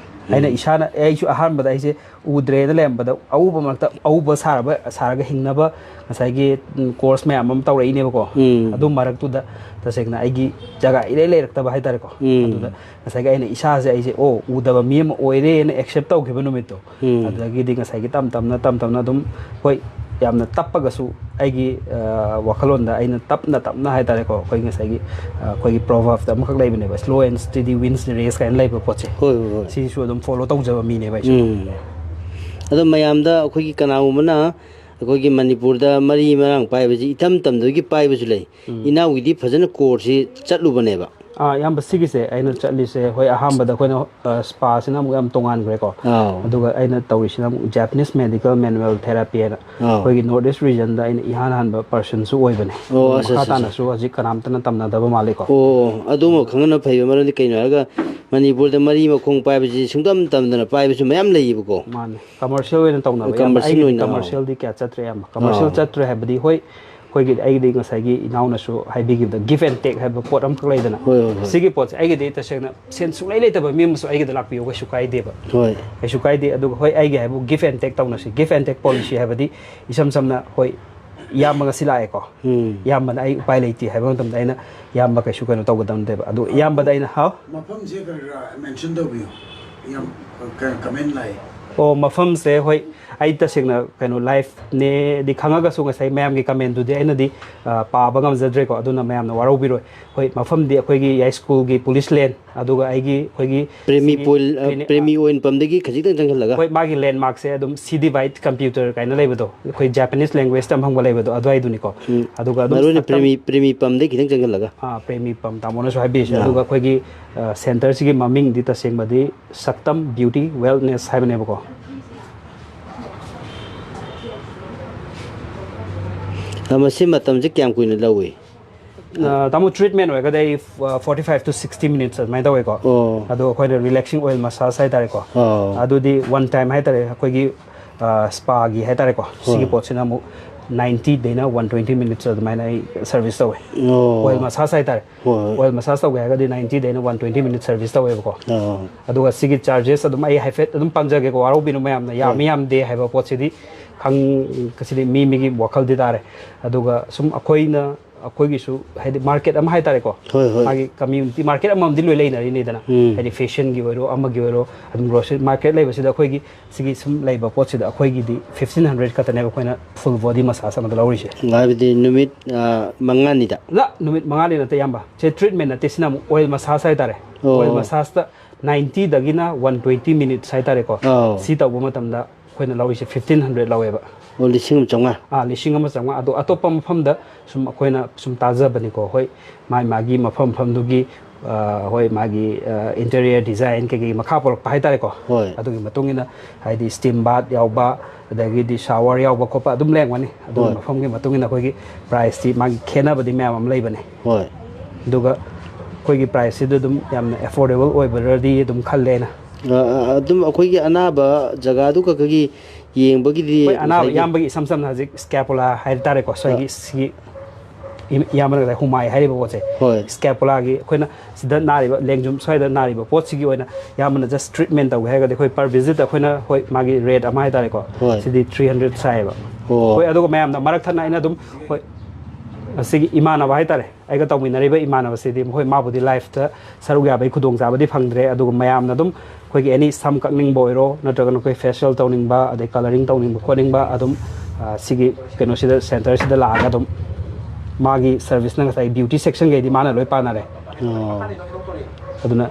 ꯑꯩꯅ ꯏꯁꯥꯅ ꯑꯦ, ꯑꯩꯁꯨ ꯑꯍꯥꯟꯕꯗ ꯑꯩꯁꯦ ꯎꯗ꯭ꯔꯦꯅ ꯂꯩꯔꯝꯕꯗ, ꯑꯎꯕ ꯃꯔꯛꯇ ꯑꯎꯕ ꯁꯥꯔꯕ, ꯁꯥꯔꯒ ꯍꯤꯡꯅꯕ ꯉꯁꯥꯏꯒꯤ ꯀꯣꯔꯁ ꯃꯌꯥꯝ ꯑꯃ ꯇꯧꯔꯛꯏꯅꯦꯕꯀꯣ꯫ ꯎꯝ꯫ ꯑꯗꯨ ꯃꯔꯛꯇꯨꯗ ꯇꯁꯦꯡꯅ ꯑꯩꯒꯤ ꯖꯒꯥ ꯏꯔꯩ ꯂꯩꯔꯛꯇꯕ ꯍꯥꯏꯇꯥꯔꯦꯀꯣ꯫ ꯎꯝ꯫ ꯑꯗꯨꯗ ꯉꯁꯥꯏꯒꯤ ꯑꯩꯅ ꯏꯁꯥꯁꯦ, ꯑꯩꯁꯦ ꯑꯣ, ꯎꯗꯕ ꯃꯤ ꯑꯃ ꯑꯣꯏꯔꯦꯅ ꯑꯦꯛꯁꯦꯞ ꯇꯧꯈꯤꯕ ꯅꯨꯃꯤꯠꯇꯣ, ꯎꯝ꯫ ꯑꯗꯨꯗꯒꯤꯗꯤ ꯉꯁꯥꯏꯒꯤ ꯇꯞ ꯇꯞꯅ ꯇꯞ ꯇꯞꯅ ꯑꯗꯨꯝ, ꯍꯣꯏ, ꯌꯥꯝꯅ ꯇꯞꯄꯒꯁꯨ ꯑꯩꯒꯤ, ꯑ, ꯋꯥꯈꯜꯂꯣꯟꯗ ꯑꯩꯅ ꯇꯞꯅ ꯇꯞꯅ ꯍꯥꯏꯇꯥꯔꯦꯀꯣ, ꯑꯩꯈꯣꯏ ꯉꯁꯥꯏꯒꯤ, ꯑ, ꯑꯩꯈꯣꯏꯒꯤ ꯄ꯭ꯔꯣꯚꯥꯞꯇ ꯑꯃꯈꯛ ꯂꯩꯕꯅꯦꯕ, "Slow and steady wins the race" ꯀꯥꯏꯅ ꯂꯩꯕ ꯄꯣꯠꯁꯦ꯫ ꯍꯣꯏ, ꯍꯣꯏ, ꯍꯣꯏ꯫ ꯁꯤꯁꯨ ꯑꯗꯨꯝ ꯐꯣꯂꯣ ꯇꯧꯖꯕ ꯃꯤꯅꯦꯕ ꯑꯩꯁꯨ꯫ ꯎꯝ꯫ ꯑꯗꯣ ꯃꯌꯥꯝꯗ ꯑꯩꯈꯣꯏꯒꯤ ꯀꯅꯥꯒꯨꯝꯕꯅ ꯑꯩꯈꯣꯏꯒꯤ ꯃꯅꯤꯄꯨꯔꯗ ꯃꯔꯤ ꯃꯔꯥꯡ ꯄꯥꯏꯕꯁꯤ ꯏꯇꯝ ꯇꯝꯗꯕꯒꯤ ꯄꯥꯏꯕꯁꯨ ꯂꯩ꯫ ꯏꯅꯥꯎꯒꯤꯗꯤ ꯐꯖꯅ ꯀꯣꯔꯁꯁꯤ ꯆꯠꯂꯨꯕꯅꯦꯕ꯫ ꯑꯥ, ꯏꯌꯥꯝꯕ, ꯁꯤꯒꯤꯁꯦ ꯑꯩꯅ ꯆꯠꯂꯤꯁꯦ, ꯍꯣꯏ, ꯑꯍꯥꯟꯕꯗ ꯑꯩꯈꯣꯏꯅ, ꯑ, ꯁ꯭ꯄꯥꯁꯤꯅ ꯑꯃꯨꯛ ꯌꯥꯝ ꯇꯣꯉꯥꯟꯈ꯭ꯔꯦꯀꯣ꯫ ꯑꯥꯎ꯫ ꯑꯗꯨꯒ ꯑꯩꯅ ꯇꯧꯔꯤꯁꯤꯅ ꯑꯃꯨꯛ Japanese Medical Manual Therapy ꯍꯥꯏꯅ ꯑꯥꯎ꯫ ꯑꯩꯈꯣꯏꯒꯤ North East regionꯗ ꯑꯩꯅ ꯏꯍꯥꯟ ꯍꯥꯟꯕ personꯁꯨ ꯑꯣꯏꯕꯅꯦ꯫ ꯑꯣ, ꯑꯗꯨ ꯑꯠꯆꯥ, ꯃꯈꯥ ꯑꯠꯆꯥ, ꯑꯠꯆꯥ꯫ ꯇꯥꯅꯁꯨ ꯍꯧꯖꯤꯛ ꯀꯅꯥꯝꯇꯅ ꯇꯝꯅꯗꯕ ꯃꯥꯜꯂꯤꯀꯣ꯫ ꯑꯣ, ꯑꯗꯨꯃꯛ ꯈꯪꯕꯅ ꯐꯩꯕ, ꯃꯔꯝꯗꯤ ꯀꯩꯅꯣ ꯍꯥꯏꯔꯒ ꯃꯅꯤꯄꯨꯔꯗ ꯃꯔꯤ ꯃꯈꯣꯡ ꯄꯥꯏꯕꯁꯤ ꯁꯨꯡꯇꯝ ꯇꯝꯗꯅ ꯄꯥꯏꯕꯁꯨ ꯃꯌꯥꯝ ꯂꯩꯌꯦꯕꯀꯣ꯫ ꯃꯥꯅꯦ, commercial ꯑꯣꯏꯅ ꯇꯧꯅꯕ꯫ ꯌꯥꯝ, Commercial ꯑꯩꯒꯤꯗꯤ ꯑꯣꯏꯅ, ꯑꯥꯎ꯫ Commercialꯗꯤ ꯀꯌꯥ ꯆꯠꯇ꯭ꯔꯦ, ꯌꯥꯝ commercial ꯑꯥꯎ꯫ ꯆꯠꯇ꯭ꯔꯦ ꯍꯥꯏꯕꯗꯤ, ꯍꯣꯏ, ꯑꯩꯈꯣꯏꯒꯤ, ꯑꯩꯒꯤꯗꯤ ꯉꯁꯥꯏꯒꯤ ꯏꯅꯥꯎꯅꯁꯨ ꯍꯥꯏꯕꯤꯈꯤꯕꯗ give and take ꯍꯥꯏꯕ ꯄꯣꯠ ꯑꯃꯈꯛ ꯂꯩꯗꯅ, ꯍꯣꯏ, ꯍꯣꯏ, ꯍꯣꯏ꯫ ꯁꯤꯒꯤ ꯄꯣꯠꯁꯦ ꯑꯩꯒꯤꯗꯤ ꯇꯁꯦꯡꯅ ꯁꯦꯟ ꯁꯨꯡꯂꯩ ꯂꯩꯇꯕ ꯃꯤ ꯑꯃꯁꯨ ꯑꯩꯒꯤꯗ ꯂꯥꯛꯄꯤꯌꯨ, ꯀꯩꯁꯨ ꯀꯥꯏꯗꯦꯕ꯫ ꯍꯣꯏ꯫ ꯀꯩꯁꯨ ꯀꯥꯏꯗꯦ꯫ ꯑꯗꯨꯒ ꯍꯣꯏ, ꯑꯩꯒꯤ ꯍꯥꯏꯕꯨ give and take ꯇꯧꯅꯁꯤ꯫ Give and take policy ꯍꯥꯏꯕꯗꯤ ꯏꯁꯝ ꯁꯝꯅ, ꯍꯣꯏ, ꯏꯌꯥꯝꯕ ꯉꯁꯤ ꯂꯥꯛꯑꯦꯀꯣ꯫ ꯎꯝ꯫ ꯏꯌꯥꯝꯕꯅ ꯑꯩ ꯎꯄꯥꯏ ꯂꯩꯇꯦ ꯍꯥꯏꯕ ꯃꯇꯝꯗ ꯑꯩꯅ ꯏꯌꯥꯝꯕ ꯀꯩꯁꯨ ꯀꯩꯅꯣ ꯇꯧꯒꯗꯕ ꯅꯠꯇꯦꯕ꯫ ꯑꯗꯨ ꯏꯌꯥꯝꯕꯗ ꯑꯩꯅ, "ꯍꯥꯎ?" ꯃꯐꯝꯁꯦ ꯈꯔ ꯈꯔ mention ꯇꯧꯕꯤꯌꯨ꯫ ꯌꯥꯝ ꯀ-, comment ꯂꯥꯛꯑꯦ꯫ ꯑꯣ, ꯃꯐꯝꯁꯦ, ꯍꯣꯏ, ꯑꯩ ꯇꯁꯦꯡꯅ ꯀꯩꯅꯣ liveꯅꯦꯗꯤ ꯈꯪꯉꯒꯁꯨ ꯉꯁꯥꯏ ꯃꯌꯥꯝꯒꯤ commentꯗꯨꯗꯤ ꯑꯩꯅꯗꯤ, ꯑ, ꯄꯥꯕ ꯉꯝꯖꯗ꯭ꯔꯦꯀꯣ꯫ ꯑꯗꯨꯅ ꯃꯌꯥꯝꯅ ꯋꯥꯔꯧꯕꯤꯔꯣꯏ꯫ ꯍꯣꯏ, ꯃꯐꯝꯗꯤ ꯑꯩꯈꯣꯏꯒꯤ ꯌꯥꯏꯁ꯭ꯀꯨꯜꯒꯤ police lane, ꯑꯗꯨꯒ ꯑꯩꯒꯤ, ꯑꯩꯈꯣꯏꯒꯤ ꯄ꯭ꯔꯦꯃꯤ ꯁꯤꯒꯤ ꯄꯣꯏꯜ, ꯑ, clinic, ꯄ꯭ꯔꯦꯃꯤ ꯑꯣꯏꯜ ꯄꯝꯗꯒꯤ ꯈꯖꯤꯛꯇꯪ ꯆꯪꯁꯤꯜꯂꯒ꯫ ꯍꯣꯏ, ꯃꯥꯒꯤ landmarkꯁꯦ ꯑꯗꯨꯝ C divide computer ꯀꯥꯏꯅ ꯂꯩꯕꯗꯣ, ꯑꯩꯈꯣꯏ Japanese language ꯇꯝꯐꯝꯒ ꯂꯩꯕꯗꯣ, ꯑꯗꯨꯋꯥꯏꯗꯨꯅꯤꯀꯣ꯫ ꯎꯝ꯫ ꯑꯗꯨꯒ ꯑꯗꯨꯝ ꯃꯔꯨ ꯑꯣꯏꯅ ꯁꯛꯇꯝ ꯄ꯭ꯔꯦꯃꯤ, ꯄ꯭ꯔꯦꯃꯤ ꯄꯝꯗꯒꯤ ꯈꯤꯇꯪ ꯆꯪꯁꯤꯜꯂꯒ꯫ ꯑꯥ, ꯄ꯭ꯔꯦꯃꯤ ꯄꯝ ꯇꯥꯃꯣꯅꯁꯨ ꯍꯥꯏꯕꯤꯔꯤꯁꯦ꯫ ꯑꯥ꯫ ꯑꯗꯨꯒ ꯑꯩꯈꯣꯏꯒꯤ, ꯑ, centreꯁꯤꯒꯤ ꯃꯃꯤꯡꯗꯤ ꯇꯁꯦꯡꯕꯗꯤ ꯁꯛꯇꯝ Beauty Wellness ꯍꯥꯏꯕꯅꯦꯕꯀꯣ꯫ ꯑ, ꯃꯁꯤ ꯃꯇꯝꯁꯦ ꯀꯌꯥꯝ ꯀꯨꯏꯅ ꯂꯧꯏ? ꯑ, ꯇꯥꯃꯣ, treatment ꯑꯣꯏꯔꯒꯗꯤ ꯑꯩ, ꯑ, forty five to sixty minutes ꯑꯗꯨꯃꯥꯏꯅ ꯇꯧꯋꯦꯀꯣ꯫ ꯑꯣ꯫ ꯑꯗꯣ ꯑꯩꯈꯣꯏꯅ relaxing oil massage ꯍꯥꯏꯇꯥꯔꯦꯀꯣ꯫ ꯑꯣ꯫ ꯑꯗꯨꯗꯤ one time ꯍꯥꯏꯇꯥꯔꯦ, ꯑꯩꯈꯣꯏꯒꯤ, ꯑ, spaꯒꯤ ꯍꯥꯏꯇꯥꯔꯦꯀꯣ꯫ ꯁꯤꯒꯤ ꯍꯣꯏ꯫ ꯄꯣꯠꯁꯤꯅ ꯑꯃꯨꯛ ꯅꯥꯏꯟꯇꯤꯗꯩꯅ ꯋꯥꯟ ꯇ꯭ꯋꯦꯟꯇꯤ ꯃꯤꯅꯤꯠꯁ ꯑꯗꯨꯃꯥꯏꯅ ꯑꯩ ꯁꯔꯚꯤꯁ ꯇꯧꯋꯦ꯫ ꯑꯣ꯫ ꯑꯣꯏꯜ ꯃꯁꯥꯖ ꯍꯥꯏꯇꯥꯔꯦ꯫ ꯍꯣꯏ, ꯍꯣꯏ꯫ ꯑꯣꯏꯜ ꯃꯁꯥꯖ ꯇꯧꯒꯦ ꯍꯥꯏꯔꯒꯗꯤ ꯅꯥꯏꯟꯇꯤꯗꯩꯅ ꯋꯥꯟ ꯇ꯭ꯋꯦꯟꯇꯤ ꯃꯤꯅꯤꯠ ꯁꯔꯚꯤꯁ ꯇꯧꯋꯦꯕꯀꯣ꯫ ꯑꯥ꯫ ꯑꯗꯨꯒ ꯁꯤꯒꯤ ꯆꯥꯔꯖꯦꯁ ꯑꯗꯨꯝ ꯑꯩ ꯍꯥꯏꯐꯦꯠ ꯑꯗꯨꯝ ꯄꯟꯖꯒꯦꯀꯣ, ꯋꯥꯔꯧꯕꯤꯅꯨ ꯃꯌꯥꯝꯅ, ꯌꯥꯝꯃꯤ ꯍꯣꯏ꯫ ꯌꯥꯝꯗꯦ ꯍꯥꯏꯕ ꯄꯣꯠꯁꯤꯗꯤ ꯈꯪ-, ꯁꯤꯗꯤ ꯃꯤ ꯃꯤꯒꯤ ꯋꯥꯈꯜꯗꯤ ꯇꯥꯔꯦ꯫ ꯑꯗꯨꯒ ꯁꯨꯝ ꯑꯩꯈꯣꯏꯅ, ꯑꯩꯈꯣꯏꯒꯤꯁꯨ ꯍꯥꯏꯗꯤ ꯃꯥꯔꯀꯦꯠ ꯑꯃ ꯍꯥꯏꯇꯥꯔꯦꯀꯣ, ꯍꯣꯏ, ꯍꯣꯏ꯫ ꯃꯥꯒꯤ ꯀꯝꯃ꯭ꯌꯨꯅꯤꯇꯤ ꯃꯥꯔꯀꯦꯠ ꯑꯃꯃꯝꯗꯤ ꯂꯣꯏ ꯂꯩꯅꯔꯤꯅꯤꯗꯅ, ꯎꯝ꯫ ꯍꯥꯏꯗꯤ ꯐꯦꯁꯟꯒꯤ ꯑꯣꯏꯔꯣ ꯑꯃꯒꯤ ꯑꯣꯏꯔꯣ, ꯑꯗꯨꯝ ꯒ꯭ꯔꯣꯁꯔꯤ ꯃꯥꯔꯀꯦꯠ ꯂꯩꯕꯁꯤꯗ ꯑꯩꯈꯣꯏꯒꯤ ꯁꯤꯒꯤ ꯁꯨꯝ ꯂꯩꯕ ꯄꯣꯠꯁꯤꯗ ꯑꯩꯈꯣꯏꯒꯤꯗꯤ ꯐꯤꯐꯇꯤꯟ ꯍꯟꯗ꯭ꯔꯦꯗ ꯈꯛꯇꯅꯦꯕ ꯑꯩꯈꯣꯏꯅ ꯐꯨꯜ ꯕꯣꯗꯤ ꯃꯁꯥꯖ ꯑꯃꯗ ꯂꯧꯔꯤꯁꯦ꯫ ꯍꯥꯏꯕꯗꯤ ꯅꯨꯃꯤꯠ, ꯑ, ꯃꯉꯥꯅꯤꯗ? ꯅ ꯅꯨꯃꯤꯠ ꯃꯉꯥꯅꯤ ꯅꯠꯇꯦ, ꯏꯌꯥꯝꯕ꯫ ꯁꯤ ꯇ꯭ꯔꯤꯠꯃꯦꯟ ꯅꯠꯇꯦ, ꯁꯤꯅ ꯑꯃꯨꯛ ꯑꯣꯏꯜ ꯃꯁꯥꯖ ꯍꯥꯏꯇꯥꯔꯦ꯫ ꯑꯣ꯫ ꯑꯣꯏꯜ ꯃꯁꯥꯖꯇ ꯅꯥꯏꯟꯇꯤꯗꯒꯤꯅ ꯋꯥꯟ ꯇ꯭ꯋꯦꯟꯇꯤ ꯃꯤꯅꯤꯠꯁ ꯍꯥꯏꯇꯥꯔꯦꯀꯣ꯫ ꯑꯧ꯫ ꯁꯤ ꯇꯧꯕ ꯃꯇꯝꯗ ꯑꯩꯈꯣꯏꯅ ꯂꯧꯔꯤꯁꯦ ꯐꯤꯐꯇꯤꯟ ꯍꯟꯗ꯭ꯔꯦꯗ ꯂꯧꯋꯦꯕ꯫ ꯑꯣ, ꯂꯤꯁꯤꯡ ꯑꯃ ꯆꯥꯝꯃꯉꯥ? ꯑꯥ, ꯂꯤꯁꯤꯡ ꯑꯃ ꯆꯥꯝꯃꯉꯥ꯫ ꯑꯗꯣ ꯑꯇꯣꯞꯄ ꯃꯐꯝꯗ ꯁꯨꯝ ꯑꯩꯈꯣꯏꯅ ꯁꯨꯝ ꯇꯥꯖꯕꯅꯤꯀꯣ, ꯍꯣꯏ, ꯃꯥꯏ ꯃꯥꯒꯤ ꯃꯐꯝ ꯃꯐꯝꯗꯨꯒꯤ, ꯑ, ꯍꯣꯏ, ꯃꯥꯒꯤ, ꯑ, ꯏꯟꯇꯤꯔꯤꯌꯔ ꯗꯤꯖꯥꯏꯟ ꯀꯩꯀꯩ ꯃꯈꯥ ꯄꯣꯜꯂꯛꯄ ꯍꯥꯏꯇꯥꯔꯦꯀꯣ꯫ ꯍꯣꯏ꯫ ꯑꯗꯨꯒꯤ ꯃꯇꯨꯡ ꯏꯟꯅ ꯍꯥꯏꯗꯤ ꯁ꯭ꯇꯤꯝ ꯕꯥꯠ ꯌꯥꯎꯕ, ꯑꯗꯒꯤꯗꯤ ꯁꯥꯋꯔ ꯌꯥꯎꯕ ꯈꯣꯠꯄ ꯑꯗꯨꯝ ꯂꯩꯔꯝꯒꯅꯤ꯫ ꯑꯗꯨꯒꯤ ꯍꯣꯏ꯫ ꯃꯐꯝꯒꯤ ꯃꯇꯨꯡ ꯏꯟꯅ ꯑꯩꯈꯣꯏꯒꯤ ꯄ꯭ꯔꯥꯏꯁꯇꯤ ꯃꯥꯒꯤ ꯈꯦꯠꯅꯕꯗꯤ ꯃꯌꯥꯝ ꯑꯃ ꯂꯩꯕꯅꯦ꯫ ꯍꯣꯏ꯫ ꯑꯗꯨꯒ ꯑꯩꯈꯣꯏꯒꯤ ꯄ꯭ꯔꯥꯏꯁꯁꯤꯗ ꯑꯗꯨꯝ ꯌꯥꯝꯅ ꯑꯦꯐꯣꯔꯗꯦꯕꯜ ꯑꯣꯏꯕ꯭ꯔꯗꯤ ꯑꯗꯨꯝ ꯈꯜꯂꯦ ꯑꯩꯅ꯫ ꯑ, ꯑ, ꯑꯗꯨꯝ ꯑꯩꯈꯣꯏꯒꯤ ꯑꯅꯥꯕ ꯖꯒꯥꯗꯨ ꯈꯛ ꯈꯛꯀꯤ ꯌꯦꯡꯕꯒꯤꯗꯤ ꯑꯩꯈꯣꯏ ꯑꯅꯥꯕ ꯉꯁꯥꯏꯒꯤ ꯏꯌꯥꯝꯕꯒꯤ ꯏꯁꯝ ꯁꯝꯅ ꯍꯧꯖꯤꯛ ꯁ꯭ꯀꯦꯄꯨꯂꯥ ꯍꯥꯏ ꯇꯥꯔꯦꯀꯣ, ꯁ꯭ꯋꯥꯏꯒꯤ ꯁꯤꯒꯤ ꯏ-, ꯏꯌꯥꯝꯕꯅ ꯉꯁꯥꯏ ꯍꯨꯃꯥꯏ ꯍꯥꯏꯔꯤꯕ ꯄꯣꯠꯁꯦ, ꯍꯣꯏ꯫ ꯁ꯭ꯀꯦꯄꯨꯂꯥꯒꯤ ꯑꯩꯈꯣꯏꯅ ꯁꯤꯗ ꯅꯥꯔꯤꯕ ꯂꯦꯡꯖꯨꯝ ꯁ꯭ꯋꯥꯏꯗ ꯅꯥꯔꯤꯕ ꯄꯣꯠꯁꯤꯒꯤ ꯑꯣꯏꯅ ꯏꯌꯥꯝꯕꯅ ꯖꯁ ꯇ꯭ꯔꯤꯠꯃꯦꯟ ꯇꯧꯒꯦ ꯍꯥꯏꯔꯒꯗꯤ ꯑꯩꯈꯣꯏ ꯄꯔ ꯚꯤꯖꯤꯠꯇ ꯑꯩꯈꯣꯏꯅ, ꯍꯣꯏ, ꯃꯥꯒꯤ ꯔꯦꯠ ꯑꯃ ꯍꯥꯏ ꯇꯥꯔꯦꯀꯣ, ꯍꯣꯏ꯫ ꯁꯤꯗꯤ ꯊ꯭ꯔꯤ ꯍꯟꯗ꯭ꯔꯦꯗ ꯁꯥꯏꯌꯦꯕ꯫ ꯑꯣ꯫ ꯍꯣꯏ, ꯑꯗꯨꯒ ꯃꯌꯥꯝꯅ ꯃꯔꯛ ꯊꯠꯅ ꯑꯩꯅ ꯑꯗꯨꯝ, ꯍꯣꯏ, ꯑꯁꯤꯒꯤ ꯏꯃꯥꯟꯅꯕ ꯍꯥꯏ ꯇꯥꯔꯦ, ꯑꯩꯒ ꯇꯧꯃꯤꯟꯅꯔꯤꯕ ꯏꯃꯥꯟꯅꯕꯁꯤꯗꯤ, ꯍꯣꯏ, ꯃꯥꯕꯨꯗꯤ ꯂꯥꯏꯐꯇ ꯁꯔꯨꯛ ꯌꯥꯕꯒꯤ ꯈꯨꯗꯣꯡꯆꯥꯕꯗꯤ ꯐꯪꯗ꯭ꯔꯦ, ꯑꯗꯨꯒ ꯃꯌꯥꯝꯅ ꯑꯗꯨꯝ ꯑꯩꯈꯣꯏꯒꯤ ꯑꯦꯅꯤ ꯁꯝ ꯀꯛꯅꯤꯡꯕ ꯑꯣꯏꯔꯣ, ꯅꯠꯇ꯭ꯔꯒꯅ ꯑꯩꯈꯣꯏ ꯐꯦꯁꯤꯌꯦꯜ ꯇꯧꯅꯤꯡꯕ, ꯑꯗꯩ ꯀꯂꯔꯤꯡ ꯇꯧꯅꯤꯡꯕ ꯈꯣꯠꯅꯤꯡꯕ, ꯑꯗꯨꯝ, ꯑ, ꯁꯤꯒꯤ ꯀꯩꯅꯣꯁꯤꯗ, ꯁꯦꯟꯇꯔꯁꯤꯗ ꯂꯥꯛꯑꯒ ꯑꯗꯨꯝ ꯃꯥꯒꯤ ꯁꯔꯚꯤꯁꯅ ꯉꯁꯥꯏ ꯕ꯭ꯌꯨꯇꯤ ꯁꯦꯛꯁꯟꯈꯩꯗꯤ ꯃꯥꯅ ꯂꯣꯏ ꯄꯥꯟꯅꯔꯦ꯫ ꯑꯣ꯫ ꯑꯗꯨꯅ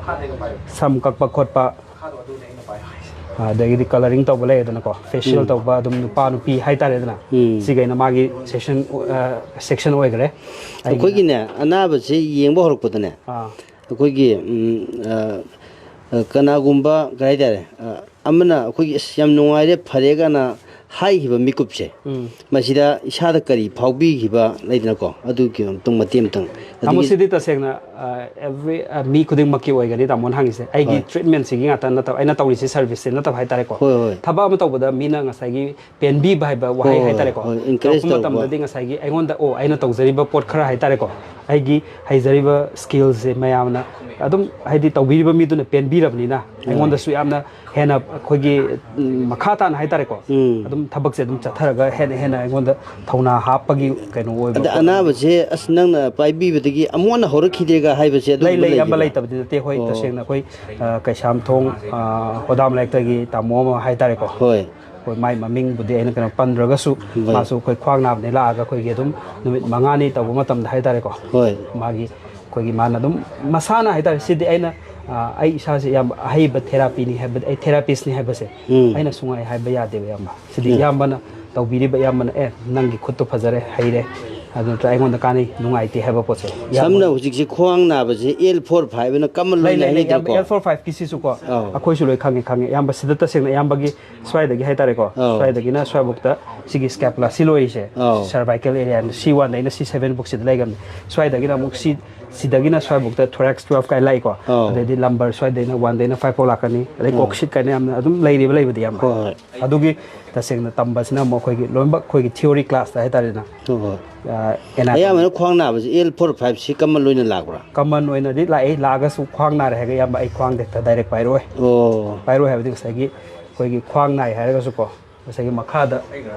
ꯁꯝ ꯀꯛꯄ ꯈꯣꯠꯄ, ꯑꯗꯒꯤꯗꯤ ꯀꯂꯔꯤꯡ ꯇꯧꯕ ꯂꯩꯔꯦꯗꯅꯀꯣ, ꯐꯦꯁꯤꯌꯦꯜ ꯎꯝ꯫ ꯇꯧꯕ, ꯑꯗꯨꯝ ꯅꯨꯄꯥ ꯅꯨꯄꯤ ꯍꯥꯏꯇꯥꯔꯦꯗꯅ, ꯎꯝ꯫ ꯁꯤꯈꯩꯅ ꯃꯥꯒꯤ ꯁꯦꯛꯁꯟ, ꯑ, ꯁꯦꯛꯁꯟ ꯑꯣꯏꯈ꯭ꯔꯦ꯫ ꯑꯩꯈꯣꯏꯒꯤꯅꯦ, ꯑꯅꯥꯕꯁꯦ ꯌꯦꯡꯕ ꯍꯧꯔꯛꯄꯗꯅꯦ, ꯑꯥ꯫ ꯑꯩꯈꯣꯏꯒꯤ, ꯎꯝ, ꯑ, ꯑ, ꯀꯅꯥꯒꯨꯝꯕ ꯀꯩ ꯍꯥꯏꯇꯥꯔꯦ, ꯑ, ꯑꯃꯅ ꯑꯩꯈꯣꯏꯒꯤ "ꯑꯁ, ꯌꯥꯝ ꯅꯨꯡꯉꯥꯏꯔꯦ, ꯐꯔꯦ" ꯀꯥꯏꯅ ꯍꯥꯏꯈꯤꯕ ꯃꯤꯀꯨꯞꯁꯦ, ꯎꯝ꯫ ꯃꯁꯤꯗ ꯏꯁꯥꯗ ꯀꯔꯤ ꯐꯥꯎꯕꯤꯈꯤꯕ ꯂꯩꯗꯅꯀꯣ, ꯑꯗꯨꯒꯤ ꯑꯃꯇꯪ ꯃꯇꯦꯡ ꯑꯃꯇꯪ꯫ ꯇꯥꯃꯣ, ꯑꯗꯒꯤ ꯁꯤꯗꯤ ꯇꯁꯦꯡꯅ ꯑꯦꯚ꯭ꯔꯤ ꯃꯤ ꯈꯨꯗꯤꯡꯃꯛꯀꯤ ꯑꯣꯏꯒꯅꯤ ꯇꯥꯃꯣꯅ ꯍꯪꯉꯤꯁꯦ꯫ ꯑꯩꯒꯤ ꯍꯣꯏ꯫ ꯇ꯭ꯔꯤꯠꯃꯦꯟꯁꯤꯒꯤ ꯉꯥꯛꯇ ꯅꯠꯇꯕ, ꯑꯩꯅ ꯇꯧꯔꯤꯁꯤ ꯁꯔꯚꯤꯁꯁꯦ ꯅꯠꯇꯕ ꯍꯥꯏꯇꯥꯔꯦꯀꯣ꯫ ꯍꯣꯏ, ꯍꯣꯏ꯫ ꯊꯕꯛ ꯑꯃ ꯇꯧꯕꯗ ꯃꯤꯅ ꯉꯁꯥꯏꯒꯤ ꯄꯦꯟꯕꯤꯕ ꯍꯥꯏꯕ ꯋꯥꯍꯩ ꯍꯣꯏ, ꯍꯥꯏꯇꯥꯔꯦꯀꯣ꯫ ꯍꯣꯏ, encourage ꯇꯧꯔꯛꯄ ꯇꯧꯕ꯫ ꯃꯇꯝꯗꯗꯤ ꯉꯁꯥꯏꯒꯤ ꯑꯩꯉꯣꯟꯗ, ꯑꯣ, ꯑꯩꯅ ꯇꯧꯖꯔꯤꯕ ꯄꯣꯠ ꯈꯔ ꯍꯥꯏꯇꯥꯔꯦꯀꯣ, ꯑꯩꯒꯤ ꯍꯩꯖꯔꯤꯕ ꯁ꯭ꯀꯤꯜꯁꯦ ꯃꯌꯥꯝꯅ ꯑꯗꯨꯝ, ꯍꯥꯏꯗꯤ, ꯇꯧꯕꯤꯔꯤꯕ ꯃꯤꯗꯨꯅ ꯄꯦꯟꯕꯤꯔꯕꯅꯤꯅ ꯑꯩꯉꯣꯟꯗꯁꯨ ꯌꯥꯝꯅ ꯍꯦꯟꯅ ꯑꯩꯈꯣꯏꯒꯤ, ꯎꯝ, ꯃꯈꯥ ꯇꯥꯅ ꯍꯥꯏꯇꯥꯔꯦꯀꯣ, ꯎꯝ꯫ ꯑꯗꯨꯝ ꯊꯕꯛꯁꯦ ꯑꯗꯨꯝ ꯆꯠꯊꯔꯒ ꯍꯦꯟꯅ ꯍꯦꯟꯅ ꯑꯩꯉꯣꯟꯗ ꯊꯧꯅꯥ ꯍꯥꯞꯄꯒꯤ ꯀꯩꯅꯣ ꯑꯣꯏꯕ ꯑꯗ ꯄꯣꯠ꯫ ꯑꯅꯥꯕꯁꯦ ꯑꯁ ꯅꯪꯅ ꯄꯥꯏꯕꯤꯕꯗꯒꯤ ꯑꯃꯨꯛ ꯍꯟꯅ ꯍꯧꯔꯛꯈꯤꯗꯦꯒ ꯍꯥꯏꯕꯁꯦ ꯑꯗꯨꯒꯨꯝꯕ ꯂꯩ, ꯂꯩ, ꯏꯌꯥꯝꯕ, ꯂꯩꯈꯤꯕ꯭ꯔꯥ? ꯂꯩꯇꯕꯗꯤ ꯅꯠꯇꯦ꯫ ꯑꯩꯈꯣꯏ ꯑꯣ꯫ ꯇꯁꯦꯡꯅ ꯑꯩꯈꯣꯏ, ꯑ, ꯀꯩꯁꯥꯝꯊꯣꯡ, ꯑ, ꯍꯣꯗꯥꯝ ꯂꯩꯔꯛꯇꯒꯤ ꯇꯥꯃꯣ ꯑꯃ ꯍꯥꯏꯇꯥꯔꯦꯀꯣ꯫ ꯍꯣꯏ꯫ ꯑꯩꯈꯣꯏ ꯃꯥꯏ ꯃꯃꯤꯡꯕꯨꯗꯤ ꯑꯩꯅ ꯀꯩꯅꯣ ꯄꯟꯗ꯭ꯔꯒꯁꯨ, ꯍꯣꯏ꯫ ꯃꯥꯁꯨ ꯑꯩꯈꯣꯏ ꯈ꯭ꯋꯥꯡ ꯅꯥꯕꯅꯦ ꯂꯥꯛꯑꯒ ꯑꯩꯈꯣꯏꯒꯤ ꯑꯗꯨꯝ ꯅꯨꯃꯤꯠ ꯃꯉꯥꯅꯤ ꯇꯧꯕ ꯃꯇꯝꯗ ꯍꯥꯏꯇꯥꯔꯦꯀꯣ꯫ ꯍꯣꯏ꯫ ꯃꯥꯒꯤ ꯑꯩꯈꯣꯏꯒꯤ ꯃꯥꯅ ꯑꯗꯨꯝ ꯃꯁꯥꯅ ꯍꯥꯏꯇꯥꯔꯦ, ꯁꯤꯗꯤ ꯑꯩꯅ, ꯑ, ꯑꯩ ꯏꯁꯥꯁꯦ ꯌꯥꯝ ꯑꯍꯩꯕ ꯊꯦꯔꯥꯄꯤꯅꯤ ꯍꯥꯏꯕ, ꯑꯩ ꯊꯦꯔꯥꯄꯤꯁꯅꯤ ꯍꯥꯏꯕꯁꯦ ꯎꯝ꯫ ꯑꯩꯅ ꯁꯨꯡꯉꯥꯏ ꯍꯥꯏꯕ ꯌꯥꯗꯦꯕ, ꯏꯌꯥꯝꯕ꯫ ꯁꯤꯗꯤ ꯎꯝ꯫ ꯏꯌꯥꯝꯕꯅ ꯇꯧꯕꯤꯔꯤꯕ, ꯏꯌꯥꯝꯕꯅ, "ꯑꯦ, ꯅꯪꯒꯤ ꯈꯨꯠꯇꯣ ꯐꯖꯔꯦ, ꯍꯩꯔꯦ, ꯑꯗꯨ ꯅꯠꯇ꯭ꯔꯒ ꯑꯩꯉꯣꯟꯗ ꯀꯥꯟꯅꯩ, ꯅꯨꯡꯉꯥꯏꯇꯦ" ꯍꯥꯏꯕ ꯄꯣꯠꯁꯦ ꯏꯌꯥꯝꯕꯅ ꯁꯝꯅ ꯍꯧꯖꯤꯛꯁꯦ ꯈ꯭ꯋꯥꯡ ꯅꯥꯕꯁꯦ ꯑꯦꯜ ꯐꯣꯔ ꯐꯥꯏꯚ ꯑꯅ ꯀꯃꯟ ꯂꯩ, ꯑꯣꯏꯅ ꯂꯩ, ꯂꯩ, ꯏꯌꯥꯝꯕ꯫ ꯍꯥꯏꯅꯩꯗꯅꯀꯣ? ꯑꯦꯜ ꯐꯣꯔ ꯐꯥꯏꯚꯀꯤꯁꯤꯁꯨꯀꯣ ꯑꯧ꯫ ꯑꯩꯈꯣꯏꯁꯨ ꯂꯣꯏ ꯈꯪꯉꯦ, ꯈꯪꯉꯦ, ꯏꯌꯥꯝꯕ꯫ ꯁꯤꯗ ꯇꯁꯦꯡꯅ ꯏꯌꯥꯝꯕꯒꯤ ꯁ꯭ꯋꯥꯏꯗꯒꯤ ꯍꯥꯏꯇꯥꯔꯦꯀꯣ, ꯑꯧ꯫ ꯁ꯭ꯋꯥꯏꯗꯒꯤꯅ ꯁ꯭ꯋꯥꯏꯕꯨꯛꯇ ꯁꯤꯒꯤ ꯁ꯭ꯀꯦꯄꯨꯂꯥ ꯁꯤ ꯂꯣꯏꯔꯤꯁꯦ, ꯑꯧ꯫ ꯁꯔꯚꯥꯏꯀꯦꯜ ꯑꯦꯔꯤꯌꯥꯅ ꯁꯤ ꯋꯥꯟꯗꯩꯅ ꯁꯤ ꯁꯚꯦꯟ ꯕꯨꯛꯁꯤꯗ ꯂꯩꯒꯅꯤ꯫ ꯁ꯭ꯋꯥꯏꯗꯒꯤꯅ ꯑꯃꯨꯛ ꯁꯤ, ꯁꯤꯗꯒꯤꯅ ꯁ꯭ꯋꯥꯏꯕꯨꯛꯇ ꯊꯣꯔꯦꯛꯁ ꯇꯨꯋꯦꯜꯐ ꯀꯥꯏ ꯂꯥꯛꯏꯀꯣ꯫ ꯑꯧ꯫ ꯑꯗꯩꯗꯤ ꯂꯝꯕꯔ ꯁ꯭ꯋꯥꯏꯗꯩꯅ ꯋꯥꯟꯗꯩꯅ ꯐꯥꯏꯚ ꯐꯥꯎ ꯂꯥꯛꯀꯅꯤ꯫ ꯑꯗꯩ ꯑꯧ꯫ ꯀꯣꯛꯁꯤꯠ ꯀꯥꯏꯅ ꯌꯥꯝꯅ ꯑꯗꯨꯝ ꯂꯩꯔꯤꯕ, ꯂꯩꯕꯗꯤ ꯌꯥꯝ ꯍꯣꯏ, ꯍꯣꯏ꯫ ꯑꯗꯨꯒꯤ ꯇꯁꯦꯡꯅ ꯇꯝꯕꯁꯤꯅ ꯑꯃꯨꯛ ꯑꯩꯈꯣꯏꯒꯤ ꯂꯣꯏꯅꯃꯛ ꯑꯩꯈꯣꯏꯒꯤ ꯊꯤꯑꯣꯔꯤ ꯀ꯭ꯂꯥꯁꯇ ꯍꯥꯏꯇꯥꯔꯦꯅꯦ꯫ ꯍꯣꯏ, ꯍꯣꯏ꯫ ꯑ, anatomy꯫ ꯑꯌꯥꯝꯕꯅ ꯈ꯭ꯋꯥꯡ ꯅꯥꯕꯁꯤ ꯑꯦꯜ ꯐꯣꯔ ꯐꯥꯏꯚꯁꯤ ꯀꯃꯟ ꯑꯣꯏꯅ ꯂꯥꯛꯄ꯭ꯔꯥ? ꯀꯃꯟ ꯑꯣꯏꯅꯗꯤ ꯂꯥꯛꯏ, ꯂꯥꯛꯑꯒꯁꯨ ꯈ꯭ꯋꯥꯡ ꯅꯥꯔꯦ ꯍꯥꯏꯔꯒ ꯏꯌꯥꯝꯕ ꯑꯩ ꯈ꯭ꯋꯥꯡꯗ ꯍꯦꯛꯇ ꯗꯥꯏꯔꯦꯛ ꯄꯥꯏꯔꯛꯑꯣꯏ꯫ ꯑꯣ꯫ ꯄꯥꯏꯔꯣꯏ ꯍꯥꯏꯕꯗꯤ ꯉꯁꯥꯏꯒꯤ ꯑꯩꯈꯣꯏꯒꯤ ꯈ꯭ꯋꯥꯡ ꯅꯥꯏ ꯍꯥꯏꯔꯒꯁꯨꯀꯣ, ꯉꯁꯥꯏꯒꯤ ꯃꯈꯥꯗ,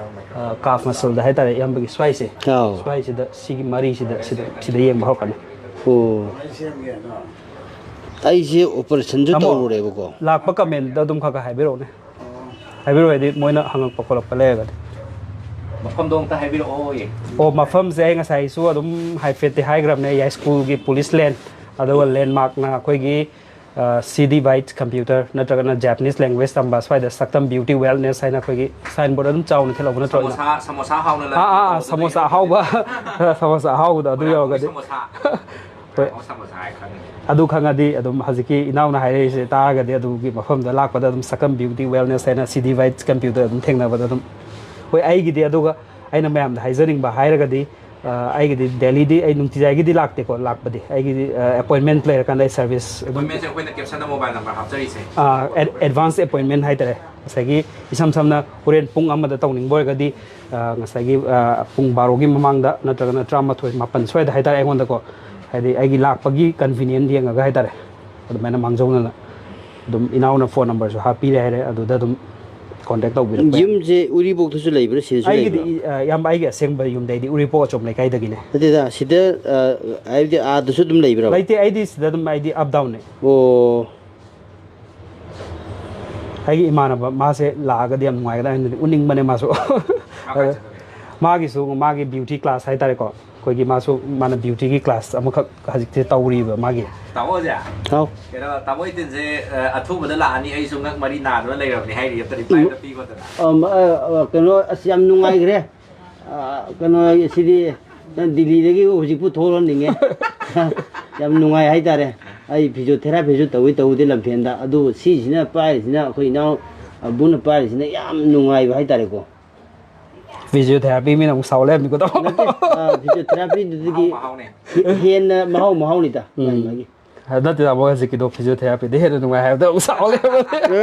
ꯑ, ꯀꯥꯐ ꯃꯁꯜꯗ ꯍꯥꯏꯇꯥꯔꯦ, ꯏꯌꯥꯝꯕꯒꯤ ꯁ꯭ꯋꯥꯏꯁꯦ, ꯑꯧ꯫ ꯁ꯭ꯋꯥꯏꯁꯤꯗ, ꯁꯤꯒꯤ ꯃꯔꯤꯁꯤꯗ, ꯁꯤꯗ, ꯁꯤꯗ ꯌꯦꯡꯕ ꯍꯧꯔꯛꯀꯅꯤ꯫ ꯑꯣ꯫ ꯑꯩꯁꯦ ꯑꯣꯄꯔꯦꯁꯟꯁꯨ ꯇꯥꯃꯣ, ꯇꯧꯔꯨꯔꯦꯕꯀꯣ꯫ ꯂꯥꯛꯄ ꯀꯃꯦꯟꯗ ꯑꯗꯨꯝ ꯈꯔ ꯈꯔ ꯍꯥꯏꯕꯤꯔꯛꯎꯅꯦ꯫ ꯍꯥꯏꯕꯤꯔꯛꯑꯣ, ꯍꯥꯏꯗꯤ ꯃꯣꯏꯅ ꯍꯪꯉꯛꯄ ꯈꯣꯠꯂꯛꯄ ꯂꯩꯔꯒꯗꯤ꯫ ꯃꯐꯝꯗꯣ ꯑꯝꯇ ꯍꯥꯏꯕꯤꯔꯛꯑꯣ꯫ ꯑꯣ, ꯃꯐꯝꯁꯦ ꯑꯩ ꯉꯁꯥꯏꯁꯨ ꯑꯗꯨꯝ ꯍꯥꯏꯐꯦꯠꯇꯤ ꯍꯥꯏꯈ꯭ꯔꯕꯅꯦ, ꯌꯥꯏꯁ꯭ꯀꯨꯜꯒꯤ ꯄꯨꯂꯤꯁ ꯂꯦꯟ, ꯑꯗꯨꯒ ꯂꯦꯟꯃꯥꯔꯛꯅ ꯑꯩꯈꯣꯏꯒꯤ, ꯑ, ꯁꯤ ꯗꯤ ꯕꯥꯏꯠꯁ ꯀꯝꯄ꯭ꯌꯨꯇꯔ ꯅꯠꯇ꯭ꯔꯒꯅ ꯖꯄꯅꯤꯁ ꯂꯦꯡꯒ꯭ꯋꯦꯖ ꯇꯝꯕ ꯁ꯭ꯋꯥꯏꯗ ꯁꯛꯇꯝ ꯕ꯭ꯌꯨꯇꯤ ꯋꯦꯜꯅꯦꯁ ꯍꯥꯏꯅ ꯑꯩꯈꯣꯏꯒꯤ ꯁꯥꯏꯟ ꯕꯣꯔꯗ ꯑꯗꯨꯝ ꯆꯥꯎꯅ ꯊꯦꯠꯍꯧꯕ ꯅꯠꯇ꯭ꯔꯣ? ꯁꯃꯣꯁꯥ, ꯁꯃꯣꯁꯥ ꯍꯥꯎꯅ ꯑꯥ, ꯑꯥ, ꯑꯥ, ꯂꯟꯕꯤꯗꯣ ꯁꯃꯣꯁꯥ ꯑꯗꯨꯗꯩ ꯑꯍꯥꯎꯕ, ꯁꯃꯣꯁꯥ ꯑꯍꯥꯎꯕꯗꯣ ꯑꯗꯨ ꯃꯣꯏꯔꯥꯡꯒꯤ ꯌꯧꯔꯒꯗꯤ꯫ ꯁꯃꯣꯁꯥ꯫ ꯍꯣꯏ꯫ ꯃꯣꯏ ꯁꯃꯣꯁꯥ ꯍꯥꯏ ꯈꯪꯉꯤ꯫ ꯑꯗꯨ ꯈꯪꯉꯗꯤ ꯑꯗꯨꯝ ꯍꯧꯖꯤꯛꯀꯤ ꯏꯅꯥꯎꯅ ꯍꯥꯏꯔꯛꯏꯁꯦ ꯇꯥꯔꯒꯗꯤ ꯑꯗꯨꯒꯤ ꯃꯐꯝꯗ ꯂꯥꯛꯄꯗ ꯑꯗꯨꯝ ꯁꯛꯇꯝ ꯕ꯭ꯌꯨꯇꯤ ꯋꯦꯜꯅꯦꯁ ꯍꯥꯏꯅ ꯁꯤ ꯗꯤ ꯕꯥꯏꯠꯁ ꯀꯝꯄ꯭ꯌꯨꯇꯔ ꯑꯗꯨꯝ ꯊꯦꯡꯅꯕꯗ ꯑꯗꯨꯝ ꯍꯣꯏ, ꯑꯩꯒꯤꯗꯤ, ꯑꯗꯨꯒ ꯑꯩꯅ ꯃꯌꯥꯝꯗ ꯍꯥꯏꯖꯅꯤꯡꯕ ꯍꯥꯏꯔꯒꯗꯤ, ꯑ, ꯑꯩꯒꯤꯗꯤ ꯗꯦꯂꯤꯗꯤ ꯑꯩ ꯅꯨꯡꯇꯤꯖꯥꯏꯒꯤꯗꯤ ꯂꯥꯛꯇꯦꯀꯣ, ꯂꯥꯛꯄꯗꯤ꯫ ꯑꯩꯒꯤꯗꯤ, ꯑ, ꯑꯦꯄꯣꯏꯟꯃꯦꯟ ꯂꯩꯔꯀꯥꯟꯗ ꯑꯩ ꯁꯔꯚꯤꯁ ꯑꯗꯨꯝ ꯑꯦꯄꯣꯏꯟꯃꯦꯟꯁꯦ ꯑꯩꯈꯣꯏꯅ ꯀꯦꯞꯁꯟꯗ ꯃꯣꯕꯥꯏꯜ ꯅꯝꯕꯔ ꯍꯥꯞꯆꯔꯤꯁꯦ꯫ ꯑ, ꯑꯦꯗ-, ꯑꯦꯗꯚꯥꯟꯁ ꯑꯦꯄꯣꯏꯟꯃꯦꯟ ꯍꯥꯏꯇꯥꯔꯦ꯫ ꯉꯁꯥꯏꯒꯤ ꯏꯁꯝ ꯁꯝꯅ ꯍꯣꯔꯦꯟ ꯄꯨꯡ ꯑꯃꯗ ꯇꯧꯅꯤꯡꯕ ꯑꯣꯏꯔꯒꯗꯤ, ꯑ, ꯉꯁꯥꯏꯒꯤ, ꯑ, ꯄꯨꯡ ꯕꯥꯔꯣꯒꯤ ꯃꯃꯥꯡꯗ ꯅꯠꯇ꯭ꯔꯒꯅ ꯇꯔꯥꯃꯥꯊꯣꯏ, ꯃꯥꯄꯟ ꯁ꯭ꯋꯥꯏꯗ ꯍꯥꯏꯇꯥꯔꯦ, ꯑꯩꯉꯣꯟꯗꯀꯣ, ꯍꯥꯏꯗꯤ ꯑꯩꯒꯤ ꯂꯥꯛꯄꯒꯤ ꯀꯟꯚꯤꯅꯤꯌꯦꯟ ꯌꯦꯡꯉꯒ ꯍꯥꯏꯇꯥꯔꯦ, ꯑꯗꯨꯃꯥꯏꯅ ꯃꯥꯡꯖꯧꯅꯅ ꯑꯗꯨꯝ ꯏꯅꯥꯎꯅ ꯐꯣꯟ ꯅꯝꯕꯔꯁꯨ ꯍꯥꯞꯄꯤꯔꯦ ꯍꯥꯏꯔꯦ, ꯑꯗꯨꯗ ꯑꯗꯨꯝ ꯀꯣꯟꯇꯦꯛ ꯇꯧꯕꯤꯔꯛꯄ ꯌꯥꯏ꯫ ꯌꯨꯝꯁꯦ ꯎꯔꯤꯄꯣꯛꯇꯁꯨ ꯂꯩꯕ꯭ꯔꯥ, ꯁꯤꯗꯁꯨ ꯑꯩꯒꯤꯗꯤ, ꯂꯩꯕ꯭ꯔꯥ? ꯏ-, ꯑ, ꯏꯌꯥꯝꯕ, ꯑꯩꯒꯤ ꯑꯁꯦꯡꯕ ꯌꯨꯝꯗꯤ ꯑꯩꯗꯤ ꯎꯔꯤꯄꯣꯛ ꯑꯆꯣꯝ ꯂꯩꯀꯥꯏꯗꯒꯤꯅꯦ꯫ ꯅꯠꯇꯦꯗ, ꯁꯤꯗ, ꯑ, ꯍꯥꯏꯕꯗꯤ ꯑꯥꯗꯁꯨ ꯑꯗꯨꯝ ꯂꯩꯕ꯭ꯔꯥ? ꯂꯩꯇꯦ, ꯑꯩꯗꯤ ꯁꯤꯗ ꯑꯗꯨꯝ, ꯑꯩꯗꯤ ꯑꯞ ꯗꯥꯎꯟꯅꯦ꯫ ꯑꯣ꯫ ꯑꯩꯒꯤ ꯏꯃꯥꯟꯅꯕ ꯃꯥꯁꯦ ꯂꯥꯛꯑꯒꯗꯤ ꯌꯥꯝ ꯅꯨꯡꯉꯥꯏꯒꯗ꯭ꯔꯥ ꯍꯥꯏꯅꯗꯤ ꯎꯅꯤꯡꯕꯅꯦ ꯃꯥꯁꯨ꯫ ꯃꯥ ꯀꯥꯏ ꯆꯠꯈ꯭ꯔꯒꯦ? ꯃꯥꯒꯤꯁꯨ ꯃꯥꯒꯤ ꯕ꯭ꯌꯨꯇꯤ ꯀ꯭ꯂꯥꯁ ꯍꯥꯏꯇꯥꯔꯦꯀꯣ, ꯑꯩꯈꯣꯏꯒꯤ ꯃꯥꯁꯨ, ꯃꯥꯅ ꯕ꯭ꯌꯨꯇꯤꯒꯤ ꯀ꯭ꯂꯥꯁ ꯑꯃꯈꯛ ꯍꯧꯖꯤꯛꯁꯦ ꯇꯧꯔꯤꯕ ꯃꯥꯒꯤ꯫ ꯇꯥꯃꯣꯁꯦ? ꯍꯥꯎ꯫ ꯀꯩꯅꯣ, ꯇꯥꯃꯣ ꯏꯇꯤꯟꯁꯦ, ꯑ, ꯑꯊꯨꯕꯗ ꯂꯥꯛꯑꯅꯤ, ꯑꯩꯁꯨ ꯉꯛ ꯃꯔꯤ ꯅꯥꯗꯨꯅ ꯂꯩꯔꯕꯅꯤ ꯍꯥꯏꯔꯤ, ꯑꯝꯇ ꯔꯤꯄ꯭ꯂꯥꯏ ꯎꯝ꯫ ꯑꯝꯇ ꯄꯤꯈꯣꯗꯅ꯫ ꯑꯝ, ꯑ, ꯑ, ꯀꯩꯅꯣ, ꯑꯁ, ꯌꯥꯝ ꯅꯨꯡꯉꯥꯏꯈ꯭ꯔꯦ꯫ ꯑ, ꯀꯩꯅꯣ, ꯁꯤꯗꯤ ꯅꯪ ꯗꯤꯜꯂꯤꯗꯒꯤ ꯍꯧꯖꯤꯛꯄꯨ ꯊꯣꯛꯍꯟꯅꯤꯡꯉꯦ꯫ ꯌꯥꯝ ꯅꯨꯡꯉꯥꯏ ꯍꯥꯏꯇꯥꯔꯦ꯫ ꯑꯩ ꯐꯤꯖꯤꯑꯣꯊꯦꯔꯥꯄꯤꯁꯨ ꯇꯧꯏ, ꯇꯧꯕꯗꯤ ꯂꯝꯐꯦꯟꯗ꯫ ꯑꯗꯨ ꯁꯤꯁꯤꯅ ꯄꯥꯏꯔꯤꯁꯤꯅ, ꯑꯩꯈꯣꯏ ꯏꯅꯥꯎ ꯑꯕꯨꯅ ꯄꯥꯏꯔꯤꯁꯤꯅ ꯌꯥꯝ ꯅꯨꯡꯉꯥꯏꯕ ꯍꯥꯏꯇꯥꯔꯦꯀꯣ꯫ ꯐꯤꯖꯤꯑꯣꯊꯦꯔꯥꯄꯤ ꯃꯤꯅ ꯑꯃꯨꯛ ꯁꯥꯎ ꯂꯩꯔꯝꯃꯤꯀꯣ, ꯇꯥꯃꯣ꯫ ꯅꯠꯇꯦ, ꯑ, ꯐꯤꯖꯤꯑꯣꯊꯦꯔꯥꯄꯤꯗꯨꯗꯒꯤ ꯃꯍꯥꯎ ꯃꯍꯥꯎꯅꯦ꯫ ꯍꯦꯟꯅ ꯃꯍꯥꯎ ꯃꯍꯥꯎꯅꯤꯗ, ꯎꯝ꯫ ꯃꯥꯒꯤ ꯃꯥꯒꯤ꯫ ꯅꯠꯇꯦ, ꯇꯥꯃꯣ, ꯍꯧꯖꯤꯛꯀꯤꯗꯣ ꯐꯤꯖꯤꯑꯣꯊꯦꯔꯥꯄꯤꯗ ꯍꯦꯟꯅ ꯅꯨꯡꯉꯥꯏ ꯍꯥꯏꯕꯗ ꯑꯃꯨꯛ ꯁꯥꯎ ꯂꯩꯔꯝꯃꯦ꯫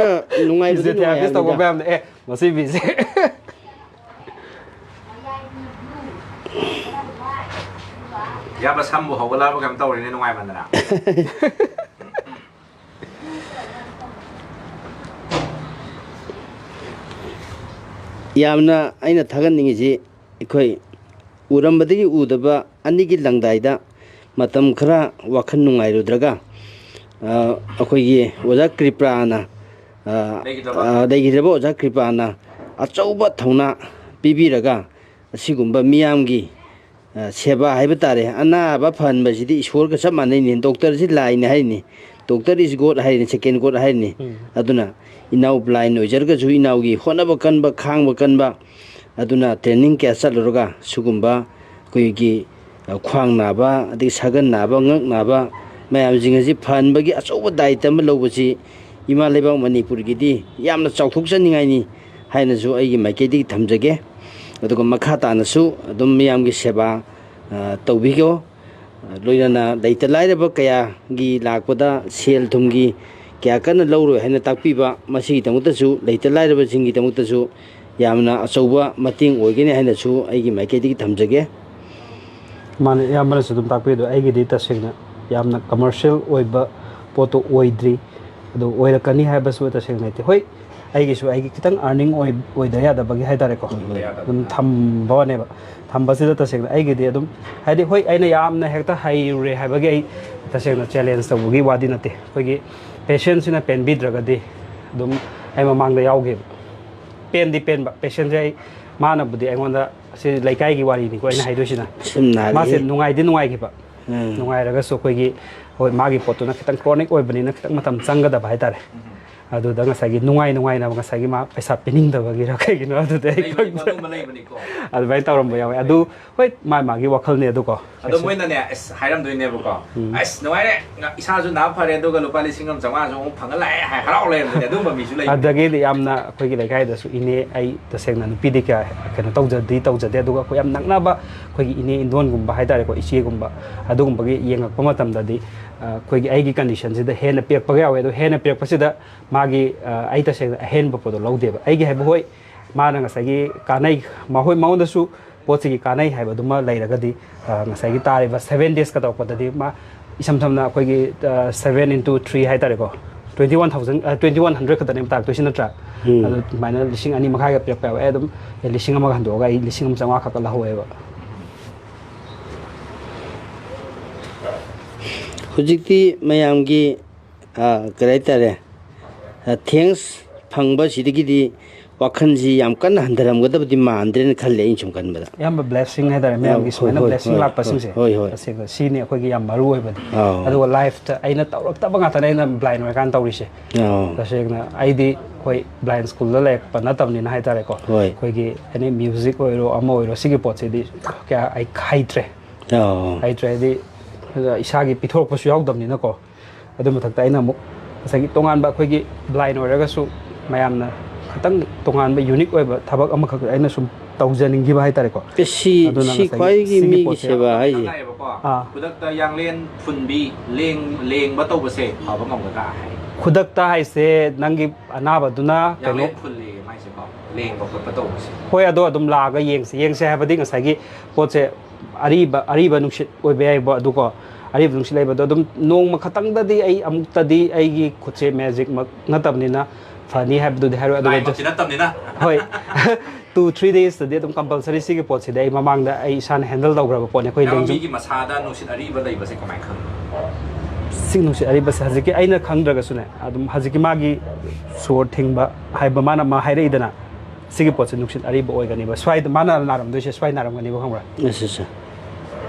ꯑ, ꯅꯨꯡꯉꯥꯏꯕꯗꯤ ꯐꯤꯖꯤꯑꯣꯊꯦꯔꯥꯄꯤꯁ ꯇꯧꯕ ꯅꯨꯡꯉꯥꯏ ꯃꯌꯥꯝꯅ, "ꯑꯦ, ꯃꯁꯤ ꯃꯤꯁꯦ"꯫ ꯏꯌꯥꯝꯕ ꯁꯝꯕꯨ ꯍꯧꯒꯠꯂꯛꯑꯕ ꯀꯩꯅꯣꯝ ꯇꯧꯔꯦꯅꯦ, ꯅꯨꯡꯉꯥꯏꯃꯟꯗꯅ꯫ ꯌꯥꯝꯅ ꯑꯩꯅ ꯊꯥꯒꯠꯅꯤꯡꯉꯤꯁꯤ, ꯑꯩꯈꯣꯏ ꯎꯔꯝꯕꯗꯒꯤ ꯎꯗꯕ ꯑꯅꯤꯒꯤ ꯂꯪꯗꯥꯏꯗ ꯃꯇꯝ ꯈꯔ ꯋꯥꯈꯜ ꯅꯨꯡꯉꯥꯏꯔꯨꯗ꯭ꯔꯒ, ꯑ, ꯑꯩꯈꯣꯏꯒꯤ ꯑꯣꯖꯥ ꯀ꯭ꯔꯤꯄꯥꯅ, ꯑ, ꯂꯩꯈꯤꯗ꯭ꯔꯕ? ꯑ, ꯂꯩꯈꯤꯗ꯭ꯔꯕ ꯑꯣꯖꯥ ꯀ꯭ꯔꯤꯄꯥꯅ ꯑꯆꯧꯕ ꯊꯧꯅꯥ ꯄꯤꯕꯤꯔꯒ ꯑꯁꯤꯒꯨꯝꯕ ꯃꯤꯌꯥꯝꯒꯤ, ꯑ, ꯁꯦꯕꯥ ꯍꯥꯏꯕ ꯇꯥꯔꯦ, ꯑꯅꯥꯕ ꯐꯍꯟꯕꯁꯤꯗꯤ ꯏꯁꯣꯔꯒ ꯆꯞ ꯃꯥꯟꯅꯩꯅꯤ, ꯗꯣꯛꯇꯔꯁꯤ ꯂꯥꯏꯅꯤ ꯍꯥꯏꯔꯤꯅꯤ, ꯗꯣꯛꯇꯔ is God ꯍꯥꯏꯔꯤꯅꯤ, second God ꯍꯥꯏꯔꯤꯅꯤ꯫ ꯎꯝ꯫ ꯑꯗꯨꯅ ꯏꯅꯥꯎ ꯕ꯭ꯂꯥꯏꯟ ꯑꯣꯏꯖꯔꯒꯁꯨ ꯏꯅꯥꯎꯒꯤ ꯍꯣꯠꯅꯕ ꯀꯟꯕ, ꯈꯥꯡꯕ ꯀꯟꯕ, ꯑꯗꯨꯅ ꯇ꯭ꯔꯦꯅꯤꯡ ꯀꯌꯥ ꯆꯠꯂꯨꯔꯒ ꯁꯤꯒꯨꯝꯕ ꯑꯩꯈꯣꯏꯒꯤ, ꯑ, ꯈ꯭ꯋꯥꯡ ꯅꯥꯕ, ꯑꯗꯒꯤ ꯁꯒꯟ ꯅꯥꯕ, ꯉꯛ ꯅꯥꯕ ꯃꯌꯥꯝꯁꯤꯡ ꯑꯁꯤ ꯐꯍꯟꯕꯒꯤ ꯑꯆꯧꯕ ꯗꯥꯏꯇ ꯑꯃ ꯂꯧꯕꯁꯤ ꯏꯃꯥ ꯂꯩꯕꯥꯛ ꯃꯅꯤꯄꯨꯔꯒꯤꯗꯤ ꯌꯥꯝꯅ ꯆꯥꯎꯊꯣꯛꯆꯅꯤꯡꯉꯥꯏꯅꯤ꯫ ꯍꯥꯏꯅꯁꯨ ꯑꯩꯒꯤ ꯃꯥꯏꯀꯩꯗꯒꯤ ꯊꯝꯖꯒꯦ꯫ ꯑꯗꯨꯒ ꯃꯈꯥ ꯇꯥꯅꯁꯨ ꯑꯗꯨꯝ ꯃꯤꯌꯥꯝꯒꯤ ꯁꯦꯕꯥ, ꯑ, ꯇꯧꯕꯤꯌꯣ꯫ ꯂꯣꯏꯅꯅ ꯂꯩꯇ ꯂꯥꯏꯔꯕ ꯀꯌꯥꯒꯤ ꯂꯥꯛꯄꯗ ꯁꯦꯜ ꯊꯨꯝꯒꯤ ꯀꯌꯥ ꯀꯟꯅ ꯂꯧꯔꯣꯏ ꯍꯥꯏꯅ ꯇꯥꯛꯄꯤꯕ, ꯃꯁꯤꯒꯤꯗꯃꯛꯇꯁꯨ, ꯂꯩꯇ ꯂꯥꯏꯔꯕꯁꯤꯡꯒꯤꯗꯃꯛꯇꯁꯨ ꯌꯥꯝꯅ ꯑꯆꯧꯕ ꯃꯇꯦꯡ ꯑꯣꯏꯒꯅꯤ ꯍꯥꯏꯅꯁꯨ ꯑꯩꯒꯤ ꯃꯥꯏꯀꯩꯗꯒꯤ ꯊꯝꯖꯒꯦ꯫ ꯃꯥꯅ ꯏꯌꯥꯝꯕꯅꯁꯨ ꯑꯗꯨꯝ ꯇꯥꯛꯄꯤꯗꯣ, ꯑꯩꯒꯤꯗꯤ ꯇꯁꯦꯡꯅ ꯌꯥꯝꯅ ꯀꯃꯔꯁꯤꯌꯦꯜ ꯑꯣꯏꯕ ꯄꯣꯠꯇꯣ ꯑꯣꯏꯗ꯭ꯔꯤ꯫ ꯑꯗꯣ ꯑꯣꯏꯔꯛꯀꯅꯤ ꯍꯥꯏꯕꯁꯨ ꯇꯁꯦꯡꯅ ꯂꯩꯇꯦ꯫ ꯍꯣꯏ, ꯑꯩꯒꯤꯁꯨ ꯑꯩꯒꯤ ꯈꯤꯇꯪ ꯑꯥꯔꯅꯤꯡ ꯑꯣꯏ-, ꯑꯣꯏꯗ ꯌꯥꯗꯕꯒꯤ ꯍꯥꯏ ꯇꯥꯔꯦꯀꯣ, ꯑꯗꯨꯝ ꯊꯝꯕ ꯋꯥꯅꯦꯕ꯫ ꯊꯝꯕꯁꯤꯗ ꯇꯁꯦꯡꯅ ꯑꯩꯒꯤꯗꯤ ꯑꯗꯨꯝ, ꯍꯥꯏꯗꯤ, ꯍꯣꯏ, ꯑꯩꯅ ꯌꯥꯝꯅ ꯍꯦꯛꯇ ꯍꯩꯔꯨꯔꯦ ꯍꯥꯏꯕꯒꯤ ꯑꯩ ꯇꯁꯦꯡꯅ ꯆꯦꯂꯦꯟꯖ ꯇꯧꯕꯒꯤ ꯋꯥꯗꯤ ꯅꯠꯇꯦ꯫ ꯑꯩꯈꯣꯏꯒꯤ ꯄꯦꯁꯦꯟꯁꯤꯅ ꯄꯦꯟꯕꯤꯗ꯭ꯔꯒꯗꯤ ꯑꯗꯨꯝ ꯑꯩ ꯃꯃꯥꯡꯗ ꯌꯥꯎꯒꯦꯕ꯫ ꯄꯦꯟꯗꯤ ꯄꯦꯟꯕ, ꯄꯦꯁꯦꯟꯁꯦ ꯑꯩ, ꯃꯥꯅꯕꯨꯗꯤ ꯑꯩꯉꯣꯟꯗ, ꯁꯤ ꯂꯩꯀꯥꯏꯒꯤ ꯋꯥꯔꯤꯅꯤꯀꯣ ꯑꯩꯅ ꯍꯥꯏꯗꯣꯏꯁꯤꯅ꯫ ꯁꯨꯝ ꯅꯥꯔꯛꯏ꯫ ꯃꯥꯁꯦ ꯅꯨꯡꯉꯥꯏꯗꯤ ꯅꯨꯡꯉꯥꯏꯈꯤꯕ꯫ ꯎꯝ꯫ ꯅꯨꯡꯉꯥꯏꯔꯒꯁꯨ ꯑꯩꯈꯣꯏꯒꯤ, ꯍꯣꯏ, ꯃꯥꯒꯤ ꯄꯣꯠꯇꯨꯅ ꯈꯤꯇꯪ ꯀ꯭ꯔꯣꯅꯤꯛ ꯑꯣꯏꯕꯅꯤꯅ ꯈꯤꯇꯪ ꯃꯇꯝ ꯆꯪꯒꯗꯕ ꯍꯥꯏꯇꯥꯔꯦ꯫ ꯑꯗꯨꯗ ꯉꯁꯥꯏꯒꯤ ꯅꯨꯡꯉꯥꯏ ꯅꯨꯡꯉꯥꯏꯅ ꯉꯁꯥꯏꯒꯤ ꯃꯥ ꯄꯩꯁꯥ ꯄꯤꯅꯤꯡꯗꯕꯒꯤꯔ ꯀꯩꯒꯤꯅꯣ ꯑꯗꯨꯗꯤ ꯑꯩ ꯂꯩꯕꯅꯤꯀꯣ, ꯈꯪꯗ꯭ꯔꯦ꯫ ꯑꯗꯨꯝꯕ ꯂꯩꯕꯅꯤꯀꯣ꯫ ꯑꯗꯨꯃꯥꯏꯅ ꯇꯧꯔꯝꯕ ꯌꯥꯎꯋꯦ꯫ ꯑꯗꯨ ꯍꯣꯏ, ꯃꯥ ꯃꯥꯒꯤ ꯋꯥꯈꯜꯅꯤ ꯑꯗꯨꯀꯣ꯫ ꯑꯗꯣ ꯃꯣꯏꯅꯅꯦ, ꯑꯁ, ꯍꯥꯏꯔꯝꯗꯣꯏꯅꯦꯕꯀꯣ, ꯎꯝ꯫ "ꯑꯁ, ꯅꯨꯡꯉꯥꯏꯔꯦ, ꯉ-, ꯏꯁꯥꯁꯨ ꯅꯥ ꯐꯔꯦ, ꯑꯗꯨꯒ ꯂꯨꯄꯥ ꯂꯤꯁꯤꯡ ꯑꯃ ꯆꯥꯝꯃꯉꯥꯁꯨ ꯑꯃꯨꯛ ꯐꯪꯉ ꯂꯥꯛꯑꯦ" ꯍꯥꯏ ꯍꯔꯥꯎ ꯂꯩꯔꯝꯗꯣꯏꯅꯦ꯫ ꯑꯗꯨꯝꯕ ꯃꯤꯁꯨ ꯂꯩꯕꯅꯦ꯫ ꯑꯗꯒꯤꯗꯤ ꯌꯥꯝꯅ ꯑꯩꯈꯣꯏꯒꯤ ꯂꯩꯀꯥꯏꯗꯁꯨ ꯏꯅꯦ, ꯑꯩ ꯇꯁꯦꯡꯅ ꯅꯨꯄꯤꯗꯤ ꯀꯌꯥ ꯀꯩꯅꯣ ꯇꯧꯖꯗꯤ ꯇꯧꯖꯗꯦ, ꯑꯗꯨꯒ ꯑꯩꯈꯣꯏ ꯌꯥꯝ ꯅꯛꯅꯕ ꯑꯩꯈꯣꯏꯒꯤ ꯏꯅꯦ ꯏꯟꯗꯣꯟꯒꯨꯝꯕ ꯍꯥꯏꯇꯥꯔꯦꯀꯣ, ꯏꯆꯦꯒꯨꯝꯕ, ꯑꯗꯨꯒꯨꯝꯕꯒꯤ ꯌꯦꯡꯉꯛꯄ ꯃꯇꯝꯗꯗꯤ, ꯑ, ꯑꯩꯈꯣꯏꯒꯤ ꯑꯩꯒꯤ ꯀꯟꯗꯤꯁꯟꯁꯤꯗ ꯍꯦꯟꯅ ꯄꯤꯔꯛꯄꯒ ꯌꯥꯎꯋꯦ꯫ ꯑꯗꯣ ꯍꯦꯟꯅ ꯄꯤꯔꯛꯄꯁꯤꯗ ꯃꯥꯒꯤ, ꯑ, ꯑꯩ ꯇꯁꯦꯡꯅ ꯑꯍꯦꯟꯕ ꯄꯣꯠꯇꯣ ꯂꯧꯗꯦꯕ꯫ ꯑꯩꯒꯤ ꯍꯥꯏꯕꯨ, ꯍꯣꯏ, ꯃꯥꯅ ꯉꯁꯥꯏꯒꯤ ꯀꯥꯟꯅꯩ, ꯃꯈꯣꯏ ꯃꯉꯣꯟꯗꯁꯨ ꯄꯣꯠꯁꯤꯒꯤ ꯀꯥꯟꯅꯩ ꯍꯥꯏꯕꯗꯨꯃ ꯂꯩꯔꯒꯗꯤ, ꯑ, ꯉꯁꯥꯏꯒꯤ ꯇꯥꯔꯤꯕ seven days ꯀ ꯇꯧꯔꯛꯄꯗꯗꯤ ꯃꯥ ꯏꯁꯝ ꯁꯝꯅ ꯑꯩꯈꯣꯏꯒꯤ, ꯑ, seven into three ꯍꯥꯏꯇꯥꯔꯦꯀꯣ, twenty one thousand, ꯑ, twenty one hundred ꯈꯛꯇꯅꯦꯕ ꯇꯥꯔꯛꯇꯣꯏꯁꯤ ꯅꯠꯇ꯭ꯔꯥ? ꯎꯝ꯫ ꯑꯗꯨ ꯑꯗꯨꯃꯥꯏꯅ ꯂꯤꯁꯤꯡ ꯑꯅꯤ ꯃꯈꯥꯏꯒ ꯄꯤꯔꯛꯄ ꯌꯥꯎꯋꯦ꯫ ꯑꯩ ꯑꯗꯨꯝ, ꯑꯦ, ꯂꯤꯁꯤꯡ ꯑꯃꯒ ꯍꯟꯗꯣꯛꯑꯒ ꯑꯩ ꯂꯤꯁꯤꯡ ꯑꯃ ꯆꯥꯝꯃꯉꯥ ꯈꯛꯀ ꯂꯧꯍꯧꯋꯦꯕ꯫ ꯍꯧꯖꯤꯛꯇꯤ ꯃꯌꯥꯝꯒꯤ, ꯑ, ꯀꯔꯤ ꯍꯥꯏꯇꯥꯔꯦ, ꯑ, thanks ꯐꯪꯕꯁꯤꯗꯒꯤꯗꯤ ꯋꯥꯈꯜꯁꯤ ꯌꯥꯝ ꯀꯟꯅ ꯍꯟꯊꯔꯝꯒꯗꯕꯗꯤ ꯃꯥꯟꯗ꯭ꯔꯦꯅ ꯈꯜꯂꯦ, ꯑꯩꯅ ꯁꯨꯝ ꯈꯟꯕꯗ꯫ ꯑꯌꯥꯝꯕ blessing ꯍꯥꯏꯇꯥꯔꯦ, ꯑ, ꯃꯌꯥꯝꯒꯤ ꯍꯣꯏ, ꯁꯨꯃꯥꯏꯅ ꯍꯣꯏ, blessing ꯍꯣꯏ, ꯂꯥꯛꯄꯁꯤꯡꯁꯦ, ꯍꯣꯏ, ꯍꯣꯏ꯫ ꯇꯁꯦꯡꯅ ꯁꯤꯅꯤ ꯑꯩꯈꯣꯏꯒꯤ ꯌꯥꯝ ꯃꯔꯨ ꯑꯣꯏꯕꯗꯤ꯫ ꯑꯥꯎ꯫ ꯑꯗꯨꯒ ꯂꯥꯏꯐꯇ ꯑꯩꯅ ꯇꯧꯔꯛꯇꯕ ꯉꯥꯛꯇꯅꯦ ꯑꯩꯅ blind ꯑꯣꯏꯔꯀꯥꯟꯗ ꯇꯧꯔꯤꯁꯦ꯫ ꯑꯥꯎ꯫ ꯇꯁꯦꯡꯅ ꯑꯩꯗꯤ ꯑꯩꯈꯣꯏ blind schoolꯗ ꯂꯩꯔꯛꯄ ꯅꯠꯇꯕꯅꯤꯅ ꯍꯥꯏꯇꯥꯔꯦꯀꯣ꯫ ꯍꯣꯏ꯫ ꯑꯩꯈꯣꯏꯒꯤ any music ꯑꯣꯏꯔꯣ, ꯑꯃ ꯑꯣꯏꯔꯣ, ꯁꯤꯒꯤ ꯄꯣꯠꯁꯤꯗꯤ ꯀꯌꯥ ꯑꯩ ꯍꯩꯇ꯭ꯔꯦ꯫ ꯑꯥꯎ꯫ ꯍꯩꯇ꯭ꯔꯦ ꯍꯥꯏꯗꯤ, ꯏꯁꯥꯒꯤ ꯄꯤꯊꯣꯔꯛꯄꯁꯨ ꯌꯥꯎꯗꯕꯅꯤꯅꯀꯣ꯫ ꯑꯗꯨ ꯃꯊꯛꯇ ꯑꯩꯅ ꯑꯃꯨꯛ ꯉꯁꯥꯏꯒꯤ ꯇꯣꯉꯥꯟꯕ ꯑꯩꯈꯣꯏꯒꯤ blind ꯑꯣꯏꯔꯒꯁꯨ ꯃꯌꯥꯝꯅ ꯈꯤꯇꯪ ꯇꯣꯉꯥꯟꯕ ꯌꯨꯅꯤꯛ ꯑꯣꯏꯕ ꯊꯕꯛ ꯑꯃꯈꯛ ꯑꯩꯅ ꯁꯨꯝ ꯇꯧꯖꯅꯤꯡꯈꯤꯕ ꯍꯥꯏꯇꯥꯔꯦꯀꯣ꯫ ꯁꯤ ꯑꯗꯨꯅ ꯁꯤ ꯉꯁꯥꯏꯒꯤ ꯈ꯭ꯋꯥꯏꯒꯤ ꯁꯤꯒꯤ ꯃꯤꯒꯤ ꯄꯣꯠꯁꯦ ꯁꯦꯕꯥ ꯍꯥꯏꯁꯦ꯫ ꯍꯥꯏꯌꯦꯕꯀꯣ꯫ ꯑꯥ꯫ ꯈꯨꯗꯛꯇ ꯌꯥꯡꯂꯦꯟ ꯐꯨꯟꯕꯤ, ꯂꯦꯡ- ꯂꯦꯡꯕ ꯇꯧꯕꯁꯦ ꯐꯕ ꯉꯝꯒꯗ꯭ꯔꯥ ꯍꯥꯏ꯫ ꯈꯨꯗꯛꯇ ꯍꯥꯏꯁꯦ ꯅꯪꯒꯤ ꯑꯅꯥꯕꯗꯨꯅ ꯀꯩꯅꯣ ꯌꯥꯡꯂꯦꯟ ꯐꯨꯜꯂꯦ ꯃꯥꯏꯁꯦꯀꯣ, ꯂꯦꯡꯕ ꯈꯣꯠꯄ ꯇꯧꯕꯁꯦ꯫ ꯍꯣꯏ, ꯑꯗꯣ ꯑꯗꯨꯝ ꯂꯥꯛꯑꯒ ꯌꯦꯡꯁꯦ ꯌꯦꯡꯁꯦ ꯍꯥꯏꯕꯗꯤ ꯉꯁꯥꯏꯒꯤ ꯄꯣꯠꯁꯦ ꯑꯔꯤꯕ ꯑꯔꯤꯕ ꯅꯨꯡꯁꯤꯠ ꯑꯣꯏꯕ ꯌꯥꯏꯕ꯫ ꯑꯗꯨꯀꯣ, ꯑꯔꯤꯕ ꯅꯨꯡꯁꯤꯠ ꯂꯩꯕꯗꯣ ꯑꯗꯨꯝ ꯅꯣꯡꯃ ꯈꯛꯇꯪꯗꯗꯤ ꯑꯩ ꯑꯃꯨꯛꯇꯗꯤ ꯑꯩꯒꯤ ꯈꯨꯠꯁꯦ ꯃꯦꯖꯤꯛꯃꯛ ꯅꯠꯇꯕꯅꯤꯅ ꯐꯅꯤ ꯍꯥꯏꯕꯗꯨꯗꯤ ꯍꯥꯏꯔꯣꯏ꯫ ꯑꯗꯨꯒ ꯂꯥꯏꯃꯛꯁꯤ ꯅꯠꯇꯕꯅꯤꯅ꯫ ꯍꯣꯏ, ꯇꯨ ꯊ꯭ꯔꯤ ꯗꯦꯖꯇꯗꯤ ꯑꯗꯨꯝ ꯀꯝꯄꯜꯁꯔꯤ ꯁꯤꯒꯤ ꯄꯣꯠꯁꯤꯗꯤ ꯑꯩ ꯃꯃꯥꯡꯗ ꯑꯩ ꯏꯁꯥꯅ ꯍꯦꯟꯗꯜ ꯇꯧꯈ꯭ꯔꯕ ꯄꯣꯠꯅꯤ꯫ ꯑꯩꯈꯣꯏ ꯀꯩꯅꯣ, ꯂꯦꯡꯖꯨꯝ ꯃꯤꯒꯤ ꯃꯁꯥꯗ ꯅꯨꯡꯁꯤꯠ ꯑꯔꯤꯕ ꯂꯩꯕꯁꯦ ꯀꯃꯥꯏꯅ ꯈꯪꯕ? ꯁꯤ ꯅꯨꯡꯁꯤꯠ ꯑꯔꯤꯕꯁꯦ ꯍꯧꯖꯤꯛꯀꯤ ꯑꯩꯅ ꯈꯪꯗ꯭ꯔꯒꯁꯨꯅꯦ, ꯑꯗꯨꯝ ꯍꯧꯖꯤꯛꯀꯤ ꯃꯥꯒꯤ ꯁꯣꯔ ꯊꯤꯡꯕ ꯍꯥꯏꯕ ꯃꯥꯅ ꯑꯃ ꯍꯥꯏꯔꯛꯏꯗꯅ, ꯁꯤꯒꯤ ꯄꯣꯠꯁꯦ ꯅꯨꯡꯁꯤꯠ ꯑꯔꯤꯕ ꯑꯣꯏꯒꯅꯦꯕ꯫ ꯁ꯭ꯋꯥꯏꯗ ꯃꯥꯅ ꯅꯥꯔꯝꯗꯣꯏꯁꯦ ꯁ꯭ꯋꯥꯏ ꯅꯥꯔꯝꯒꯅꯦꯕ, ꯈꯪꯕ꯭ꯔꯥ? ꯑꯠꯆꯥ, ꯑꯠꯆꯥ꯫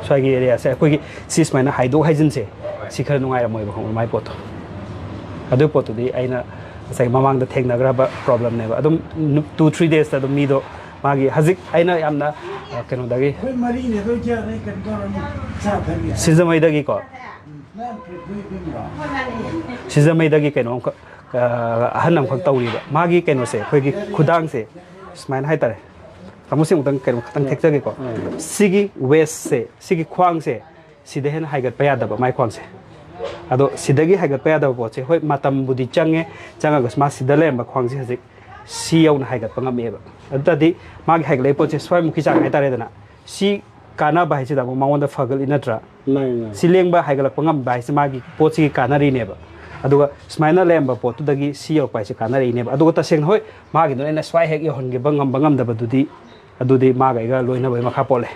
ꯁ꯭ꯋꯥꯏꯒꯤ ꯑꯦꯔꯤꯌꯥꯁꯦ ꯑꯩꯈꯣꯏꯒꯤ ꯁꯤ ꯁꯨꯃꯥꯏꯅ ꯍꯥꯏꯗꯣꯛ ꯍꯥꯏꯖꯤꯟꯁꯦ ꯁꯤ ꯈꯔ ꯅꯨꯡꯉꯥꯏꯔꯝꯃꯣꯏꯕ, ꯈꯪꯕ꯭ꯔꯥ? ꯃꯥꯏ ꯄꯣꯠꯇꯣ, ꯑꯗꯨꯒꯤ ꯄꯣꯠꯇꯨꯗꯤ ꯑꯩꯅ ꯉꯁꯥꯏ ꯃꯃꯥꯡꯗ ꯊꯦꯡꯅꯈ꯭ꯔꯕ ꯄ꯭ꯔꯣꯕ꯭ꯂꯦꯝꯅꯦꯕ꯫ ꯑꯗꯨꯝ ꯇꯨ ꯊ꯭ꯔꯤ ꯗꯦꯖꯇ ꯑꯗꯨꯝ ꯃꯤꯗꯣ ꯃꯥꯒꯤ ꯍꯧꯖꯤꯛ ꯑꯩꯅ ꯌꯥꯝꯅ ꯑ, ꯀꯩꯅꯣꯗꯒꯤ ꯑꯩꯈꯣꯏ ꯃꯔꯤꯅꯦ ꯑꯗꯨ ꯆꯥꯔꯦ ꯀꯩꯅꯣ ꯇꯧꯔꯅꯤ, ꯆꯥ ꯊꯛꯏ꯫ ꯁꯤꯡꯖꯃꯩꯗꯒꯤꯀꯣ ꯅꯪ ꯄ꯭ꯔꯤꯊꯤꯕꯤꯔꯣ? ꯁꯤꯡꯖꯃꯩꯗꯒꯤ ꯀꯩꯅꯣ ꯑꯃꯈꯛ ꯑ, ꯑꯍꯟ ꯑꯃꯈꯛ ꯇꯧꯔꯤꯕ꯫ ꯃꯥꯒꯤ ꯀꯩꯅꯣꯁꯦ, ꯑꯩꯈꯣꯏꯒꯤ ꯈꯨꯗꯥꯡꯁꯦ ꯁꯨꯃꯥꯏꯅ ꯍꯥꯏꯇꯥꯔꯦ꯫ ꯇꯥꯃꯣꯁꯤ ꯑꯃꯨꯛꯇꯪ ꯀꯩꯅꯣ ꯈꯛꯇꯪ ꯊꯦꯛꯆꯒꯦꯀꯣ꯫ ꯁꯤꯒꯤ ꯋꯦꯁꯁꯦ, ꯁꯤꯒꯤ ꯈ꯭ꯋꯥꯡꯁꯦ, ꯁꯤꯗ ꯍꯦꯟꯅ ꯍꯥꯏꯒꯠꯄ ꯌꯥꯗꯕ ꯃꯥꯏ ꯈ꯭ꯋꯥꯡꯁꯦ꯫ ꯑꯗꯣ ꯁꯤꯗꯒꯤ ꯍꯥꯏꯒꯠꯄ ꯌꯥꯗꯕ ꯄꯣꯠꯁꯦ, ꯍꯣꯏ, ꯃꯇꯝꯕꯨꯗꯤ ꯆꯪꯉꯦ, ꯆꯪꯉꯒꯁꯨ ꯃꯥ ꯁꯤꯗ ꯂꯩꯔꯝꯕ ꯈ꯭ꯋꯥꯡꯁꯦ ꯍꯧꯖꯤꯛ ꯁꯤ ꯌꯧꯅ ꯍꯥꯏꯒꯠꯄ ꯉꯝꯃꯦꯕ꯫ ꯑꯗꯨ ꯇꯥꯔꯗꯤ ꯃꯥꯒꯤ ꯍꯥꯏꯒꯠꯂꯛꯏ ꯄꯣꯠꯁꯦ ꯁ꯭ꯋꯥꯏꯃꯨꯛꯀꯤ ꯆꯥꯡ ꯍꯥꯏꯇꯥꯔꯦꯗꯅ꯫ ꯁꯤ ꯀꯥꯟꯅꯕ ꯍꯥꯏꯁꯤꯗꯕꯨ ꯃꯉꯣꯟꯗ ꯐꯒꯠꯂꯤ ꯅꯠꯇ꯭ꯔꯥ? ꯃꯥꯅꯤ, ꯃꯥꯅꯤ꯫ ꯁꯤ ꯂꯦꯡꯕ ꯍꯥꯏꯒꯠꯂꯛꯄ ꯉꯝꯕ ꯍꯥꯏꯁꯦ ꯃꯥꯒꯤ ꯄꯣꯠꯁꯤꯒꯤ ꯀꯥꯟꯅꯔꯤꯅꯦꯕ꯫ ꯑꯗꯨꯒ ꯁꯨꯃꯥꯏꯅ ꯂꯩꯔꯝꯕ ꯄꯣꯠꯇꯨꯗꯒꯤ ꯁꯤ ꯌꯧꯔꯛꯄ ꯍꯥꯏꯁꯦ ꯀꯥꯟꯅꯔꯛꯏꯅꯦꯕ꯫ ꯑꯗꯨꯒ ꯇꯁꯦꯡꯅ, ꯍꯣꯏ, ꯃꯥꯒꯤꯗꯨꯅ ꯑꯩꯅ ꯁ꯭ꯋꯥꯏ ꯍꯦꯛ ꯌꯧꯍꯟꯈꯤꯕ ꯉꯝꯕ ꯉꯝꯗꯕꯗꯨꯗꯤ, ꯑꯗꯨꯗꯤ ꯃꯥꯒ ꯑꯩꯒ ꯂꯣꯏꯅꯕꯒꯤ ꯃꯈꯥ ꯄꯣꯜꯂꯦ꯫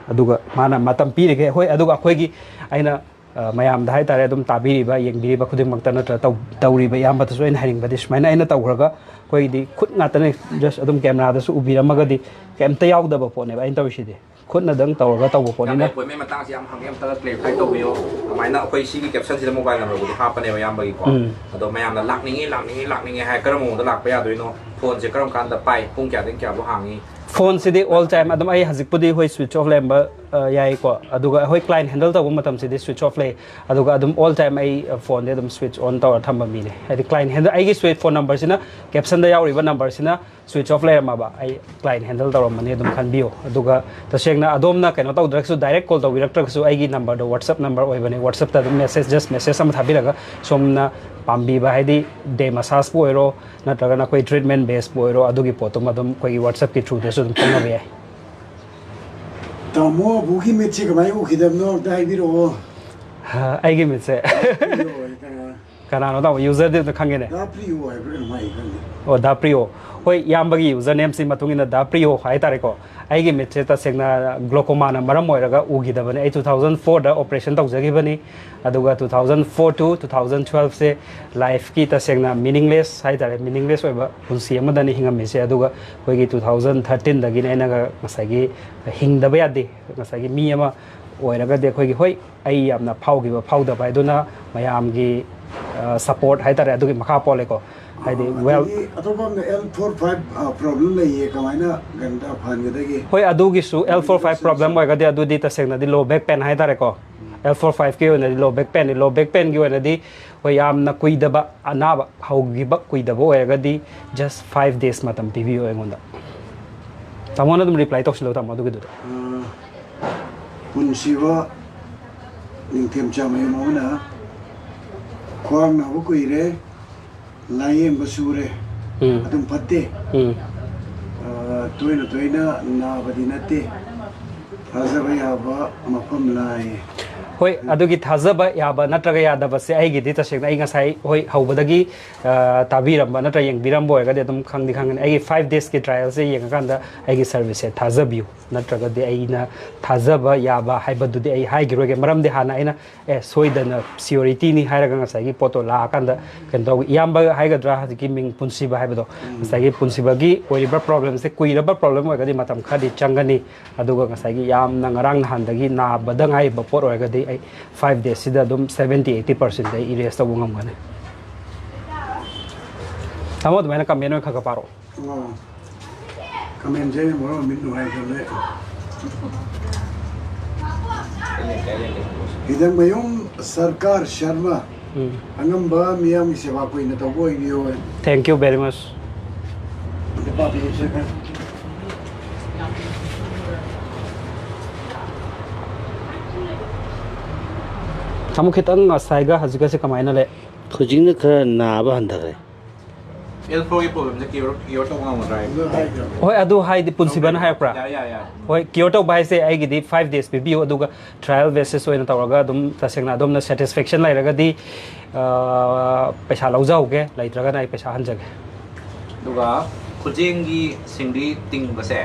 ꯑꯗꯨꯒ ꯃꯥꯅ ꯃꯇꯝ ꯄꯤꯔꯤꯈꯩ, ꯍꯣꯏ, ꯑꯗꯨꯒ ꯑꯩꯈꯣꯏꯒꯤ, ꯑꯩꯅ ꯑ, ꯃꯌꯥꯝꯗ ꯍꯥꯏꯇꯥꯔꯦ, ꯑꯗꯨꯝ ꯇꯥꯕꯤꯔꯤꯕ, ꯌꯦꯡꯕꯤꯔꯤꯕ ꯈꯨꯗꯤꯡꯃꯛꯇ ꯅꯠꯇ꯭ꯔꯒ ꯇꯧ-, ꯇꯧꯔꯤꯕ ꯏꯌꯥꯝꯕꯗꯁꯨ ꯑꯩꯅ ꯍꯥꯏꯅꯤꯡꯕꯗꯤ, ꯁꯨꯃꯥꯏꯅ ꯑꯩꯅ ꯇꯧꯈ꯭ꯔꯒ ꯑꯩꯈꯣꯏꯗꯤ ꯈꯨꯠ ꯉꯥꯛꯇꯅꯦ, just ꯑꯗꯨꯝ ꯀꯦꯃꯦꯔꯥꯗꯁꯨ ꯎꯕꯤꯔꯝꯃꯒꯗꯤ ꯀꯩꯝꯇ ꯌꯥꯎꯗꯕ ꯄꯣꯠꯅꯦꯕ ꯑꯩꯅ ꯇꯧꯔꯤꯁꯤꯗꯤ꯫ ꯈꯨꯠꯅꯗꯪ ꯇꯧꯔꯒ ꯇꯧꯕ ꯌꯥꯝꯅ ꯄꯣꯠꯅꯤꯅ꯫ ꯑꯦꯄꯣꯏꯟꯃꯦꯟ ꯃꯇꯥꯡꯁꯦ ꯌꯥꯝ ꯍꯪꯉꯦ, ꯑꯝꯇꯒ ꯀ꯭ꯂꯦꯔꯤꯐꯥꯏ ꯇꯧꯕꯤꯌꯣ꯫ ꯑꯗꯨꯃꯥꯏꯅ ꯑꯩꯈꯣꯏ ꯁꯤꯒꯤ ꯀꯦꯞꯁꯟꯁꯤꯗ ꯃꯣꯕꯥꯏꯜ ꯅꯝꯕꯔꯕꯨꯗꯤ ꯍꯥꯞꯄꯅꯦꯕ ꯏꯌꯥꯝꯕꯒꯤꯀꯣ꯫ ꯎꯝ꯫ ꯑꯗꯣ ꯃꯌꯥꯝꯅ ꯂꯥꯛꯅꯤꯡꯉꯤ, ꯂꯥꯛꯅꯤꯡꯉꯤ, ꯂꯥꯛꯅꯤꯡꯉꯤ ꯍꯥꯏ, ꯀꯔꯝꯕ ꯃꯑꯣꯡꯗ ꯂꯥꯛꯄ ꯌꯥꯗꯣꯏꯅꯣ? ꯐꯣꯟꯁꯦ ꯀꯔꯝ ꯀꯥꯟꯗ ꯄꯥꯏ? ꯄꯨꯡ ꯀꯌꯥꯗꯒꯤ ꯀꯌꯥꯐꯥꯎ ꯍꯥꯡꯉꯤ? ꯐꯣꯟꯁꯤꯗꯤ ꯑꯣꯜ ꯇꯥꯏꯝ ꯑꯗꯨꯝ, ꯑꯩ ꯍꯧꯖꯤꯛꯄꯨꯗꯤ ꯍꯣꯏ ꯁ꯭ꯋꯤꯆ ꯑꯣꯐ ꯂꯩꯔꯝꯕ ꯑ, ꯌꯥꯏꯀꯣ꯫ ꯑꯗꯨꯒ ꯑꯩꯈꯣꯏ client handle ꯇꯧꯕ ꯃꯇꯝꯁꯤꯗꯤ switch off ꯂꯩ꯫ ꯑꯗꯨꯒ ꯑꯗꯨꯝ all time ꯑꯩ, ꯑ, phoneꯗꯤ ꯑꯗꯨꯝ switch on ꯇꯧꯔ ꯊꯝꯕ ꯃꯤꯅꯦ꯫ ꯍꯥꯏꯗꯤ client handle, ꯑꯩꯒꯤ switch, phone numberꯁꯤꯅ captionꯗ ꯌꯥꯎꯔꯤꯕ numberꯁꯤꯅ switch off ꯂꯩꯔꯝꯃꯕ, ꯑꯩ client handle ꯇꯧꯔꯝꯃꯅꯤ, ꯑꯗꯨꯝ ꯈꯟꯕꯤꯌꯨ꯫ ꯑꯗꯨꯒ ꯇꯁꯦꯡꯅ ꯑꯗꯣꯝꯅ ꯀꯩꯅꯣ ꯇꯧꯗ꯭ꯔꯒꯁꯨ, direct call ꯇꯧꯕꯤꯔꯛꯇ꯭ꯔꯒꯁꯨ, ꯑꯩꯒꯤ numberꯗꯣ WhatsApp number ꯑꯣꯏꯕꯅꯦ꯫ WhatsAppꯇ ꯑꯗꯨꯝ message, just message ꯑꯃ ꯊꯥꯕꯤꯔꯒ, ꯁꯣꯝꯅ ꯄꯥꯝꯕꯤꯕ, ꯍꯥꯏꯗꯤ day massageꯄꯨ ꯑꯣꯏꯔꯣ, ꯅꯠꯇ꯭ꯔꯒꯅ ꯑꯩꯈꯣꯏ treatment baseꯄꯨ ꯑꯣꯏꯔꯣ, ꯑꯗꯨꯒꯤ ꯄꯣꯠꯇꯨꯃ ꯑꯗꯨꯝ ꯑꯩꯈꯣꯏꯒꯤ WhatsAppꯀꯤ throughꯗꯁꯨ ꯑꯗꯨꯝ ꯐꯥꯎꯅꯕ ꯌꯥꯏ꯫ ꯇꯥꯃꯣ ꯑꯕꯨꯒꯤ ꯃꯤꯠꯁꯦ ꯀꯃꯥꯏꯅ ꯎꯈꯤꯗꯕꯅꯣ ꯑꯝꯇ ꯍꯥꯏꯕꯤꯔꯛꯑꯣ꯫ ꯑꯩꯒꯤ ꯃꯤꯠꯁꯦ ꯀꯅꯥꯅꯣ? ꯀꯅꯥꯅꯣ ꯇꯥꯃꯣ? Userꯗꯤ ꯑꯝꯇ ꯈꯪꯒꯦꯅꯦ꯫ ꯗꯥ ꯄ꯭ꯔꯤꯌꯣ ꯍꯥꯏꯕ꯭ꯔꯥ ꯀꯩꯅꯣꯝ ꯍꯥꯏ, ꯈꯪꯗꯦ꯫ ꯑꯣ, ꯗꯥ ꯄ꯭ꯔꯤꯌꯣ꯫ ꯍꯣꯏ, ꯏꯌꯥꯝꯕꯒꯤ usernameꯁꯤ ꯃꯇꯨꯡ ꯏꯟꯅ ꯗꯥ ꯄ꯭ꯔꯤꯌꯣ ꯍꯥꯏꯇꯥꯔꯦꯀꯣ꯫ ꯑꯩꯒꯤ ꯃꯤꯠꯁꯦ ꯇꯁꯦꯡꯅ glaucomaꯅ ꯃꯔꯝ ꯑꯣꯏꯔꯒ ꯎꯈꯤꯗꯕꯅꯦ꯫ ꯑꯩ two thousand fourꯗ operation ꯇꯧꯖꯈꯤꯕꯅꯤ꯫ ꯑꯗꯨꯒ two thousand four to two thousand twelveꯁꯦ lifeꯀꯤ ꯇꯁꯦꯡꯅ meaningless ꯍꯥꯏꯇꯥꯔꯦ, meaningless ꯑꯣꯏꯕ ꯄꯨꯟꯁꯤ ꯑꯃꯗꯅꯤ ꯍꯤꯡꯉꯝꯃꯤꯁꯦ꯫ ꯑꯗꯨꯒ ꯑꯩꯈꯣꯏꯒꯤ two thousand thirteenꯗꯒꯤꯅꯦ ꯑꯩꯅꯒ ꯉꯁꯥꯏꯒꯤ ꯍꯤꯡꯗꯕ ꯌꯥꯗꯦ, ꯉꯁꯥꯏꯒꯤ ꯃꯤ ꯑꯃ ꯑꯣꯏꯔꯒꯗꯤ ꯑꯩꯈꯣꯏꯒꯤ, ꯍꯣꯏ, ꯑꯩ ꯌꯥꯝꯅ ꯐꯥꯎꯈꯤꯕ ꯐꯥꯎꯗꯕ ꯍꯥꯏꯗꯨꯅ ꯃꯌꯥꯝꯒꯤ, ꯑ, support ꯍꯥꯏꯇꯥꯔꯦ, ꯑꯗꯨꯒꯤ ꯃꯈꯥ ꯄꯣꯜꯂꯦꯀꯣ꯫ ꯍꯥꯏꯗꯤ, ꯑ, well, ꯑꯗꯒꯤ ꯑꯇꯣꯞꯄ ꯑꯃꯅ L four five, ꯑ, problem ꯂꯩꯌꯦ, ꯀꯃꯥꯏꯅ ꯀꯩꯅꯣ ꯇꯧ-, ꯐꯍꯟꯒꯗꯒꯦ? ꯍꯣꯏ, ꯑꯗꯨꯒꯤꯁꯨ L four five problem ꯑꯣꯏꯔꯒꯗꯤ ꯑꯗꯨꯗꯤ ꯇꯁꯦꯡꯅꯗꯤ low back pain ꯍꯥꯏꯇꯥꯔꯦꯀꯣ꯫ L four fiveꯀꯤ ꯑꯣꯏꯅꯗꯤ low back painꯅꯤ꯫ Low back painꯒꯤ ꯑꯣꯏꯅꯗꯤ, ꯍꯣꯏ, ꯌꯥꯝꯅ ꯀꯨꯏꯗꯕ ꯑꯅꯥꯕ, ꯍꯧꯈꯤꯕ ꯀꯨꯏꯗꯕ ꯑꯣꯏꯔꯒꯗꯤ just five days ꯃꯇꯝ ꯄꯤꯕꯤꯌꯨ ꯑꯩꯉꯣꯟꯗ꯫ ꯇꯥꯃꯣꯅ ꯑꯗꯨꯝ reply ꯇꯧꯁꯤꯜꯂꯣ, ꯇꯥꯃꯣ, ꯑꯗꯨꯒꯤꯗꯨꯗ꯫ ꯑ, ꯄꯨꯟꯁꯤꯕ ꯅꯤꯡꯊꯦꯝꯆꯥꯃꯌꯨꯝ ꯑꯃꯅ ꯈ꯭ꯋꯥꯡ ꯅꯥꯕ ꯀꯨꯏꯔꯦ, ꯂꯥꯌꯦꯡꯕ ꯁꯨꯔꯦ, ꯎꯝ꯫ ꯑꯗꯨꯝ ꯐꯠꯇꯦ꯫ ꯎꯝ꯫ ꯑ, ꯇꯣꯏꯅ ꯇꯣꯏꯅ ꯅꯥꯕꯗꯤ ꯅꯠꯇꯦ, ꯊꯥꯖꯕ ꯌꯥꯕ ꯃꯐꯝ ꯂꯥꯛꯑꯦ꯫ ꯍꯣꯏ, ꯑꯗꯨꯒꯤ ꯊꯥꯖꯕ ꯌꯥꯕ ꯅꯠꯇ꯭ꯔꯒ ꯌꯥꯗꯕꯁꯦ ꯑꯩꯒꯤꯗꯤ ꯇꯁꯦꯡꯅ ꯑꯩ ꯉꯁꯥꯏ, ꯍꯣꯏ, ꯍꯧꯕꯗꯒꯤ, ꯑ, ꯇꯥꯕꯤꯔꯝꯕ ꯅꯠꯇ꯭ꯔ ꯌꯦꯡꯕꯤꯔꯝꯕ ꯑꯣꯏꯔꯒꯗꯤ ꯑꯗꯨꯝ ꯈꯪꯗꯤ ꯈꯪꯒꯅꯤ꯫ ꯑꯩꯒꯤ five daysꯀꯤ trialꯁꯦ ꯌꯦꯡꯉꯀꯥꯟꯗ ꯑꯩꯒꯤ serviceꯁꯦ ꯊꯥꯖꯕꯤꯌꯨ, ꯅꯠꯇ꯭ꯔꯒꯗꯤ ꯑꯩꯅ ꯊꯥꯖꯕ ꯌꯥꯕ ꯍꯥꯏꯕꯗꯨꯗꯤ ꯑꯩ ꯍꯥꯏꯈꯤꯔꯣꯏꯒꯦ꯫ ꯃꯔꯝꯗꯤ ꯍꯥꯟꯅ ꯑꯩꯅ, "ꯑꯦ, ꯁꯣꯏꯗꯅ suretyꯅꯤ" ꯍꯥꯏꯔꯒ ꯉꯁꯥꯏꯒꯤ ꯄꯣꯠꯇꯣ ꯂꯥꯛꯑꯀꯥꯟꯗ ꯀꯩꯅꯣ ꯇꯧ, ꯏꯌꯥꯝꯕ ꯍꯥꯏꯒꯗ꯭ꯔꯥ, ꯍꯧꯖꯤꯛꯀꯤ ꯃꯤꯡ ꯄꯨꯟꯁꯤꯕ ꯍꯥꯏꯕꯗꯣ, ꯎꯝ꯫ ꯉꯁꯥꯏꯒꯤ ꯄꯨꯟꯁꯤꯕꯒꯤ ꯑꯣꯏꯔꯤꯕ problemꯁꯦ ꯀꯨꯏꯔꯕ problem ꯑꯣꯏꯔꯒꯗꯤ ꯃꯇꯝ ꯈꯔꯗꯤ ꯆꯪꯒꯅꯤ꯫ ꯑꯗꯨꯒ ꯉꯁꯥꯏꯒꯤ ꯌꯥꯝꯅ ꯉꯔꯥꯡ ꯅꯍꯥꯟꯗꯒꯤ ꯅꯥꯕꯗ ꯉꯥꯏꯔꯤꯕ ꯄꯣꯠ ꯑꯣꯏꯔꯒꯗꯤ ꯑꯩ five daysꯁꯤꯗ ꯑꯗꯨꯝ seventy eighty percent ꯑꯩ erase ꯇꯧꯕ ꯉꯝꯒꯅꯤ꯫ ꯇꯥꯃꯣ, ꯑꯗꯨꯃꯥꯏꯅ comment ꯑꯣꯏꯅ ꯈꯔ ꯈꯔ ꯄꯥꯔꯛꯑꯣ꯫ ꯑꯣ꯫ Commentꯁꯦ ꯑꯩꯅ ꯃꯔꯣꯟ ꯑꯃ ꯃꯤꯠ ꯅꯨꯡꯉꯥꯏꯇꯕꯅꯦ꯫ ꯍꯤꯗꯝꯃꯌꯨꯝ ꯁꯔꯀꯥꯔ ꯁꯔꯃ, ꯎꯝ꯫ ꯑꯉꯝꯕ ꯃꯤꯌꯥꯝꯒꯤ ꯁꯦꯕꯥ ꯀꯨꯏꯅ ꯇꯧꯕ ꯑꯣꯏꯕꯤꯌꯨ꯫ Thank you very much. ꯇꯥꯃꯣ, ꯈꯤꯇꯪ ꯉꯁꯥꯏꯒ ꯍꯧꯖꯤꯛꯀꯁꯦ ꯀꯃꯥꯏꯅ ꯂꯩ? ꯍꯧꯖꯤꯛꯅ ꯈꯔ ꯅꯥꯕ ꯍꯟꯊꯈ꯭ꯔꯦ꯫ ꯑꯦꯜ ꯐꯣꯔꯒꯤ ꯄ꯭ꯔꯣꯕ꯭ꯂꯦꯝꯁꯦ ꯀ꯭ꯌꯣꯔ, ꯀ꯭ꯌꯣꯔ ꯇꯧꯕ ꯉꯝꯒꯗ꯭ꯔꯥ ꯍꯥꯏꯕ? ꯍꯣꯏ, ꯑꯗꯨ ꯍꯥꯏꯗꯤ ꯄꯨꯟꯁꯤꯕꯅ ꯍꯥꯏꯔꯛꯄ꯭ꯔꯥ? ꯌꯥꯔꯦ, ꯌꯥꯔꯦ, ꯌꯥꯔꯦ꯫ ꯍꯣꯏ, ꯀ꯭ꯌꯣꯔ ꯇꯧꯕ ꯍꯥꯏꯁꯦ ꯑꯩꯒꯤꯗꯤ ꯐꯥꯏꯚ ꯗꯦꯖ ꯄꯤꯕꯤꯌꯨ, ꯑꯗꯨꯒ ꯇ꯭ꯔꯥꯏꯌꯦꯜ ꯕꯦꯁꯤꯁ ꯑꯣꯏꯅ ꯇꯧꯔꯒ ꯑꯗꯨꯝ ꯇꯁꯦꯡꯅ ꯑꯗꯣꯝꯅ ꯁꯦꯇꯤꯁꯐꯦꯛꯁꯟ ꯂꯩꯔꯒꯗꯤ, ꯑ, ꯄꯩꯁꯥ ꯂꯧꯖꯍꯧꯒꯦ, ꯂꯩꯇ꯭ꯔꯒꯅ ꯑꯩ ꯄꯩꯁꯥ ꯍꯟꯖꯒꯦ꯫ ꯑꯗꯨꯒ ꯈꯨꯖꯦꯡꯒꯤ ꯁꯤꯡꯂꯤ ꯇꯤꯡꯕꯁꯦ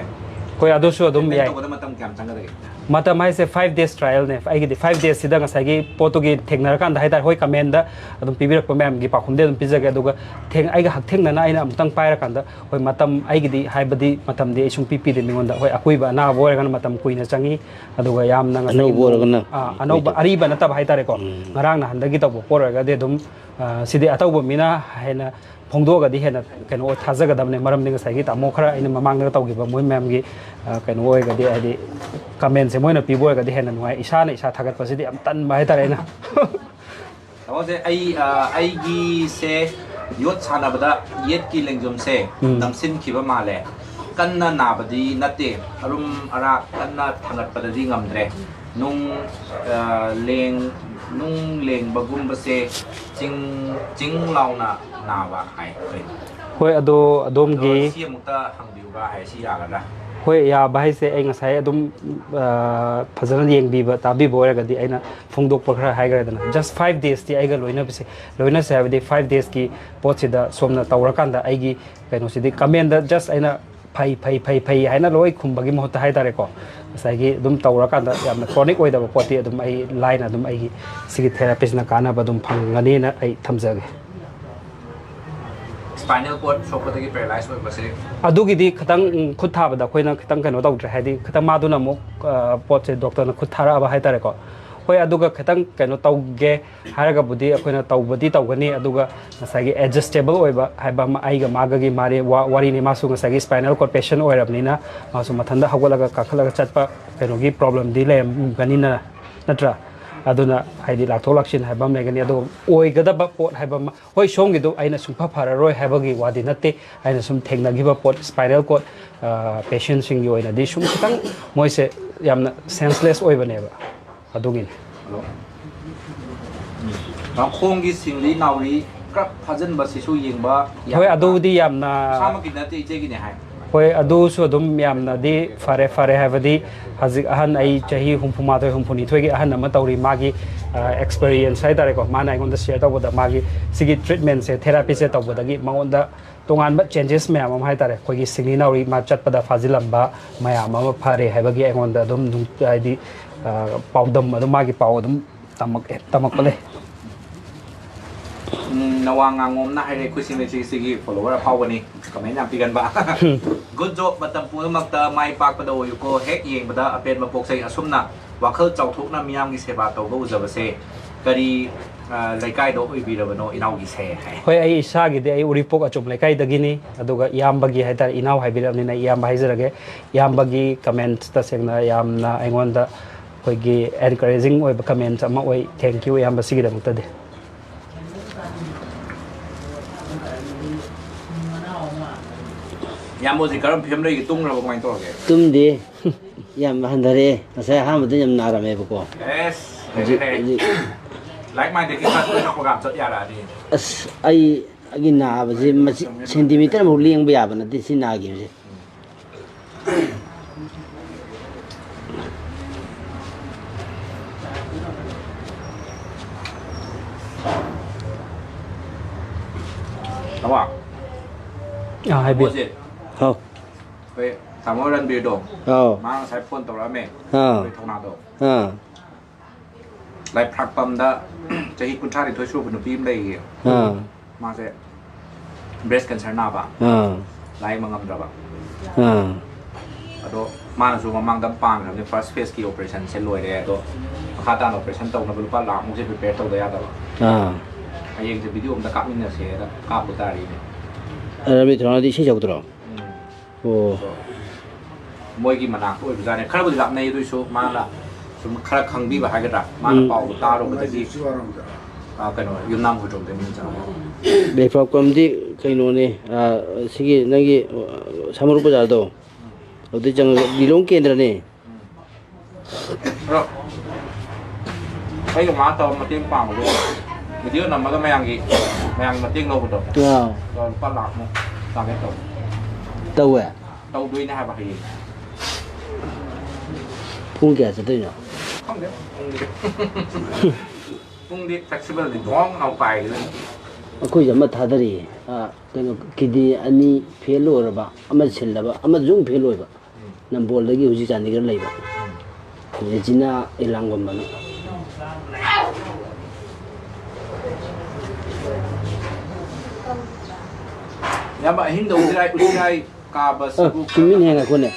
ꯍꯣꯏ, ꯑꯗꯨꯁꯨ ꯑꯗꯨꯝ ꯇ꯭ꯔꯤꯠꯃꯦꯟ ꯌꯥꯏ꯫ ꯇꯧꯕꯗ ꯃꯇꯝ ꯀꯌꯥꯝ ꯆꯪꯒꯗꯒꯦ? ꯃꯇꯝ ꯍꯥꯏꯁꯦ ꯐꯥꯏꯚ ꯗꯦꯖ ꯇ꯭ꯔꯥꯏꯌꯦꯜꯅꯦ꯫ ꯑꯩꯒꯤꯗꯤ ꯐꯥꯏꯚ ꯗꯦꯖꯁꯤꯗ ꯉꯁꯥꯏꯒꯤ ꯄꯣꯠꯇꯨꯒꯤ ꯊꯦꯡꯅꯔꯀꯥꯟꯗ ꯍꯥꯏꯇꯥꯔꯦ, ꯍꯣꯏ, ꯀꯃꯦꯟꯗ ꯑꯗꯨꯝ ꯄꯤꯕꯤꯔꯛꯄ ꯃꯌꯥꯝꯒꯤ ꯄꯥꯎꯈꯨꯝꯗꯤ ꯑꯗꯨꯝ ꯄꯤꯖꯒꯦ꯫ ꯑꯗꯨꯒ ꯊꯦꯡ-, ꯑꯩꯒ ꯍꯛꯊꯦꯡꯅꯅ ꯑꯩꯅ ꯑꯃꯨꯛꯇꯪ ꯄꯥꯏꯔꯀꯥꯟꯗ, ꯍꯣꯏ, ꯃꯇꯝ ꯑꯩꯒꯤꯗꯤ ꯍꯥꯏꯕꯗꯤ ꯃꯇꯝꯗꯤ ꯑꯩ ꯁꯨꯡ ꯄꯤ ꯄꯤꯗꯦ ꯃꯤꯉꯣꯟꯗ꯫ ꯍꯣꯏ, ꯑꯀꯨꯏꯕ ꯑꯅꯥꯕ ꯑꯣꯏꯔꯒꯅ ꯃꯇꯝ ꯀꯨꯏꯅ ꯆꯪꯉꯤ, ꯑꯗꯨꯒ ꯌꯥꯝꯅ ꯉꯁꯥꯏꯒꯤ ꯑꯅꯧꯕ ꯅꯣꯡ-, ꯑꯣꯏꯔꯒꯅ ꯑꯥ, ꯑꯅꯧꯕ, ꯀꯨꯏꯗꯕ꯫ ꯑꯔꯤꯕ ꯅꯠꯇꯕ ꯍꯥꯏꯇꯥꯔꯦꯀꯣ, ꯎꯝ꯫ ꯉꯔꯥꯡ ꯅꯍꯥꯟꯗꯒꯤ ꯇꯧꯕ ꯄꯣꯠ ꯑꯣꯏꯔꯒꯗꯤ ꯑꯗꯨꯝ, ꯑꯥ, ꯁꯤꯗꯤ ꯑꯇꯧꯕ ꯃꯤꯅ ꯍꯦꯟꯅ ꯐꯣꯡꯗꯣꯛꯑꯒꯗꯤ ꯍꯦꯟꯅ ꯀꯩꯅꯣ ꯑꯣꯏ, ꯊꯥꯖꯒꯗꯕꯅꯦ꯫ ꯃꯔꯝꯗꯤ ꯉꯁꯥꯏꯒꯤ ꯇꯥꯃꯣ ꯈꯔ ꯑꯩꯅ ꯃꯃꯥꯡꯗ ꯇꯧꯈꯤꯕ ꯃꯣꯏ ꯃꯌꯥꯝꯒꯤ, ꯑ, ꯀꯩꯅꯣ ꯑꯣꯏꯔꯒꯗꯤ, ꯍꯥꯏꯗꯤ ꯀꯃꯦꯟꯁꯦ ꯃꯣꯏꯅ ꯄꯤꯕ ꯑꯣꯏꯔꯒꯗꯤ ꯍꯦꯟꯅ ꯅꯨꯡꯉꯥꯏ꯫ ꯏꯁꯥꯅ ꯏꯁꯥ ꯊꯥꯒꯠꯄꯁꯤꯗꯤ ꯌꯥꯝ ꯇꯟꯕ ꯍꯥꯏꯇꯥꯔꯦ ꯑꯩꯅ꯫ ꯇꯥꯃꯣꯁꯦ, ꯑꯩ, ꯑ, ꯑꯩꯒꯤꯁꯦ ꯌꯣꯠ ꯁꯥꯟꯅꯕꯗ ꯌꯦꯠꯀꯤ ꯂꯦꯡꯖꯨꯝꯁꯦ ꯎꯝ꯫ ꯅꯝꯁꯤꯟꯈꯤꯕ ꯃꯥꯜꯂꯦ꯫ ꯀꯟꯅ ꯅꯥꯕꯗꯤ ꯅꯠꯇꯦ, ꯑꯔꯨꯝ ꯑꯔꯥꯛ ꯀꯟꯅ ꯊꯥꯡꯒꯠꯄꯗꯗꯤ ꯉꯝꯗ꯭ꯔꯦ꯫ ꯅꯨꯡ, ꯑ, ꯂꯦꯡ-, ꯅꯨꯡ ꯂꯦꯡꯕꯒꯨꯝꯕꯁꯦ ꯆꯤꯡ, ꯆꯤꯡ ꯂꯥꯎꯅ ꯅꯥꯕ ꯍꯥꯏ꯫ ꯍꯣꯏ, ꯑꯗꯣ ꯑꯗꯣꯝꯒꯤ ꯑꯗꯣ ꯁꯤ ꯑꯃꯨꯛꯇ ꯍꯪꯕꯤꯌꯨꯕ ꯍꯥꯏ, ꯁꯤ ꯌꯥꯒꯗ꯭ꯔꯥ? ꯍꯣꯏ, ꯌꯥꯕ ꯍꯥꯏꯁꯦ ꯑꯩ ꯉꯁꯥꯏ ꯑꯗꯨꯝ, ꯑ, ꯐꯖꯅ ꯌꯦꯡꯕꯤꯕ, ꯇꯥꯕꯤꯕ ꯑꯣꯏꯔꯒꯗꯤ ꯑꯩꯅ ꯐꯣꯡꯗꯣꯛꯄ ꯈꯔ ꯍꯥꯏꯈ꯭ꯔꯦꯗꯅ꯫ Just five days ꯇꯤ ꯑꯩꯒ ꯂꯣꯏꯅꯕꯁꯦ, ꯂꯣꯏꯅꯁꯦ ꯍꯥꯏꯕꯗꯤ five days ꯀꯤ ꯄꯣꯠꯁꯤꯗ ꯁꯣꯝꯅ ꯇꯧꯔꯀꯥꯟꯗ ꯑꯩꯒꯤ ꯀꯩꯅꯣꯁꯤꯗꯤ ꯀꯃꯦꯟꯗ just ꯑꯩꯅ ꯐꯩ, ꯐꯩ, ꯐꯩ, ꯐꯩ ꯍꯥꯏꯅ ꯂꯣꯏ ꯈꯨꯝꯕꯒꯤ ꯃꯍꯨꯠꯇ ꯍꯥꯏꯇꯥꯔꯦꯀꯣ, ꯉꯁꯥꯏꯒꯤ ꯑꯗꯨꯝ ꯇꯧꯔꯀꯥꯟꯗ ꯌꯥꯝꯅ ꯀ꯭ꯔꯣꯅꯤꯛ ꯑꯣꯏꯗꯕ ꯄꯣꯠꯇꯤ ꯑꯗꯨꯝ ꯑꯩ ꯂꯥꯏꯅ ꯑꯗꯨꯝ ꯑꯩꯒꯤ ꯁꯤꯒꯤ ꯊꯦꯔꯥꯄꯤꯁꯅ ꯀꯥꯟꯅꯕ ꯑꯗꯨꯝ ꯐꯪꯒꯅꯤꯅ ꯑꯩ ꯊꯝꯖꯒꯦ꯫ ꯁ꯭ꯄꯥꯏꯅꯦꯜ ꯀꯣꯔꯗ ꯁꯣꯛꯄꯗꯒꯤ ꯄꯦꯔꯥꯂꯥꯏꯁ ꯑꯣꯏꯕꯁꯦ? ꯑꯗꯨꯒꯤꯗꯤ ꯈꯤꯇꯪ, ꯎꯝ, ꯈꯨꯠ ꯊꯥꯕꯗ ꯑꯩꯈꯣꯏꯅ ꯈꯤꯇꯪ ꯀꯩꯅꯣ ꯇꯧꯗ꯭ꯔꯦ, ꯍꯥꯏꯗꯤ ꯈꯤꯇꯪ ꯃꯥꯗꯨꯅ ꯑꯃꯨꯛ, ꯑ, ꯄꯣꯠꯁꯦ ꯗꯣꯛꯇꯔꯅ ꯈꯨꯠ ꯊꯥꯔꯛꯑꯕ ꯍꯥꯏꯇꯥꯔꯦꯀꯣ꯫ ꯍꯣꯏ, ꯑꯗꯨꯒ ꯈꯤꯇꯪ ꯀꯩꯅꯣ ꯇꯧꯒꯦ ꯍꯥꯏꯔꯒꯕꯨꯗꯤ ꯑꯩꯈꯣꯏꯅ ꯇꯧꯕꯗꯤ ꯇꯧꯒꯅꯤ, ꯑꯗꯨꯒ ꯉꯁꯥꯏꯒꯤ ꯑꯦꯗꯖꯁꯇꯦꯕꯜ ꯑꯣꯏꯕ ꯍꯥꯏꯕ ꯑꯃ, ꯑꯩꯒ ꯃꯥꯒꯒꯤ ꯃꯥꯔꯤ-, ꯋꯥ-, ꯋꯥꯔꯤꯅꯤ꯫ ꯃꯥꯁꯨ ꯉꯁꯥꯏꯒꯤ ꯁ꯭ꯄꯥꯏꯅꯦꯜ ꯀꯣꯔꯗ ꯄꯦꯁꯦꯟ ꯑꯣꯏꯔꯕꯅꯤꯅ ꯃꯥꯁꯨ ꯃꯊꯟꯇ ꯍꯧꯒꯠꯂꯒ ꯀꯥꯈꯠꯂꯒ ꯆꯠꯄ ꯀꯩꯅꯣꯒꯤ ꯄ꯭ꯔꯣꯕ꯭ꯂꯦꯝꯗꯤ ꯂꯩꯔꯝꯒꯅꯤꯅ꯫ ꯅꯠꯇ꯭ꯔꯥ? ꯑꯗꯨꯅ ꯍꯥꯏꯗꯤ ꯂꯥꯛꯊꯣꯛ ꯂꯥꯛꯁꯤꯟ ꯍꯥꯏꯕ ꯑꯃ ꯂꯩꯒꯅꯤ, ꯑꯗꯨꯒ ꯑꯣꯏꯒꯗꯕ ꯄꯣꯠ ꯍꯥꯏꯕ ꯑꯃ, ꯍꯣꯏ, ꯁꯣꯝꯒꯤꯗꯨ ꯑꯩꯅ ꯁꯨꯡꯐ ꯐꯔꯔꯣꯏ ꯍꯥꯏꯕꯒꯤ ꯋꯥꯗꯤ ꯅꯠꯇꯦ, ꯑꯩꯅ ꯁꯨꯝ ꯊꯦꯡꯅꯈꯤꯕ ꯄꯣꯠ, spinal cord patientꯁꯤꯡꯒꯤ ꯑꯣꯏꯅꯗꯤ ꯁꯨꯝ ꯈꯤꯇꯪ ꯃꯣꯏꯁꯦ ꯌꯥꯝꯅ senseless ꯑꯣꯏꯕꯅꯦꯕ, ꯑꯗꯨꯒꯤꯅꯤ꯫ ꯃꯈꯣꯡꯒꯤ ꯁꯤꯡꯂꯤ ꯅꯥꯎꯔꯤ ꯈꯔ ꯐꯥꯖꯤꯟꯕꯁꯤꯁꯨ ꯌꯦꯡꯕ ꯍꯣꯏ, ꯑꯗꯨꯕꯨꯗꯤ ꯌꯥꯝꯅ ꯏꯁꯥꯃꯛꯀꯤ ꯅꯠꯇꯦ, ꯏꯆꯦꯒꯤꯅꯦ ꯍꯥꯏ꯫ ꯍꯣꯏ, ꯑꯗꯨꯁꯨ ꯑꯗꯨꯝ ꯌꯥꯝꯅꯗꯤ ꯐꯔꯦ, ꯐꯔꯦ ꯍꯥꯏꯕꯗꯤ ꯍꯧꯖꯤꯛ ꯑꯍꯟ, ꯑꯩ ꯆꯍꯤ ꯍꯨꯝꯐꯨ ꯃꯥꯊꯣꯏ, ꯍꯨꯝꯐꯨ ꯅꯤꯊꯣꯏꯒꯤ ꯑꯍꯟ ꯑꯃ ꯇꯧꯔꯤ, ꯃꯥꯒꯤ experience ꯍꯥꯏ ꯇꯥꯔꯦꯀꯣ, ꯃꯥꯅ ꯑꯩꯉꯣꯟꯗ share ꯇꯧꯕꯗ, ꯃꯥꯒꯤ ꯁꯤꯒꯤ treatmentꯁꯦ, therapyꯁꯦ ꯇꯧꯕꯗꯒꯤ ꯃꯉꯣꯟꯗ ꯇꯣꯉꯥꯟꯕ changes ꯃꯌꯥꯝ ꯑꯃ ꯍꯥꯏ ꯇꯥꯔꯦ, ꯑꯩꯈꯣꯏꯒꯤ ꯁꯤꯡꯂꯤ ꯅꯥꯎꯔꯤ, ꯃꯥ ꯆꯠꯄꯗ ꯐꯥꯖꯤꯜꯂꯝꯕ ꯃꯌꯥꯝ ꯑꯃ ꯐꯔꯦ ꯍꯥꯏꯕꯒꯤ ꯑꯩꯉꯣꯟꯗ ꯑꯗꯨꯝ ꯅꯨꯡ-, ꯍꯥꯏꯗꯤ, ꯑ, ꯄꯥꯎꯗꯝ ꯑꯗꯨꯝ, ꯃꯥꯒꯤ ꯄꯥꯎ ꯑꯗꯨꯝ ꯇꯝꯃꯛꯑꯦ, ꯇꯝꯃꯛꯄ ꯂꯩ꯫ ꯎꯝ, ꯅꯋꯥꯡ ꯉꯥꯉꯣꯝꯅ ꯍꯥꯏꯔꯦ, ꯑꯩꯈꯣꯏ ꯁꯤꯡꯂꯩꯁꯤꯒꯤ follower ꯑꯐꯥꯎꯕꯅꯤ, comment ꯌꯥꯝ ꯄꯤꯒꯟꯕ꯫ Good job, ꯃꯇꯝ ꯄꯨꯝꯅꯃꯛꯇ ꯃꯥꯏ ꯄꯥꯛꯄꯗ ꯑꯣꯏꯌꯨꯀꯣ, ꯍꯦꯛ ꯌꯦꯡꯕꯗ ꯑꯄꯦꯟꯕ ꯄꯣꯛꯆꯩ, ꯑꯁꯨꯝꯅ ꯋꯥꯈꯜ ꯆꯥꯎꯊꯣꯛꯅ ꯃꯤꯌꯥꯝꯒꯤ ꯁꯦꯕꯥ ꯇꯧꯕ ꯎꯖꯕꯁꯦ꯫ ꯀꯔꯤ, ꯑ, ꯂꯩꯀꯥꯏꯗ ꯑꯣꯏꯕꯤꯔꯕꯅꯣ ꯏꯅꯥꯎꯒꯤꯁꯦ ꯍꯥꯏ? ꯍꯣꯏ, ꯑꯩ ꯏꯁꯥꯒꯤꯗꯤ ꯑꯩ ꯎꯔꯤꯄꯣꯛ ꯑꯆꯨꯝ ꯂꯩꯀꯥꯏꯗꯒꯤꯅꯤ, ꯑꯗꯨꯒ ꯏꯌꯥꯝꯕꯒꯤ ꯍꯥꯏ ꯇꯥꯔꯦ, ꯏꯅꯥꯎ ꯍꯥꯏꯕꯤꯔꯕꯅꯤꯅ ꯏꯌꯥꯝꯕ ꯍꯥꯏꯖꯔꯒꯦ꯫ ꯏꯌꯥꯝꯕꯒꯤ comment ꯇꯁꯦꯡꯅ ꯌꯥꯝꯅ ꯑꯩꯉꯣꯟꯗ ꯑꯩꯈꯣꯏꯒꯤ encouraging ꯑꯣꯏꯕ comment ꯑꯃ ꯑꯣꯏ꯫ Thank you, ꯏꯌꯥꯝꯕ, ꯁꯤꯒꯤꯗꯃꯛꯇꯗꯤ꯫ ꯏꯌꯥꯝꯕ ꯍꯧꯖꯤꯛ ꯀꯔꯝ ꯐꯤꯕꯝ ꯂꯩꯒꯦ? ꯇꯨꯝꯈ꯭ꯔꯕ ꯀꯃꯥꯏꯅ ꯇꯧꯔꯒꯦ? ꯇꯨꯝꯗꯦ꯫ ꯌꯥꯝ ꯍꯟꯊꯔꯛꯑꯦ꯫ ꯉꯁꯥꯏ ꯑꯍꯥꯟꯕꯗ ꯌꯥꯝ ꯅꯥꯔꯝꯃꯦꯕꯀꯣ꯫ ꯑꯦꯁ, ꯍꯧꯖꯤꯛ ꯂꯩꯔꯦ꯫ ꯍꯧꯖꯤꯛ ꯂꯥꯏꯔꯤꯛ ꯃꯥꯏꯗꯒꯤ ꯈꯔ ꯇꯣꯏꯅ program ꯆꯠ ꯌꯥꯔꯛꯑꯅꯤ꯫ ꯑꯁ, ꯑꯩ ꯑꯩꯒꯤ ꯅꯥꯕꯁꯦ ꯃꯁꯤ ꯁꯦꯟꯇꯤꯃꯤꯇꯔ ꯑꯃꯨꯛ ꯂꯦꯡꯕ ꯌꯥꯕ ꯅꯠꯇꯦ ꯁꯤ ꯅꯥꯈꯤꯕꯁꯦ꯫ ꯇꯥꯃꯣ, ꯑꯥ, ꯍꯥꯏꯕꯤꯌꯨ꯫ ꯇꯥꯃꯣꯁꯦ, ꯍꯥꯎ꯫ ꯑꯩꯈꯣꯏ ꯇꯥꯃꯣ ꯔꯟꯕꯤꯔꯗꯣ, ꯑꯥꯎ꯫ ꯃꯥ ꯉꯁꯥꯏ phone ꯇꯧꯔꯛꯑꯝꯃꯦ, ꯑꯥ꯫ ꯑꯩꯈꯣꯏ ꯊꯧꯅꯥꯗꯣ꯫ ꯑꯥ꯫ ꯂꯥꯏꯐ꯭ꯔꯥꯛꯄꯝꯗ ꯆꯍꯤ ꯀꯨꯟꯊ꯭ꯔꯥ ꯅꯤꯊꯣꯏ ꯁꯨꯕ ꯅꯨꯄꯤ ꯑꯃ ꯂꯩꯌꯦ꯫ ꯑꯥ꯫ ꯃꯥꯁꯦ breast cancer ꯅꯥꯕ, ꯑꯥ꯫ ꯂꯥꯏꯌꯦꯡꯕ ꯉꯝꯗ꯭ꯔꯕ꯫ ꯑꯥ꯫ ꯑꯗꯣ ꯃꯥꯅꯁꯨ ꯃꯃꯥꯡꯗ ꯑꯃ ꯄꯥꯟꯈ꯭ꯔꯕꯅꯤ, first phase ꯀꯤ operation ꯁꯦ ꯂꯣꯏꯔꯦ, ꯑꯗꯣ ꯃꯈꯥ ꯇꯥꯅ operation ꯇꯧꯅꯕ ꯂꯨꯄꯥ ꯂꯥꯛ ꯃꯨꯛꯁꯦ prepare ꯇꯧꯗ ꯌꯥꯗꯕ꯫ ꯑꯥ꯫ ꯍꯌꯦꯡꯁꯦ video ꯑꯝꯇ ꯀꯥꯞꯃꯤꯟꯅꯁꯦꯅ ꯀꯥꯞꯄꯨ ꯇꯥꯔꯤꯅꯦ꯫ ꯔꯕꯤꯟꯗ꯭ꯔꯣꯅꯥꯊꯗꯤ ꯏꯁꯩ ꯁꯛꯇ꯭ꯔꯣ? ꯎꯝ꯫ ꯑꯣ꯫ ꯑꯗꯣ ꯃꯣꯏꯒꯤ ꯃꯅꯥꯛꯇ ꯑꯣꯏꯕꯖꯥꯠꯅꯦ꯫ ꯈꯔꯕꯨꯗꯤ ꯂꯥꯞꯅꯩ, ꯑꯗꯨꯏꯁꯨ ꯃꯥꯅ ꯁꯨꯝ ꯈꯔ ꯈꯪꯕꯤꯕ ꯍꯥꯏꯒꯗ꯭ꯔꯥ, ꯃꯥꯅ ꯎꯝ꯫ ꯄꯥꯎꯗꯣ ꯇꯥꯔꯨꯕꯗꯒꯤ, ꯑ, ꯀꯩꯅꯣ, ꯌꯨꯝꯅꯥꯝ ꯍꯨꯏꯗ꯭ꯔꯣꯝꯗꯒꯤ ꯃꯤ ꯆꯪꯉꯛꯑꯦ꯫ ꯂꯩꯐꯝ ꯀꯝꯗꯤ ꯀꯩꯅꯣꯅꯦ, ꯑ, ꯁꯤꯒꯤ ꯅꯪꯒꯤ, ꯑ, ꯁꯥꯃꯔꯨ ꯕꯖꯥꯔꯗꯣ, ꯑꯗꯨꯗꯩ ꯆꯪꯉꯒ ꯂꯤꯂꯣꯡ ꯀꯦꯟꯗ꯭ꯔꯅꯦ꯫ ꯑꯗꯣ ꯑꯩꯒ ꯃꯥ ꯇꯧꯔ ꯃꯇꯦꯡ ꯄꯥꯡꯕꯗꯣ, ꯚꯤꯗꯤꯑꯣ ꯅꯝꯃꯒ ꯃꯌꯥꯝꯒꯤ, ꯃꯌꯥꯝꯒꯤ ꯃꯇꯦꯡ ꯂꯧꯕꯗꯣ, ꯑꯥ꯫ ꯑꯗꯣ ꯂꯨꯄꯥ ꯂꯥꯛ ꯃꯨꯛ ꯇꯥꯔꯒꯦꯠ ꯇꯧꯋꯦ꯫ ꯇꯧꯋꯦ? ꯇꯧꯗꯣꯏꯅꯦ ꯍꯥꯏꯕ ꯍꯌꯦꯡ꯫ ꯄꯨꯡ ꯀꯌꯥ ꯆꯠꯇꯣꯏꯅꯣ? ꯈꯪꯗꯦ, ꯄꯨꯡꯗꯤ꯫ ꯄꯨꯡꯗꯤ ꯐ꯭ꯂꯦꯛꯁꯤꯕꯜꯗꯤ ꯗꯣꯡ ꯂꯥꯎ ꯄꯥꯏꯒꯗꯣꯏꯅꯤ꯫ ꯑꯩꯈꯣꯏꯁꯨ ꯑꯃ ꯊꯥꯗꯔꯤꯌꯦ꯫ ꯑꯥ, ꯀꯩꯅꯣ, ꯀꯤꯗꯅꯤ ꯑꯅꯤ ꯐꯦꯜ ꯑꯣꯏꯔꯕ, ꯑꯃ ꯁꯤꯜꯂꯕ, ꯑꯃꯁꯨ ꯑꯃꯨꯛ ꯐꯦꯜ ꯑꯣꯏꯕ꯫ ꯎꯝ꯫ ꯅꯝꯕꯣꯜꯗꯒꯤ ꯍꯧꯖꯤꯛ ꯆꯥꯟꯗꯤꯒꯔ ꯂꯩꯕ꯫ ꯎꯝ꯫ ꯔꯦꯖꯤꯅꯥ ꯏꯂꯥꯡꯕꯝ ꯑꯅ꯫ ꯏꯌꯥꯝꯕ, ꯑꯍꯤꯡꯗ ꯎꯆꯤꯔꯥꯏ, ꯎꯆꯤꯔꯥꯏ ꯀꯥꯕ ꯑ, ꯁꯤꯕꯨ ꯆꯨꯝꯃꯤꯅꯦ, ꯉꯥꯏꯈꯣꯅꯦ꯫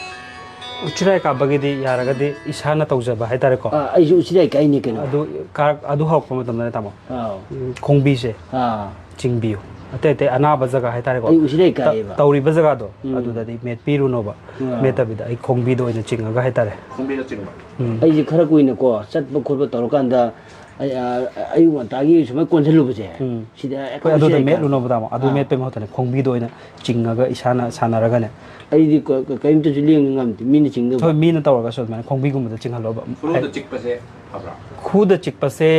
ꯎꯆꯤꯔꯥꯏ ꯀꯥꯕꯒꯤꯗꯤ ꯌꯥꯔꯒꯗꯤ ꯏꯁꯥꯅ ꯇꯧꯖꯕ ꯍꯥꯏꯇꯥꯔꯦꯀꯣ꯫ ꯑ, ꯑꯩꯁꯨ ꯎꯆꯤꯔꯥꯏ ꯀꯥꯏꯅꯤ ꯀꯩꯅꯣ꯫ ꯑꯗꯨ ꯀꯥ-, ꯑꯗꯨ ꯍꯧꯔꯛꯄ ꯃꯇꯝꯗꯅꯦ, ꯇꯥꯃꯣ꯫ ꯑꯥꯎ꯫ ꯎꯝ, ꯈꯣꯡꯕꯤꯁꯦ ꯑꯥ꯫ ꯆꯤꯡꯕꯤꯌꯨ꯫ ꯑꯇꯩ ꯑꯇꯩ ꯑꯅꯥꯕ ꯖꯒꯥ ꯍꯥꯏꯇꯥꯔꯦꯀꯣ꯫ ꯑꯩ ꯎꯆꯤꯔꯥꯏ ꯇ-, ꯀꯥꯏꯌꯦꯕ꯫ ꯇꯧꯔꯤꯕ ꯖꯒꯥꯗꯣ, ꯎꯝ꯫ ꯑꯗꯨꯗꯗꯤ ꯃꯦꯠꯄꯤꯔꯨꯅꯣꯕ꯫ ꯑꯥ꯫ ꯃꯦꯠꯇꯕꯤꯗ ꯑꯩ ꯈꯣꯡꯕꯤꯗ ꯑꯣꯏꯅ ꯆꯤꯡꯉꯒ ꯍꯥꯏꯇꯥꯔꯦ꯫ ꯈꯣꯡꯕꯤꯗ ꯆꯤꯡꯕ꯫ ꯎꯝ꯫ ꯑꯩꯁꯦ ꯈꯔ ꯀꯨꯏꯅꯀꯣ, ꯆꯠꯄ ꯈꯣꯠꯄ ꯇꯧꯔꯀꯥꯟꯗ, ꯑꯩ, ꯑ, ꯑꯌꯨꯛ ꯉꯟꯇꯥꯒꯤ ꯁꯨꯃꯥꯏꯅ ꯀꯣꯟꯁꯤꯜꯂꯨꯕꯁꯦ, ꯎꯝ꯫ ꯁꯤꯗ ꯍꯦꯛꯇ ꯍꯣꯏ, ꯑꯗꯨꯗ ꯎꯆꯤꯔꯥꯏ ꯀꯥꯏ-, ꯃꯦꯠꯂꯨꯅꯣꯕ, ꯇꯥꯃꯣ꯫ ꯑꯗꯨ ꯑꯥ꯫ ꯃꯦꯠꯄꯩ ꯃꯍꯨꯠꯇꯅꯦ, ꯈꯣꯡꯕꯤꯗ ꯑꯣꯏꯅ ꯆꯤꯡꯉꯒ ꯏꯁꯥꯅ ꯁꯥꯟꯅꯔꯒꯅꯦ꯫ ꯑꯩꯗꯤ ꯀ-, ꯀ-, ꯀꯔꯤꯝꯇꯁꯨ ꯂꯦꯡꯕ ꯉꯝꯗꯦ, ꯃꯤꯅ ꯆꯤꯡꯗꯕ꯫ ꯍꯣꯏ, ꯃꯤꯅ ꯇꯧꯔꯒꯁꯨ ꯑꯗꯨꯃꯥꯏꯅ ꯈꯣꯡꯕꯤꯒꯨꯝꯕꯗ ꯆꯤꯡꯍꯜꯂꯣꯕ꯫ ꯈꯨꯔꯨꯗ ꯍꯥꯏ-, ꯆꯤꯛꯄꯁꯦ ꯐꯕ꯭ꯔꯥ? ꯈꯨꯔꯨꯗ ꯆꯤꯛꯄꯁꯦ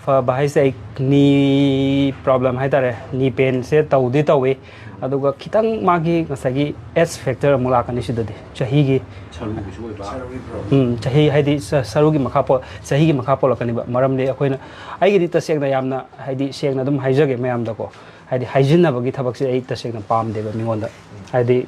ꯐꯕ ꯍꯥꯏꯁꯦ, ꯑꯩ ꯅꯤ ꯄ꯭ꯔꯣꯕ꯭ꯂꯦꯝ ꯍꯥꯏꯇꯥꯔꯦ, ꯅꯤ ꯄꯦꯟꯁꯦ ꯇꯧꯗꯤ ꯇꯧꯏ꯫ ꯑꯗꯨꯒ ꯈꯤꯇꯪ ꯃꯥꯒꯤ ꯉꯁꯥꯏꯒꯤ ꯑꯦꯖ ꯐꯦꯛꯇꯔ ꯑꯃꯨꯛ ꯂꯥꯛꯀꯅꯤ ꯁꯤꯗꯗꯤ, ꯆꯍꯤꯒꯤ꯫ ꯁꯔꯨꯒꯤꯁꯨ ꯑꯣꯏꯕ꯫ ꯎꯝ, ꯆꯍꯤ ꯍꯥꯏꯗꯤ ꯁ-, ꯁꯔꯨꯒꯤ ꯃꯈꯥ ꯄꯣ-, ꯆꯍꯤꯒꯤ ꯃꯈꯥ ꯄꯣꯜꯂꯛꯀꯅꯤꯕ꯫ ꯃꯔꯝꯗꯤ ꯑꯩꯈꯣꯏꯅ, ꯑꯩꯒꯤꯗꯤ ꯇꯁꯦꯡꯅ ꯌꯥꯝꯅ ꯍꯥꯏꯗꯤ ꯁꯦꯡꯅ ꯑꯗꯨꯝ ꯍꯥꯏꯖꯒꯦ ꯃꯌꯥꯝꯗꯀꯣ, ꯍꯥꯏꯗꯤ ꯍꯥꯏꯖꯤꯟꯅꯕꯒꯤ ꯊꯕꯛꯁꯦ ꯑꯩ ꯇꯁꯦꯡꯅ ꯄꯥꯝꯗꯦꯕ ꯃꯤꯉꯣꯟꯗ꯫ ꯍꯥꯏꯗꯤ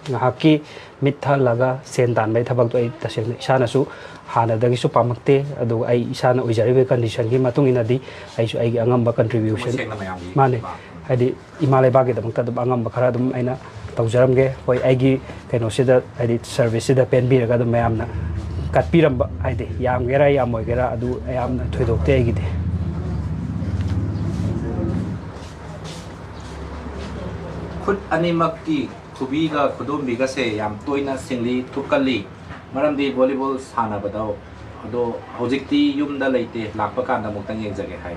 ꯉꯥꯏꯍꯥꯛꯀꯤ ꯃꯤꯠ ꯊꯛꯍꯜꯂꯒ ꯁꯦꯟ ꯇꯥꯟꯕꯒꯤ ꯊꯕꯛꯇꯣ ꯑꯩ ꯇꯁꯦꯡꯅ ꯏꯁꯥꯅꯁꯨ ꯍꯥꯟꯅꯗꯒꯤꯁꯨ ꯄꯥꯝꯃꯛꯇꯦ, ꯑꯗꯨꯒ ꯑꯩ ꯏꯁꯥꯅ ꯑꯣꯏꯖꯔꯤꯕ ꯀꯟꯗꯤꯁꯟꯒꯤ ꯃꯇꯨꯡ ꯏꯟꯅꯗꯤ ꯑꯩꯁꯨ ꯑꯩꯒꯤ ꯑꯉꯝꯕ ꯀꯟꯇ꯭ꯔꯤꯕ꯭ꯌꯨꯁꯟ, ꯃꯁꯦꯡꯅ ꯃꯌꯥꯝꯒꯤ ꯃꯥꯅꯦ, ꯄꯥꯝ-, ꯍꯥꯏꯗꯤ ꯏꯃꯥ ꯂꯩꯕꯥꯛꯀꯤꯗꯃꯛꯇ ꯑꯗꯨꯝ ꯑꯉꯝꯕ ꯈꯔ ꯑꯗꯨꯝ ꯑꯩꯅ ꯇꯧꯖꯔꯝꯒꯦ꯫ ꯍꯣꯏ, ꯑꯩꯒꯤ ꯀꯩꯅꯣꯁꯤꯗ, ꯍꯥꯏꯗꯤ ꯁꯔꯚꯤꯁꯁꯤꯗ ꯄꯦꯟꯕꯤꯔꯒ ꯑꯗꯨꯝ ꯃꯌꯥꯝꯅ ꯀꯠꯄꯤꯔꯝꯕ, ꯍꯥꯏꯗꯤ ꯌꯥꯝꯒꯦꯔꯥ ꯌꯥꯝꯃꯣꯏꯒꯦꯔꯥ ꯑꯗꯨ ꯌꯥꯝꯅ ꯊꯣꯏꯗꯣꯛꯇꯦ ꯑꯩꯒꯤꯗꯤ꯫ ꯈꯨꯠ ꯑꯅꯤꯃꯛꯀꯤ ꯈꯨꯕꯤꯒ ꯈꯨꯗꯣꯝꯕꯤꯒꯁꯦ ꯌꯥꯝ ꯇꯣꯏꯅ ꯁꯤꯡꯂꯤ ꯊꯨꯞꯀꯜꯂꯤ, ꯃꯔꯝꯗꯤ ꯚꯣꯂꯤꯕꯣꯜ ꯁꯥꯟꯅꯕꯗ ꯑꯗꯣ ꯍꯧꯖꯤꯛꯇꯤ ꯌꯨꯝꯗ ꯂꯩꯇꯦ, ꯂꯥꯛꯄ ꯀꯥꯟꯗ ꯑꯃꯨꯛꯇꯪ ꯌꯦꯡꯖꯒꯦ ꯍꯥꯏ꯫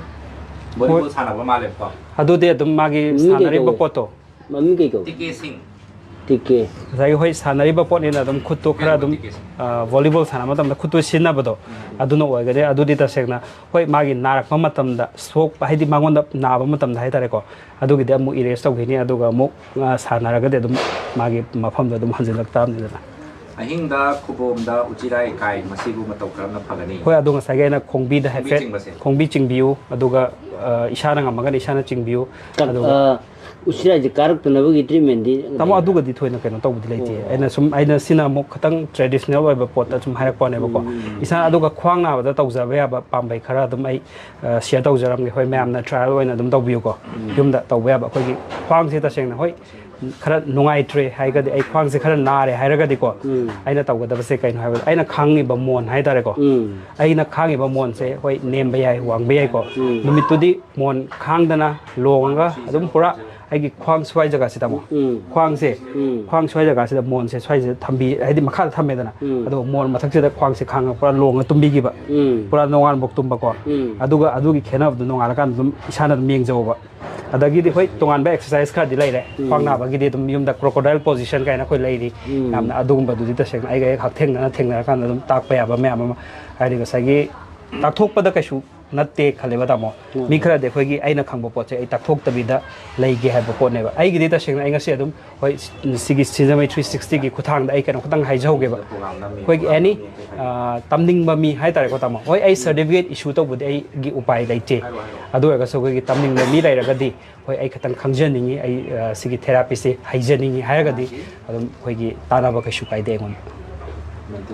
ꯚꯣꯂꯤꯕꯣꯜ ꯁꯥꯟꯅꯕ ꯃꯥꯜꯂꯦꯕꯀꯣ꯫ ꯑꯗꯨꯗꯤ ꯑꯗꯨꯝ ꯃꯥꯒꯤ ꯃꯃꯤꯡ ꯀꯩ ꯁꯥꯟꯅꯔꯤꯕ ꯀꯧꯒꯦ? ꯄꯣꯠꯇꯣ ꯃꯃꯤꯡ ꯀꯩ ꯀꯧ? ꯇꯤꯀꯦ ꯁꯤꯡ꯫ ꯇꯤꯀꯦ꯫ ꯉꯁꯥꯏꯒꯤ ꯍꯣꯏ ꯁꯥꯟꯅꯔꯤꯕ ꯄꯣꯠꯅꯤꯅ ꯑꯗꯨꯝ ꯈꯨꯠꯇꯣ ꯈꯔ ꯑꯗꯨꯝ ꯇꯤꯀꯦ ꯁꯤꯡ꯫ ꯚꯣꯂꯤꯕꯣꯜ ꯁꯥꯟꯅꯕ ꯃꯇꯝꯗ ꯈꯨꯠꯇꯣ ꯁꯤꯖꯤꯟꯅꯕꯗꯣ ꯑꯗꯨꯅ ꯑꯣꯏꯒꯅꯤ꯫ ꯑꯗꯨꯗꯤ ꯇꯁꯦꯡꯅ ꯍꯣꯏ ꯃꯥꯒꯤ ꯅꯥꯔꯛꯄ ꯃꯇꯝꯗ ꯁꯣꯛꯄ ꯍꯥꯏꯗꯤ ꯃꯉꯣꯟꯗ ꯅꯥꯕ ꯃꯇꯝꯗ ꯍꯥꯏꯇꯥꯔꯦꯀꯣ, ꯑꯗꯨꯒꯤꯗꯤ ꯑꯃꯨꯛ ꯏꯔꯦꯁ ꯇꯧꯈꯤꯅꯤ꯫ ꯑꯗꯨꯒ ꯑꯃꯨꯛ ꯁꯥꯟꯅꯔꯒꯗꯤ ꯑꯗꯨꯝ ꯃꯥꯒꯤ ꯃꯐꯝꯗꯣ ꯑꯗꯨꯝ ꯍꯟꯖꯤꯜꯂꯛ ꯇꯥꯕꯅꯤꯗꯅ꯫ ꯑꯍꯤꯡꯗ ꯈꯨꯕꯣꯝꯗ ꯎꯆꯤꯔꯥꯏ ꯀꯥꯏ, ꯃꯁꯤꯕꯨ ꯃꯇꯧ ꯀꯔꯝꯅ ꯐꯒꯅꯤ? ꯍꯣꯏ, ꯑꯗꯣ ꯉꯁꯥꯏꯒꯤ ꯑꯩꯅ ꯈꯣꯡꯕꯤꯗ ꯈꯣꯡꯕꯤ ꯍꯥꯏꯐꯦꯠ ꯆꯤꯡꯕꯁꯦ? ꯈꯣꯡꯕꯤ ꯆꯤꯡꯕꯤꯌꯨ, ꯑꯗꯨꯒ ꯏꯁꯥꯅ ꯉꯝꯃꯒꯅ ꯏꯁꯥꯅ ꯆꯤꯡꯕꯤꯌꯨ꯫ ꯀꯛ- ꯑꯗꯨꯒ ꯑ, ꯎꯆꯤꯔꯥꯏꯁꯦ ꯀꯥꯔꯛꯇꯅꯕꯒꯤ ꯇ꯭ꯔꯤꯠꯃꯦꯟꯗꯤ ꯇꯥꯃꯣ, ꯑꯗꯨꯒꯗꯤ ꯊꯣꯏꯅ ꯀꯩꯅꯣ ꯇꯧꯕꯗꯤ ꯂꯩꯇꯦ꯫ ꯑꯩꯅ ꯁꯨꯝ ꯑꯩꯅ ꯁꯤꯅ ꯑꯃꯨꯛ ꯈꯤꯇꯪ ꯇ꯭ꯔꯦꯗꯤꯁꯅꯦꯜ ꯑꯣꯏꯕ ꯄꯣꯠꯇ ꯁꯨꯝ ꯍꯥꯏꯔꯛꯄꯅꯦꯕꯀꯣ꯫ ꯏꯁꯥ ꯑꯗꯨꯒ ꯈ꯭ꯋꯥꯡ ꯅꯥꯕꯗ ꯇꯧꯖꯕ ꯌꯥꯕ ꯄꯥꯝꯕꯩ ꯈꯔ ꯑꯗꯨꯝ ꯑꯩ ꯁꯤꯌꯔ ꯇꯧꯖꯔꯝꯒꯦ꯫ ꯍꯣꯏ, ꯃꯌꯥꯝꯅ ꯇ꯭ꯔꯥꯏꯌꯦꯜ ꯑꯣꯏꯅ ꯑꯗꯨꯝ ꯇꯧꯕꯤꯌꯨꯀꯣ꯫ ꯌꯨꯝꯗ ꯇꯧꯕ ꯌꯥꯕ ꯑꯩꯈꯣꯏꯒꯤ ꯈ꯭ꯋꯥꯡꯁꯦ ꯇꯁꯦꯡꯅ ꯍꯣꯏ ꯈꯔ ꯅꯨꯡꯉꯥꯏꯇ꯭ꯔꯦ ꯍꯥꯏꯔꯒꯗꯤ, ꯑꯩ ꯈ꯭ꯋꯥꯡꯁꯦ ꯈꯔ ꯅꯥꯔꯦ ꯍꯥꯏꯔꯒꯗꯤꯀꯣ, ꯑꯩꯅ ꯇꯧꯒꯗꯕꯁꯦ ꯀꯩꯅꯣ ꯍꯥꯏꯕꯗ ꯑꯩꯅ ꯈꯥꯡꯉꯤꯕ ꯃꯣꯟ ꯍꯥꯏꯇꯥꯔꯦꯀꯣ꯫ ꯎꯝ꯫ ꯑꯩꯅ ꯈꯥꯡꯉꯤꯕ ꯃꯣꯟꯁꯦ ꯍꯣꯏ ꯅꯦꯝꯕ ꯌꯥꯏ, ꯋꯥꯡꯕ ꯌꯥꯏꯀꯣ꯫ ꯅꯨꯃꯤꯠꯇꯨꯗꯤ ꯃꯣꯟ ꯈꯥꯡꯗꯅ ꯂꯣꯡꯉꯒ ꯑꯗꯨꯝ ꯄꯨꯔꯥ ꯑꯩꯒꯤ ꯈ꯭ꯋꯥꯡ ꯁ꯭ꯋꯥꯏ ꯖꯒꯥꯁꯤ ꯇꯥꯃꯣ꯫ ꯎꯝ꯫ ꯈ꯭ꯋꯥꯡꯁꯦ ꯎꯝ꯫ ꯈ꯭ꯋꯥꯡ ꯁ꯭ꯋꯥꯏ ꯖꯒꯥꯁꯤꯗ ꯃꯣꯟꯁꯦ ꯁ꯭ꯋꯥꯏꯁꯤꯗ ꯊꯝꯕꯤ, ꯍꯥꯏꯗꯤ ꯃꯈꯥꯗ ꯊꯝꯃꯦꯗꯅ꯫ ꯎꯝ꯫ ꯑꯗꯨꯒ ꯃꯣꯟ ꯃꯊꯛꯁꯤꯗ ꯈ꯭ꯋꯥꯡꯁꯦ ꯈꯥꯡꯉꯒ ꯄꯨꯔꯥ ꯂꯣꯡꯉ ꯇꯨꯝꯕꯤꯈꯤꯕ꯫ ꯎꯝ꯫ ꯄꯨꯔꯥ ꯅꯣꯡꯉꯥꯟꯕ ꯇꯨꯝꯕꯀꯣ꯫ ꯎꯝ꯫ ꯑꯗꯨꯒ ꯑꯗꯨꯒꯤ ꯈꯦꯠꯅꯕꯗꯣ ꯅꯣꯡꯉꯥꯜꯂꯀꯥꯟꯗ ꯑꯗꯨꯝ ꯏꯁꯥꯅ ꯑꯗꯨꯝ ꯌꯦꯡꯖꯧꯕ꯫ ꯑꯗꯒꯤꯗꯤ ꯍꯣꯏ ꯇꯣꯉꯥꯟꯕ ꯑꯦꯛꯁꯔꯁꯥꯏꯁ ꯈꯔꯗꯤ ꯂꯩꯔꯦ꯫ ꯈ꯭ꯋꯥꯡ ꯅꯥꯕꯒꯤꯗꯤ ꯑꯗꯨꯝ ꯌꯨꯝꯗ ꯀ꯭ꯔꯣꯀꯣꯗꯥꯏꯜ ꯄꯣꯖꯤꯁꯟ ꯀꯥꯏꯅ ꯑꯩꯈꯣꯏ ꯂꯩꯔꯤ꯫ ꯌꯥꯝꯅ ꯑꯗꯨꯒꯨꯝꯕꯗꯨꯗꯤ ꯇꯁꯦꯡꯅ ꯑꯩꯒ ꯍꯦꯛ ꯍꯛꯊꯦꯡꯅꯅ ꯊꯦꯡꯅꯔꯀꯥꯟꯗ ꯑꯗꯨꯝ ꯇꯥꯛꯄ ꯌꯥꯕ ꯃꯌꯥꯝ ꯑꯃ꯫ ꯍꯥꯏꯗꯤ ꯉꯁꯥꯏꯒꯤ ꯇꯥꯛꯊꯣꯛꯄꯗ ꯀꯩꯁꯨ ꯅꯠꯇꯦ ꯈꯜꯂꯦꯕ ꯇꯥꯃꯣ꯫ ꯃꯤ ꯈꯔꯗꯤ ꯑꯩꯈꯣꯏꯒꯤ ꯑꯩꯅ ꯈꯪꯕ ꯄꯣꯠꯁꯦ ꯑꯩ ꯇꯥꯛꯊꯣꯛꯇꯕꯤꯗ ꯂꯩꯒꯦ ꯍꯥꯏꯕ ꯄꯣꯠꯅꯦꯕ꯫ ꯑꯩꯒꯤꯗꯤ ꯇꯁꯦꯡꯅ ꯑꯩ ꯉꯁꯤ ꯑꯗꯨꯝ ꯍꯣꯏ ꯁꯤꯒꯤ ꯁꯤꯖꯃꯩ ꯊ꯭ꯔꯤ ꯁꯤꯛꯁꯇꯤꯒꯤ ꯈꯨꯠꯊꯥꯡꯗ ꯑꯩ ꯀꯩꯅꯣ ꯈꯤꯇꯪ ꯍꯥꯏꯖꯍꯧꯒꯦꯕ꯫ ꯑꯩꯈꯣꯏꯒꯤ ꯑꯦꯅꯤ ꯇꯝꯅꯤꯡꯕ ꯃꯤ ꯍꯥꯏꯇꯥꯔꯦꯀꯣ ꯇꯥꯃꯣ, ꯍꯣꯏ ꯑꯩ ꯁꯔꯇꯤꯐꯤꯀꯦꯠ ꯏꯁꯨ ꯇꯧꯕꯗꯤ ꯑꯩꯒꯤ ꯎꯄꯥꯏ ꯂꯩꯇꯦ꯫ ꯑꯗꯨ ꯑꯣꯏꯔꯒꯁꯨ ꯑꯩꯈꯣꯏꯒꯤ ꯇꯝꯅꯤꯡꯕ ꯃꯤ ꯂꯩꯔꯒꯗꯤ ꯍꯣꯏ ꯑꯩ ꯈꯤꯇꯪ ꯈꯪꯖꯅꯤꯡꯉꯤ, ꯑꯩ ꯁꯤꯒꯤ ꯊꯦꯔꯥꯄꯤꯁꯦ ꯍꯩꯖꯅꯤꯡꯉꯤ ꯍꯥꯏꯔꯒꯗꯤ ꯑꯗꯨꯝ ꯑꯩꯈꯣꯏꯒꯤ ꯇꯥꯟꯅꯕ ꯀꯩꯁꯨ ꯀꯥꯏꯗꯦ ꯑꯩꯉꯣꯟꯗ꯫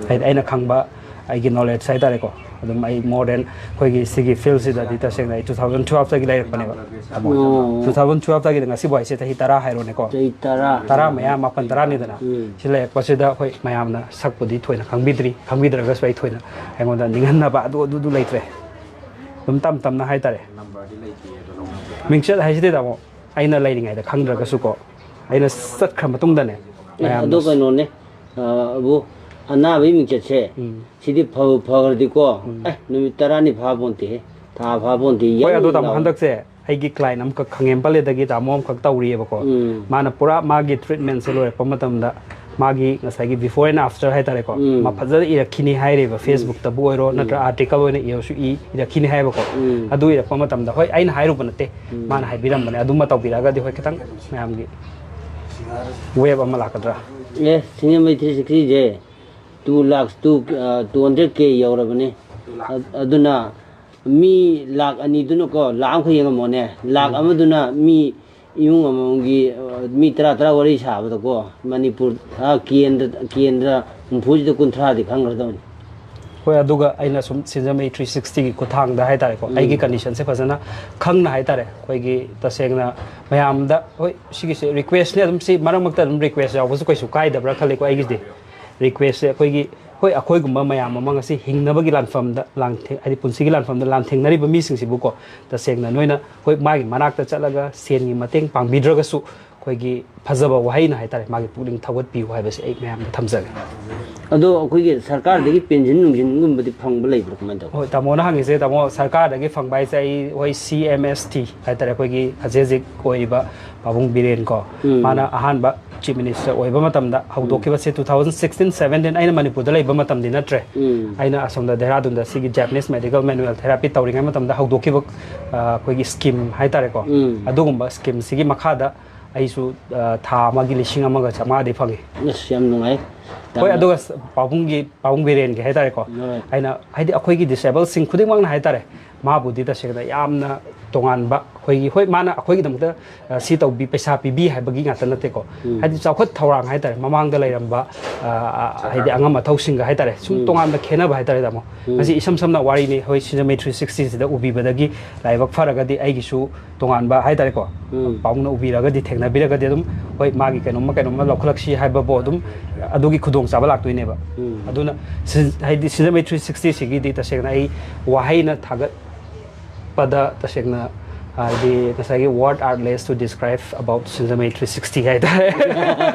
ꯍꯥꯏꯗꯤ ꯑꯩꯅ ꯈꯪꯕ ꯑꯩꯒꯤ ꯅꯣꯂꯦꯖ ꯍꯥꯏꯇꯥꯔꯦꯀꯣ꯫ ꯑꯗꯨꯝ ꯑꯩ ꯃꯣꯔ ꯗꯦꯟ ꯑꯩꯈꯣꯏꯒꯤ ꯁꯤꯒꯤ ꯐꯤꯜꯁꯤꯗ ꯇꯁꯦꯡꯅ ꯑꯩ ꯇꯨ ꯊꯥꯎꯖꯟ ꯇꯨꯋꯦꯜꯐꯇꯒꯤ ꯂꯩꯔꯛꯄꯅꯦꯕ꯫ ꯑꯣ꯫ ꯆꯍꯤ ꯇꯔꯥ꯫ ꯇꯔꯥ ꯃꯌꯥ, ꯃꯥꯄꯟ ꯇꯔꯥꯅꯤꯗꯅ꯫ ꯁꯤ ꯂꯩꯔꯛꯄꯁꯤꯗ ꯑꯩꯈꯣꯏ ꯃꯌꯥꯝꯅ ꯁꯛꯄꯨꯗꯤ ꯊꯣꯏꯅ ꯈꯪꯕꯤꯗ꯭ꯔꯤ, ꯈꯪꯕꯤꯗ꯭ꯔꯒꯁꯨ ꯑꯩ ꯊꯣꯏꯅ ꯑꯩꯉꯣꯟꯗ ꯅꯤꯡꯍꯟꯅꯕ ꯑꯗꯨ ꯑꯗꯨꯗꯨ ꯂꯩꯇ꯭ꯔꯦ꯫ ꯑꯗꯨꯝ ꯇꯝ ꯇꯝꯅ ꯍꯥꯏꯇꯥꯔꯦ꯫ ꯃꯤꯡꯆꯠ ꯍꯥꯏꯁꯤꯗꯤ ꯇꯥꯃꯣ ꯑꯩꯅ ꯂꯩꯔꯤꯉꯩꯗ ꯈꯪꯗ꯭ꯔꯒꯁꯨꯀꯣ, ꯑꯩꯅ ꯆꯠꯈ꯭ꯔ ꯃꯇꯨꯡꯗꯅꯦ ꯑꯦ, ꯑꯗꯣ ꯀꯩꯅꯣꯅꯦ, ꯑꯕꯨ, ꯑꯅꯥꯕꯒꯤ ꯃꯤꯡꯆꯠꯁꯦ ꯎꯝ꯫ ꯁꯤꯗꯤ ꯐꯕꯨ ꯐꯈ꯭ꯔꯗꯤꯀꯣ, ꯑꯦ, ꯅꯨꯃꯤꯠ ꯇꯔꯥꯅꯤ ꯐꯥꯄꯣꯟꯇꯦ, ꯊꯥ ꯐꯥꯄꯣꯟꯇꯦ, ꯍꯣꯏ, ꯑꯗꯣ ꯌꯪ ꯇꯥꯃꯣ, ꯂꯥꯎ꯫ ꯍꯟꯗꯛꯁꯦ ꯑꯩꯒꯤ ꯀ꯭ꯂꯥꯏꯟ ꯑꯃꯈꯛ ꯈꯥꯉꯦꯝ ꯄꯂꯦꯗꯒꯤ ꯇꯥꯃꯣ ꯑꯃꯈꯛ ꯇꯧꯔꯤꯑꯕꯀꯣ꯫ ꯎꯝ꯫ ꯃꯥꯅ ꯄꯨꯔꯥ ꯃꯥꯒꯤ ꯇ꯭ꯔꯤꯠꯃꯦꯟꯁꯦ ꯂꯣꯏꯔꯛꯄ ꯃꯇꯝꯗ ꯃꯥꯒꯤ ꯉꯁꯥꯏꯒꯤ before and after ꯍꯥꯏꯇꯥꯔꯦꯀꯣ, ꯎꯝ꯫ ꯃꯥ ꯐꯖꯅ ꯏꯔꯛꯈꯤꯅꯤ ꯍꯥꯏꯔꯦꯕ, ꯐꯦꯁꯕꯨꯛꯇꯕꯨ ꯑꯣꯏꯔꯣ ꯅꯠꯇ꯭ꯔꯒ ꯑꯥꯔꯇꯤꯀꯜ ꯑꯣꯏꯅ ꯏꯔꯁꯨ ꯏ ꯏꯔꯛꯈꯤꯅꯤ ꯍꯥꯏꯕꯀꯣ꯫ ꯎꯝ꯫ ꯑꯗꯨ ꯏꯔꯛꯄ ꯃꯇꯝꯗ, ꯍꯣꯏ, ꯑꯩꯅ ꯍꯥꯏꯔꯨꯕ ꯅꯠꯇꯦ, ꯃꯥꯅ ꯍꯥꯏꯕꯤꯔꯝꯕꯅꯦ꯫ ꯑꯗꯨꯃ ꯇꯧꯕꯤꯔꯛꯑꯒꯗꯤ, ꯍꯣꯏ, ꯈꯤꯇꯪ ꯃꯌꯥꯝꯒꯤ ꯋꯦꯕ ꯑꯃ ꯂꯥꯛꯀꯗ꯭ꯔꯥ? ꯑꯦ, ꯁꯤꯡꯖꯃꯩ ꯊ꯭ꯔꯤ ꯁꯤꯛꯁꯇꯤꯁꯦ ꯇꯨ ꯂꯥꯛ ꯇꯨ ꯇꯨ ꯍꯟꯗ꯭ꯔꯦꯠ ꯀꯦ ꯌꯧꯔꯕꯅꯤ꯫ ꯑ- ꯑꯗꯨꯅ ꯃꯤ ꯂꯥꯛ ꯑꯅꯤꯗꯨꯅꯀꯣ, ꯂꯥꯛ ꯑꯃꯈꯛ ꯌꯦꯡꯉꯝꯃꯣꯅꯦ, ꯂꯥꯛ ꯑꯃꯗꯨꯅ ꯃꯤ ꯏꯃꯨꯡ ꯑꯃꯃꯝꯒꯤ, ꯑ, ꯃꯤ ꯇꯔꯥ ꯇꯔꯥ ꯋꯥꯔꯤ ꯁꯥꯕꯗꯀꯣ, ꯃꯅꯤꯄꯨꯔ, ꯑ, ꯀꯦꯟꯗ꯭ꯔ ꯀꯦꯟꯗ꯭ꯔ ꯍꯨꯝꯐꯨꯁꯤꯗ ꯀꯨꯟꯊ꯭ꯔꯥꯗꯤ ꯈꯪꯈ꯭ꯔꯗꯧꯅꯤ꯫ ꯍꯣꯏ, ꯑꯗꯨꯒ ꯑꯩꯅ ꯁꯨꯝ ꯁꯤꯡꯖꯃꯩ ꯊ꯭ꯔꯤ ꯁꯤꯛꯁꯇꯤꯒꯤ ꯈꯨꯠꯊꯥꯡꯗ ꯍꯥꯏꯇꯥꯔꯦꯀꯣ, ꯑꯩꯒꯤ ꯀꯟꯗꯤꯁꯟꯁꯦ ꯐꯖꯅ ꯈꯪꯅ ꯍꯥꯏꯇꯥꯔꯦ, ꯑꯩꯈꯣꯏꯒꯤ ꯇꯁꯦꯡꯅ ꯃꯌꯥꯝꯗ, ꯍꯣꯏ, ꯁꯤꯒꯤꯁꯦ ꯔꯤꯀ꯭ꯋꯦꯁꯅꯦ, ꯑꯗꯨꯝ ꯁꯤ ꯃꯔꯛ ꯃꯔꯛꯇ ꯑꯗꯨꯝ ꯔꯤꯀ꯭ꯋꯦꯁ ꯌꯥꯎꯕꯁꯨ ꯀꯩꯁꯨ ꯀꯥꯏꯗꯕ꯭ꯔꯥ ꯈꯜꯂꯤꯀꯣ꯫ ꯑꯩꯒꯤꯗꯤ ꯔꯤꯀ꯭ꯋꯦꯁꯁꯦ ꯑꯩꯈꯣꯏꯒꯤ, ꯍꯣꯏ, ꯑꯩꯈꯣꯏꯒꯨꯝꯕ ꯃꯌꯥꯝ ꯑꯃ ꯉꯁꯤ ꯍꯤꯡꯅꯕꯒꯤ ꯂꯥꯟꯐꯝꯗ ꯂꯥꯟꯊꯦꯡ-, ꯍꯥꯏꯗꯤ ꯄꯨꯟꯁꯤꯒꯤ ꯂꯥꯟꯐꯝꯗ ꯂꯥꯟꯊꯦꯡꯅꯔꯤꯕ ꯃꯤꯁꯤꯡꯁꯤꯕꯨꯀꯣ, ꯇꯁꯦꯡꯅ ꯅꯣꯏꯅ, ꯍꯣꯏ, ꯃꯥꯒꯤ ꯃꯅꯥꯛꯇ ꯆꯠꯂꯒ ꯁꯦꯟꯒꯤ ꯃꯇꯦꯡ ꯄꯥꯡꯕꯤꯗ꯭ꯔꯒꯁꯨ, ꯑꯩꯈꯣꯏꯒꯤ ꯐꯖꯕ ꯋꯥꯍꯩꯅ ꯍꯥꯏꯇꯥꯔꯦ, ꯃꯥꯒꯤ ꯄꯨꯛꯅꯤꯡ ꯊꯧꯒꯠꯄꯤꯌꯨ ꯍꯥꯏꯕꯁꯦ ꯑꯩ ꯃꯌꯥꯝꯗ ꯊꯝꯖꯒꯦ꯫ ꯑꯗꯣ ꯑꯩꯈꯣꯏꯒꯤ ꯁꯔꯀꯥꯔꯗꯒꯤ ꯄꯦꯟꯁꯤꯟ ꯅꯨꯡꯁꯤꯟꯒꯨꯝꯕꯗꯤ ꯐꯪꯕ ꯂꯩꯕ꯭ꯔꯥ, ꯀꯃꯥꯏꯅ ꯇꯧꯕ? ꯍꯣꯏ, ꯇꯥꯃꯣꯅ ꯍꯪꯉꯤꯁꯦ, ꯇꯥꯃꯣ, ꯁꯔꯀꯥꯔꯗꯒꯤ ꯐꯪꯕ ꯍꯥꯏꯁꯦ, ꯑꯩ, ꯍꯣꯏ, ꯁꯤ ꯑꯦꯝ ꯑꯦꯁ ꯇꯤ ꯍꯥꯏꯇꯥꯔꯦ, ꯑꯩꯈꯣꯏꯒꯤ ꯍꯧꯖꯤꯛ ꯍꯧꯖꯤꯛ ꯑꯣꯏꯔꯤꯕ ꯄꯥꯕꯨꯡ ꯕꯤꯔꯦꯟ ꯀꯣ, ꯎꯝ꯫ ꯃꯥꯅ ꯑꯍꯥꯟꯕ ꯆꯤꯐ ꯃꯤꯅꯤꯁꯇꯔ ꯑꯣꯏꯕ ꯃꯇꯝꯗ ꯍꯧꯗꯣꯛꯈꯤꯕꯁꯦ, ꯇꯨ ꯊꯥꯎꯖꯟ ꯁꯤꯛꯁꯇꯤꯟ ꯁꯚꯦꯟꯇꯤꯟ, ꯑꯩꯅ ꯃꯅꯤꯄꯨꯔꯗ ꯂꯩꯕ ꯃꯇꯝꯗꯤ ꯅꯠꯇ꯭ꯔꯦ꯫ ꯎꯝ꯫ ꯑꯩꯅ ꯑꯁꯣꯝꯗ ꯗꯦꯍꯔꯥꯗꯨꯟꯗ ꯁꯤꯒꯤ Japanese medical manual therapy ꯇꯧꯔꯤꯉꯩ ꯃꯇꯝꯗ ꯍꯧꯗꯣꯛꯈꯤꯕ, ꯑ, ꯑꯩꯈꯣꯏꯒꯤ ꯁ꯭ꯀꯤꯝ ꯍꯥꯏꯇꯥꯔꯦꯀꯣ, ꯎꯝ꯫ ꯑꯗꯨꯒꯨꯝꯕ ꯁ꯭ꯀꯤꯝꯁꯤꯒꯤ ꯃꯈꯥꯗ ꯑꯩꯁꯨ, ꯑ, ꯊꯥ ꯑꯃꯒꯤ ꯂꯤꯁꯤꯡ ꯑꯃꯒ ꯆꯥꯝꯃꯉꯥꯗꯤ ꯐꯪꯉꯤ꯫ ꯑꯁ, ꯌꯥꯝ ꯅꯨꯡꯉꯥꯏ꯫ ꯍꯣꯏ, ꯌꯥꯝꯅ- ꯑꯗꯨꯒ ꯁ-, ꯄꯥꯕꯨꯡꯒꯤ, ꯄꯥꯕꯨꯡ ꯕꯤꯔꯦꯟꯒꯤ ꯍꯥꯏꯇꯥꯔꯦꯀꯣ, ꯍꯣꯏ꯫ ꯑꯩꯅ, ꯍꯥꯏꯗꯤ, ꯑꯩꯈꯣꯏꯒꯤ ꯗꯤꯁꯦꯕꯜꯁꯤꯡ ꯈꯨꯗꯤꯡꯃꯛꯅ ꯍꯥꯏꯇꯥꯔꯦ, ꯃꯥꯕꯨꯗꯤ ꯇꯁꯦꯡꯅ ꯌꯥꯝꯅ ꯇꯣꯉꯥꯟꯕ, ꯑꯩꯈꯣꯏꯒꯤ, ꯍꯣꯏ, ꯃꯥꯅ ꯑꯩꯈꯣꯏꯒꯤꯗꯃꯛꯇ, ꯑ, ꯁꯤ ꯇꯧꯕꯤ, ꯄꯩꯁꯥ ꯄꯤꯕꯤ ꯍꯥꯏꯕꯒꯤ ꯉꯥꯛꯇ ꯅꯠꯇꯦꯀꯣ, ꯍꯥꯏꯗꯤ, ꯆꯥꯎꯈꯠ ꯊꯧꯔꯥꯡ ꯍꯥꯏꯇꯥꯔꯦ, ꯃꯃꯥꯡꯗ ꯂꯩꯔꯝꯕ, ꯑ, ꯑ, ꯍꯥꯏꯗꯤ, ꯑꯉꯝ ꯑꯊꯧꯁꯤꯡꯒ ꯍꯥꯏꯇꯥꯔꯦ, ꯁꯨꯝ ꯇꯣꯉꯥꯟꯕ ꯈꯦꯠꯅꯕ ꯍꯥꯏꯇꯥꯔꯦ, ꯇꯥꯃꯣ꯫ ꯉꯁꯤ ꯏꯁꯝ ꯁꯝꯅ ꯋꯥꯔꯤꯅꯤ, ꯍꯣꯏ, ꯁꯤꯡꯖꯃꯩ ꯊ꯭ꯔꯤ ꯁꯤꯛꯁꯇꯤꯁꯤꯗ ꯎꯕꯤꯕꯗꯒꯤ ꯂꯥꯏꯕꯛ ꯐꯔꯒꯗꯤ ꯑꯩꯒꯤꯁꯨ ꯇꯣꯉꯥꯟꯕ ꯍꯥꯏꯇꯥꯔꯦꯀꯣ, ꯎꯝ꯫ ꯄꯥꯕꯨꯡꯅ ꯎꯕꯤꯔꯒꯗꯤ, ꯊꯦꯡꯅꯕꯤꯔꯒꯗꯤ, ꯑꯗꯨꯝ, ꯍꯣꯏ, ꯃꯥꯒꯤ ꯀꯩꯅꯣꯝꯃ ꯀꯩꯅꯣꯝꯃ ꯂꯧꯈꯠꯂꯛꯁꯤ ꯍꯥꯏꯕꯕꯨ ꯑꯗꯨꯝ ꯑꯗꯨꯒꯤ ꯈꯨꯗꯣꯡꯆꯥꯕ ꯂꯥꯛꯇꯣꯏꯅꯦꯕ꯫ ꯎꯝ꯫ ꯑꯗꯨꯅ ꯁꯤ-, ꯍꯥꯏꯗꯤ, ꯁꯤꯡꯖꯃꯩ ꯊ꯭ꯔꯤ ꯁꯤꯛꯁꯇꯤꯁꯤꯒꯤꯗꯤ ꯇꯁꯦꯡꯅ ꯑꯩ ꯋꯥꯍꯩꯅ ꯊꯥꯒꯠꯄꯗ ꯇꯁꯦꯡꯅ ꯍꯥꯏꯗꯤ ꯉꯁꯥꯏꯒꯤ word are less to describe about Sinzamay three sixty ꯍꯥꯏꯇꯥꯔꯦ꯫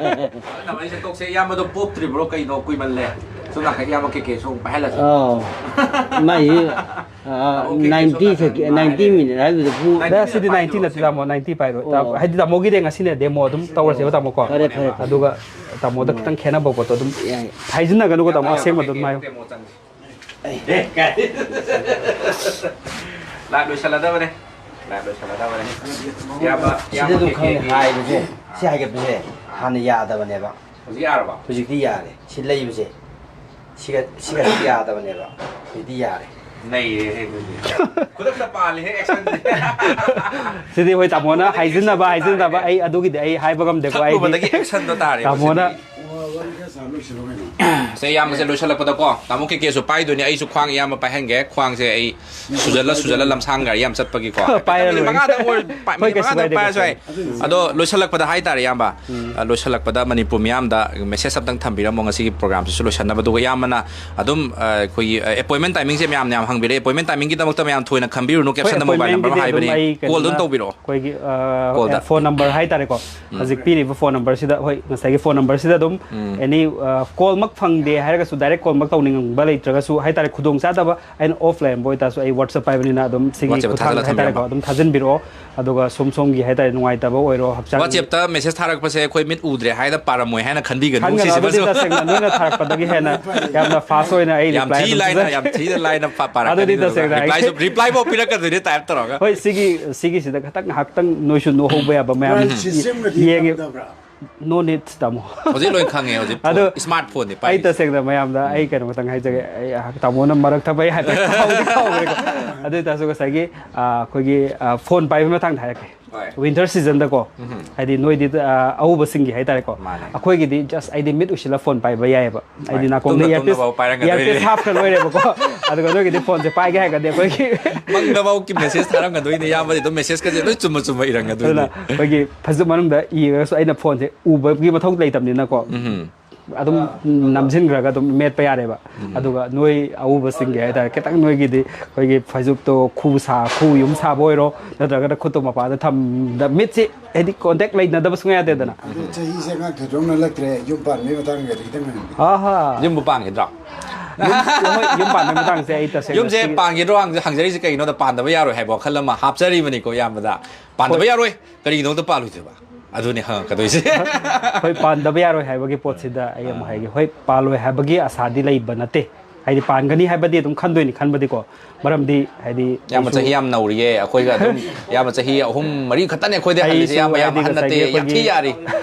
ꯅꯃꯩꯁꯦ ꯇꯣꯛꯁꯦ꯫ ꯏꯌꯥꯝꯕꯗꯣ ꯄꯣꯞꯇ꯭ꯔꯤꯕ꯭ꯔꯣ ꯀꯩꯅꯣ ꯀꯨꯏꯃꯜꯂꯦ? ꯁꯣꯝ ꯅꯥꯀꯟ ꯏꯌꯥꯝꯕ ꯀꯩꯀꯩꯁꯨ ꯑꯃꯨꯛ ꯄꯥꯏꯍꯜꯂꯁꯦ꯫ ꯑꯧ꯫ ꯃꯥꯏꯁꯤ ꯑꯥ, ꯑꯣꯀꯦ, ꯅꯥꯏꯟꯇꯤ ꯁꯣꯝ ꯈꯛꯀꯤ ꯅꯥꯀꯟ ꯅꯥꯏꯟꯇꯤ ꯉꯥꯏꯔꯦ꯫ ꯅꯥꯏꯟꯇꯤ ꯁꯤꯗꯤ ꯅꯥꯏꯟꯇꯤ ꯅꯠꯇꯦ ꯇꯥꯃꯣ, ꯅꯥꯏꯟꯇꯤ ꯄꯥꯏꯔꯣꯏ꯫ ꯑꯣ꯫ ꯍꯥꯏꯗꯤ ꯇꯥꯃꯣꯒꯤꯗꯤ ꯉꯁꯤꯅꯦ ꯗꯦꯃꯣ ꯑꯗꯨꯝ ꯇꯧꯔꯁꯦꯕ ꯇꯥꯃꯣꯀꯣ꯫ ꯐꯔꯦ, ꯐꯔꯦ, ꯐꯔꯦ꯫ ꯑꯗꯨꯒ ꯇꯥꯃꯣꯗ ꯈꯤꯇꯪ ꯈꯦꯠꯅꯕ ꯄꯣꯠꯇꯣ ꯑꯗꯨꯝ ꯌꯥꯏ꯫ ꯍꯥꯏꯖꯤꯟꯅꯒꯅꯨꯀꯣ ꯇꯥꯃꯣ, ꯑꯁꯦꯡꯕꯗꯣ ꯑꯗꯨꯝ ꯍꯥꯏꯌꯣ꯫ ꯗꯦꯃꯣ ꯆꯪꯁꯤ꯫ ꯑꯦ, ꯀꯥꯏ꯫ ꯂꯥꯏꯞ ꯂꯣꯏꯁꯜꯂꯗꯕꯅꯦ꯫ ꯂꯥꯏꯞ ꯂꯣꯏꯁꯜꯂꯗꯕꯅꯦ꯫ ꯏꯌꯥꯝꯕ, ꯁꯤꯗ ꯏꯌꯥꯝꯕ ꯑꯗꯨꯝ ꯀꯩ ꯈꯪꯉꯦ ꯀꯩ ꯍꯥꯏꯕꯁꯦ꯫ ꯁꯤ ꯍꯥꯏꯒꯠꯄꯁꯦ ꯍꯥꯟꯅ ꯌꯥꯗꯕꯅꯦꯕ꯫ ꯍꯧꯖꯤꯛ ꯌꯥꯔꯕ? ꯍꯧꯖꯤꯛꯇꯤ ꯌꯥꯔꯦ꯫ ꯁꯤ ꯂꯩꯕꯁꯦ꯫ ꯁꯤꯒ ꯁꯤꯒ ꯌꯥꯗꯕꯅꯦꯕ꯫ ꯍꯧꯖꯤꯛꯇꯤ ꯌꯥꯔꯦ꯫ ꯅꯩꯔꯦꯍꯦ ꯑꯗꯨꯗꯤ꯫ ꯈꯨꯗꯛꯇ ꯄꯥꯜꯂꯤꯍꯦ ꯑꯦꯛꯁꯟꯗꯤ꯫ ꯁꯤꯗꯤ ꯍꯣꯏ ꯇꯥꯃꯣꯅ ꯍꯥꯏꯖꯤꯟꯅꯕ ꯍꯥꯏꯖꯤꯟꯅꯕ ꯑꯩ ꯑꯗꯨꯒꯤꯗꯤ ꯑꯩ ꯍꯥꯏꯕ ꯉꯝꯗꯦꯀꯣ꯫ ꯑꯩꯗꯤ ꯊꯛꯂꯨꯕꯗꯒꯤ ꯑꯦꯛꯁꯟꯗꯣ ꯇꯥꯔꯦꯕ ꯇꯥꯃꯣꯅ ꯁꯤꯗꯤ꯫ ꯁꯦ, ꯏꯌꯥꯝꯕꯁꯦ ꯂꯣꯏꯁꯜꯂꯛꯄꯗꯀꯣ ꯇꯥꯃꯣ ꯀꯦꯀꯦꯁꯨ ꯄꯥꯏꯗꯣꯏꯅꯦ꯫ ꯑꯩꯁꯨ ꯈ꯭ꯋꯥꯡ ꯏꯌꯥꯝꯕ ꯄꯥꯏꯍꯟꯒꯦ꯫ ꯈ꯭ꯋꯥꯡꯁꯦ ꯑꯩ ꯁꯨꯖꯜꯂ ꯁꯨꯖꯜꯂ ꯂꯝꯁꯥꯡ ꯒꯥꯔꯤ ꯌꯥꯝ ꯆꯠꯄꯒꯤꯀꯣ꯫ ꯄꯥꯏꯔ ꯃꯤꯅꯤꯠ ꯂꯣꯏꯔꯦ꯫ ꯃꯉꯥꯗꯪ ꯑꯣꯏꯔ-, ꯄꯥ-, ꯍꯣꯏ, ꯃꯤꯅꯤꯠ ꯀꯩꯁꯨ ꯃꯉꯥꯗꯪ ꯀꯥꯏꯗꯦ, ꯄꯥꯏꯔꯁꯨ ꯀꯩꯁꯨ ꯌꯥꯏ꯫ ꯑꯗꯣ ꯂꯣꯏꯁꯜꯂꯛꯄꯗ ꯍꯥꯏꯇꯥꯔꯦ ꯏꯌꯥꯝꯕ, ꯑ, ꯂꯣꯏꯁꯜꯂꯛꯄꯗ ꯃꯅꯤꯄꯨꯔ ꯃꯤꯌꯥꯝꯗ ꯃꯦꯁꯦꯖ ꯑꯝꯇꯪ ꯊꯝꯕꯤꯔꯝꯃꯣ ꯉꯁꯤꯒꯤ ꯄ꯭ꯔꯣꯒ꯭ꯔꯥꯝꯁꯤꯁꯨ ꯂꯣꯏꯁꯟꯅꯕ꯫ ꯑꯗꯨꯒ ꯏꯌꯥꯝꯕꯅ ꯑꯗꯨꯝ, ꯑ, ꯑꯩꯈꯣꯏꯒꯤ, ꯑ, ꯑꯦꯄꯣꯏꯟꯃꯦꯟ ꯇꯥꯏꯃꯤꯡꯁꯦ ꯃꯌꯥꯝꯅ ꯌꯥꯝ ꯍꯪꯕꯤꯔꯦ꯫ ꯑꯦꯄꯣꯏꯟꯃꯦꯟ ꯇꯥꯏꯃꯤꯡꯒꯤꯗꯃꯛꯇ ꯃꯌꯥꯝ ꯊꯣꯏꯅ ꯈꯟꯕꯤꯔꯨꯅꯨ꯫ ꯍꯣꯏ, ꯑꯦꯄꯣꯏꯟꯃꯦꯟꯒꯤꯗꯤ ꯑꯗꯨꯝ ꯍꯥꯏꯕꯅꯤ꯫ ꯑꯩ ꯀꯣꯜ ꯑꯗꯨꯝ ꯀꯩꯅꯣꯅ ꯇꯧꯕꯤꯔꯛꯑꯣ꯫ ꯑꯩꯈꯣꯏꯒꯤ, ꯑ, ꯀꯣꯜꯗ꯫ ꯐꯣꯟ ꯅꯝꯕꯔ ꯍꯥꯏꯇꯥꯔꯦꯀꯣ꯫ ꯍꯧꯖꯤꯛ ꯄꯤꯔꯤꯕ ꯐꯣꯟ ꯅꯝꯕꯔꯁꯤꯗ, ꯍꯣꯏ, ꯉꯁꯥꯏꯒꯤ ꯐꯣꯟ ꯅꯝꯕꯔꯁꯤꯗ ꯑꯗꯨꯝ ꯑꯦꯅꯤ, ꯑ, ꯀꯣꯜꯃꯛ ꯐꯪꯗꯦ ꯍꯥꯏꯔꯒꯁꯨ, ꯗꯥꯏꯔꯦꯛ ꯀꯣꯜꯃꯛ ꯇꯧꯅꯤꯡꯕ ꯂꯩꯇ꯭ꯔꯒꯁꯨ ꯍꯥꯏꯇꯥꯔꯦ, ꯈꯨꯗꯣꯡ ꯆꯥꯗꯕ, ꯑꯩꯅ ꯑꯣꯐ ꯂꯩꯔꯝꯕ ꯑꯣꯏꯇꯥꯔꯁꯨ ꯑꯩ ꯋꯥꯆꯞ ꯄꯥꯏꯕꯅꯤꯅ ꯑꯗꯨꯝ ꯁꯤꯒꯤ ꯋꯥꯆꯦꯞꯇ ꯈꯨꯠꯊꯥꯡꯗ ꯊꯥꯖꯤꯜꯂ ꯍꯥꯏꯇꯥꯔꯦꯀꯣ, ꯊꯝꯕꯤꯔꯝꯃꯣ꯫ ꯑꯗꯨꯝ ꯊꯥꯖꯤꯟꯕꯤꯔꯛꯑꯣ꯫ ꯑꯗꯨꯒ ꯁꯣꯝ ꯁꯣꯝꯒꯤ ꯍꯥꯏꯇꯥꯔꯦ, ꯅꯨꯡꯉꯥꯏꯇꯕ ꯑꯣꯏꯔꯣ, ꯍꯛꯆꯥꯡ ꯋꯥꯆꯦꯞꯇ ꯃꯦꯁꯦꯖ ꯊꯥꯔꯛꯄꯁꯦ ꯑꯩꯈꯣꯏ ꯃꯤꯠ ꯎꯗ꯭ꯔꯦ ꯍꯥꯏꯅ ꯄꯥꯔꯝꯃꯣꯏ ꯍꯥꯏꯅ ꯈꯟꯕꯤꯒꯅꯨ꯫ ꯈꯟꯒꯅꯨ꯫ ꯁꯤꯁꯤꯃꯁꯨ ꯑꯗꯨꯗꯤ ꯇꯁꯦꯡꯅ ꯅꯣꯏꯅ ꯊꯥꯔꯛꯄꯗꯒꯤ ꯍꯦꯟꯅ ꯌꯥꯝꯅ ꯐꯥꯁ ꯑꯣꯏꯅ ꯑꯩ ꯌꯥꯝ ꯔꯤꯄ꯭ꯂꯥꯏ ꯊꯤ ꯑꯗꯨꯝ ꯂꯥꯏꯅ, ꯆꯠꯂꯦ꯫ ꯌꯥꯝ ꯊꯤꯅ ꯂꯥꯏꯅ ꯄꯥ-, ꯄꯥꯔꯛꯀꯅꯤ꯫ ꯑꯗꯨꯗꯤ ꯑꯗꯨꯒ ꯇꯁꯦꯡꯅ ꯑꯩ ꯔꯤꯄ꯭ꯂꯥꯏꯁꯨ, ꯔꯤꯄ꯭ꯂꯥꯏꯐꯥꯎ ꯄꯤꯔꯛꯀꯗꯣꯏꯅꯦ ꯇꯥꯏꯞ ꯇꯧꯔꯒ꯫ ꯍꯣꯏ, ꯁꯤꯒꯤ, ꯁꯤꯒꯤꯁꯤꯗ ꯈꯤꯇꯪ ꯉꯥꯏꯍꯥꯛꯇꯪ ꯅꯣꯏꯁꯨ ꯅꯣꯛꯍꯧꯕ ꯌꯥꯕ ꯃꯌꯥꯝ꯫ ꯕ꯭ꯔꯥꯟꯁ ꯁꯤꯁꯇꯦꯝꯒꯗꯤ ꯌꯦꯡꯉꯦ꯫ ꯇꯝꯗꯕ꯭ꯔꯥ? No need, ꯇꯥꯃꯣ꯫ ꯍꯧꯖꯤꯛ ꯂꯣꯏ ꯈꯪꯉꯦ꯫ ꯍꯧꯖꯤꯛ ꯑꯗꯣ ꯁ꯭ꯃꯥꯔꯠ ꯐꯣꯟꯗꯤ ꯑꯩ ꯄꯥꯏꯔꯤꯁꯦ꯫ ꯇꯁꯦꯡꯅ ꯃꯌꯥꯝꯗ ꯑꯩ ꯀꯩꯅꯣ ꯈꯛꯇꯪ ꯍꯥꯏꯖꯒꯦ꯫ ꯑꯩ, ꯑ, ꯇꯥꯃꯣꯅ ꯃꯔꯛ ꯊꯠꯄ ꯑꯩ ꯍꯥꯏꯐꯦꯠ ꯀꯥꯎꯗꯤ ꯀꯥꯎꯈ꯭ꯔꯦꯀꯣ꯫ ꯑꯗꯨ ꯑꯣꯏꯇꯥꯔꯁꯨ ꯉꯁꯥꯏꯒꯤ, ꯑ, ꯑꯩꯈꯣꯏꯒꯤ, ꯑ, ꯐꯣꯟ ꯄꯥꯏꯕꯒꯤ ꯃꯇꯥꯡꯗ ꯍꯥꯏꯔꯛꯀꯦ꯫ ꯍꯣꯏ꯫ ꯋꯤꯟꯇꯔ ꯁꯤꯖꯟꯗꯀꯣ, ꯍꯥꯏꯗꯤ ꯅꯣꯏꯗꯤ, ꯑ, ꯑꯍꯧꯕꯁꯤꯡꯒꯤ ꯍꯥꯏꯇꯥꯔꯦꯀꯣ꯫ ꯃꯥꯅꯦ꯫ ꯑꯩꯈꯣꯏꯒꯤꯗꯤ just ꯑꯩꯗꯤ ꯃꯤꯠ ꯎꯏꯁꯤꯜꯂ ꯐꯣꯟ ꯄꯥꯏꯕ ꯌꯥꯏꯑꯕ꯫ ꯑꯩꯗꯤ ꯍꯣꯏ꯫ ꯅꯥꯀꯣꯡꯗ ꯇꯨꯝꯅ ꯏꯌꯥꯔꯄꯤꯁ, ꯇꯨꯝꯅꯐꯥꯎ ꯄꯥꯏꯔꯝꯒꯗꯣꯏꯅꯦ꯫ ꯏꯌꯥꯔꯄꯤꯁ ꯍꯥꯞꯈ꯭ꯔ ꯂꯣꯏꯔꯦꯕꯀꯣ꯫ ꯑꯗꯨꯒ ꯅꯣꯏꯒꯤꯗꯤ ꯐꯣꯟꯁꯦ ꯄꯥꯏꯒꯦ ꯍꯥꯏꯔꯒꯗꯤ ꯑꯩꯈꯣꯏꯒꯤ ꯃꯪꯗꯐꯥꯎ ꯃꯦꯁꯦꯖ ꯊꯥꯔꯝꯒꯗꯣꯏꯅꯦ꯫ ꯏꯌꯥꯝꯕꯗꯤ ꯑꯗꯨꯝ ꯃꯦꯁꯦꯖꯀꯁꯦ ꯂꯣꯏ ꯆꯨꯝꯕ ꯆꯨꯝꯕ ꯑꯗꯨꯅ ꯏꯔꯝꯒꯗꯣꯏꯅꯦ꯫ ꯑꯩꯈꯣꯏꯒꯤ ꯐꯖ ꯃꯅꯨꯡꯗ ꯏꯔꯒꯁꯨ ꯑꯩꯅ ꯐꯣꯟꯁꯦ ꯎꯕꯒꯤ ꯃꯊꯧ ꯂꯩꯇꯕꯅꯤꯅꯀꯣ꯫ ꯎꯝ꯫ ꯑꯗꯨꯝ ꯅꯝꯁꯤꯟꯈ꯭ꯔꯒ ꯑꯗꯨꯝ ꯃꯦꯠꯄ ꯌꯥꯔꯦꯕ꯫ ꯑꯗꯨꯒ ꯅꯣꯏ ꯑꯎꯕꯁꯤꯡꯒꯤ ꯍꯥꯏꯇꯥꯔꯦ, ꯈꯤꯇꯪ ꯅꯣꯏꯒꯤꯗꯤ ꯑꯩꯈꯣꯏꯒꯤ ꯐꯩꯖꯨꯞꯇꯣ ꯈꯨ ꯁꯥ ꯈꯨ ꯌꯨꯝ ꯁꯥꯕ ꯑꯣꯏꯔꯣ, ꯅꯠꯇ꯭ꯔꯒꯅ ꯈꯨꯠꯇꯣ ꯃꯄꯥꯗ ꯊꯝꯗ ꯃꯤꯠꯁꯤ ꯍꯥꯏꯗꯤ ꯀꯣꯟꯇꯦꯛ ꯂꯩꯅꯗꯕ ꯁꯨꯡꯌꯥ ꯌꯥꯗꯦꯗꯅ꯫ ꯑꯗꯨ ꯆꯍꯤꯁꯦ ꯑꯉꯥꯡ ꯊꯣꯏꯗꯣꯛ ꯅꯠꯂꯛꯇ꯭ꯔꯦ, ꯌꯨꯝ ꯄꯥꯟꯕꯒꯤ ꯃꯇꯥꯡꯒꯗꯤ ꯈꯤꯇꯪ ꯍꯪꯉꯛꯀꯦ꯫ ꯑꯍꯥ꯫ ꯌꯨꯝꯕꯨ ꯄꯥꯟꯈꯤꯗ꯭ꯔꯣ? ꯌꯨꯝ, ꯍꯣꯏ, ꯌꯨꯝ ꯄꯥꯟꯕꯒꯤ ꯃꯇꯥꯡꯁꯦ ꯑꯩ ꯇꯁꯦꯡꯅ ꯌꯨꯝꯁꯦ ꯁꯤ- ꯄꯥꯟꯈꯤꯗ꯭ꯔꯣ ꯍꯪ- ꯍꯪꯖꯔꯤꯁꯦ ꯀꯩꯒꯤꯅꯣꯗ, ꯄꯥꯟꯗꯕ ꯌꯥꯔꯣꯏ ꯍꯥꯏꯕ ꯋꯥꯈꯜ ꯑꯃ ꯍꯥꯞꯆꯔꯤꯕꯅꯤꯀꯣ ꯏꯌꯥꯝꯕꯗ꯫ ꯄꯥꯟꯗꯕ ꯌꯥꯔꯣꯏ, ꯀꯔꯤꯒꯤꯗꯃꯛꯇ ꯄꯥꯜꯂꯣꯏꯗꯣꯏꯕ? ꯑꯗꯨꯅꯤ ꯍꯪꯉꯛꯀꯗꯣꯏꯁꯦ꯫ ꯍꯣꯏ, ꯄꯥꯟꯗꯕ ꯌꯥꯔꯣꯏ ꯍꯥꯏꯕꯒꯤ ꯄꯣꯠꯁꯤꯗ ꯑꯩ ꯑꯃꯨꯛ ꯍꯥꯏꯒꯦ꯫ ꯍꯣꯏ, ꯄꯥꯜꯂꯣꯏ ꯍꯥꯏꯕꯒꯤ ꯑꯁꯥꯗꯤ ꯂꯩꯕ ꯅꯠꯇꯦ꯫ ꯍꯥꯏꯗꯤ ꯄꯥꯟꯒꯅꯤ ꯍꯥꯏꯕꯗꯤ ꯑꯗꯨꯝ ꯈꯟꯗꯣꯏꯅꯤ, ꯈꯟꯕꯗꯤꯀꯣ꯫ ꯃꯔꯝꯗꯤ ꯍꯥꯏꯗꯤ ꯏꯌꯥꯝꯕ ꯑꯩꯁꯨ- ꯆꯍꯤ ꯌꯥꯝ ꯅꯧꯔꯤꯌꯦ ꯑꯩꯈꯣꯏꯒ ꯑꯗꯨꯝ꯫ ꯏꯌꯥꯝꯕ ꯆꯍꯤ ꯑꯍꯨꯝ ꯃꯔꯤ ꯈꯛꯇꯅꯦ ꯑꯩꯈꯣꯏꯗꯤ ꯍꯜꯂꯤꯁꯦ꯫ ꯑꯩꯁꯨ ꯏꯌꯥꯝꯕ ꯌꯥꯝ ꯍꯥꯏꯗꯤ ꯑꯍꯟ ꯅꯠꯇꯦ, ꯉꯁꯥꯏꯒꯤ ꯌꯥꯝ ꯊꯤ ꯑꯩꯈꯣꯏꯒꯤ- ꯌꯥꯔꯤ꯫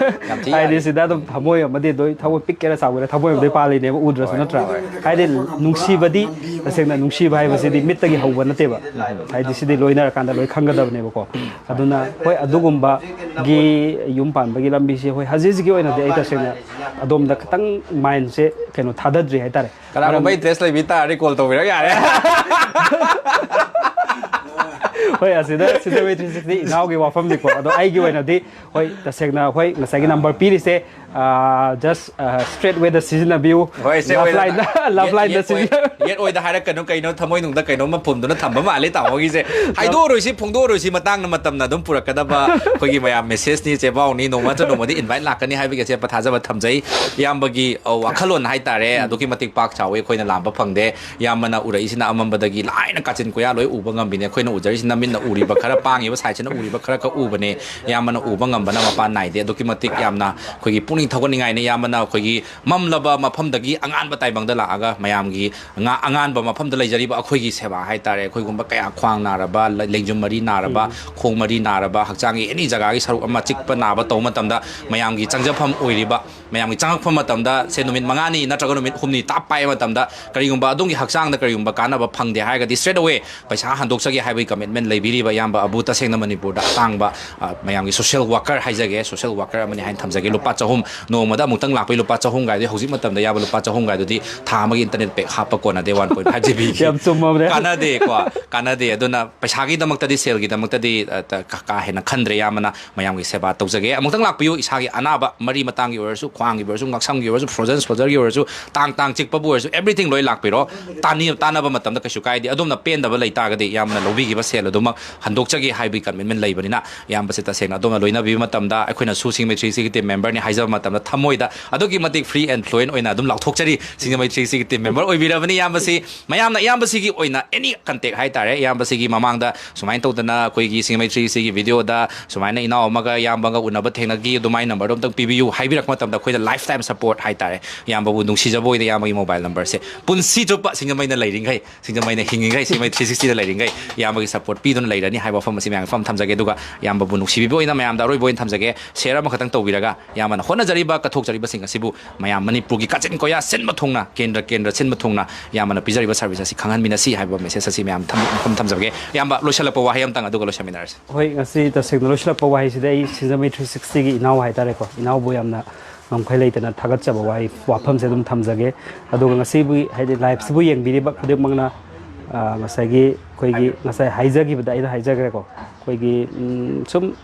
ꯌꯥꯝ ꯊꯤ ꯍꯥꯏꯗꯤ ꯌꯥꯔꯤ꯫ ꯁꯤꯗ ꯑꯗꯨꯝ ꯊꯃꯣꯏ ꯑꯃꯗꯤ ꯑꯗꯨꯝ ꯊꯃꯣꯏ ꯄꯤꯛꯀꯦꯔꯥ ꯆꯥꯎꯒꯦꯔꯥ ꯊꯃꯣꯏ ꯑꯃꯗꯤ ꯄꯥꯜꯂꯤꯅꯦꯕ, ꯎꯗ꯭ꯔꯁꯨ ꯅꯠꯇ꯭ꯔꯥ? ꯍꯥꯏꯗꯤ ꯅꯨꯡꯁꯤꯕꯗꯤ ꯇꯁꯦꯡꯅ ꯅꯨꯡꯁꯤꯕ ꯍꯥꯏꯕꯁꯤꯗꯤ ꯃꯤꯠꯇꯒꯤ ꯍꯧꯕ ꯅꯠꯇꯦꯕ꯫ ꯍꯥꯏꯗꯤ ꯁꯤꯗꯤ ꯂꯣꯏꯅꯔꯀꯥꯟꯗ ꯂꯣꯏ ꯈꯪꯒꯗꯕꯅꯦꯕꯀꯣ꯫ ꯑꯗꯨꯅ ꯍꯣꯏ, ꯑꯗꯨꯒꯨꯝꯕꯒꯤ ꯌꯨꯝ ꯄꯥꯟꯕꯒꯤ ꯂꯝꯕꯤꯁꯦ ꯍꯣꯏ ꯍꯧꯖꯤꯛ ꯍꯧꯖꯤꯛꯀꯤ ꯑꯣꯏꯅꯗꯤ ꯑꯩ ꯇꯁꯦꯡꯅ ꯑꯗꯣꯝꯗ ꯈꯤꯇꯪ ꯃꯥꯏꯟꯁꯦ ꯀꯩꯅꯣ ꯊꯥꯗꯗ꯭ꯔꯤ ꯍꯥꯏꯇꯥꯔꯦ꯫ ꯀꯅꯥꯒꯨꯝꯕ ꯏꯟꯇꯔꯦꯁ ꯂꯩꯕꯤ ꯇꯥꯔꯗꯤ ꯀꯣꯜ ꯇꯧꯕꯤꯔꯛ ꯌꯥꯔꯦ꯫ ꯍꯣꯏ, ꯑꯁꯤꯗ ꯁꯤꯗ ꯋꯦꯇ꯭ꯔꯤꯁꯤꯛꯁꯇꯤ ꯏꯅꯥꯎꯒꯤ ꯋꯥꯐꯝꯅꯤꯀꯣ꯫ ꯑꯗꯣ ꯑꯩꯒꯤ ꯑꯣꯏꯅꯗꯤ ꯍꯣꯏ, ꯇꯁꯦꯡꯅ ꯍꯣꯏ, ꯉꯁꯥꯏꯒꯤ ꯅꯝꯕꯔ ꯄꯤꯔꯤꯁꯦ ꯖꯁ ꯁ꯭ꯇ꯭ꯔꯦꯠ ꯋꯦꯗ ꯁꯤꯖꯤꯟꯅꯕꯤꯌꯨ꯫ ꯍꯣꯏ, ꯁꯦ ꯂꯞ ꯑꯣꯏꯗ- ꯂꯥꯏꯟꯗ ꯂꯞ ꯌꯦꯠ- ꯂꯥꯏꯟꯗ ꯌꯦꯠ ꯑꯣꯏ- ꯁꯤꯖꯤꯟꯅ- ꯌꯦꯠ ꯑꯣꯏꯗ ꯍꯥꯏꯔꯛꯀꯅꯨ, ꯀꯩꯅꯣ ꯊꯃꯣꯏꯅꯨꯡꯗ ꯀꯩꯅꯣꯝꯃ ꯐꯨꯝꯗꯨꯅ ꯊꯝꯕ ꯃꯥꯜꯂꯦ ꯇꯥꯃꯣꯒꯤꯁꯦ꯫ ꯍꯥꯏꯗꯣꯛꯑꯔꯣꯏꯁꯤ, ꯐꯣꯡꯗꯣꯛꯑꯔꯣꯏꯁꯤ, ꯃꯇꯥꯡꯅ ꯃꯇꯝꯅ ꯑꯗꯨꯝ ꯄꯨꯔꯛꯀꯗꯕ ꯑꯩꯈꯣꯏꯒꯤ ꯃꯌꯥꯝ ꯃꯦꯁꯦꯖꯅꯤ꯫ ꯆꯦꯕꯥꯎꯅꯤ, ꯅꯣꯡꯃ ꯅꯠꯇ꯭ꯔ ꯅꯣꯡꯃꯗꯤ ꯏꯟꯚꯥꯏꯠ ꯂꯥꯛꯀꯅꯤ ꯍꯥꯏꯕꯒꯤ ꯑꯆꯦꯠꯄ ꯊꯥꯖꯕ ꯊꯝꯖꯩ꯫ ꯏꯌꯥꯝꯕꯒꯤ ꯑ, ꯋꯥꯈꯜꯂꯣꯟ ꯍꯥꯏꯇꯥꯔꯦ, ꯑꯗꯨꯛꯀꯤ ꯃꯇꯤꯛ ꯄꯥꯛ ꯆꯥꯎꯋꯤ, ꯑꯩꯈꯣꯏꯅ ꯂꯥꯝꯕ ꯐꯪꯗꯦ꯫ ꯏꯌꯥꯝꯕꯅ ꯎꯔꯛꯏꯁꯤꯅ ꯑꯃꯝꯕꯗꯒꯤ ꯂꯥꯏꯅ ꯀꯥꯆꯤꯟ ꯀꯣꯌꯥ ꯂꯣꯏ ꯎꯕ ꯉꯝꯕꯤꯅꯦ꯫ ꯑꯩꯈꯣꯏꯅ ꯎꯖꯔꯤꯁꯤꯅ ꯃꯤꯠꯅ ꯎꯔꯤꯕ ꯈꯔ, ꯄꯥꯡꯉꯤꯕ ꯁꯥꯏꯠꯁꯤꯅ ꯎꯔꯤꯕ ꯈꯔ ꯈꯛ ꯎꯕꯅꯦ꯫ ꯏꯌꯥꯝꯕꯅ ꯎꯕ ꯉꯝꯕꯅ ꯃꯄꯥꯟ ꯅꯥꯏꯗꯦ꯫ ꯑꯗꯨꯛꯀꯤ ꯃꯇꯤꯛ ꯌꯥꯝꯅ ꯑꯩꯈꯣꯏꯒꯤ ꯄꯨꯛꯅꯤꯡ ꯊꯧꯒꯠꯅꯤꯡꯉꯥꯏꯅꯤ꯫ ꯏꯌꯥꯝꯕꯅ ꯑꯩꯈꯣꯏꯒꯤ ꯃꯝꯂꯕ ꯃꯐꯝꯗꯒꯤ ꯑꯉꯥꯟꯕ ꯇꯥꯏꯕꯪꯗ ꯂꯥꯛꯑꯒ ꯃꯌꯥꯝꯒꯤ ꯉꯥ-, ꯑꯉꯥꯟꯕ ꯃꯐꯝꯗ ꯂꯩꯖꯔꯤꯕ ꯑꯩꯈꯣꯏꯒꯤ ꯁꯦꯕꯥ ꯍꯥꯏꯇꯥꯔꯦ, ꯑꯩꯈꯣꯏꯒꯨꯝꯕ ꯀꯌꯥ, ꯈ꯭ꯋꯥꯡ ꯅꯥꯔꯕ, ꯂ-, ꯂꯦꯡꯖꯨꯝ ꯃꯔꯤ ꯅꯥꯔꯕ, ꯈꯣꯡ ꯃꯔꯤ ꯅꯥꯔꯕ, ꯍꯛꯆꯥꯡꯒꯤ ꯑꯦꯅꯤ ꯖꯒꯥꯒꯤ ꯁꯔꯨꯛ ꯑꯃ ꯆꯤꯛꯄ ꯅꯥꯕ ꯇꯧꯕ ꯃꯇꯝꯗ ꯃꯌꯥꯝꯒꯤ ꯆꯪꯖꯐꯝ ꯑꯣꯏꯔꯤꯕ, ꯃꯌꯥꯝꯒꯤ ꯆꯪꯉꯛꯄ ꯃꯇꯝꯗ ꯁꯦ ꯅꯨꯃꯤꯠ ꯃꯉꯥꯅꯤ ꯅꯠꯇ꯭ꯔꯒ ꯅꯨꯃꯤꯠ ꯍꯨꯝꯅꯤ ꯇꯥꯞ ꯄꯥꯏꯕ ꯃꯇꯝꯗ ꯀꯔꯤꯒꯨꯝꯕ ꯑꯗꯣꯝꯒꯤ ꯍꯛꯆꯥꯡꯗ ꯀꯔꯤꯒꯨꯝꯕ ꯀꯥꯟꯅꯕ ꯐꯪꯗꯦ ꯍꯥꯏꯔꯒꯗꯤ straight away ꯄꯩꯁꯥ ꯍꯟꯗꯣꯛꯆꯒꯦ ꯍꯥꯏꯕꯒꯤ commitment ꯂꯩꯕꯤꯔꯤꯕ ꯏꯌꯥꯝꯕ ꯑꯕꯨ ꯇꯁꯦꯡꯅ ꯃꯅꯤꯄꯨꯔꯗ ꯑꯇꯥꯡꯕ, ꯑ, ꯃꯌꯥꯝꯒꯤ ꯁꯣꯁꯤꯌꯦꯜ ꯋꯥꯀꯔ ꯍꯥꯏꯖꯒꯦ, ꯁꯣꯁꯤꯌꯦꯜ ꯋꯥꯀꯔ ꯑꯃꯅꯤ ꯍꯥꯏꯅ ꯊꯝꯖꯒꯦ꯫ ꯂꯨꯄꯥ ꯆꯍꯨꯝ, ꯅꯣꯡꯃꯗ ꯑꯃꯨꯛꯇꯪ ꯂꯥꯛꯄꯒꯤ ꯂꯨꯄꯥ ꯆꯍꯨꯝ ꯀꯥꯏꯗꯨꯗꯤ ꯍꯧꯖꯤꯛ ꯃꯇꯝꯗ ꯏꯌꯥꯝꯕ ꯂꯨꯄꯥ ꯆꯍꯨꯝ ꯀꯥꯏꯗꯨꯗꯤ ꯊꯥ ꯑꯃꯒꯤ ꯏꯟꯇꯔꯅꯦꯠ ꯄꯦꯛ ꯍꯥꯞꯄ ꯀꯣꯟꯅꯗꯦ, ꯋꯥꯟ ꯄꯣꯏꯟ ꯐꯥꯏꯚ ꯖꯤ ꯕꯤꯒꯤ꯫ ꯌꯥꯝ ꯆꯨꯝꯃꯕꯅꯦ꯫ ꯀꯥꯟꯅꯗꯦꯀꯣ, ꯀꯥꯟꯅꯗꯦ꯫ ꯑꯗꯨꯅ ꯄꯩꯁꯥꯒꯤꯗꯃꯛꯇꯗꯤ, ꯁꯦꯜꯒꯤꯗꯃꯛꯇꯗꯤ, ꯑ, ꯇ-, ꯀ-, ꯀꯥ ꯍꯦꯟꯅ ꯈꯟꯗ꯭ꯔꯦ꯫ ꯏꯌꯥꯝꯕꯅ ꯃꯌꯥꯝꯒꯤ ꯁꯦꯕꯥ ꯇꯧꯖꯒꯦ꯫ ꯑꯃꯨꯛꯇꯪ ꯂꯥꯛꯄꯤꯌꯨ, ꯏꯁꯥꯒꯤ ꯑꯅꯥꯕ ꯃꯔꯤ ꯃꯇꯥꯡꯒꯤ ꯑꯣꯏꯔꯁꯨ, ꯈ꯭ꯋꯥꯡꯒꯤ ꯑꯣꯏꯔꯁꯨ, ꯉꯛꯁꯝꯒꯤ ꯑꯣꯏꯔꯁꯨ, ꯐ꯭ꯔꯣꯖꯟ ꯁꯣꯜꯖꯔꯒꯤ ꯑꯣꯏꯔꯁꯨ, ꯇꯥꯡ ꯇꯥꯡ ꯆꯤꯛꯄꯕꯨ ꯑꯣꯏꯔꯁꯨ, everything ꯂꯣꯏ ꯂꯥꯛꯄꯤꯔꯣ꯫ ꯇꯥꯅꯤ-, ꯇꯥꯟꯅꯕ ꯃꯇꯝꯗ ꯀꯩꯁꯨ ꯀꯥꯏꯗꯦ꯫ ꯑꯗꯣꯝꯅ ꯄꯦꯟꯗꯕ ꯂꯩ ꯇꯥꯔꯒꯗꯤ ꯌꯥꯝꯅ ꯂꯧꯕꯤꯈꯤꯕ ꯁꯦꯜ ꯑꯗꯨꯃꯛ ꯍꯟꯗꯣꯛꯆꯒꯦ ꯍꯥꯏꯕꯒꯤ ꯀꯃꯤꯠꯃꯦꯟ ꯂꯩꯕꯅꯤꯅ, ꯏꯌꯥꯝꯕꯁꯦ ꯇꯁꯦꯡꯅ ꯑꯗꯣꯝꯅ ꯂꯣꯏꯅꯕꯤꯕ ꯃꯇꯝꯗ ꯑꯩꯈꯣꯏꯅ ꯁꯨ ꯁꯤꯡꯖꯃꯩ ꯊ꯭ꯔꯤ ꯁꯤꯛꯁꯇꯤꯒꯤ ꯇꯤꯝ ꯃꯦꯝꯕꯔꯅꯤ ꯍꯥꯏꯖꯕ ꯃꯇꯝꯗ ꯊꯃꯣꯏꯗ ꯑꯗꯨꯛꯀꯤ ꯃꯇꯤꯛ ꯐ꯭ꯔꯤ ꯑꯦꯟ ꯐ꯭ꯂꯨꯌꯦꯟ ꯑꯣꯏꯅ ꯑꯗꯨꯝ ꯂꯥꯎꯊꯣꯛꯆꯔꯤ꯫ ꯁꯤꯡꯖꯃꯩ ꯊ꯭ꯔꯤ ꯁꯤꯛꯁꯇꯤꯒꯤ ꯇꯤꯝ ꯃꯦꯝꯕꯔ ꯑꯣꯏꯕꯤꯔꯕꯅꯤ ꯏꯌꯥꯝꯕꯁꯤ꯫ ꯃꯌꯥꯝꯅ ꯏꯌꯥꯝꯕꯁꯤꯒꯤ ꯑꯣꯏꯅ ꯑꯦꯅꯤ ꯀꯟꯇꯦꯛ ꯍꯥꯏꯇꯥꯔꯦ, ꯏꯌꯥꯝꯕꯁꯤꯒꯤ ꯃꯃꯥꯡꯗ ꯁꯨꯃꯥꯏꯅ ꯇꯧꯗꯅ ꯑꯩꯈꯣꯏꯒꯤ ꯁꯤꯡꯖꯃꯩ ꯊ꯭ꯔꯤ ꯁꯤꯛꯁꯇꯤꯒꯤ ꯚꯤꯗꯤꯑꯣꯗ ꯁꯨꯃꯥꯏꯅ ꯏꯅꯥꯎ ꯑꯃꯒ ꯏꯌꯥꯝꯕꯒ ꯎꯅꯕ ꯊꯦꯡꯅꯈꯤ, ꯑꯗꯨꯃꯥꯏꯅ ꯅꯝꯕꯔꯗꯣ ꯑꯝꯇꯪ ꯄꯤꯕꯤꯌꯨ ꯍꯥꯏꯕꯤꯔꯛꯄ ꯃꯇꯝꯗ ꯑꯩꯈꯣꯏꯗ ꯂꯥꯏꯐ ꯇꯥꯏꯝ ꯁꯄꯣꯔꯠ ꯍꯥꯏꯇꯥꯔꯦ꯫ ꯏꯌꯥꯝꯕꯕꯨ ꯅꯨꯡꯁꯤꯖꯕ ꯑꯣꯏꯅ ꯏꯌꯥꯝꯕꯒꯤ ꯃꯣꯕꯥꯏꯜ ꯅꯝꯕꯔꯁꯦ ꯄꯨꯟꯁꯤ ꯆꯨꯞꯄ ꯁꯤꯡꯖꯃꯩꯅ ꯂꯩꯔꯤꯈꯩ, ꯁꯤꯡꯖꯃꯩꯅ ꯍꯤꯡꯉꯤꯈꯩ, ꯁꯤꯡꯖꯃꯩ ꯊ꯭ꯔꯤ ꯁꯤꯛꯁꯇꯤꯗ ꯂꯩꯔꯤꯈꯩ ꯏꯌꯥꯝꯕꯒꯤ ꯁꯄꯣꯔꯠ ꯄꯤꯗꯨꯅ ꯂꯩꯔꯅꯤ ꯍꯥꯏꯕ ꯋꯥꯐꯝ ꯑꯁꯤ ꯃꯌꯥꯝꯒꯤ ꯃꯐꯝ ꯊꯝꯖꯒꯦ꯫ ꯑꯗꯨꯒ ꯏꯌꯥꯝꯕꯕꯨ ꯅꯨꯡꯁꯤꯕꯤꯕ ꯑꯣꯏꯅ ꯃꯌꯥꯝꯗ ꯑꯔꯣꯏꯕ ꯑꯣꯏꯅ ꯊꯝꯖꯒꯦ, ꯁꯤꯌꯔ ꯑꯃꯈꯛꯇꯪ ꯇꯧꯕꯤꯔꯒ ꯏꯌꯥꯝꯕꯅ ꯍꯣꯠꯅꯖꯔꯤꯕ, ꯀꯠꯊꯣꯛꯆꯔꯤꯕꯁꯤꯡ ꯑꯁꯤꯕꯨ ꯃꯌꯥꯝ ꯃꯅꯤꯄꯨꯔꯒꯤ ꯀꯥꯆꯤꯟ ꯀꯣꯌꯥ ꯁꯤꯟꯕ ꯊꯨꯡꯅ, ꯀꯦꯟꯗ꯭ꯔ ꯀꯦꯟꯗ꯭ꯔ ꯁꯤꯟꯕ ꯊꯨꯡꯅ ꯏꯌꯥꯝꯕꯅ ꯄꯤꯖꯔꯤꯕ ꯁꯥꯔꯚꯤꯁ ꯑꯁꯤ ꯈꯪꯍꯟꯃꯤꯟꯅꯁꯤ ꯍꯥꯏꯕ ꯃꯦꯁꯦꯖ ꯑꯁꯤ ꯃꯌꯥꯝ ꯊꯝ-, ꯃꯐꯝ ꯊꯝꯖꯕꯒꯦ꯫ ꯏꯌꯥꯝꯕ, ꯂꯣꯏꯁꯤꯜꯂꯛꯄ ꯋꯥꯍꯩ ꯑꯃꯇꯪ ꯑꯗꯨꯒ ꯂꯣꯏꯁꯤꯟꯃꯤꯟꯅꯔꯁꯤ꯫ ꯍꯣꯏ, ꯉꯁꯤ ꯇꯁꯦꯡꯅ ꯂꯣꯏꯁꯤꯜꯂꯛꯄ ꯋꯥꯍꯩꯁꯤꯗꯤ ꯑꯩ ꯁꯤꯡꯖꯃꯩ ꯊ꯭ꯔꯤ ꯁꯤꯛꯁꯇꯤꯒꯤ ꯏꯅꯥꯎ ꯍꯥꯏꯇꯥꯔꯦꯀꯣ, ꯏꯅꯥꯎꯕꯨ ꯌꯥꯝꯅ ꯉꯝꯈꯩ ꯂꯩꯇꯅ ꯊꯥꯒꯠꯆꯕ ꯋꯥꯍꯩ, ꯋꯥꯐꯝꯁꯦ ꯑꯗꯨꯝ ꯊꯝꯖꯒꯦ꯫ ꯑꯗꯨꯒ ꯉꯁꯤꯕꯨ, ꯍꯥꯏꯗꯤ, ꯂꯥꯏꯐꯁꯤꯕꯨ ꯌꯦꯡꯕꯤꯔꯤꯕ ꯈꯨꯗꯤꯡꯃꯛꯅ, ꯑ, ꯉꯁꯥꯏꯒꯤ ꯑꯩꯈꯣꯏꯒꯤ ꯉꯁꯥꯏ ꯍꯥꯏꯖꯈꯤꯕꯗ ꯑꯩꯅ ꯍꯥꯏꯖꯈ꯭ꯔꯦꯀꯣ, ꯑꯩꯈꯣꯏꯒꯤ, ꯎꯝ, ꯁꯨꯝ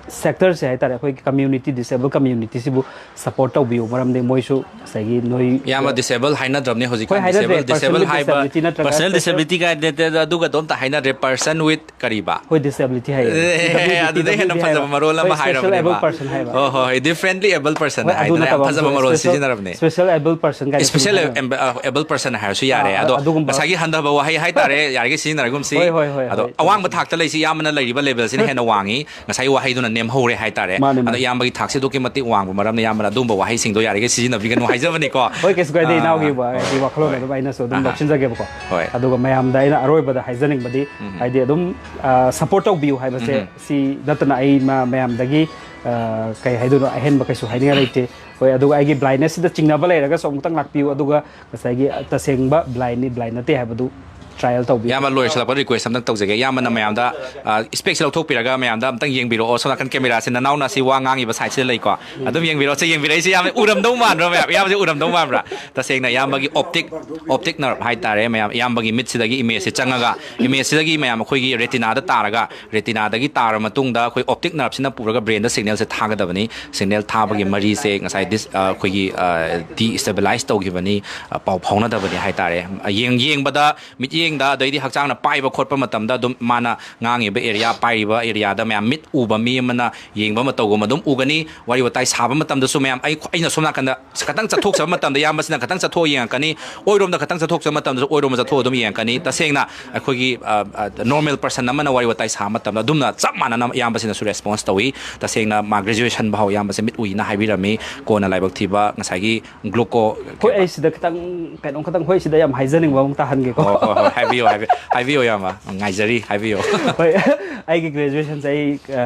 ꯁꯦꯛꯇꯔꯁꯦ ꯍꯥꯏꯇꯥꯔꯦ, ꯑꯩꯈꯣꯏꯒꯤ ꯀꯝꯃ꯭ꯌꯨꯅꯤꯇꯤ, ꯗꯤꯁꯦꯕꯜ ꯀꯝꯃ꯭ꯌꯨꯅꯤꯇꯤꯁꯤꯕꯨ ꯁꯄꯣꯔꯠ ꯇꯧꯕꯤꯌꯨ꯫ ꯃꯔꯝꯗꯤ ꯃꯣꯏꯁꯨ ꯉꯁꯥꯏꯒꯤ ꯅꯣꯏ ꯏꯌꯥꯝꯕ, ꯗꯤꯁꯦꯕꯜ ꯍꯥꯏꯅꯗ꯭ꯔꯕꯅꯦ ꯍꯧꯖꯤꯛꯀꯥꯟ꯫ ꯍꯣꯏ, ꯍꯥꯏꯅꯗ꯭ꯔꯦ꯫ ꯗꯤꯁꯦꯕꯜ, ꯄꯔꯁꯟ ꯗꯤꯁꯦꯕꯜ ꯋꯤꯠ ꯍꯥꯏꯕ, ꯗꯤꯁꯦꯕꯤꯂꯤꯇꯤ ꯅꯠꯇ꯭ꯔꯒ ꯄꯔꯁꯅꯦꯜ ꯁꯣꯁꯤꯌꯦꯜ ꯗꯤꯁꯦꯕꯤꯂꯤꯇꯤ ꯀꯥꯏꯗꯦ, ꯑꯗꯨꯒ ꯑꯗꯨꯝꯇ ꯍꯥꯏꯅꯗ꯭ꯔꯦ꯫ ꯄꯔꯁꯟ ꯋꯤꯠ ꯀꯔꯤꯕ? ꯍꯣꯏ, ꯗꯤꯁꯦꯕꯤꯂꯤꯇꯤ ꯍꯥꯏꯌꯦ꯫ ꯑꯦ, ꯄꯤ ꯗꯕ꯭ꯂꯤꯎ ꯗꯤ ꯑꯗꯨꯗꯩ ꯍꯦꯟꯅ ꯗꯤꯁꯦꯕꯤꯂꯤꯇꯤ ꯐꯖꯕ ꯍꯥꯏꯕ꯫ ꯃꯔꯣꯜ ꯑꯃ ꯍꯣꯏ, ꯁ꯭ꯄꯦꯁꯦꯜ ꯍꯥꯏꯔꯕꯅꯦꯕ꯫ ꯑꯦꯕꯜ ꯄꯔꯁꯟ ꯍꯥꯏꯕ꯫ ꯍꯣꯏ, ꯍꯣꯏ, ꯗꯤꯐ꯭ꯔꯦꯟꯠꯂꯤ ꯑꯦꯕꯜ ꯄꯔꯁꯟ ꯍꯣꯏ, ꯑꯗꯨ ꯍꯥꯏꯗꯅ ꯌꯥꯝ ꯅꯠꯇꯕ ꯐꯖꯕ ꯑꯃ, ꯃꯔꯣꯜ ꯁ꯭ꯄꯦꯁꯦꯜ, ꯁꯤꯖꯤꯟꯅꯔꯕꯅꯦ꯫ ꯁ꯭ꯄꯦꯁꯦꯜ ꯑꯦꯕꯜ ꯄꯔꯁꯟ ꯀꯥꯏꯅ ꯁ꯭ꯄꯦꯁꯦꯜ ꯁꯤꯖꯤꯟꯅꯕ꯫ ꯑꯦꯝ-, ꯑ, ꯑꯦꯕꯜ ꯄꯔꯁꯟ ꯍꯥꯏꯔꯁꯨ ꯌꯥꯔꯦ꯫ ꯑꯥ, ꯑꯗꯣ ꯑꯗꯨꯒꯨꯝꯕ꯫ ꯉꯁꯥꯏꯒꯤ ꯍꯟꯊꯕ ꯋꯥꯍꯩ ꯍꯥꯏꯇꯥꯔꯦ, ꯌꯥꯔꯤꯈꯩ ꯁꯤꯖꯤꯟꯅꯔꯒꯨꯝꯁꯤ꯫ ꯍꯣꯏ, ꯍꯣꯏ, ꯍꯣꯏ, ꯑꯗꯣ ꯍꯣꯏ, ꯑꯋꯥꯡꯕ ꯊꯥꯛꯇ ꯂꯩꯁꯤ, ꯏꯌꯥꯝꯕꯅ ꯂꯩꯔꯤꯕ ꯂꯦꯚꯦꯜꯁꯤꯅ ꯍꯦꯟꯅ ꯋꯥꯡꯉꯤ꯫ ꯉꯁꯥꯏꯒꯤ ꯋꯥꯍꯩꯗꯨꯅ ꯅꯦꯝꯍꯧꯔꯦ ꯍꯥꯏꯇꯥꯔꯦ꯫ ꯃꯥꯅꯦ, ꯑꯗꯣ ꯃꯥꯅꯦ꯫ ꯏꯌꯥꯝꯕꯒꯤ ꯊꯥꯛꯁꯤ ꯑꯗꯨꯛꯀꯤ ꯃꯇꯤꯛ ꯋꯥꯡꯕ ꯃꯔꯝꯅ ꯏꯌꯥꯝꯕꯅ ꯑꯗꯨꯝꯕ ꯋꯥꯍꯩꯁꯤꯡꯗꯣ ꯌꯥꯔꯤꯈꯩ ꯁꯤꯖꯤꯟꯅꯕꯤꯒꯅꯨ ꯍꯥꯏꯖꯕꯅꯤꯀꯣ꯫ ꯍꯣꯏ, ꯀꯩꯁꯨ ꯀꯥꯏꯗꯦ, ꯑꯥ, ꯏꯅꯥꯎꯒꯤ ꯋꯥ-, ꯍꯥꯏꯗꯤ ꯋꯥꯈꯜꯂꯣꯟ ꯑꯗꯨꯝ ꯑꯩꯅꯁꯨ ꯑꯗꯨꯝ ꯑꯍꯥ꯫ ꯂꯧꯁꯤꯟꯖꯒꯦꯕꯀꯣ꯫ ꯍꯣꯏ꯫ ꯑꯗꯨꯒ ꯃꯌꯥꯝꯗ ꯑꯩꯅ ꯑꯔꯣꯏꯕꯗ ꯍꯥꯏꯖꯅꯤꯡꯕꯗꯤ, ꯎꯝ꯫ ꯍꯥꯏꯗꯤ ꯑꯗꯨꯝ, ꯑ, ꯁꯄꯣꯔꯠ ꯇꯧꯕꯤꯌꯨ ꯍꯥꯏꯕꯁꯦ ꯎꯝ꯫ ꯁꯤ ꯅꯠꯇꯅ ꯑꯩ ꯃ-, ꯃꯌꯥꯝꯗꯒꯤ, ꯑ, ꯀꯩ ꯍꯥꯏꯗꯣꯏꯅꯣ, ꯑꯍꯦꯟꯕ ꯀꯩꯁꯨ ꯍꯥꯏꯅꯤꯡꯉꯥꯏ ꯂꯩꯇꯦ꯫ ꯍꯣꯏ, ꯑꯗꯨꯒ ꯑꯩꯒꯤ ꯕ꯭ꯂꯥꯏꯟꯅꯦꯁꯁꯤꯗ ꯆꯤꯡꯅꯕ ꯂꯩꯔꯒꯁꯨ ꯑꯃꯨꯛꯇꯪ ꯂꯥꯛꯄꯤꯌꯨ, ꯑꯗꯨꯒ ꯉꯁꯥꯏꯒꯤ ꯇꯁꯦꯡꯕ ꯕ꯭ꯂꯥꯏꯟꯅꯤ, ꯕ꯭ꯂꯥꯏꯟ ꯅꯠꯇꯦ ꯍꯥꯏꯕꯗꯨ ꯇ꯭ꯔꯥꯏꯌꯦꯜ ꯇꯧꯕꯤꯌꯨ꯫ ꯏꯌꯥꯝꯕ, ꯂꯣꯏꯁꯤꯜꯂꯛꯄ ꯔꯤꯀ꯭ꯋꯦꯁ ꯑꯝꯇꯪ ꯇꯧꯖꯒꯦ꯫ ꯏꯌꯥꯝꯕꯅ ꯃꯌꯥꯝꯗ ꯏꯁꯄꯦꯛꯁꯦ ꯂꯧꯊꯣꯛꯄꯤꯔꯒ ꯃꯌꯥꯝꯗ ꯑꯝꯇꯪ ꯌꯦꯡꯕꯤꯔꯛꯑꯣ꯫ ꯁꯣꯝ ꯅꯥꯀꯟ ꯀꯦꯃꯦꯔꯥꯁꯦ ꯅꯅꯥꯎꯅ ꯁꯤ ꯋꯥ ꯉꯥꯡꯉꯤꯕ ꯁꯥꯏꯠꯁꯤꯗ ꯂꯩꯀꯣ, ꯑꯗꯨꯝ ꯌꯦꯡꯕꯤꯔꯛꯑꯣ꯫ ꯁꯤ ꯌꯦꯡꯕꯤꯔꯛꯏꯁꯦ ꯌꯥꯝ ꯎꯔꯝꯗꯧ ꯃꯥꯟꯗ꯭ꯔꯣ ꯃꯌꯥꯝ? ꯏꯌꯥꯝꯕꯁꯦ ꯎꯔꯝꯗꯧ ꯃꯥꯟꯕ꯭ꯔꯥ? ꯇꯁꯦꯡꯅ ꯏꯌꯥꯝꯕꯒꯤ ꯑꯣꯞꯇꯤꯛ ꯑꯣꯞꯇꯤꯛ ꯅꯔꯞ ꯍꯥꯏꯇꯥꯔꯦ ꯃꯌꯥꯝ, ꯏꯌꯥꯝꯕꯒꯤ ꯃꯤꯠꯁꯤꯗꯒꯤ ꯏꯃꯦꯖꯁꯦ ꯆꯪꯉꯒ, ꯏꯃꯦꯖꯁꯤꯗꯒꯤ ꯃꯌꯥꯝ ꯑꯩꯈꯣꯏꯒꯤ ꯔꯦꯇꯤꯅꯥꯗ ꯇꯥꯔꯒ, ꯔꯦꯇꯤꯅꯥꯗꯒꯤ ꯇꯥꯔ ꯃꯇꯨꯡꯗ ꯑꯩꯈꯣꯏ ꯑꯣꯞꯇꯤꯛ ꯅꯔꯞꯁꯤꯅ ꯄꯨꯔꯒ ꯕ꯭ꯔꯦꯟꯗ ꯁꯤꯒꯅꯦꯜꯁꯦ ꯊꯥꯒꯗꯕꯅꯤ꯫ ꯁꯤꯒꯅꯦꯜ ꯊꯥꯕꯒꯤ ꯃꯔꯤꯁꯦ ꯉꯁꯥꯏ ꯗꯤꯁ ꯑꯩꯈꯣꯏꯒꯤ ꯗꯤ ꯏꯁꯇꯦꯕꯤꯂꯥꯏꯁ ꯇꯧꯈꯤꯕꯅꯤ, ꯄꯥꯎ ꯐꯥꯎꯅꯗꯕꯅꯤ ꯍꯥꯏꯇꯥꯔꯦ꯫ ꯌꯦꯡ ꯌꯦꯡꯕꯗ, ꯃꯤꯠꯌꯦꯡꯗ, ꯑꯗꯩꯗꯤ ꯍꯛꯆꯥꯡꯅ ꯄꯥꯏꯕ ꯈꯣꯠꯄ ꯃꯇꯝꯗ ꯑꯗꯨꯝ ꯃꯥꯅ ꯉꯥꯡꯉꯤꯕ ꯑꯦꯔꯤꯌꯥ, ꯄꯥꯏꯔꯤꯕ ꯑꯦꯔꯤꯌꯥꯗ ꯃꯌꯥꯝ ꯃꯤꯠ ꯎꯕ ꯃꯤ ꯑꯃꯅ ꯌꯦꯡꯕ ꯃꯇꯧꯒꯨꯝ ꯑꯗꯨꯝ ꯎꯒꯅꯤ꯫ ꯋꯥꯔꯤ ꯋꯥꯇꯥꯏ ꯁꯥꯕ ꯃꯇꯝꯗꯁꯨ ꯃꯌꯥꯝ ꯑꯩ ꯑꯩꯅ ꯁꯣꯝ ꯅꯥꯀꯟꯗ ꯈꯇꯪ ꯆꯠꯊꯣꯛꯆꯕ ꯃꯇꯝꯗ ꯏꯌꯥꯝꯕꯁꯤꯅ ꯈꯇꯪ ꯆꯠꯊꯣꯛꯑ ꯌꯦꯡꯉꯛꯀꯅꯤ꯫ ꯑꯣꯏꯔꯣꯝꯗ ꯈꯇꯪ ꯆꯠꯊꯣꯛꯆꯕ ꯃꯇꯝꯗꯁꯨ ꯑꯣꯏꯔꯣꯝꯗ ꯆꯠꯊꯣꯛꯑ ꯑꯗꯨꯝ ꯌꯦꯡꯉꯛꯀꯅꯤ꯫ ꯇꯁꯦꯡꯅ ꯑꯩꯈꯣꯏꯒꯤ ꯅꯣꯔꯃꯦꯜ ꯄꯔꯁꯟ ꯑꯃꯅ ꯋꯥꯔꯤ ꯋꯥꯇꯥꯏ ꯁꯥꯕ ꯃꯇꯝꯗ ꯑꯗꯨꯝꯅ ꯆꯞ ꯃꯥꯟꯅꯅ ꯏꯌꯥꯝꯕꯁꯤꯅꯁꯨ ꯔꯦꯁꯄꯣꯟꯁ ꯇꯧꯏ꯫ ꯇꯁꯦꯡꯅ ꯃꯥ ꯒ꯭ꯔꯦꯖꯨꯑꯦꯁꯟ ꯐꯥꯎ ꯏꯌꯥꯝꯕꯁꯦ ꯃꯤꯠ ꯎꯏꯅ ꯍꯥꯏꯕꯤꯔꯝꯃꯤ꯫ ꯀꯣꯟꯅ ꯂꯥꯏꯕꯛ ꯊꯤꯕ ꯉꯁꯥꯏꯒꯤ ꯒ꯭ꯂꯨꯀꯣ ꯍꯣꯏ, ꯑꯩ ꯁꯤꯗ ꯈꯤꯇꯪ ꯀꯩꯅꯣꯝ ꯈꯤꯇꯪ, ꯍꯣꯏ, ꯁꯤꯗ ꯌꯥꯝ ꯍꯥꯏꯖꯅꯤꯡꯕ ꯑꯃꯨꯛ ꯇꯥꯍꯟꯒꯦꯀꯣ꯫ ꯍꯣꯏ ꯍꯣꯏ ꯍꯣꯏ, ꯍꯥꯏꯕꯤꯌꯣ ꯍꯥꯏꯕꯤꯌꯣ ꯍꯥꯏꯕꯤꯌꯣ ꯏꯌꯥꯝꯕ, ꯉꯥꯏꯖꯔꯤ, ꯍꯥꯏꯕꯤꯌꯣ꯫ ꯍꯣꯏ, ꯑꯩꯒꯤ ꯒ꯭ꯔꯦꯖꯨꯑꯦꯁꯟꯁꯦ ꯑꯩ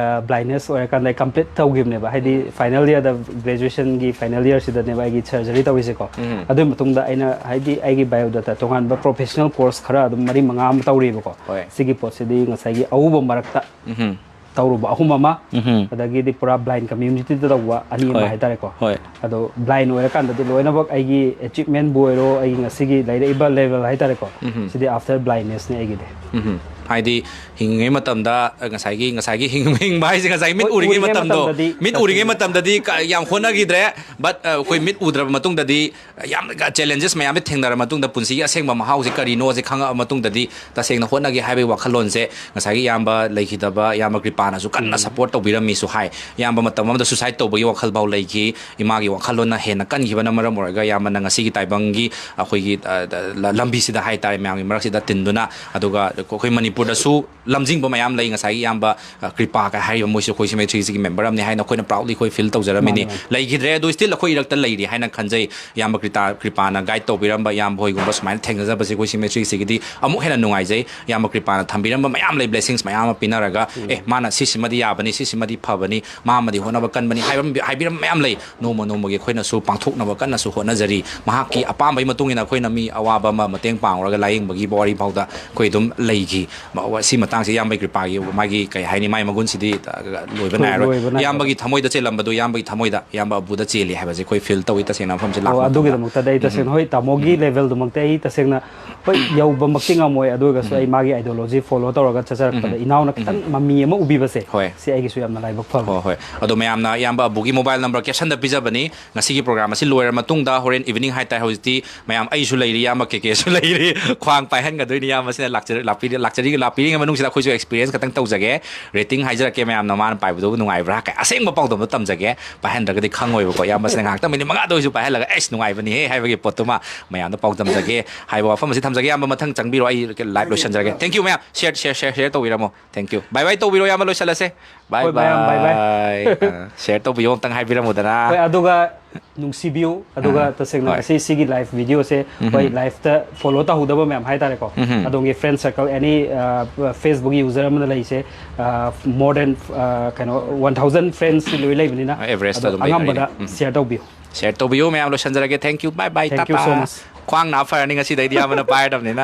ꯕ꯭ꯂꯥꯏꯟꯅꯦꯁ ꯑꯣꯏꯔꯀꯥꯟꯗ ꯑꯩ ꯀꯝꯄ꯭ꯂꯤꯠ ꯇꯧꯈꯤꯕꯅꯦꯕ꯫ ꯍꯥꯏꯗꯤ ꯐꯥꯏꯅꯦꯜ ꯏꯌꯔꯗ, ꯒ꯭ꯔꯦꯖꯨꯑꯦꯁꯟꯒꯤ ꯐꯥꯏꯅꯦꯜ ꯏꯌꯔꯁꯤꯗꯅꯦꯕ ꯑꯩꯒꯤ ꯁꯔꯖꯔꯤ ꯇꯧꯔꯤꯁꯦꯀꯣ꯫ ꯑꯗꯨꯒꯤ ꯃꯇꯨꯡꯗ ꯑꯩꯅ ꯍꯥꯏꯗꯤ ꯑꯩꯒꯤ ꯕꯥꯏꯑꯣꯗꯥꯇꯥ ꯇꯣꯉꯥꯟꯕ ꯄ꯭ꯔꯣꯐꯦꯁꯅꯦꯜ ꯀꯣꯔꯁ ꯈꯔ ꯑꯗꯨꯝ ꯃꯔꯤ ꯃꯉꯥ ꯑꯃ ꯇꯧꯔꯤꯕꯀꯣ꯫ ꯍꯣꯏ꯫ ꯁꯤꯒꯤ ꯄꯣꯠꯁꯤꯗꯤ ꯉꯁꯥꯏꯒꯤ ꯑꯎꯕ ꯃꯔꯛꯇ ꯎꯝ꯫ ꯇꯧꯔꯨꯕ ꯑꯍꯨꯝ ꯑꯃ, ꯎꯝ꯫ ꯑꯗꯒꯤꯗꯤ ꯄꯨꯔꯥ ꯕ꯭ꯂꯥꯏꯟ ꯀꯝꯃ꯭ꯌꯨꯅꯤꯇꯤꯗ ꯇꯧꯕ ꯑꯅꯤ ꯑꯃ ꯍꯣꯏ꯫ ꯍꯥꯏꯇꯥꯔꯦꯀꯣ꯫ ꯍꯣꯏ꯫ ꯑꯗꯣ ꯕ꯭ꯂꯥꯏꯟ ꯑꯣꯏꯔꯀꯥꯟꯗꯗꯤ ꯂꯣꯏꯅꯃꯛ ꯑꯩꯒꯤ ꯑꯦꯆꯤꯞꯃꯦꯟꯕꯨ ꯑꯣꯏꯔꯣ, ꯑꯩꯒꯤ ꯉꯁꯤꯒꯤ ꯂꯩꯔꯛꯏꯕ ꯂꯦꯚꯦꯜ ꯍꯥꯏꯇꯥꯔꯦꯀꯣ, ꯎꯝ꯫ ꯁꯤꯗꯤ ꯑꯥꯐꯇꯔ ꯕ꯭ꯂꯥꯏꯟꯅꯦꯁꯅꯦ ꯑꯩꯒꯤꯗꯤ꯫ ꯎꯝ꯫ ꯍꯥꯏꯗꯤ ꯍꯤꯡꯉꯤꯉꯩ ꯃꯇꯝꯗ ꯉꯁꯥꯏꯒꯤ ꯉꯁꯥꯏꯒꯤ ꯍꯤꯡ- ꯍꯤꯡꯕ ꯍꯥꯏꯁꯦ ꯉꯁꯥꯏꯒꯤ ꯃꯤꯠ ꯍꯣꯏ, ꯎꯔꯤꯉꯩ ꯎꯔꯤꯉꯩ ꯃꯇꯝꯗꯣ, ꯃꯇꯝꯗꯗꯤ ꯃꯤꯠ ꯎꯔꯤꯉꯩ ꯃꯇꯝꯗꯗꯤ ꯀ- ꯌꯥꯝ ꯍꯣꯠꯅꯈꯤꯗ꯭ꯔꯦ꯫ ꯕꯠ ꯑꯩꯈꯣꯏ ꯃꯤꯠ ꯎꯗ꯭ꯔꯕ ꯃꯇꯨꯡꯗꯗꯤ ꯌꯥꯝ ꯆꯦꯂꯦꯟꯖꯦꯁ ꯃꯌꯥꯝꯁꯦ ꯊꯦꯡꯅꯔ ꯃꯇꯨꯡꯗ ꯄꯨꯟꯁꯤꯒꯤ ꯑꯁꯦꯡꯕ ꯃꯍꯥꯎꯁꯦ ꯀꯔꯤꯅꯣꯁꯦ ꯈꯪꯉꯛꯑ ꯃꯇꯨꯡꯗꯗꯤ ꯇꯁꯦꯡꯅ ꯍꯣꯠꯅꯒꯦ ꯍꯥꯏꯕꯒꯤ ꯋꯥꯈꯜꯂꯣꯟꯁꯦ ꯉꯁꯥꯏꯒꯤ ꯏꯌꯥꯝꯕ ꯂꯩꯈꯤꯗꯕ ꯏꯌꯥꯝꯕ ꯀ꯭ꯔꯤꯄꯥꯅꯁꯨ ꯀꯟꯅ ꯁꯄꯣꯔꯠ ꯇꯧꯕꯤꯔꯝꯃꯤꯁꯨ ꯍꯥꯏ꯫ ꯏꯌꯥꯝꯕ ꯃꯇꯝ ꯑꯃꯗ ꯁꯨꯁꯥꯏꯠ ꯇꯧꯕꯒꯤ ꯋꯥꯈꯜ ꯐꯥꯎ ꯂꯩꯈꯤ꯫ ꯏꯃꯥꯒꯤ ꯋꯥꯈꯜꯂꯣꯟꯅ ꯍꯦꯟꯅ ꯀꯟꯈꯤꯕꯅ ꯃꯔꯝ ꯑꯣꯏꯔꯒ ꯏꯌꯥꯝꯕꯅ ꯉꯁꯤꯒꯤ ꯇꯥꯏꯕꯪꯒꯤ ꯑꯩꯈꯣꯏꯒꯤ, ꯑ, ꯂ- ꯂꯝꯕꯤꯁꯤꯗ ꯍꯥꯏꯇꯥꯔꯦ, ꯃꯌꯥꯝꯒꯤ ꯃꯔꯛꯁꯤꯗ ꯇꯤꯟꯗꯨꯅ, ꯑꯗꯨꯒ ꯑꯩꯈꯣꯏ ꯃꯅꯤꯄꯨꯔ ꯗꯁꯨ ꯂꯝꯖꯤꯡꯕ ꯃꯌꯥꯝ ꯂꯩ꯫ ꯉꯁꯥꯏꯒꯤ ꯏꯌꯥꯝꯕ, ꯑ, ꯀ꯭ꯔꯤꯄꯥ ꯀ ꯍꯥꯏꯔꯤꯕ, ꯃꯣꯏꯁꯨ ꯑꯩꯈꯣꯏ ꯁꯤꯃꯦꯇ꯭ꯔꯤꯁꯤꯒꯤ ꯃꯦꯝꯕꯔ ꯑꯃꯅꯤ ꯍꯥꯏꯅ ꯑꯩꯈꯣꯏꯅ ꯄ꯭ꯔꯥꯎꯗꯂꯤ ꯑꯩꯈꯣꯏ ꯐꯤꯜ ꯇꯧꯖꯔꯝꯃꯤꯅꯤ꯫ ꯃꯥꯅꯤ, ꯃꯥꯅꯤ꯫ ꯂꯩꯈꯤꯗ꯭ꯔꯦ, ꯑꯗꯨ ꯁ꯭ꯇꯤꯜ ꯑꯩꯈꯣꯏ ꯏꯔꯛꯇ ꯂꯩꯔꯤ ꯍꯥꯏꯅ ꯈꯟꯖꯩ꯫ ꯏꯌꯥꯝꯕ ꯀ꯭ꯔꯤꯇꯥ-, ꯀ꯭ꯔꯤꯄꯥꯅ ꯒꯥꯏꯗ ꯇꯧꯕꯤꯔꯝꯕ ꯏꯌꯥꯝꯕ ꯍꯣꯏꯒꯨꯝꯕ ꯁꯨꯃꯥꯏꯅ ꯊꯦꯡꯅꯖꯕꯁꯦ ꯑꯩꯈꯣꯏ ꯁꯤꯃꯦꯇ꯭ꯔꯤꯁꯤꯒꯤꯗꯤ ꯑꯃꯨꯛ ꯍꯦꯟꯅ ꯅꯨꯡꯉꯥꯏꯖꯩ꯫ ꯏꯌꯥꯝꯕ ꯀ꯭ꯔꯤꯄꯥꯅ ꯊꯝꯕꯤꯔꯝꯕ ꯃꯌꯥꯝ ꯂꯩ, ꯕ꯭ꯂꯦꯁꯤꯡꯁ ꯃꯌꯥꯝ ꯑꯃ ꯄꯤꯅꯔꯒ, "ꯑꯦ, ꯃꯥꯅ ꯁꯤꯁꯤꯃꯗꯤ ꯌꯥꯕꯅꯤ, ꯁꯤꯁꯤꯃꯗꯤ ꯐꯕꯅꯤ, ꯃꯥ ꯑꯃꯗꯤ ꯍꯣꯠꯅꯕ ꯀꯟꯕꯅꯤ" ꯍꯥꯏꯕ-, ꯍꯥꯏꯕꯤꯔꯝꯕ ꯃꯌꯥꯝ ꯂꯩ꯫ ꯅꯣꯡꯃ ꯅꯣꯡꯃꯒꯤ ꯑꯩꯈꯣꯏꯅꯁꯨ ꯄꯥꯡꯊꯣꯛꯅꯕ ꯀꯟꯅꯁꯨ ꯍꯣꯠꯅꯖꯔꯤ꯫ ꯃꯍꯥꯛꯀꯤ ꯑꯄꯥꯝꯕꯒꯤ ꯃꯇꯨꯡ ꯏꯟꯅ ꯑꯩꯈꯣꯏꯅ ꯃꯤ ꯑꯋꯥꯕ ꯑꯃ ꯃꯇꯦꯡ ꯄꯥꯡꯂꯒ ꯂꯥꯌꯦꯡꯕꯒꯤ ꯋꯥꯔꯤ ꯐꯥꯎꯗ ꯑꯩꯈꯣꯏ ꯑꯗꯨꯝ ꯂꯩꯈꯤ꯫ ꯃ-, ꯁꯤ ꯃꯇꯥꯡꯁꯤ ꯏꯌꯥꯝꯕꯒꯤ ꯀ꯭ꯔꯤꯄꯥꯒꯤ ꯃꯥꯒꯤ ꯀꯩ ꯍꯥꯏꯅꯤ, ꯃꯥꯒꯤ ꯃꯒꯨꯟꯁꯤꯗꯤ, ꯑ, ꯂꯣꯏꯕ ꯂꯣꯏ-, ꯅꯥꯏꯔꯣꯏ꯫ ꯂꯣꯏꯕ ꯅꯥꯏꯔꯣꯏ꯫ ꯏꯌꯥꯝꯕꯒꯤ ꯊꯃꯣꯏꯗ ꯆꯦꯜꯂꯝꯕꯗꯨ ꯏꯌꯥꯝꯕꯒꯤ ꯊꯃꯣꯏꯗ, ꯏꯌꯥꯝꯕ ꯑꯕꯨꯗ ꯆꯦꯜꯂꯤ ꯍꯥꯏꯕꯁꯦ ꯑꯩꯈꯣꯏ ꯐꯤꯜ ꯇꯧꯏ꯫ ꯇꯁꯦꯡꯅ ꯃꯐꯝꯁꯦ ꯑꯣ, ꯂꯥꯛꯄ ꯃꯇꯝꯗ꯫ ꯑꯗꯨꯒꯤꯗꯃꯛꯇꯗꯤ ꯑꯩ ꯎꯝ, ꯇꯁꯦꯡꯅ, ꯎꯝ꯫ ꯍꯣꯏ, ꯇꯥꯃꯣꯒꯤ ꯎꯝ꯫ ꯂꯦꯚꯦꯜꯗꯨꯃꯛꯇꯤ ꯑꯩ ꯇꯁꯦꯡꯅ, ꯍꯣꯏ, ꯌꯧꯕꯃꯛꯇꯤ ꯉꯝꯃꯣꯏ꯫ ꯑꯗꯨ ꯑꯣꯏꯔꯒꯁꯨ ꯎꯝ꯫ ꯑꯩ ꯃꯥꯒꯤ ꯑꯥꯏꯗꯤꯌꯣꯂꯣꯖꯤ ꯐꯣꯂꯣ ꯇꯧꯔꯒ ꯆꯠꯆꯔꯛꯄꯗ ꯎꯝ꯫ ꯏꯅꯥꯎꯅ ꯈꯤꯇꯪ ꯎꯝ꯫ ꯃꯃꯤ ꯑꯃ ꯎꯕꯤꯕꯁꯦ, ꯍꯣꯏ꯫ ꯁꯤ ꯑꯩꯒꯤꯁꯨ ꯌꯥꯝꯅ ꯂꯥꯏꯕꯛ ꯐꯕ꯫ ꯍꯣꯏ, ꯍꯣꯏ꯫ ꯑꯗꯣ ꯃꯌꯥꯝꯅ ꯏꯌꯥꯝꯕ ꯑꯕꯨꯒꯤ ꯃꯣꯕꯥꯏꯜ ꯅꯝꯕꯔ ꯀꯦꯞꯁꯟꯗ ꯄꯤꯖꯕꯅꯤ꯫ ꯉꯁꯤꯒꯤ ꯄ꯭ꯔꯣꯒ꯭ꯔꯥꯝ ꯑꯁꯤ ꯂꯣꯏꯔ ꯃꯇꯨꯡꯗ ꯍꯣꯔꯦꯟ ꯏꯚꯤꯅꯤꯡ ꯍꯥꯏꯇꯥꯔꯦ, ꯍꯧꯖꯤꯛꯇꯤ ꯃꯌꯥꯝ ꯑꯩꯁꯨ ꯂꯩꯔꯤ, ꯏꯌꯥꯝꯕ ꯀꯦ ꯀꯦꯁꯨ ꯂꯩꯔꯤ, ꯈ꯭ꯋꯥꯡ ꯄꯥꯏꯍꯟꯒꯗꯣꯏꯅꯤ꯫ ꯏꯌꯥꯝꯕꯁꯤꯅ ꯂꯥꯛꯆꯔ-, ꯂꯥꯛꯄꯤꯔ-, ꯂꯥꯛꯆꯔꯤ-, ꯂꯥꯛꯄꯤꯔꯤꯉꯩ ꯃꯅꯨꯡꯁꯤꯗ ꯑꯩꯈꯣꯏꯁꯨ ꯑꯦꯛꯁꯄꯤꯔꯤꯌꯦꯟꯁ ꯈꯛꯇꯪ ꯇꯧꯖꯒꯦ꯫ ꯔꯦꯇꯤꯡ ꯍꯥꯏꯖꯔꯛꯀꯦ ꯃꯌꯥꯝꯅ, ꯃꯥꯅ ꯄꯥꯏꯕꯗꯨꯕꯨ ꯅꯨꯡꯉꯥꯏꯕ꯭ꯔꯥ? ꯀꯩ-, ꯑꯁꯦꯡꯕ ꯄꯥꯎꯗꯝꯗꯣ ꯇꯝꯖꯒꯦ꯫ ꯄꯥꯏꯍꯟꯗ꯭ꯔꯒꯗꯤ ꯈꯪꯉꯣꯏꯕꯀꯣ꯫ ꯏꯌꯥꯝꯕꯁꯤꯅ ꯉꯥꯏꯍꯥꯛꯇꯪ ꯃꯤꯅꯤꯠ ꯃꯉꯥꯗ ꯑꯣꯏꯁꯨ ꯄꯥꯏꯍꯜꯂꯒ, "ꯑꯩꯁ, ꯅꯨꯡꯉꯥꯏꯕꯅꯤꯍꯦ" ꯍꯥꯏꯕꯒꯤ ꯄꯣꯠꯇꯨꯃ ꯃꯌꯥꯝꯗ ꯄꯥꯎꯗꯝꯖꯒꯦ ꯍꯥꯏꯕ ꯋꯥꯐꯝ ꯑꯁꯤ ꯊꯝꯖꯒꯦ꯫ ꯏꯌꯥꯝꯕ ꯃꯊꯪ ꯆꯪꯕꯤꯔꯣ, ꯑꯩ ꯂꯥꯏꯚ ꯂꯣꯏꯁꯤꯟꯖꯔꯒꯦ꯫ Thank you ꯃꯌꯥꯝ꯫ ꯁꯤꯌꯔ, ꯁꯤꯌꯔ, ꯁꯤꯌꯔ, ꯁꯤꯌꯔ ꯇꯧꯕꯤꯔꯝꯃꯣ꯫ Thank you꯫ ꯕꯥꯏ ꯕꯥꯏ ꯇꯧꯕꯤꯔꯣ, ꯏꯌꯥꯝꯕ ꯂꯣꯏꯁꯤꯜꯂꯁꯦ꯫ ꯕꯥꯏ ꯍꯣꯏ, ꯃꯌꯥꯝ, ꯕꯥꯏ ꯕꯥꯏ꯫ ꯕꯥꯏ꯫ ꯑ, ꯁꯤꯌꯔ ꯇꯧꯕꯤꯌꯣ ꯑꯝꯇꯪ ꯍꯥꯏꯕꯤꯔꯝꯃꯨꯗꯅ꯫ ꯍꯣꯏ, ꯑꯗꯨꯒ ꯅꯨꯡꯁꯤꯕꯤꯌꯨ꯫ ꯑꯗꯨꯒ ꯑꯥ, ꯇꯁꯦꯡꯅ ꯍꯣꯏ꯫ ꯉꯁꯤ ꯁꯤꯒꯤ ꯂꯥꯏꯐ ꯚꯤꯗꯤꯑꯣꯁꯦ, ꯎꯝꯍꯨꯝ꯫ ꯍꯣꯏ, ꯂꯥꯏꯐꯇ ꯐꯣꯂꯣ ꯇꯧꯍꯧꯗꯕ ꯃꯌꯥꯝ ꯍꯥꯏꯇꯥꯔꯦꯀꯣ꯫ ꯎꯝꯍꯨꯝ꯫ ꯑꯗꯣꯝꯒꯤ ꯐ꯭ꯔꯦꯟ ꯁꯔꯀꯜ, ꯑꯦꯅꯤ, ꯑ, Facebook ꯌꯨꯖꯔ ꯑꯃꯅ ꯂꯩꯁꯦ, ꯑ, more than, ꯑ, ꯀꯩꯅꯣ, one thousand friendsꯁꯤ ꯂꯣꯏ ꯂꯩꯕꯅꯤꯅ, ꯑꯦꯚꯔꯦꯖꯇ ꯑꯗꯣ ꯑꯗꯨꯝ ꯂꯩꯅꯔꯤꯅꯦ꯫ ꯑꯉꯝꯕꯗ ꯎꯝ꯫ ꯁꯤꯌꯔ ꯇꯧꯕꯤꯌꯨ꯫ ꯁꯤꯌꯔ ꯇꯧꯕꯤꯌꯨ ꯃꯌꯥꯝ, ꯂꯣꯏꯁꯤꯟꯖꯔꯒꯦ꯫ Thank you, bye bye, Thank you so Tata. Much꯫ ꯈ꯭ꯋꯥꯡ ꯅꯥ ꯐꯔꯅꯤ ꯉꯁꯤꯗꯩꯗꯤ ꯏꯌꯥꯝꯕꯅ ꯄꯥꯏꯔꯗꯕꯅꯤꯅ꯫